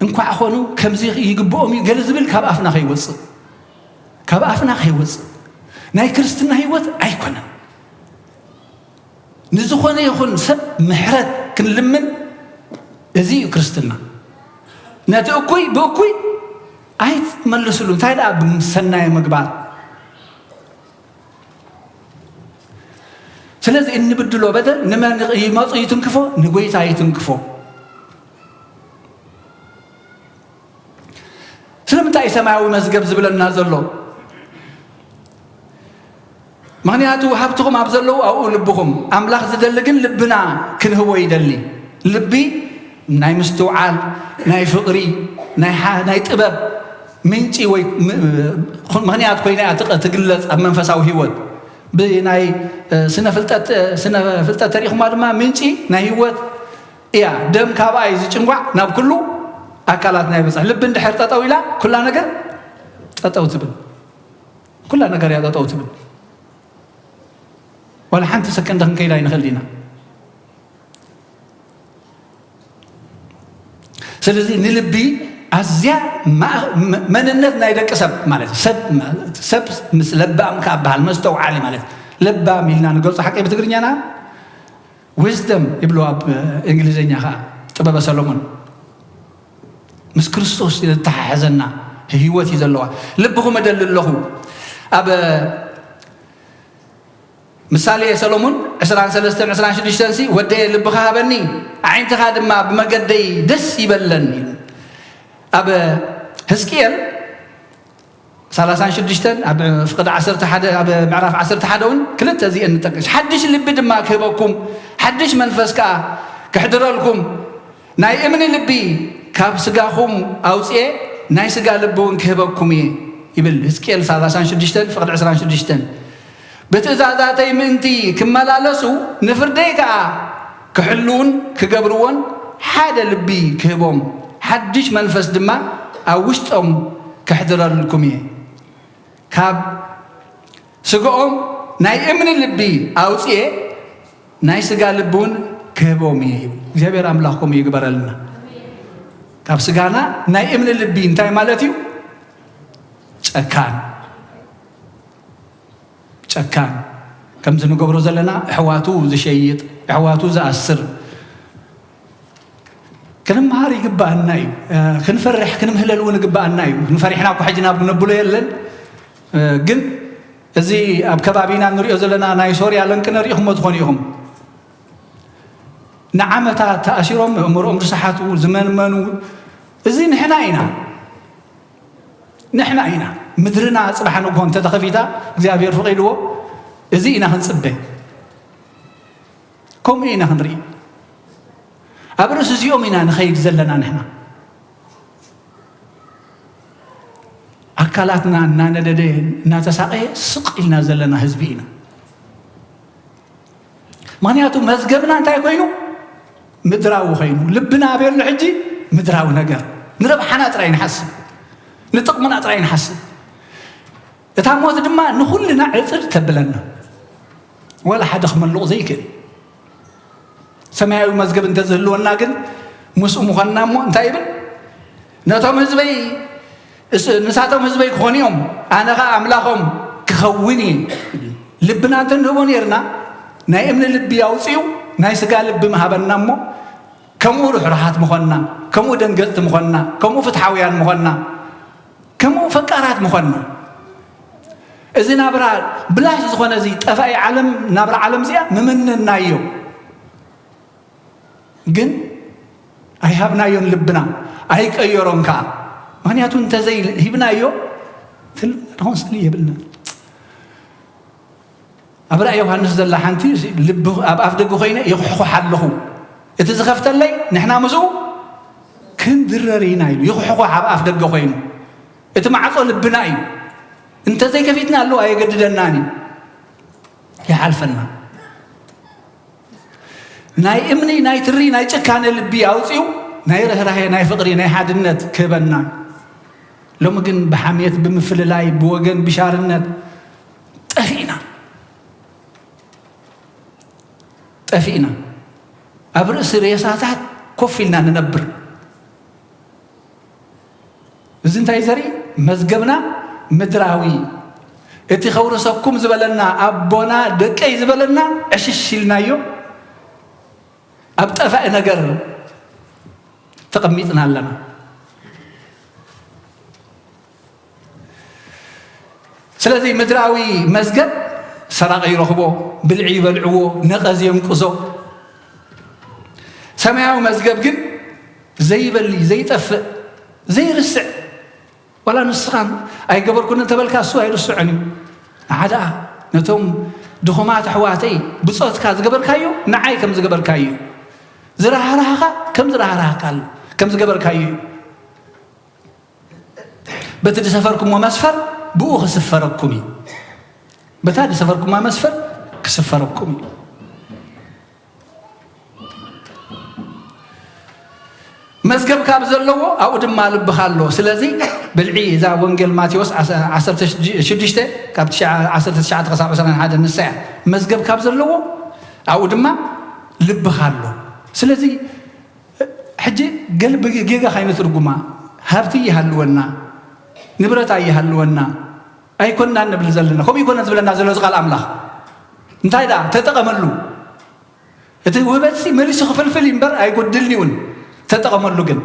እንኳዕ ኾኑ ከምዚ ይግብኦም እዩ ገለ ዝብል ካብ ኣፍና ከይወጽእ፣ ካብ ኣፍና ከይወጽእ። ናይ ክርስትና ህይወት ኣይኮነን። ንዝኾነ ይኹን ሰብ ምሕረት ክንልምን፣ እዚ እዩ ክርስትና። ነቲ እኩይ ብእኩይ ኣይትመልስሉ፣ እንታይ ደኣ ብሰናይ ምግባር። ስለዚ እንብድሎ በደል ንመን ይመጹ ይትንክፎ? ንጎይታ ይትንክፎ። ስለምንታይ እዩ ሰማያዊ መዝገብ ዝብለና ዘሎ? ምኽንያቱ ሃብትኹም ኣብ ዘለዉ ኣብኡ ልብኹም። ኣምላኽ ዝደሊ ግን ልብና ክንህቦ ይደሊ። ልቢ ናይ ምስትውዓል፣ ናይ ፍቕሪ፣ ናይ ሓ-፣ ናይ ጥበብ ምንጪ ወይ ም-፣ ምኽንያት ኮይና እያ ትቐ-፣ ትግለጽ ኣብ መንፈሳዊ ህይወት። ብናይ፣ እ፣ ስነ ፍልጠት፣ እ፣ ስነ ፍልጠት ተሪእኹማ ድማ ምንጪ ናይ ህይወት እያ። ደም ካብኣ እዩ ዝጭንጓዕ ናብ ኩሉ ኣካላት ናይ በጽሕ። ልቢ እንድሕር ጠጠው ኢላ ኩላ ነገር ጠጠው ትብል። ኩላ ነገር እያ ጠጠው ትብል። ዋላ ሓንቲ ሰከንድ ክንከይድ ኣይንኽእል ዲና። ስለዚ ንልቢ ኣዝያ ማ-፣ መ-፣ መንነት ናይ ደቂ ሰብ ማለት ሰብ፣ ሰብ ምስ ለባም ከኣ በሃል መስተውዓሊ ማለት ለባም ኢልና ንገልጾ ሓቂ ብትግርኛና ዊዝደም ይብልዎ ኣብ እንግሊዝኛ ኸዓ ጥበበ ሰሎሞን። ምስ ክርስቶስ ዝተሓሓዘና ህይወት እዩ ዘለዋ። ልብኹም እደሊ ኣለኹ። ኣብ ምሳሌ ሰሎሞን ዕስራን ሰለስተን ዕስራን ሽዱሽተን ሲ፣ "ወደየ ልብኻ ሃበኒ፣ ኣዒንትኻ ድማ ብመገደይ ደስ ይበለኒ" ይብል። ኣብ ህዝቅኤል ሰላሳን ሽዱሽተን ኣብ ፍቕዲ ዓሰርተ ሓደ፣ ኣብ ምዕራፍ ዓሰርተ ሓደ እውን ክልተ እዚአን ንጠቅስ። "ሓድሽ ልቢ ድማ ክህበኩም፣ ሓድሽ መንፈስ ከኣ ክሕድረልኩም፣ ናይ እምኒ ልቢ ካብ ስጋኹም ኣውጽኤ፣ ናይ ስጋ ልቢ እውን ክህበኩም እየ" ይብል ህዝቅኤል ሰላሳን ሽዱሽተን ፍቕዲ ዕስራን ሽዱሽተን። "ብትእዛዛተይ ምእንቲ ክመላለሱ፣ ንፍርደይ ከኣ ክሕልዉን ክገብርዎን ሓደ ልቢ ክህቦም፣ ሓድሽ መንፈስ ድማ ኣብ ውሽጦም ከሕድረልኩም እየ። ካብ ስጋኦም ናይ እምኒ ልቢ ኣውጽኤ፣ ናይ ስጋ ልቢ እውን ክህቦም እየ" ይብል። እግዚኣብሔር ኣምላኽ ከምኡ ይግበረልና። ካብ ስጋና ናይ እምኒ ልቢ እንታይ ማለት እዩ? ጨካን። ጨካን። ከምዚ ንገብሮ ዘለና፣ ኣሕዋቱ ዝሸይጥ፣ ኣሕዋቱ ዝኣስር፣ ክንመሃር ይግብኣና እዩ። እ፣ ክንፈርሕ፣ ክንምህለል እውን ይግብኣና እዩ። ንፈሪሕና እኮ ሕጂ ናብ ነብሎ የለን። እ፣ ግን እዚ ኣብ ከባቢና እንሪኦ ዘለና ናይ ሶርያ ለንቅነ ርኢኹሞ ትኾኑ ኢኹም። ንዓመታት ተኣሲሮም፣ ኣእምሮኦም ዝሰሓቱ፣ ዝመንመኑ፣ እዚ ንሕና ኢና። ንሕና ኢና። ምድርና ጽባሕ ንግሆ እንተተኸፊታ፣ እግዚኣብሔር ፈቒድዎ፣ እዚ ኢና ክንጽበ። ከምኡ ኢና ክንርኢ። ኣብ ርእሲ እዚኦም ኢና ንኸይድ ዘለና ንሕና። ኣካ ኣካላትና እናነደደ እናተሳቐየ ስቕ ኢልና ዘለና ህዝቢ ኢና። ምኽንያቱ መዝገብና እንታይ ኮይኑ? ምድራዊ ኮይኑ። ልብና ኣበየሉ ሕጂ? ምድራዊ ነገር። ንረብሓና ጥራይ ንሓስብ፣ ንጥቕምና ጥራይ ንሓስብ። እታ ሞት ድማ ንኹልና ዕፅድ ተብለና፣ ወላ ሓደ ክመልቑ ዘይክእል። ሰማያዊ መዝገብ እንተዝህልወና ግን ምስኡ ምኾንና እሞ እንታይ ይብል? ነቶም ህዝበይ እስ-፣ ንሳቶም ህዝበይ ክኾኑ እዮም፣ ኣነ ኸዓ ኣምላኾም ክኸውን እየ። ልብና እንተንህቦ ነይርና፣ ናይ እምኒ ልቢ ኣውፅኡ ናይ ስጋ ልቢ ምሃበና እሞ፣ ከምኡ ርሕሩሓት ምኾንና፣ ከምኡ ደንገፅቲ ምኾንና፣ ከምኡ ፍትሓውያን ምኾንና፣ ከምኡ ፈቃራት ምኾንና። እዚ ናብራ ብላሽ ዝኾነ፣ እዚ ጠፋኢ ዓለም፣ ናብራ ዓለም እዚኣ ምምንናዮ። ግን ኣይሃብናዮን ልብና፣ ኣይቀየሮን ከዓ። ምኽንያቱ እንተዘይ ሂብናዮ፣ ትል-፣ ደኾን ስእሊ የብልና። ኣብ ራእይ ዮሃንስ ዘላ ሓንቲ፣ ልቢ ኣብ ኣፍ ደገ ኮይነ ይኹሕኹሕ ኣለኹ። እቲ ዝኸፍተለይ ንሕና ምስኡ ክንድረር ኢና ኢሉ። ይኹሕኹሕ ኣብ ኣፍ ደገ ኮይኑ። እቲ ማዕጾ ልብና እዩ። እንተዘይከፊትና ኣለዉ ኣየገድደናን እዩ። ይሓልፈና። ናይ እምኒ፣ ናይ ትሪ፣ ናይ ጭካነ ልቢ ኣውፂኡ ናይ ርህራሄ፣ ናይ ፍቕሪ፣ ናይ ሓድነት ክህበና። ሎሚ ግን ብሓሜት፣ ብምፍልላይ፣ ብወገን፣ ብሻርነት ጠፊእና፣ ጠፊእና። ኣብ ርእሲ ሬሳታት ኮፍ ኢልና ንነብር። እዚ እንታይ ዘርኢ? መዝገብና ምድራዊ። እቲ ከውርሰኩም ዝበለና፣ ኣቦና ደቀይ ዝበለና ዕሽሽ ኢልናዮ፣ ኣብ ጠፋኢ ነገር ተቐሚጥና ኣለና። ስለዚ ምድራዊ መዝገብ ሰራቒ ይረኽቦ፣ ብልዒ ይበልዕዎ፣ ነቐዝ የንቅዞ። ሰማያዊ መዝገብ ግን ዘይበሊ፣ ዘይጠፍእ፣ ዘይርስዕ። ዋላ ንስኻ ኣይገበርኩን እንተበልካ እሱ ኣይርስዖን እዩ። ንሓደኣ ነቶም ድኹማት ኣሕዋተይ ብጾትካ ዝገበርካዮ ንዓይ ከም ዝገበርካዮ እዩ። ዝራህራህኻ ከም ዝራህራህካ ኣሎ፣ ከም ዝገበርካዮ እዩ። በቲ ዝሰፈርኩሞ መስፈር ብኡ ክስፈረኩም እዩ። በታ ዝሰፈርኩማ መስፈር ክስፈረኩም እዩ። መዝገብ ካብ ዘለዎ ኣብኡ ድማ ልብኻ ኣሎ። ስለዚ ብልዒ እዛ ወንጌል ማቴዎስ ዓሰርተ ሽዱሽተ ካብ ዓሰርተ ትሽዓተ ክሳብ ዕስራን ሓደን ንሳ እያ። መዝገብ ካብ ዘለዎ ኣብኡ ድማ ልብኻ ኣሎ። ስለዚ ሕጂ ገል ብጌጋ ካይንትርጉማ፣ ሃብቲ ይሃልወና፣ ንብረት ኣይሃልወና ኣይኮንና ንብል ዘለና። ከምኡ ይኮነ ዝብለና ዘሎ እዚ ቃል ኣምላኽ። እንታይ ደኣ? ተጠቐመሉ። እቲ ውህበትሲ መሊሱ ክፍልፍል እዩ እምበር ኣይጎድልን እውን። ተጠቐመሉ ግን።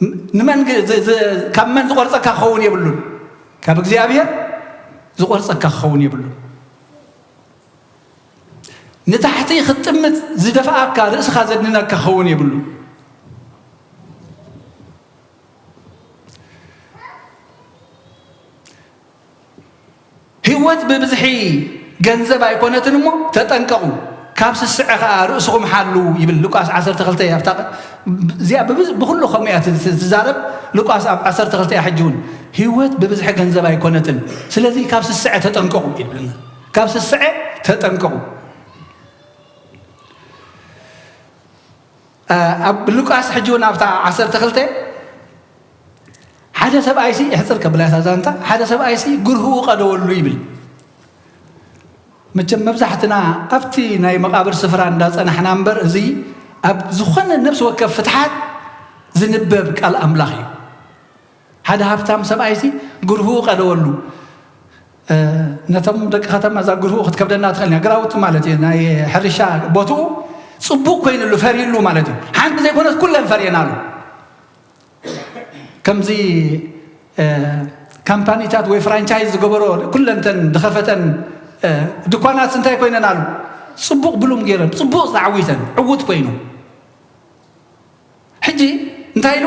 ን-፣ ንመን ግ-፣ ዝ-፣ ዝ-፣ ካብ መን ዝቆርጸካ ክኸውን የብሉን። ካብ እግዚኣብሔር ዝቆርጸካ ክኸውን የብሉን። ንታሕቲ ክትጥምት ዝደፍኣካ ርእስኻ ዘድንነካ ክኸውን የብሉን። ህይወት ብብዝሒ ገንዘብ ኣይኮነትን እሞ ተጠንቀቑ፣ ካብ ስስዐ ኸኣ ርእስኹም ሓልዉ ይብል ሉቃስ ዓሰርተ ክልተ። ኣብታ እዚኣ ብብዝ-፣ ብኹሉ ከምኡ እያ ት-፣ ት-፣ ትዛረብ። ሉቃስ ኣብ ዓሰርተ ክልተ እያ። ሕጂ እውን ህይወት ብብዝሒ ገንዘብ ኣይኮነትን፣ ስለዚ ካብ ስስዐ ተጠንቀቑ ይብልና። ካብ ስስዐ ተጠንቀቑ። እ፣ ኣብ ሉቃስ ሕጂ እውን ኣብታ ዓሰርተ ክልተ፣ ሓደ ሰብኣይሲ፣ የሕጽር ከብላ እታ ዛንታ፣ ሓደ ሰብኣይሲ ግርህኡ ቀደወሉ ይብል። መቸም መብዛሕትና ኣብቲ ናይ መቓብር ስፍራ እንዳጸናሕና እምበር፣ እዚ ኣብ ዝኾነ ነፍሲ ወከፍ ፍትሓት ዝንበብ ቃል ኣምላኽ እዩ። ሓደ ሃብታም ሰብኣይሲ ግርህኡ ቀደወሉ። እ፣ ነቶም ደቂ ከተማ እዛ ግርህኡ ክትከብደና ትኽእል እያ። ግራውቲ ማለት እዩ፣ ናይ ሕርሻ ቦትኡ ጽቡቕ ኮይኑሉ፣ ፈርዩሉ ማለት እዩ። ሓንቲ ዘይኮነት ኩለን ፈርየናሉ። ከምዚ፣ እ፣ ካምፓኒታት ወይ ፍራንቻይዝ ዝገበሮ ኩለንተን ዝኸፈተን፣ እ፣ ድኳናት እንታይ ኮይነን ኣሉ? ጽቡቕ ብሉም ገይረን፣ ጽቡቕ ተዓዊተን፣ ዕዉት ኮይኑ። ሕጂ እንታይ ኢሉ?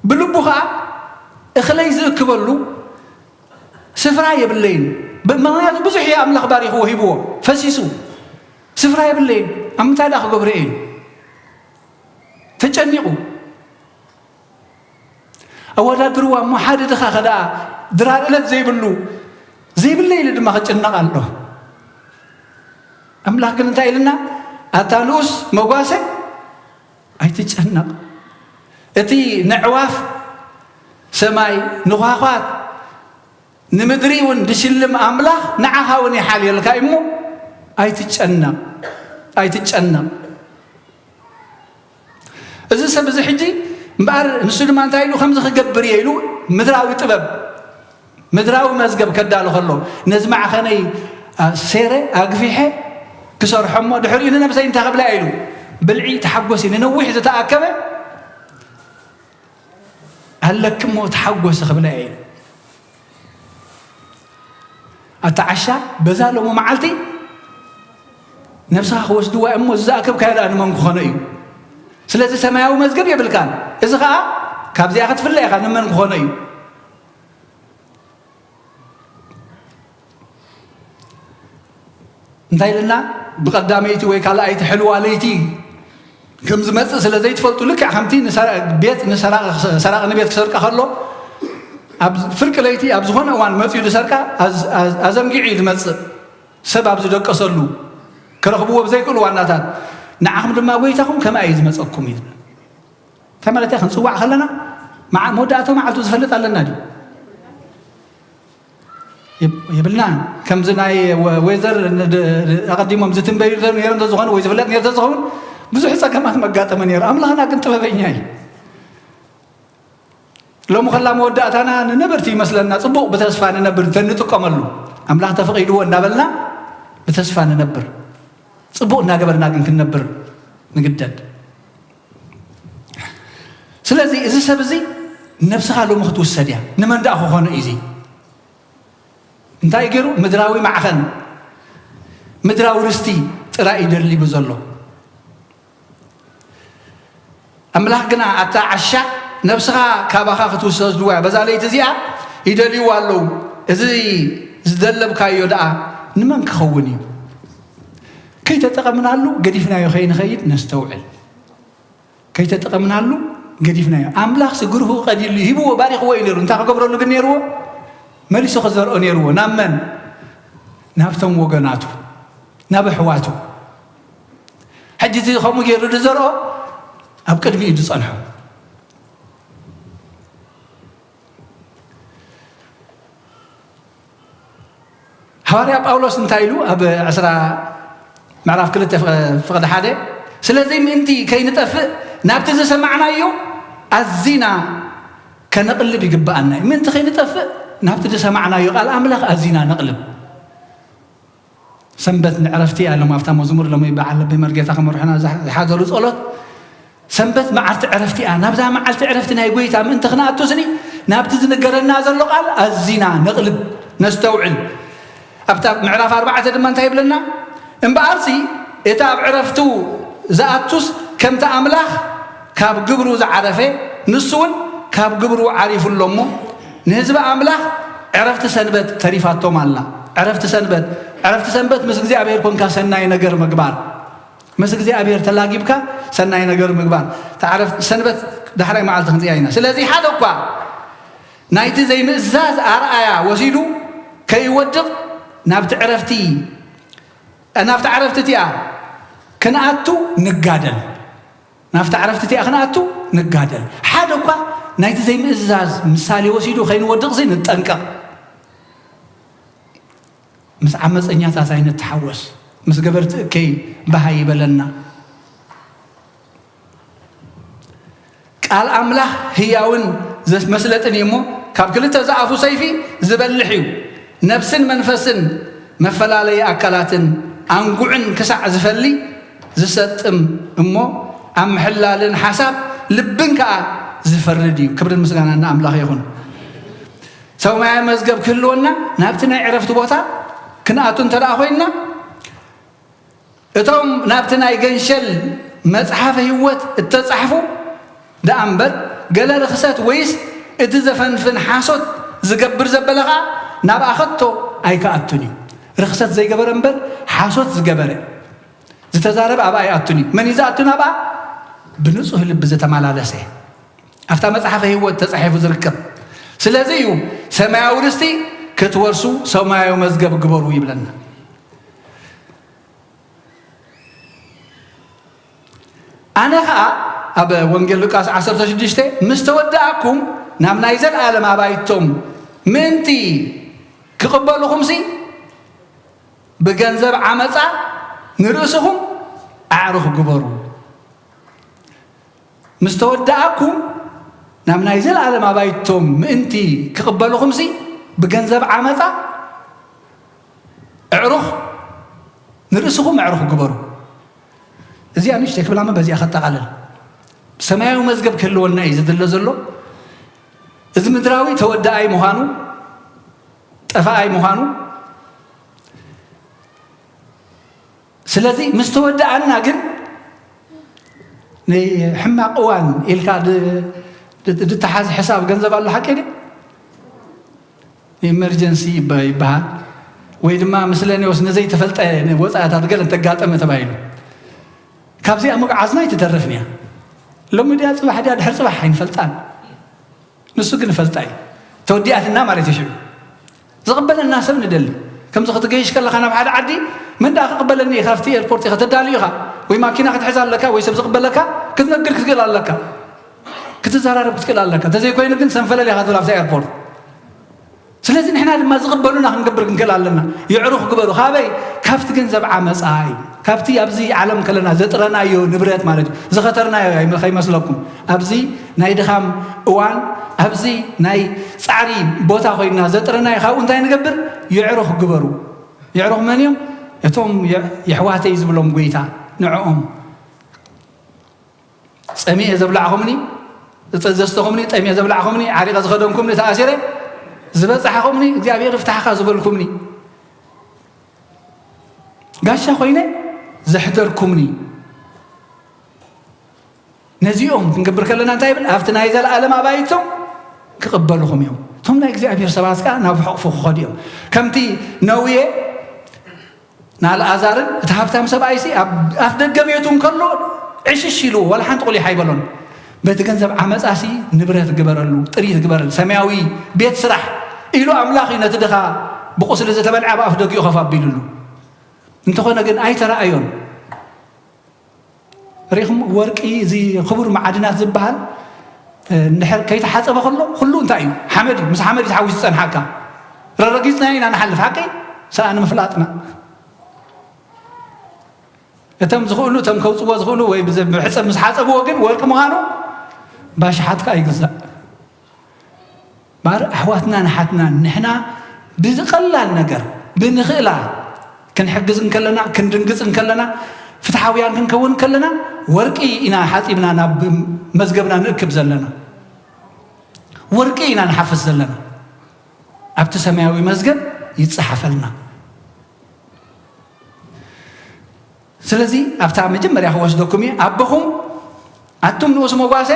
ብልቡ ኸኣ እኽለይ ዝእክበሉ ስፍራ የብለይን። ብ-፣ ምኽንያቱ ብዙሕ እዩ ኣምላኽ ባሪኽዎ፣ ሂብዎ፣ ፈሲሱ። ስፍራ የብለይን፣ ኣብ ምንታይ ደኣ ክገብሮ እየ ኢሉ ተጨኒቑ። ኣወዳድርዋ እሞ ሓደ ድኻ ከደኣ ድራር እለት ዘይብሉ ዘይብለ ኢሉ ድማ ክጭነቕ ኣሎ። ኣምላኽ ግን እንታይ ኢልና? ኣታ ንኡስ መጓሰ ኣይትጨነቕ። እቲ ነዕዋፍ ሰማይ ንኳኳት ንምድሪ እውን ድሽልም ኣምላኽ ንዓኻ እውን ይሓልየልካ እዩ እሞ ኣይትጨነቕ፣ ኣይትጨነቕ። እዚ ሰብ እዚ ሕጂ እምበኣር ንሱ ድማ እንታይ ኢሉ ከምዚ ክገብር እየ ኢሉ ምድራዊ ጥበብ ምድራዊ መዝገብ ከዳሉ ከሎ ነዚ ማዕኸነይ ሴረ ኣግፊሐ ክሰርሖ እሞ ድሕሪኡ ንነብሰይ እንታይ ክብላ ኢሉ ብልዒ ተሓጎሲ ንነዊሕ ዝተኣከበ ኣለኪ እሞ ተሓጎሲ ክብላ ኢሉ። ኣታ ዓሻ በዛ ሎሚ መዓልቲ ነብስኻ ክወስድዋ እዮም እሞ እዚ ዝኣከብካዮ ደኣ ንመን ክኾኖ እዩ? ስለዚ ሰማያዊ መዝገብ የብልካን። እዚ ኸኣ ካብዚኣ ክትፍለ ኢኻ ንመን ክኾኖ እዩ? እንታይ ኢልና? ብቐዳመይቲ ወይ ካልኣይቲ ሕልዋ ለይቲ ከም ዝመጽእ ስለ ዘይትፈልጡ ልክዕ ከምቲ ንሰራ- ቤት ንሰራቂ ሰራቂ ንቤት ክሰርቃ ከሎ ኣብ ፍርቂ ለይቲ ኣብ ዝኾነ እዋን መጺኡ ዝሰርቃ ኣዝ- ኣዝ- ኣዘንጊዑ እዩ ዝመጽእ። ሰብ ኣብ ዝደቀሰሉ ክረኽብዎ ብዘይክእሉ ዋናታት ንዓኹም ድማ ጎይታኹም ከምኣ እዩ ዝመጸኩም እዩ ዝብል። እንታይ ማለት እያ? ክንጽዋዕ ከለና መዓ- መወዳእታ መዓልቱ ዝፈልጥ ኣለና ድዩ? የብ- የብልና። ከምዚ ናይ ወ- ዌዘር ን- ድ- ድ- ኣቐዲሞም ዝትንበዩ ነይሮም ተዝኾኑ ወይ ዝፍለጥ ነይሩ ተዝኸውን ብዙሕ ጸገማት መጋጠመ ነይሩ። ኣምላኽና ግን ጥበበኛ እዩ። ሎሚ ከላ መወዳእታና ንነብርቲ ይመስለና፣ ጽቡቕ ብተስፋ ንነብር እንተንጥቀመሉ። ኣምላኽ ተፈቒድዎ እንዳበልና ብተስፋ ንነብር። ጽቡቕ እናገበርና ግን ክንነብር ንግደድ። ስለዚ እዚ ሰብ እዚ ነብስኻ ሎሚ ክትውሰድ እያ። ንመን ደኣ ክኾኖ እዩ እዚ? እንታይ ገይሩ? ምድራዊ ማዕኸን፣ ምድራዊ ርስቲ ጥራይ እዩ ደሊቡ ዘሎ። ኣምላኽ ግና፣ ኣታ ዓሻ፣ ነብስኻ ካባኻ ክትውሰድ ድዋ በዛ ለይቲ እዚኣ ይደልይዋ ኣለዉ። እዚ ዝደለብካዮ ደኣ ንመን ክኸውን እዩ? ከይተጠቐምናሉ ገዲፍናዮ ከይንኸይድ ነስተውዕል። ከይተጠቐምናሉ ገዲፍናዮ። ኣምላኽሲ ግርሁ ቀዲሉ ሂብዎ፣ ባሪኽዎ እዩ ነይሩ። እንታይ ክገብረሉ ግን ነይርዎ? መሊሱ ክዘርኦ ነይርዎ። ናብ መን? ናብቶም ወገናቱ፣ ናብ ኣሕዋቱ። ሕጂ እዚ ከምኡ ገይሩ ዝዘርኦ ኣብ ቅድሚኡ ዝጸንሖ። ሃዋርያ ጳውሎስ እንታይ ኢሉ ኣብ ዕስራ ምዕራፍ ክልተ ፍቐ- ፍቕዲ ሓደ? ስለዚ ምእንቲ ከይንጠፍእ ናብቲ ዝሰማዕናዮ ኣዚና ከነቕልብ ይግብኣና እዩ። ምእንቲ ከይንጠፍእ ናብቲ ዝሰማዕናዮ ቃል ኣምላኽ ኣዚና ነቕልብ። ሰንበት ንዕረፍቲ እያ ኢሎም ኣብታ መዝሙር ሎሚ በዓል ኣቦይ መርጌታ ክመርሑና ዝሓ- ዝሓደሩ ጸሎት ሰንበት መዓልቲ ዕረፍቲ እያ። ናብዛ መዓልቲ ዕረፍቲ ናይ ጎይታ ምእንቲ ክንኣቱ ስኒ ናብቲ ዝንገረና ዘሎ ቃል ኣዚና ነቕልብ፣ ነስተውዕል። ኣብታ ምዕራፍ ኣርባዕተ ድማ እንታይ ይብለና? እምበኣርሲ እቲ ኣብ ዕረፍቱ ዝኣቱስ ከምቲ ኣምላኽ ካብ ግብሩ ዝዓረፈ ንሱ እውን ካብ ግብሩ ዓሪፉ ኣሎ እሞ ንህዝቢ ኣምላኽ ዕረፍቲ ሰንበት ተሪፋቶም ኣላ። ዕረፍቲ ሰንበት ዕረፍቲ ሰንበት ምስ እግዚኣብሔር ኮንካ ሰናይ ነገር ምግባር ምስ እግዚኣብሔር ተላጊብካ ሰናይ ነገር ምግባር። ተዓረፍ ሰንበት ዳሕራይ መዓልቲ ክንፅያ ኢና። ስለዚ ሓደ እኳ ናይቲ ዘይምእዛዝ ኣርኣያ ወሲዱ ከይወድቕ ናብቲ ዕረፍቲ ናብቲ ዕረፍቲ እቲኣ ክንኣቱ ንጋደል። ናብቲ ዕረፍቲ እቲኣ ክንኣቱ ንጋደል። ሓደ እኳ ናይቲ ዘይምእዛዝ ምሳሌ ወሲዱ ከይንወድቕሲ ንጠንቀቕ። ምስ ዓመፀኛታት ኣይንተሓወስ፣ ምስ ገበርቲ እከይ ባህ ኣይበለና። ቃል ኣምላኽ ህያውን ዘስ- መስለጥን እዩ እሞ ካብ ክልተ ዝኣፉ ሰይፊ ዝበልሕ እዩ፣ ነፍስን መንፈስን መፈላለዪ ኣካላትን ኣንጉዕን ክሳዕ ዝፈሊ ዝሰጥም እሞ ኣብ ምሕላልን ሓሳብ ልብን ከኣ ዝፈርድ እዩ። ክብርን ምስጋናን ንኣምላኽ ይኹን። ሰማያዊ መዝገብ ክህልወና ናብቲ ናይ ዕረፍቲ ቦታ ክንኣቱ እንተ ደኣ ኮይንና እቶም ናብቲ ናይ ገንሸል መጽሓፈ ህይወት እተጻሕፉ ደኣ እምበር ገለ ርኽሰት ወይስ እቲ ዘፈንፍን ሓሶት ዝገብር ዘበለ ኸኣ ናብኣ ከቶ ኣይክኣቱን እዩ። ርኽሰት ዘይገበረ እምበር ሓሶት ዝገበረ ዝተዛረበ ኣብኣ ኣይኣቱን እዩ። መን እዩ ዝኣቱ ናብኣ? ብንጹህ ልቢ ዝተመላለሰ። ኣብታ መጽሓፈ ህይወት ተጻሒፉ ዝርከብ። ስለዚ እዩ ሰማያዊ ርስቲ ክትወርሱ ሰማያዊ መዝገብ ግበሩ ይብለና። ኣነ ኸኣ ኣብ ወንጌል ሉቃስ ዓሰርተ ሽዱሽተ ምስ ተወደኣኩም ናብ ናይ ዘለኣለም ኣባይቶም ምእንቲ ክቕበልኹምሲ ብገንዘብ ዓመፃ ንርእስኹም ኣዕሩኽ ግበሩ። ምስ ተወደኣኩም ናብ ናይ ዘለኣለም ኣባይቶም ምእንቲ ክቕበልኹምሲ ብገንዘብ ዓመፃ ኣዕሩኽ ንርእስኹም ኣዕሩኽ ግበሩ። እዚኣ ንእሽተይ ክብላ እሞ በዚኣ ከጠቓልል። ሰማያዊ መዝገብ ክህልወና እዩ ዝድለ ዘሎ። እዚ ምድራዊ ተወዳኣይ ምዃኑ፣ ጠፋኣይ ምዃኑ። ስለዚ ምስ ተወዳኣና ግን ናይ ሕማቕ እዋን ኢልካ ድ-፣ ድ-፣ ድተሓዝ ሕሳብ ገንዘብ ኣሎ፣ ሓቂ ድዩ? ኢመርጀንሲ ይበ-፣ ይበሃል። ወይ ድማ ምስለኔዎስ ንዘይተፈልጠ ወፃእታት ገለ እንተጋጠመ ተባሂሉ። ካብዚኣ ምግዓዝና ኣይትተርፍን እያ። ሎሚ ድያ፣ ፅባሕ ድያ፣ ድሕሪ ፅባሕ ኣይንፈልጣን። ንሱ ግን ፈልጣ እዩ። ተወዲኣትና ማለት እዩ። ሽዑ ዝቕበለና ሰብ ንደሊ። ከምዚ ክትገይሽ ከለኻ ናብ ሓደ ዓዲ፣ መን ደኣ ክቕበለኒ እዩ? ካብቲ ኤርፖርት ኢኻ ተዳልዩ ኢኻ፣ ወይ ማኪና ክትሕዝ ኣለካ፣ ወይ ሰብ ዝቕበለካ ክትነግር ክትክእል ኣለካ፣ ክትዘራረብ ክትክእል ኣለካ። እንተዘይኮይኑ ግን ሰንፈለል ኢኻ ትብል ኣብታ ኤርፖርት። ስለዚ ንሕና ድማ ዝቕበሉና ክንገብር ክንክእል ኣለና። የዕሩኽ ግበሩ። ካበይ? ካብቲ ገንዘብ ዓመፃ እዩ። ካብቲ ኣብዚ ዓለም ከለና ዘጥረናዮ ንብረት ማለት እዩ። ዝኸተርናዮ ኣይመ-፣ ከይመስለኩም። ኣብዚ ናይ ድኻም እዋን፣ ኣብዚ ናይ ፃዕሪ ቦታ ኮይንና ዘጥረናዮ፣ ካብኡ እንታይ ንገብር? የዕሩኽ ግበሩ። የዕሩኽ መን እዮም? እቶም የ-፣ የሕዋተይ ዝብሎም ጎይታ፣ ንዕኦም። ጸሚኤ ዘብላዕኹምኒ፣ ዘስተኹምኒ፣ ጠሚኤ ዘብላዕኹምኒ፣ ዓሪቐ ዝኸደንኩምኒ፣ ተኣሲረ ዝበጻሕኹምኒ፣ እግዚኣብሔር ይፍታሕኻ ዝበልኩምኒ፣ ጋሻ ኮይነ ዘሕደርኩምኒ። ነዚኦም ክንገብር ከለና እንታይ ይብል? ኣብቲ ናይ ዘለኣለም ኣባይቶም ክቕበልኹም እዮም። እቶም ናይ እግዚኣብሔር ሰባት ከኣ ናብ ሕቕፉ ክኸዱ እዮም። ከምቲ ነውየ ንኣልኣዛርን እቲ ሃብታም ሰብኣይሲ ኣብ ኣፍ ደገ ቤቱ እንከሎ ዕሽሽ ኢሉ ዋላ ሓንቲ ቁሊሕ ኣይበሎን። በቲ ገንዘብ ዓመፃሲ ንብረት ግበረሉ፣ ጥሪት ግበረሉ፣ ሰማያዊ ቤት ስራሕ ኢሉ ኣምላኽ እዩ ነቲ ድኻ ብቁስሊ ዝተበልዐ ኣብ ኣፍ ደጊኡ ከፍ ኣቢሉሉ። እንተኾነ ግን ኣይተረኣዮን። ርኢኹም፣ ወርቂ፣ እዚ ክቡር መዓድናት ዝበሃል፣ እ፣ እንድሕር ከይተሓጸበ ከሎ ኩሉ እንታይ እዩ? ሓመድ እዩ። ምስ ሓመድ እዩ ተሓዊሱ ዝጸንሓካ። ረረጊጽና ኢና ንሓልፍ፣ ሓቂ? ሰኣን ምፍላጥና። እቶም ዝኽእሉ፣ እቶም ከውጽዎ ዝኽእሉ ወይ ብዘ-፣ ብሕጸብ ምስ ሓጸብዎ ግን ወርቂ ምዃኑ ባሽሓት ከኣ ይግዛእ። ማር ኣሕዋትና ንሓትና ንሕና ብዝቐላል ነገር ብንኽእላ ክንሕግዝ እንከለና፣ ክንድንግጽ እንከለና፣ ፍትሓውያን ክንከውን እንከለና፣ ወርቂ ኢና ሓጺብና ናብ መዝገብና ንእክብ ዘለና። ወርቂ ኢና ንሓፍስ ዘለና። ኣብቲ ሰማያዊ መዝገብ ይጸሓፈልና። ስለዚ ኣብታ መጀመርያ ክወስደኩም እየ። ኣቦኹም ኣቱም ንኡስ መጓሰ፣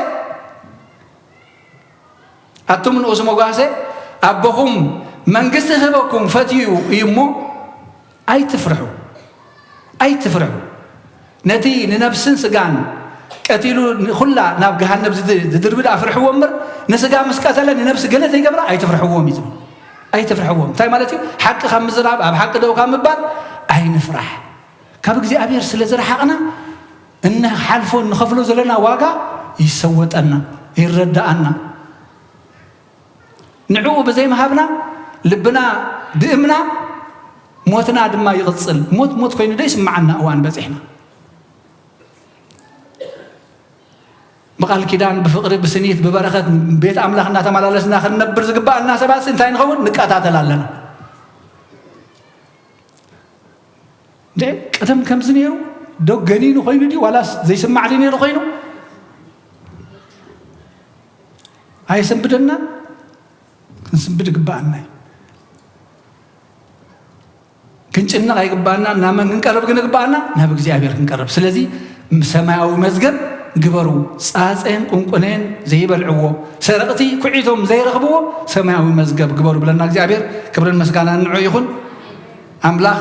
ኣቱም ንኡስ መጓሰ፣ ኣቦኹም መንግስቲ ክህበኩም ፈትዩ እዩ እሞ ኣይትፍርሑ፣ ኣይትፍርሑ። ነቲ ንነብስን ስጋን ቀቲሉ ንኹላ ናብ ገሃነብ ዝድ-፣ ዝድርብድ ኣፍርሕዎ እምበር፣ ንስጋ ምስ ቀተለ ንነብሲ ገለ ዘይገብራ ኣይትፍርሕዎም እዩ ዝብል። ኣይትፍርሕዎም። እንታይ ማለት እዩ? ሓቂ ካብ ምዝራብ፣ ኣብ ሓቂ ደው ካብ ምባል ኣይንፍራሕ። ካብ እግዚኣብሔር ስለ ዝረሓቕና፣ እንሓልፎ እንኸፍሎ ዘለና ዋጋ ይሰወጠና፣ ይረዳኣና። ንዕኡ ብዘይምሃብና፣ ልብና ድእምና፣ ሞትና ድማ ይቕጽል። ሞት ሞት ኮይኑ ዶ ይስምዓና? እዋን በጺሕና። ብቓል ኪዳን፣ ብፍቕሪ፣ ብስኒት፣ ብበረኸት ቤት ኣምላኽ እናተመላለስና ክንነብር ዝግባኣና ሰባት እንታይ ንኸውን? ንቀታተል ኣለና። እንዴ፣ ቀደም ከምዚ ነይሩ ዶ? ገኒኑ ኮይኑ ድዩ? ዋላስ ዘይስማዕ ድዩ ነይሩ ኮይኑ? ኣየሰንብደና? ክንስንብድ ይግባኣና እዩ። ክንጭነቕ ኣይግባኣና። ናብ መን ክንቀርብ ግን ይግባኣና? ናብ እግዚኣብሔር ክንቀርብ። ስለዚ ሰማያዊ መዝገብ ግበሩ፣ ጻጸን ቁንቁነን ዘይበልዕዎ፣ ሰረቕቲ ኩዒቶም ዘይረኽብዎ ሰማያዊ መዝገብ ግበሩ ብለና እግዚኣብሔር። ክብርን ምስጋናን ንዑ ይኹን። ኣምላኽ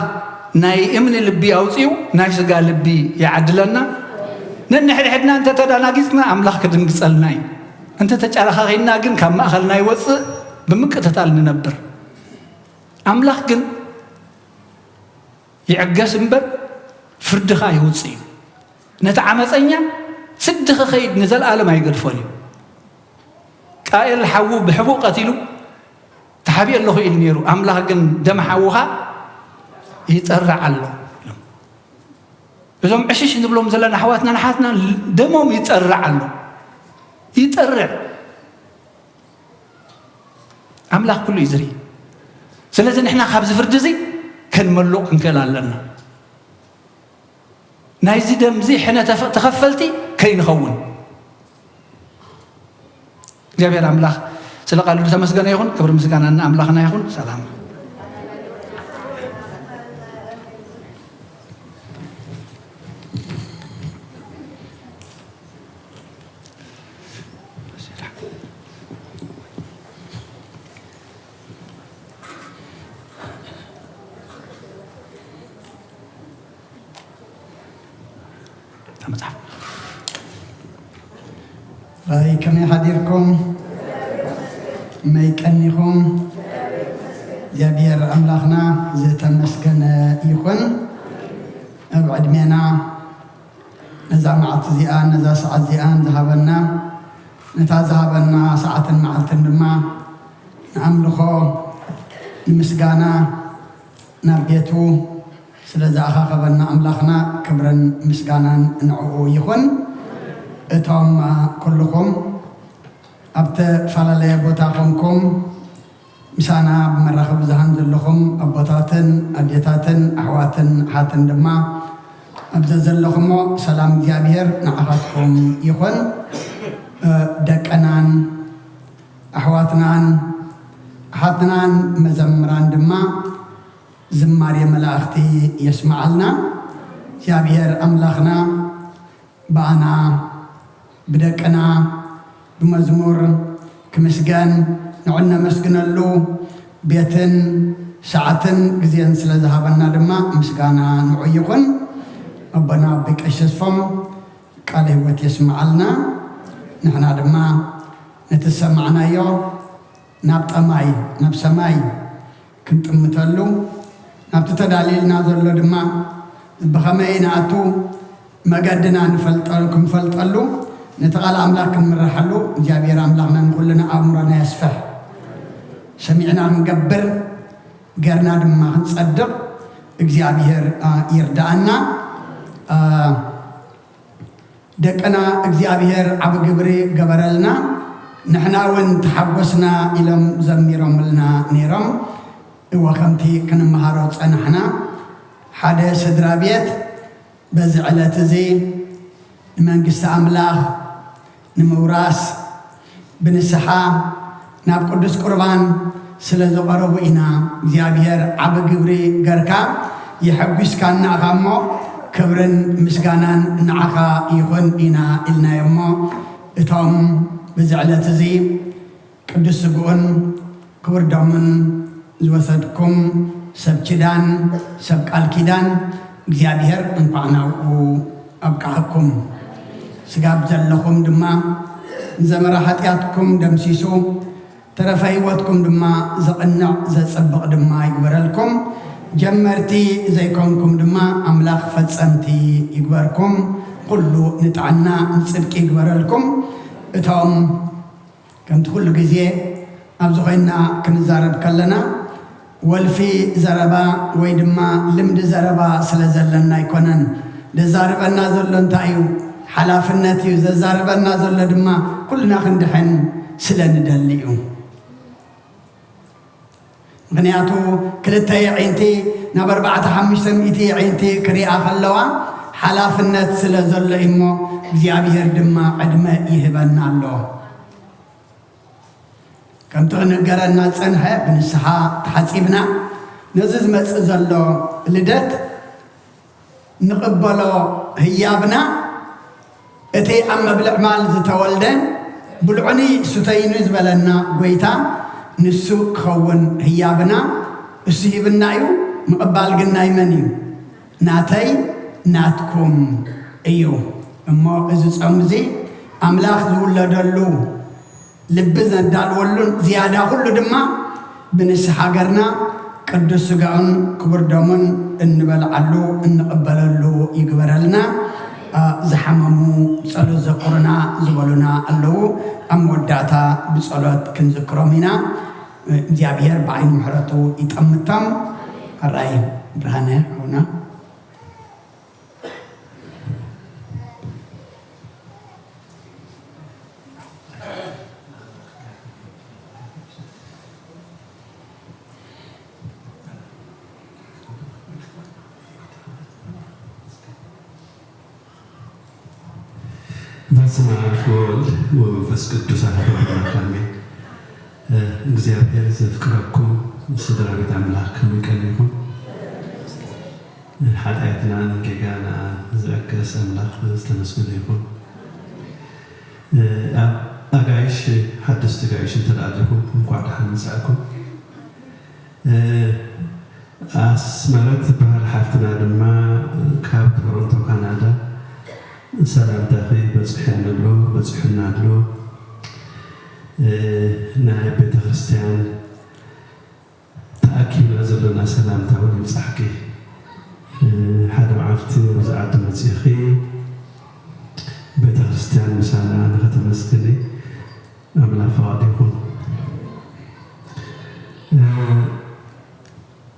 ናይ እምኒ ልቢ ኣውጺኡ ናይ ስጋ ልቢ ይዓድለና። ነንሕድሕድና እንተተዳናጊጽና ኣምላኽ ክድንግጸልና እዩ። እንተ ተጫረኻኺና ግን ካብ ማእኸልና ይወፅእ፣ ብምቅትታል ንነብር። ኣምላኽ ግን ይዕገስ እምበር ፍርድኻ የውፅእ እዩ። ነቲ ዓመፀኛ ስዲ ክኸይድ ንዘለኣለም ኣይገድፎን እዩ። ቃኤል ሓዉ ብሕቡእ ቀቲሉ ተሓቢኤ ኣለኹ ኢሉ ነይሩ። ኣምላኽ ግን ደም ሓውኻ ይጠርዕ ኣሎ። እዞም ዕሽሽ ንብሎም ዘለና ኣሕዋትና ንሓትና ደሞም ይጠርዕ ኣሎ። ይጠርዕ። ኣምላኽ ኩሉ እዩ ዝርኢ። ስለዚ ንሕና ካብዚ ፍርዲ እዚ ከንመልቕ ክንክእል ኣለና። ናይዚ ደም እዚ ሕነ ተፈ-፣ ተኸፈልቲ ከይንኸውን። እግዚኣብሔር ኣምላኽ ስለ ቃሉ ዝተመስገነ ይኹን። ክብሪ ምስጋና ንኣምላኽና ይኹን። ሰላም። እታ መጽሓፍ። ራይ ከመይ ሓዲርኩም? መይ ቀኒኹም? እግዚኣብሔር ኣምላኽና ዝተመስገነ ይኹን። ኣብ ዕድሜና ነዛ መዓልቲ እዚኣ፣ ነዛ ሰዓት እዚኣ ዝሃበና፣ ነታ ዝሃበና ሰዓትን መዓልትን ድማ ንኣምልኾ፣ ንምስጋና ናብ ቤቱ ስለ ዝኣኻኸበና ኣምላኽና ክብርን ምስጋናን ንዕኡ ይኹን። እቶም ኩልኹም ኣብ ዝተፈላለየ ቦታ ኮንኩም ምሳና ብመራኸቢ ብዙሃን ዘለኹም ኣቦታትን ኣዴታትን ኣሕዋትን ኣሓትን ድማ ኣብ ዘዘለኹሞ ሰላም እግዚኣብሔር ንዓኻትኩም ይኹን። እ፣ ደቅናን ኣሕዋትናን ኣሓትናን መዘምራን ድማ ዝማሬ መላእኽቲ የስምዓልና። እግዚኣብሔር ኣምላኽና ብኣና ብደቅና ብመዝሙር ክምስገን ንዑ እነመስግነሉ ቤትን ሰዓትን ግዜን ስለ ዝሃበና ድማ ምስጋና ንዑ ይኹን። ኣቦና ኣቢ ቀሺ ተስፎም ቃለ ህይወት የስምዓልና። ንሕና ድማ ነቲ ዝሰማዕናዮ ናብ ጠማይ፣ ናብ ሰማይ ክንጥምተሉ፣ ናብቲ ተዳልዩልና ዘሎ ድማ ብኸመይ ንኣቱ መገድና ንፈልጠ-፣ ክንፈልጠሉ፣ ነቲ ቃል ኣምላኽ ክንምርሓሉ እግዚኣብሔር ኣምላኽና ንኹልና ኣእምሮና የስፍሕ። ሰሚዕና ክንገብር፣ ገርና ድማ ክንጸድቕ እግዚኣብሔር፣ ኣ፣ ይርድኣና። ኣ፣ ደቅና እግዚኣብሔር ዓቢ ግብሪ ገበረልና፣ ንሕና እውን ተሓጎስና ኢሎም ዘሚሮምልና ነይሮም። እወ፣ ከምቲ ክንመሃሮ ጸናሕና፣ ሓደ ስድራ ቤት በዚ ዕለት እዚ ንመንግስቲ ኣምላኽ ንምውራስ ብንስሓ ናብ ቅዱስ ቁርባን ስለ ዝቐረቡ ኢና። እግዚኣብሔር ዓቢ ግብሪ ገርካ የሐጒስካና ኢኻ እሞ፣ ክብርን ምስጋናን ንዓኻ ይኹን ኢና ኢልናዮ እሞ፣ እቶም በዚ ዕለት እዚ ቅዱስ ስግኡን ክቡር ደሙን ዝወሰድኩም ሰብ ኪዳን፣ ሰብ ቃል ኪዳን፣ እግዚኣብሔር እንኳዕ ናብኡ ኣብቅዓኩም። ስጋብ ዘለኹም ድማ ንዘመረ ኃጢኣትኩም ደምሲሱ፣ ተረፈ ህይወትኩም ድማ ዘቕንዕ ዘጸብቕ ድማ ይግበረልኩም። ጀመርቲ ዘይኮንኩም ድማ ኣምላኽ ፈጸምቲ ይግበርኩም። ኩሉ ንጥዕና ንጽድቂ ይግበረልኩም። እቶም ከምቲ ኩሉ ግዜ ኣብዚ ኮይንና ክንዛረብ ከለና፣ ወልፊ ዘረባ ወይ ድማ ልምዲ ዘረባ ስለ ዘለና ኣይኮነን። ዘዛርበና ዘሎ እንታይ እዩ? ሓላፍነት እዩ። ዘዛርበና ዘሎ ድማ ኩልና ክንድሕን ስለ ንደሊ እዩ። ምኽንያቱ ክልተ የዒንቲ ናብ ኣርባዕተ ሓሙሽተ ሚእቲ የዒንቲ ክሪኣ ከለዋ ሓላፍነት ስለ ዘሎ እሞ እግዚኣብሔር ድማ ዕድመ ይህበና ኣሎ። ከምቲ ክንገረና ዝጸንሐ ብንስሓ ተሓጺብና ነዚ ዝመጽእ ዘሎ ልደት ንቕበሎ ህያብና፣ እቲ ኣብ መብልዕ ማል ዝተወልደ ብልዑኒ ስተዩኒ ዝበለና ጐይታ ንሱ ክኸውን ህያብና፣ እሱ ሂብና እዩ። ምቕባል ግን ናይ መን እዩ? ናተይ ናትኩም እዩ። እሞ እዚ ጾም እዚ ኣምላኽ ዝውለደሉ ልቢ ዘዳልወሉን ዝያዳ ኩሉ ድማ ብንስ ሃገርና ቅዱስ ስጋኡን ክቡር ደሙን እንበልዓሉ እንቕበለሉ ይግበረልና። ዝሓመሙ ጸሎት ዘክሩና ዝበሉና ኣለዉ። ኣብ መወዳእታ ብጸሎት ክንዝክሮም ኢና። እግዚኣብሔር ብዓይኒ ምሕረቱ ይጠምቶም። ሕራይ ብርሃነ ሓውና። በስመ አብ ወወልድ ወመንፈስ ቅዱስ አሐዱ አምላክ አሜን። እግዚኣብሔር ዘፍቅረኩም ስድራ ቤት አምላክ ከመይ ቀኒኹም? ሓጢኣትናን ጌጋና ዝዕገስ ኣምላኽ ዝተመስገነ ይኹን። ኣብ ኣጋይሽ ሓደስቲ ጋይሽ እንተ ደኣ ኣለኹም እንኳዕ ደሓን መጻእኩም። ኣስመረት ትበሃል ሓፍትና ድማ ካብ ቶሮንቶ ካናዳ ሰላምታኺ በጺሑኒ ኣሎ፣ በጺሑና ኣሎ። ናይ ቤተ ክርስቲያን ተኣኪብና ዘለና ሰላምታ እውን ይብጻሕኪ። ሓደ መዓልቲ ኣብዚ ዓዲ መጺእኺ ቤተ ክርስቲያን ምሳና ንኸተመስግኒ ኣምላኽ ፍቓድ ይኹን።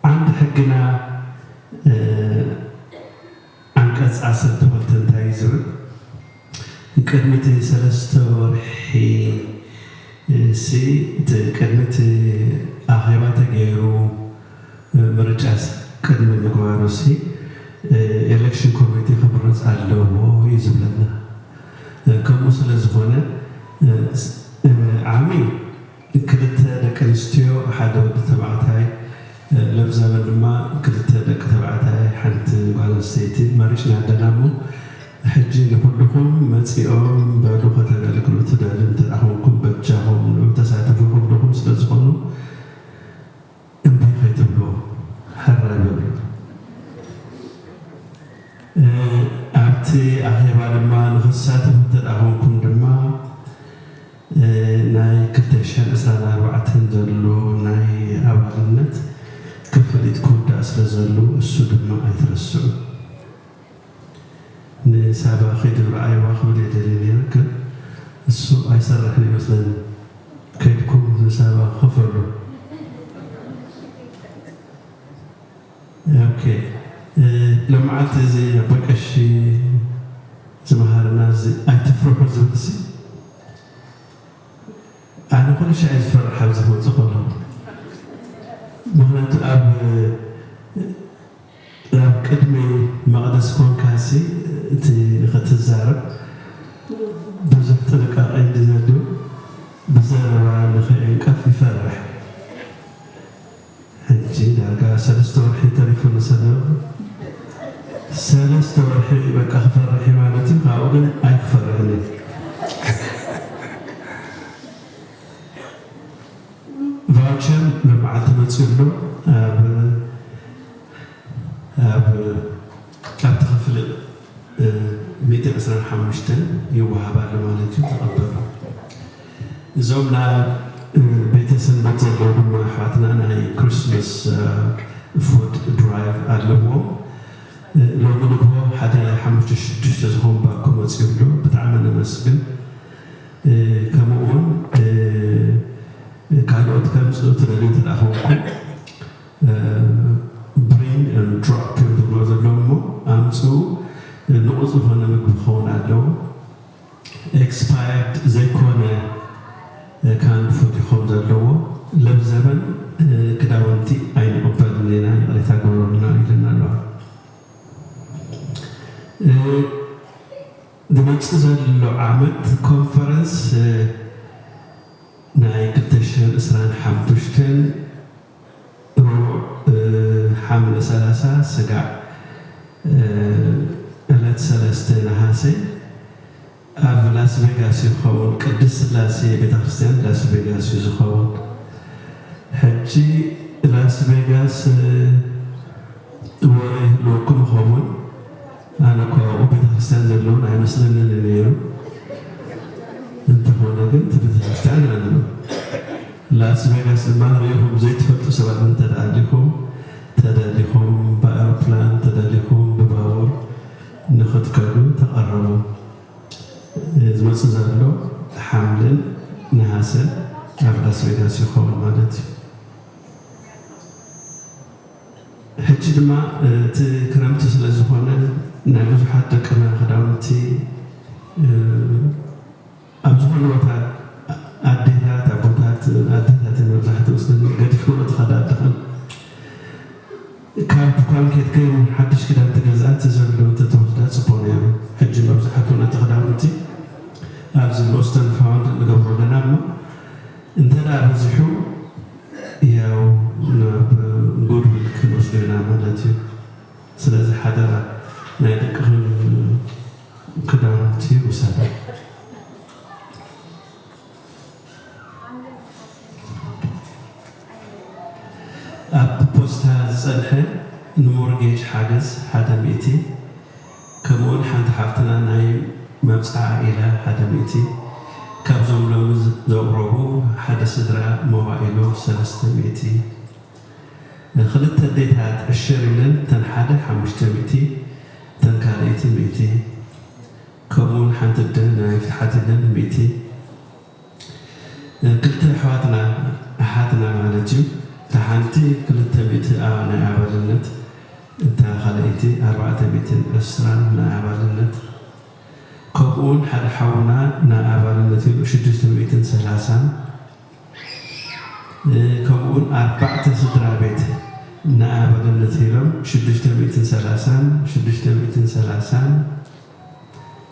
ዓንዲ ሕግና ዓንቀጽ ዓሰርተ ክልተ እንታይ እዩ ዝብል? ቅድሚ እቲ ሰለስተ ወርሒ፣ እ፣ ሲ፣ እቲ ቅድሚ እቲ ኣኼባ ተገይሩ፣ እ፣ ምርጫ ስ-፣ ቅድሚ ምግባሩ ሲ፣ እ፣ ኤሌክሽን ኮሚቴ ክምረጽ ኣለዎ እዩ ዝብለና። እ፣ ከምኡ ስለ ዝኾነ፣ እ፣ ስ-፣ እ፣ ዓሚ ክልተ ደቂ ኣንስትዮ፣ ሓደ ወዲ ተባዕታይ፣ ለብዛበን ድማ ክልተ ደቂ ተባዕታይ፣ ሓንቲ ጓል ኣንስተይቲ መሪጽና ኣለና እሞ፣ ሕጂ ንኹልኹም መጺኦም በሉ ከተገልግሉ ትደልዩ እንተ ደኣ ኾንኩም፣ በጃኹም ንዑ ተሳተፉ ክብልኹም ስለ ዝኾኑ፣ እምቢ ከይትብሉ፣ ሕራይ በሉ። እ፣ ኣብቲ ኣኼባ ድማ ንኽትሳተፉ እንተ ደኣ ኾንኩም ድማ፣ እ፣ ናይ ክልተ ሽሕን ዕስራን ኣርባዕተን ዘሎ ናይ ኣባልነት ክፍሊት ክውዳእ ስለ ዘሎ፣ እሱ ድማ ኣይትረስዑ። ንሳባ ኺዱ ርኣይዋ ክብል እየ ደልየ ነይረ፣ ግን እሱ ኣይሰርሕን ይመስለኒ። ከይድኩም ንሳባ ክፈሉ። ኦኬ፣ እ፣ ሎምዓልቲ እዚ ኣቦ ቀሺ ዝመሃረና እዚ ኣይትፍርሑ ዝብል ሲ፣ ኣነ ኩሉ ሻዕ እየ ዝፈርሕ ኣብዚ ክመጽእ ከሎ። ምኽንያቱ ኣብ፣ ኣብ ቅድሚ መቕደስ ኮንካሲ እቲ ንኽትዛረብ ብዙሕ ጥንቃቄ እንዲ ዘድልዮ ብዘረባ ንኽዕንቀፍ ይፈርሕ። ሕጂ ዳርጋ ሰለስተ ወርሒ ተሪፉ ንሰለ ሰለስተ ወርሒ በቃ ክፈርሕ እዩ ማለት እዩ። ካብኡ ግን ኣይክፈርሕን እዩ። ቫውቸር ሎምዓልቲ መፅኡ ኣሎ። ኣብ ኣብ ኣብቲ ክፍሊ ሚእቲ ዕስራን ሓሙሽተን ይወሃብ ኣሎ ማለት እዩ። ተቐበሉ። እዞም ናብ ቤተ ሰንበት ዘለዉ ድማ ኣሕዋትና ናይ ክሪስማስ ፉድ ድራይቭ ኣለዎም። ሎሚ ንግሆ ሓደ ሓሙሽተ ሽዱሽተ ዝኾን ባኮ መፅኡ ኣሎ። ብጣዕሚ ነመስግን። ከምኡ እውን ካልኦት ከምፅኡ ትደልዩ እንተ ደኣ ኮንኩም፣ ብሪንግ ኤንድ ድሮፕ እዮም ዝብልዎ ዘለዉ እሞ ኣምፅኡ። ንቑፅ ዝኾነ ምግቢ ክኸውን ኣለዎ። ኤክስፓየርድ ዘይኮነ ካንድ ፉድ ይኸውን ዘለዎ። ለብዘበን ክዳውንቲ ኣይንቕበልን ኢና፣ ይቕሬታ ግበሩልና ኢለና ኣለዋ። ዝመፅእ ዘሎ ዓመት ኮንፈረንስ ናይ ክልተ ሽሕን ዕስራን ሓሙሽተን ሮቡዕ፣ እ፣ ሓምለ ሰላሳ ስጋዕ፣ እ፣ ዕለት ሰለስተ ነሃሰ ኣብ ላስ ቬጋስ እዩ ዝኸውን። ቅድስት ስላሴ ቤተ ክርስቲያን ላስ ቬጋስ እዩ ዝኸውን። ሕጂ ላስ ቬጋስ፣ እ፣ ወረ ይህልወኩም ይኸውን። ኣነ እኮ ኣብኡ ቤተ ክርስቲያን ዘለውን ኣይመስለንን ነይሩ። እንተኾነ ግን እቲ ቤተክርስትያን ኣሎ። ላስ ቬጋስ ድማ ርኢኹም ዘይትፈልጡ ሰባት እንተደኣ ኣሊኹም፣ ተደሊኹም ብኣውሮፕላን፣ ተደሊኹም ብባቡር ንኽትከዱ ተቐረቡ። ዝመጽእ ዘሎ ሓምለን ነሃሰን ኣብ ላስ ቬጋስ ይኸውን ማለት እዩ። ሕጂ ድማ እቲ ክረምቲ ስለ ዝኾነ ናይ ብዙሓት ደቅና ክዳውንቲ ኣብ ዝኾነ ቦታ ኣዴታት ኣቦታት ኣዴታት መብዛሕትኡ ስለ ገዲፍክኦ ትኸዳ ኣለኽን ካብ ድኳን ኬድክን ሓድሽ ክዳን ትገዝኣ እቲ ዘሎ እንተተወስዳ ጽቡቕ ነይሩ። ሕጂ መብዛሕትኡ ነቲ ክዳውንቲ ኣብዚ ሎስት ኤንድ ፋውንድ ንገብሮ ኣለና እሞ እንተ ደኣ በዚሑ ያው ናብ ጉድዊል ክንወስዶ ኢና ማለት እዩ። ስለዚ ሓደራ ናይ ደቅኽን ክዳውንቲ ውሰዳ። ኣብ ፖስታ ዝጸንሐ ንሞርጌጅ ሓገዝ ሓደ ሚእቲ ከምኡውን ሓንቲ ሓፍትና ናይ መብጽዓ ኢላ ሓደ ሚእቲ ካብዞም ሎሚ ዘቕረቡ ሓደ ስድራ ሞባይሎ ሰለስተ ሚእቲ ክልተ ኣዴታት ዕሽር ኢለን እተን ሓደ ሓሙሽተ ሚእቲ እተን ካልኣይቲ ሚእቲ ከምኡውን ሓንቲ ኣደ ናይ ፍትሓት ኢለን ሚእቲ ክልተ ኣሕዋትና ኣሓትና ማለት እዩ። እታ ሓንቲ ክልተ ሚእቲ ናይ ኣባልነት እታ ካልኣይቲ ኣርባዕተ ሚእትን ዕስራን ናይ ኣባልነት ከምኡውን ሓደ ሓውና ናይ ኣባልነት ኢሉ ሽዱሽተ ሚእትን ሰላሳን ከምኡውን ኣርባዕተ ስድራ ቤት ናይ ኣባልነት ኢሎም ሽዱሽተ ሚእትን ሰላሳን ሽዱሽተ ሚእትን ሰላሳን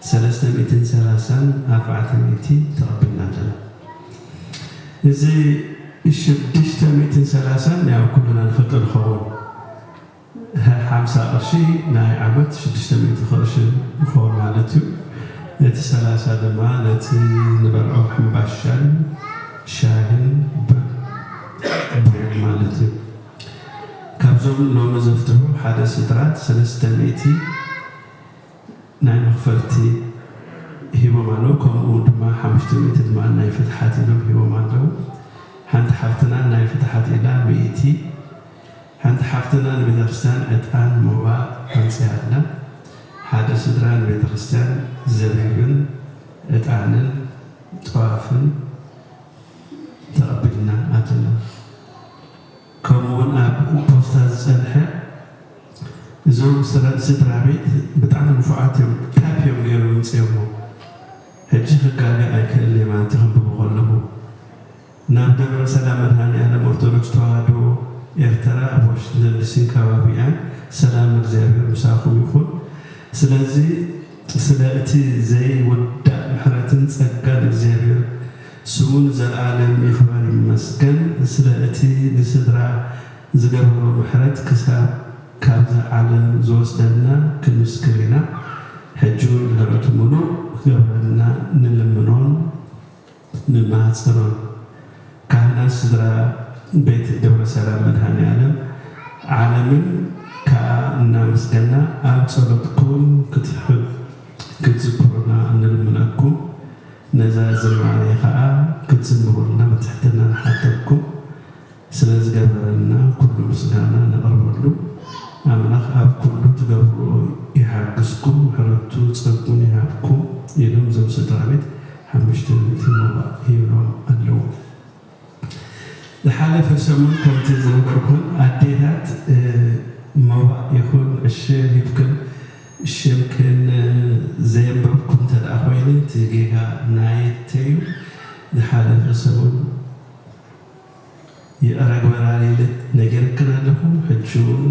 ሰለስተ ሚእትን ሰላሳን ኣርባዕተ ሚእቲ ተቐቢልና ኣለና። እዚ ሽዱሽተ ሚእትን ሰላሳን ያው ኩልና ንፈልጦ ንኸውን ሓምሳ ቅርሺ ናይ ዓመት ሽዱሽተ ሚእቲ ቅርሺ ይኸውን ማለት እዩ። እቲ ሰላሳ ድማ ነቲ ንበልዖ ሕምባሻን ሻሂን ቡን ማለት እዩ። ካብዞም ሎሚ ዘፍትሑ ሓደ ስድራ ሰለስተ ሚእቲ ናይ መኽፈልቲ ሂቦም ኣለዉ። ከምኡ ድማ ሓሙሽተ ሚእቲ ድማ ናይ ፍትሓት ኢሎም ሂቦም ኣለዉ። ሓንቲ ሓፍትና ናይ ፍትሓት ኢላ ሚእቲ ሓንቲ ሓፍትና ንቤተክርስትያን ዕጣን ሞባእ ኣምፅያ ኣላ። ሓደ ስድራ ንቤተክርስትያን ዘቢብን ዕጣንን ጠዋፍን ተቐቢልና ኣለና። ከምኡውን ኣብ ፖስታ ዝጸንሐ እዞም ስድራ ቤት ብጣዕሚ ንፉዓት እዮም። ታፕ እዮም ገይሮም ምፅዮሞ ሕጂ ክጋገ ኣይክእልን እየ ማለት እዩ ከንብቦ ከለኹ ናብ ደብረ ሰላም መድሃኔ ዓለም ኦርቶዶክስ ተዋህዶ ኤርትራ ኣብ ዋሽንግተን ዲሲን ከባቢኣን ሰላም እግዚኣብሔር ምሳኹም ይኹን። ስለዚ ስለ እቲ ዘይውዳእ ምሕረትን ጸጋን እግዚኣብሔር ስሙ ንዘለኣለም ይኽበር ይመስገን። ስለ እቲ ንስድራ ዝገበሮ ምሕረት ክሳብ ካብዛ ዓለም ዝወስደና ክንምስክር ኢና። ሕጂ እውን ምሕረቱ ምሉእ ክገብረልና ንልምኖን ንማህጸኖን። ካህናት ስድራ ቤት ደብረ ሰላም መድሃኔ ዓለም ዓለምን ከኣ እናመስገና ኣብ ጸሎትኩም ክትዝክሩና ንልምነኩም። ነዛ ዝማሬ ከኣ ክትዝምሩልና ብትሕትና ንሓተኩም። ስለ ዝገበረልና ኩሉ ምስጋና ነቕርበሉ። ኣምላኽ ኣብ ኩሉ ትገብርዎ ይሓግዝኩም፣ ምሕረቱ ጸግኡን ይሃብኩም ኢሎም እዞም ስድራ ቤት ሓሙሽተ ሚእቲ ሞባእ ሂቦም ኣለዉ። ዝሓለፈ ሰሙን ከምቲ ዝነገርኩን ኣዴታት ሞባእ ይኹን ዕሽር ሂብክን ሽምክን ዘየንበብኩ እንተ ደኣ ኮይነ እቲ ጌጋ ናየተዩ ዝሓለፈ ሰሙን ይቕረ ግበራለይ ኢለ ነጊረክን ኣለኹ። ሕጂ እውን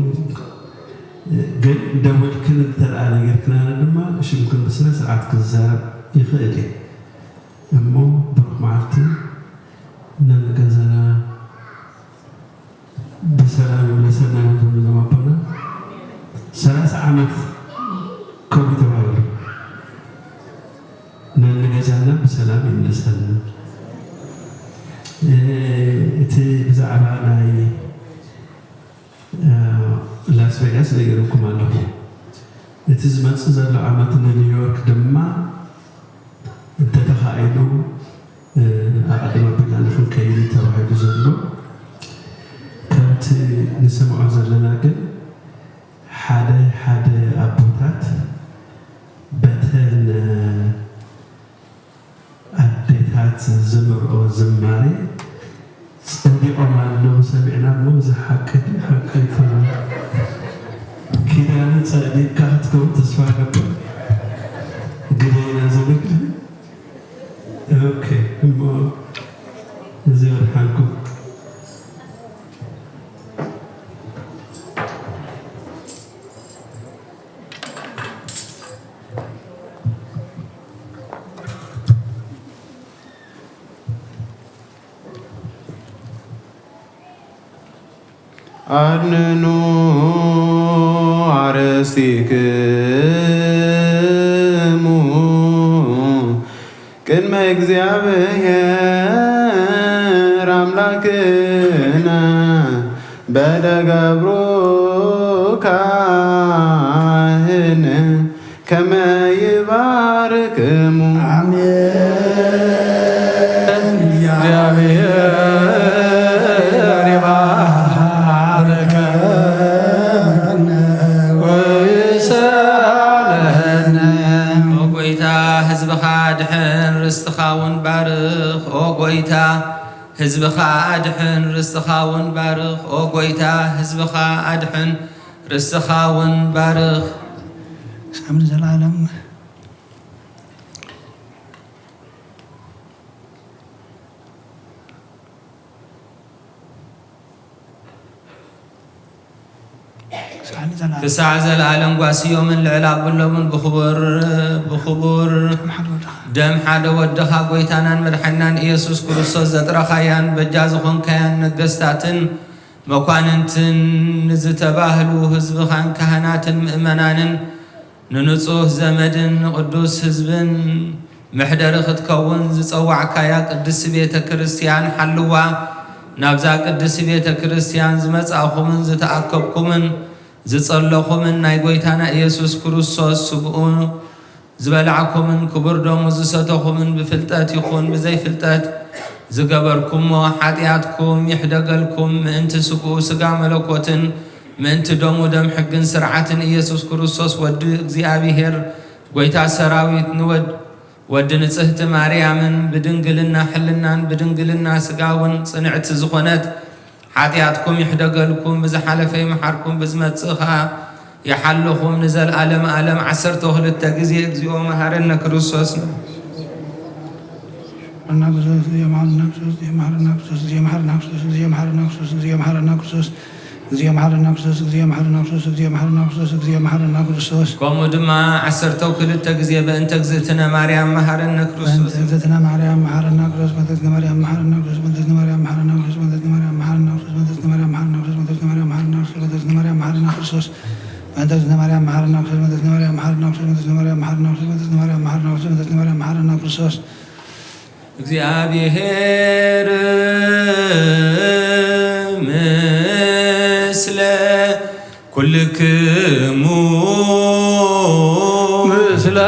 ግን ደዊልክን እንተ ደኣ ነጊርክናኒ ድማ ሽምክን ብስነ ስርዓት ክዛረብ ይኽእል እየ። እሞ ብሩኽ መዓልቲ ነንገዛና ብሰላም ይምለሰና እዮም ዝብሉ እዞም ኣቦና። ሰላሳ ዓመት ከምኡ ተባሂሉ ነንገዛና ብሰላም ይምለሰልና። እቲ ብዛዕባ ናይ ላስ ቬጋስ ነጊረኩም ኣለኹ። እቲ ዝመጽእ ዘሎ ዓመት ንኒውዮርክ ድማ እንተተኻኢሉ ኣቐድም ኣቢልና ንኽንከይድ ተባሂሉ ዘሎ። ከምቲ ንሰምዖ ዘለና ግን ሓደ ሓደ ኣቦታት በተን ኣዴታት ዝዝምርኦ ዝማሬ ጸዲቖም ኣለዉ ሰሚዕና እሞ፣ እዚ ሓቂ ድዩ ሓቂ ኣይኮነን? ኪዳነ ጸዲቕካ ክትከውን ተስፋ እገብር። ግደይና ዝብል። ኦኬ፣ እሞ እዚ ወድሓንኩም። ኣድንኑ ኣርእስቲክሙ ቅድመ እግዚኣብሔር ኣምላክነ በደገብሩ ካህን ከመ ይባርክሙ። ኣሜን። እግዚኣብሔር ይባርከነ ወይሰለነ። ኦ ጎይታ፣ ህዝብኻ ኣድሕን፣ ርስትኻ እውን ባርኽ። ኦ ጎይታ፣ ህዝብኻ ኣድሕን፣ ርስትኻ እውን ባርኽ። ኦ ጎይታ፣ ህዝብኻ ኣድሕን፣ ርስትኻ እውን ባርኽ። ክሳብ ንዘለኣለም። ክሳዕ ንዘለኣለም። ክሳዕ ዘለኣለም ጓስዮምን ልዕል ኣብሎምን ብኽቡር ብኽቡር ደም ሓደ ወድኻ ጎይታናን መድሓኒናን ኢየሱስ ክርስቶስ ዘጥረኻያን በጃ ዝኾንካያን ነገስታትን መኳንንትን ንዝተባህሉ ህዝብኻን ካህናትን ምእመናንን ንንጹህ ዘመድን ንቕዱስ ህዝብን መሕደሪ ክትከውን ዝጸዋዕካያ ቅድስቲ ቤተ ክርስቲያን ሓልዋ። ናብዛ ቅድስቲ ቤተ ክርስቲያን ዝመጻእኹምን ዝተኣከብኩምን ዝጸለኹምን ናይ ጐይታና ኢየሱስ ክርስቶስ ስግኡ ዝበላዕኩምን ክቡር ደሙ ዝሰተኹምን ብፍልጠት ይኹን ብዘይፍልጠት ዝገበርኩሞ ሓጢኣትኩም ይሕደገልኩም። ምእንቲ ስግኡ ስጋ መለኮትን ምእንቲ ደሙ ደም ሕግን ስርዓትን ኢየሱስ ክርስቶስ ወዲ እግዚኣብሔር ጐይታ ሰራዊት ንወድ ወዲ ንጽህቲ ማርያምን ብድንግልና ሕልናን ብድንግልና ስጋውን ጽንዕቲ ዝኾነት ሓጢኣትኩም ይሕደገልኩም። ብዝሓለፈ ይምሓርኩም፣ ብዝመጽእ ኸኣ ይሓልኹም ንዘልኣለም ኣለም። ዓሰርተ ክልተ ግዜ እግዚኦ መሃረነ ክርስቶስ። መሃረና ክርስቶስ፣ መሃረና ክርስቶስ፣ መሃረና ክርስቶስ፣ መሃረና ክርስቶስ፣ እግዚኦ መሓረና ክርስቶስ፣ እግዚኦ መሓረና ክርስቶስ፣ እግዚኦ መሓረና ክርስቶስ፣ እግዚኦ መሓረና ክርስቶስ፣ እግዚኦ መሓረና ክርስቶስ። ከምኡ ድማ ዓሰርተው ክልተ ግዜ በእንተ እግዝእትነ ማርያም መሓረነ ክርስቶስ። በእንተ እግዝእትነ ማርያም መሓረና ክርስቶስ፣ በእንተ እግዝእትነ ማርያም መሓረና ክርስቶስ፣ በእንተ እግዝእትነ ማርያም መሓረና ክርስቶስ፣ በእንተ እግዝእትነ ማርያም መሓረና ክርስቶስ፣ በእንተ እግዝእትነ ማርያም መሓረና ክርስቶስ፣ በእንተ እግዝእትነ ማርያም መሓረና ክርስቶስ፣ በእንተ እግዝእትነ ማርያም መሓረና ክርስቶስ፣ በእንተ እግዝእትነ ማርያም መሓረና ክርስቶስ፣ በእንተ እግዝእትነ ማርያም መሓረና ክርስቶስ፣ በእንተ እግዝእትነ ማርያም መሓረና ክርስቶስ። እግዚኣብሔር ምስለ ኩልክሙ። ምስለ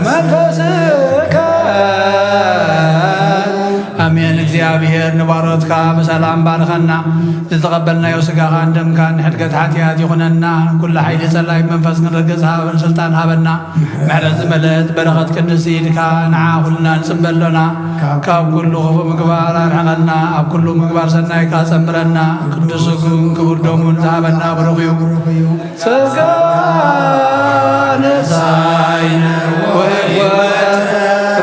መንፈስከ። ኣሜን። እግዚኣብሔር ንባሮትካ ብሰላም ባርኸና። ዝተቐበልናዮ ስጋኻን ደምካን ንሕድገት ሓጢኣት ይኹነና። ኩሉ ሓይሊ ጸላኢ መንፈስ ክንርግጽ ሃበን ስልጣን ሃበና። ምሕረት ዝመልአት በረኸት ቅድስቲ ኢድካ ንዓ ኩልና ንጽበ ኣሎና። ካብ ኩሉ ክፉእ ምግባር ኣርሕቐና። ኣብ ኩሉ ምግባር ሰናይካ ጸምረና። ቅዱስ ስግኡን ክቡር ደሙን ዝሃበና ብሩኽ እዩ። ጸጋ ነሳይነ ወሕይወት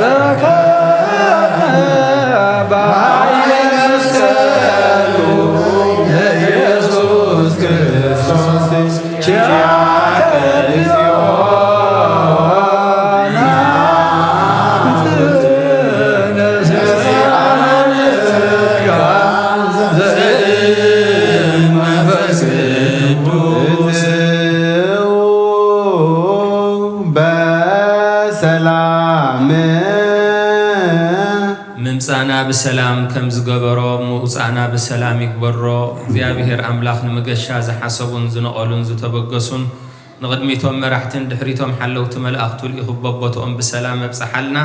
ረከብነ ብሓይለ መስቀሉ ለኢየሱስ ክርስቶስ ኪያከ እግዚኦ ናምትነ ስብሐነ ለስጋ ዘእም መንፈስ ቅዱስ። በሰላም ምምጻእና ብሰላም ከም ዝገበሮ ምውጻእና ብሰላም ይግበሮ። እግዚኣብሔር ኣምላኽ ንመገሻ ዝሓሰቡን ዝነቐሉን ዝተበገሱን ንቕድሚቶም መራሕትን ድሕሪቶም ሓለውቲ መላእኽቱ ልኢኹ በቦትኦም ብሰላም ኣብጽሓልና።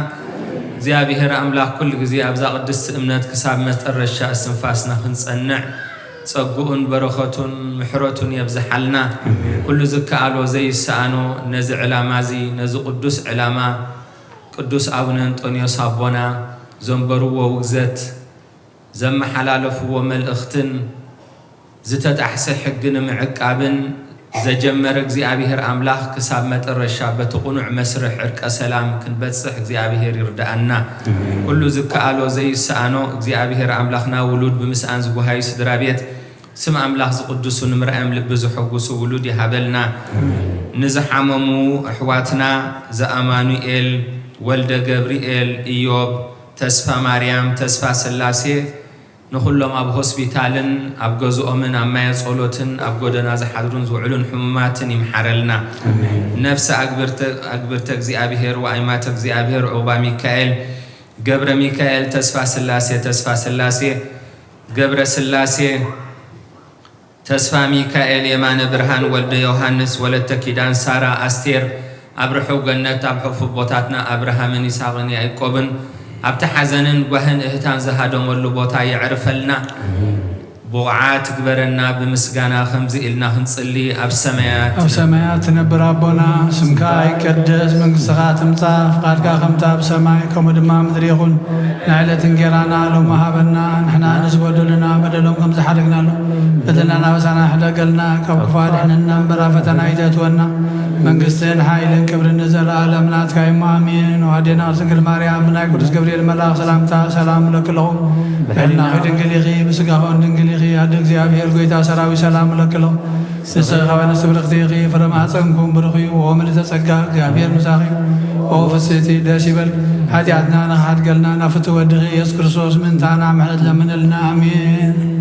እግዚኣብሔር ኣምላኽ ኩሉ ግዜ ኣብዛ ቅድስቲ እምነት ክሳብ መጠረሻ እስትንፋስና ክንጸንዕ ጸግኡን በረኸቱን ምሕረቱን የብዝሓልና። ኩሉ ዝከኣሎ ዘይሰኣኖ ነዚ ዕላማ እዚ፣ ነዚ ቅዱስ ዕላማ ቅዱስ ኣቡነ እንጦንዮስ ኣቦና ዘንበርዎ ውግዘት፣ ዘመሓላለፍዎ መልእኽትን ዝተጣሕሰ ሕጊ ንምዕቃብን ዘጀመረ እግዚኣብሔር ኣምላኽ ክሳብ መጠረሻ በቲ ቅኑዕ መስርሕ ዕርቀ ሰላም ክንበጽሕ እግዚኣብሔር ይርድኣና። ኩሉ ዝከኣሎ ዘይሰኣኖ እግዚኣብሔር ኣምላኽና ውሉድ ብምስኣን ዝጉሃዩ ስድራ ቤት ስም ኣምላኽ ዝቕድሱ ንምርኣዮም ልቢ ዝሐጉሱ ውሉድ ይሃበልና። ንዝሓመሙ ኣሕዋትና ዘኣማኑኤል፣ ወልደ ገብርኤል፣ ኢዮብ፣ ተስፋ ማርያም፣ ተስፋ ስላሴ፣ ንኹሎም ኣብ ሆስፒታልን ኣብ ገዝኦምን ኣብ ማየ ጸሎትን ኣብ ጎደና ዝሓድሩን ዝውዕሉን ሕሙማትን ይምሓረልና። ነፍሲ ኣግብርተ እግዚኣብሔር ወኣይማተ እግዚኣብሔር ዑቕባ ሚካኤል ገብረ ሚካኤል ተስፋ ስላሴ ተስፋ ስላሴ ገብረ ስላሴ ተስፋ ሚካኤል የማነ ብርሃን ወልደ ዮሃንስ ወለተ ኪዳን ሳራ ኣስቴር ኣብ ርሑው ገነት ኣብ ሕፉብ ቦታትና ኣብርሃምን ይስሃቅን ያእቆብን ኣብቲ ሓዘንን ጓህን እህታን ዝሃደመሉ ቦታ የዕርፈልና። ብቑዓት ግበረና ብምስጋና ከምዚ ኢልና ክንጽሊ ኣብ ሰማያት ኣብ ሰማያት ትነብር ኣቦና ስምካ ይቀደስ መንግስትኻ ትምጻእ ፍቓድካ ከምታ ኣብ ሰማይ ከምኡ ድማ ምድሪ ይኹን። ንዕለት እንጌራና ሎሚ ሃበና ንሕና ንዝበደሉና በደሎም ከም ዝሓደግናሉ በደልና ናበሳና ሕደገልና ካብ ክፉ ኣድሕነና እምበር ኣብ ፈተና ኣይተእትወና። መንግስትን ሓይልን ክብርን ንዘለኣለም ናትካ እሞ ኣሜን። ኣዴና ድንግል ማርያም ብናይ ቅዱስ ገብርኤል መልኣኽ ሰላምታ ሰላም እብለኪ ኣለኹ። ብሕልናኺ ድንግል ኢኺ፣ ብስጋኺ እውን ድንግል ኢኺ። ኣደ እግዚኣብሔር ጎይታ ሰራዊት ሰላም እብለኪ ኣለኹ። ንስኺ ካብ ኣንስቲ ብርኽቲ ኢኺ፣ ፍረ ማሕፀንኩም ብሩኽ እዩ። ኦ ምልዕተ ጸጋ እግዚኣብሔር ምሳኺ። ኦ ፍስሕቲ ደስ ይበል። ሓጢኣትና ንኽሓድገልና ናብ ፍትው ወድኺ ኢየሱስ ክርስቶስ ምእንታና ምሕረት ለምንልና። ኣሜን።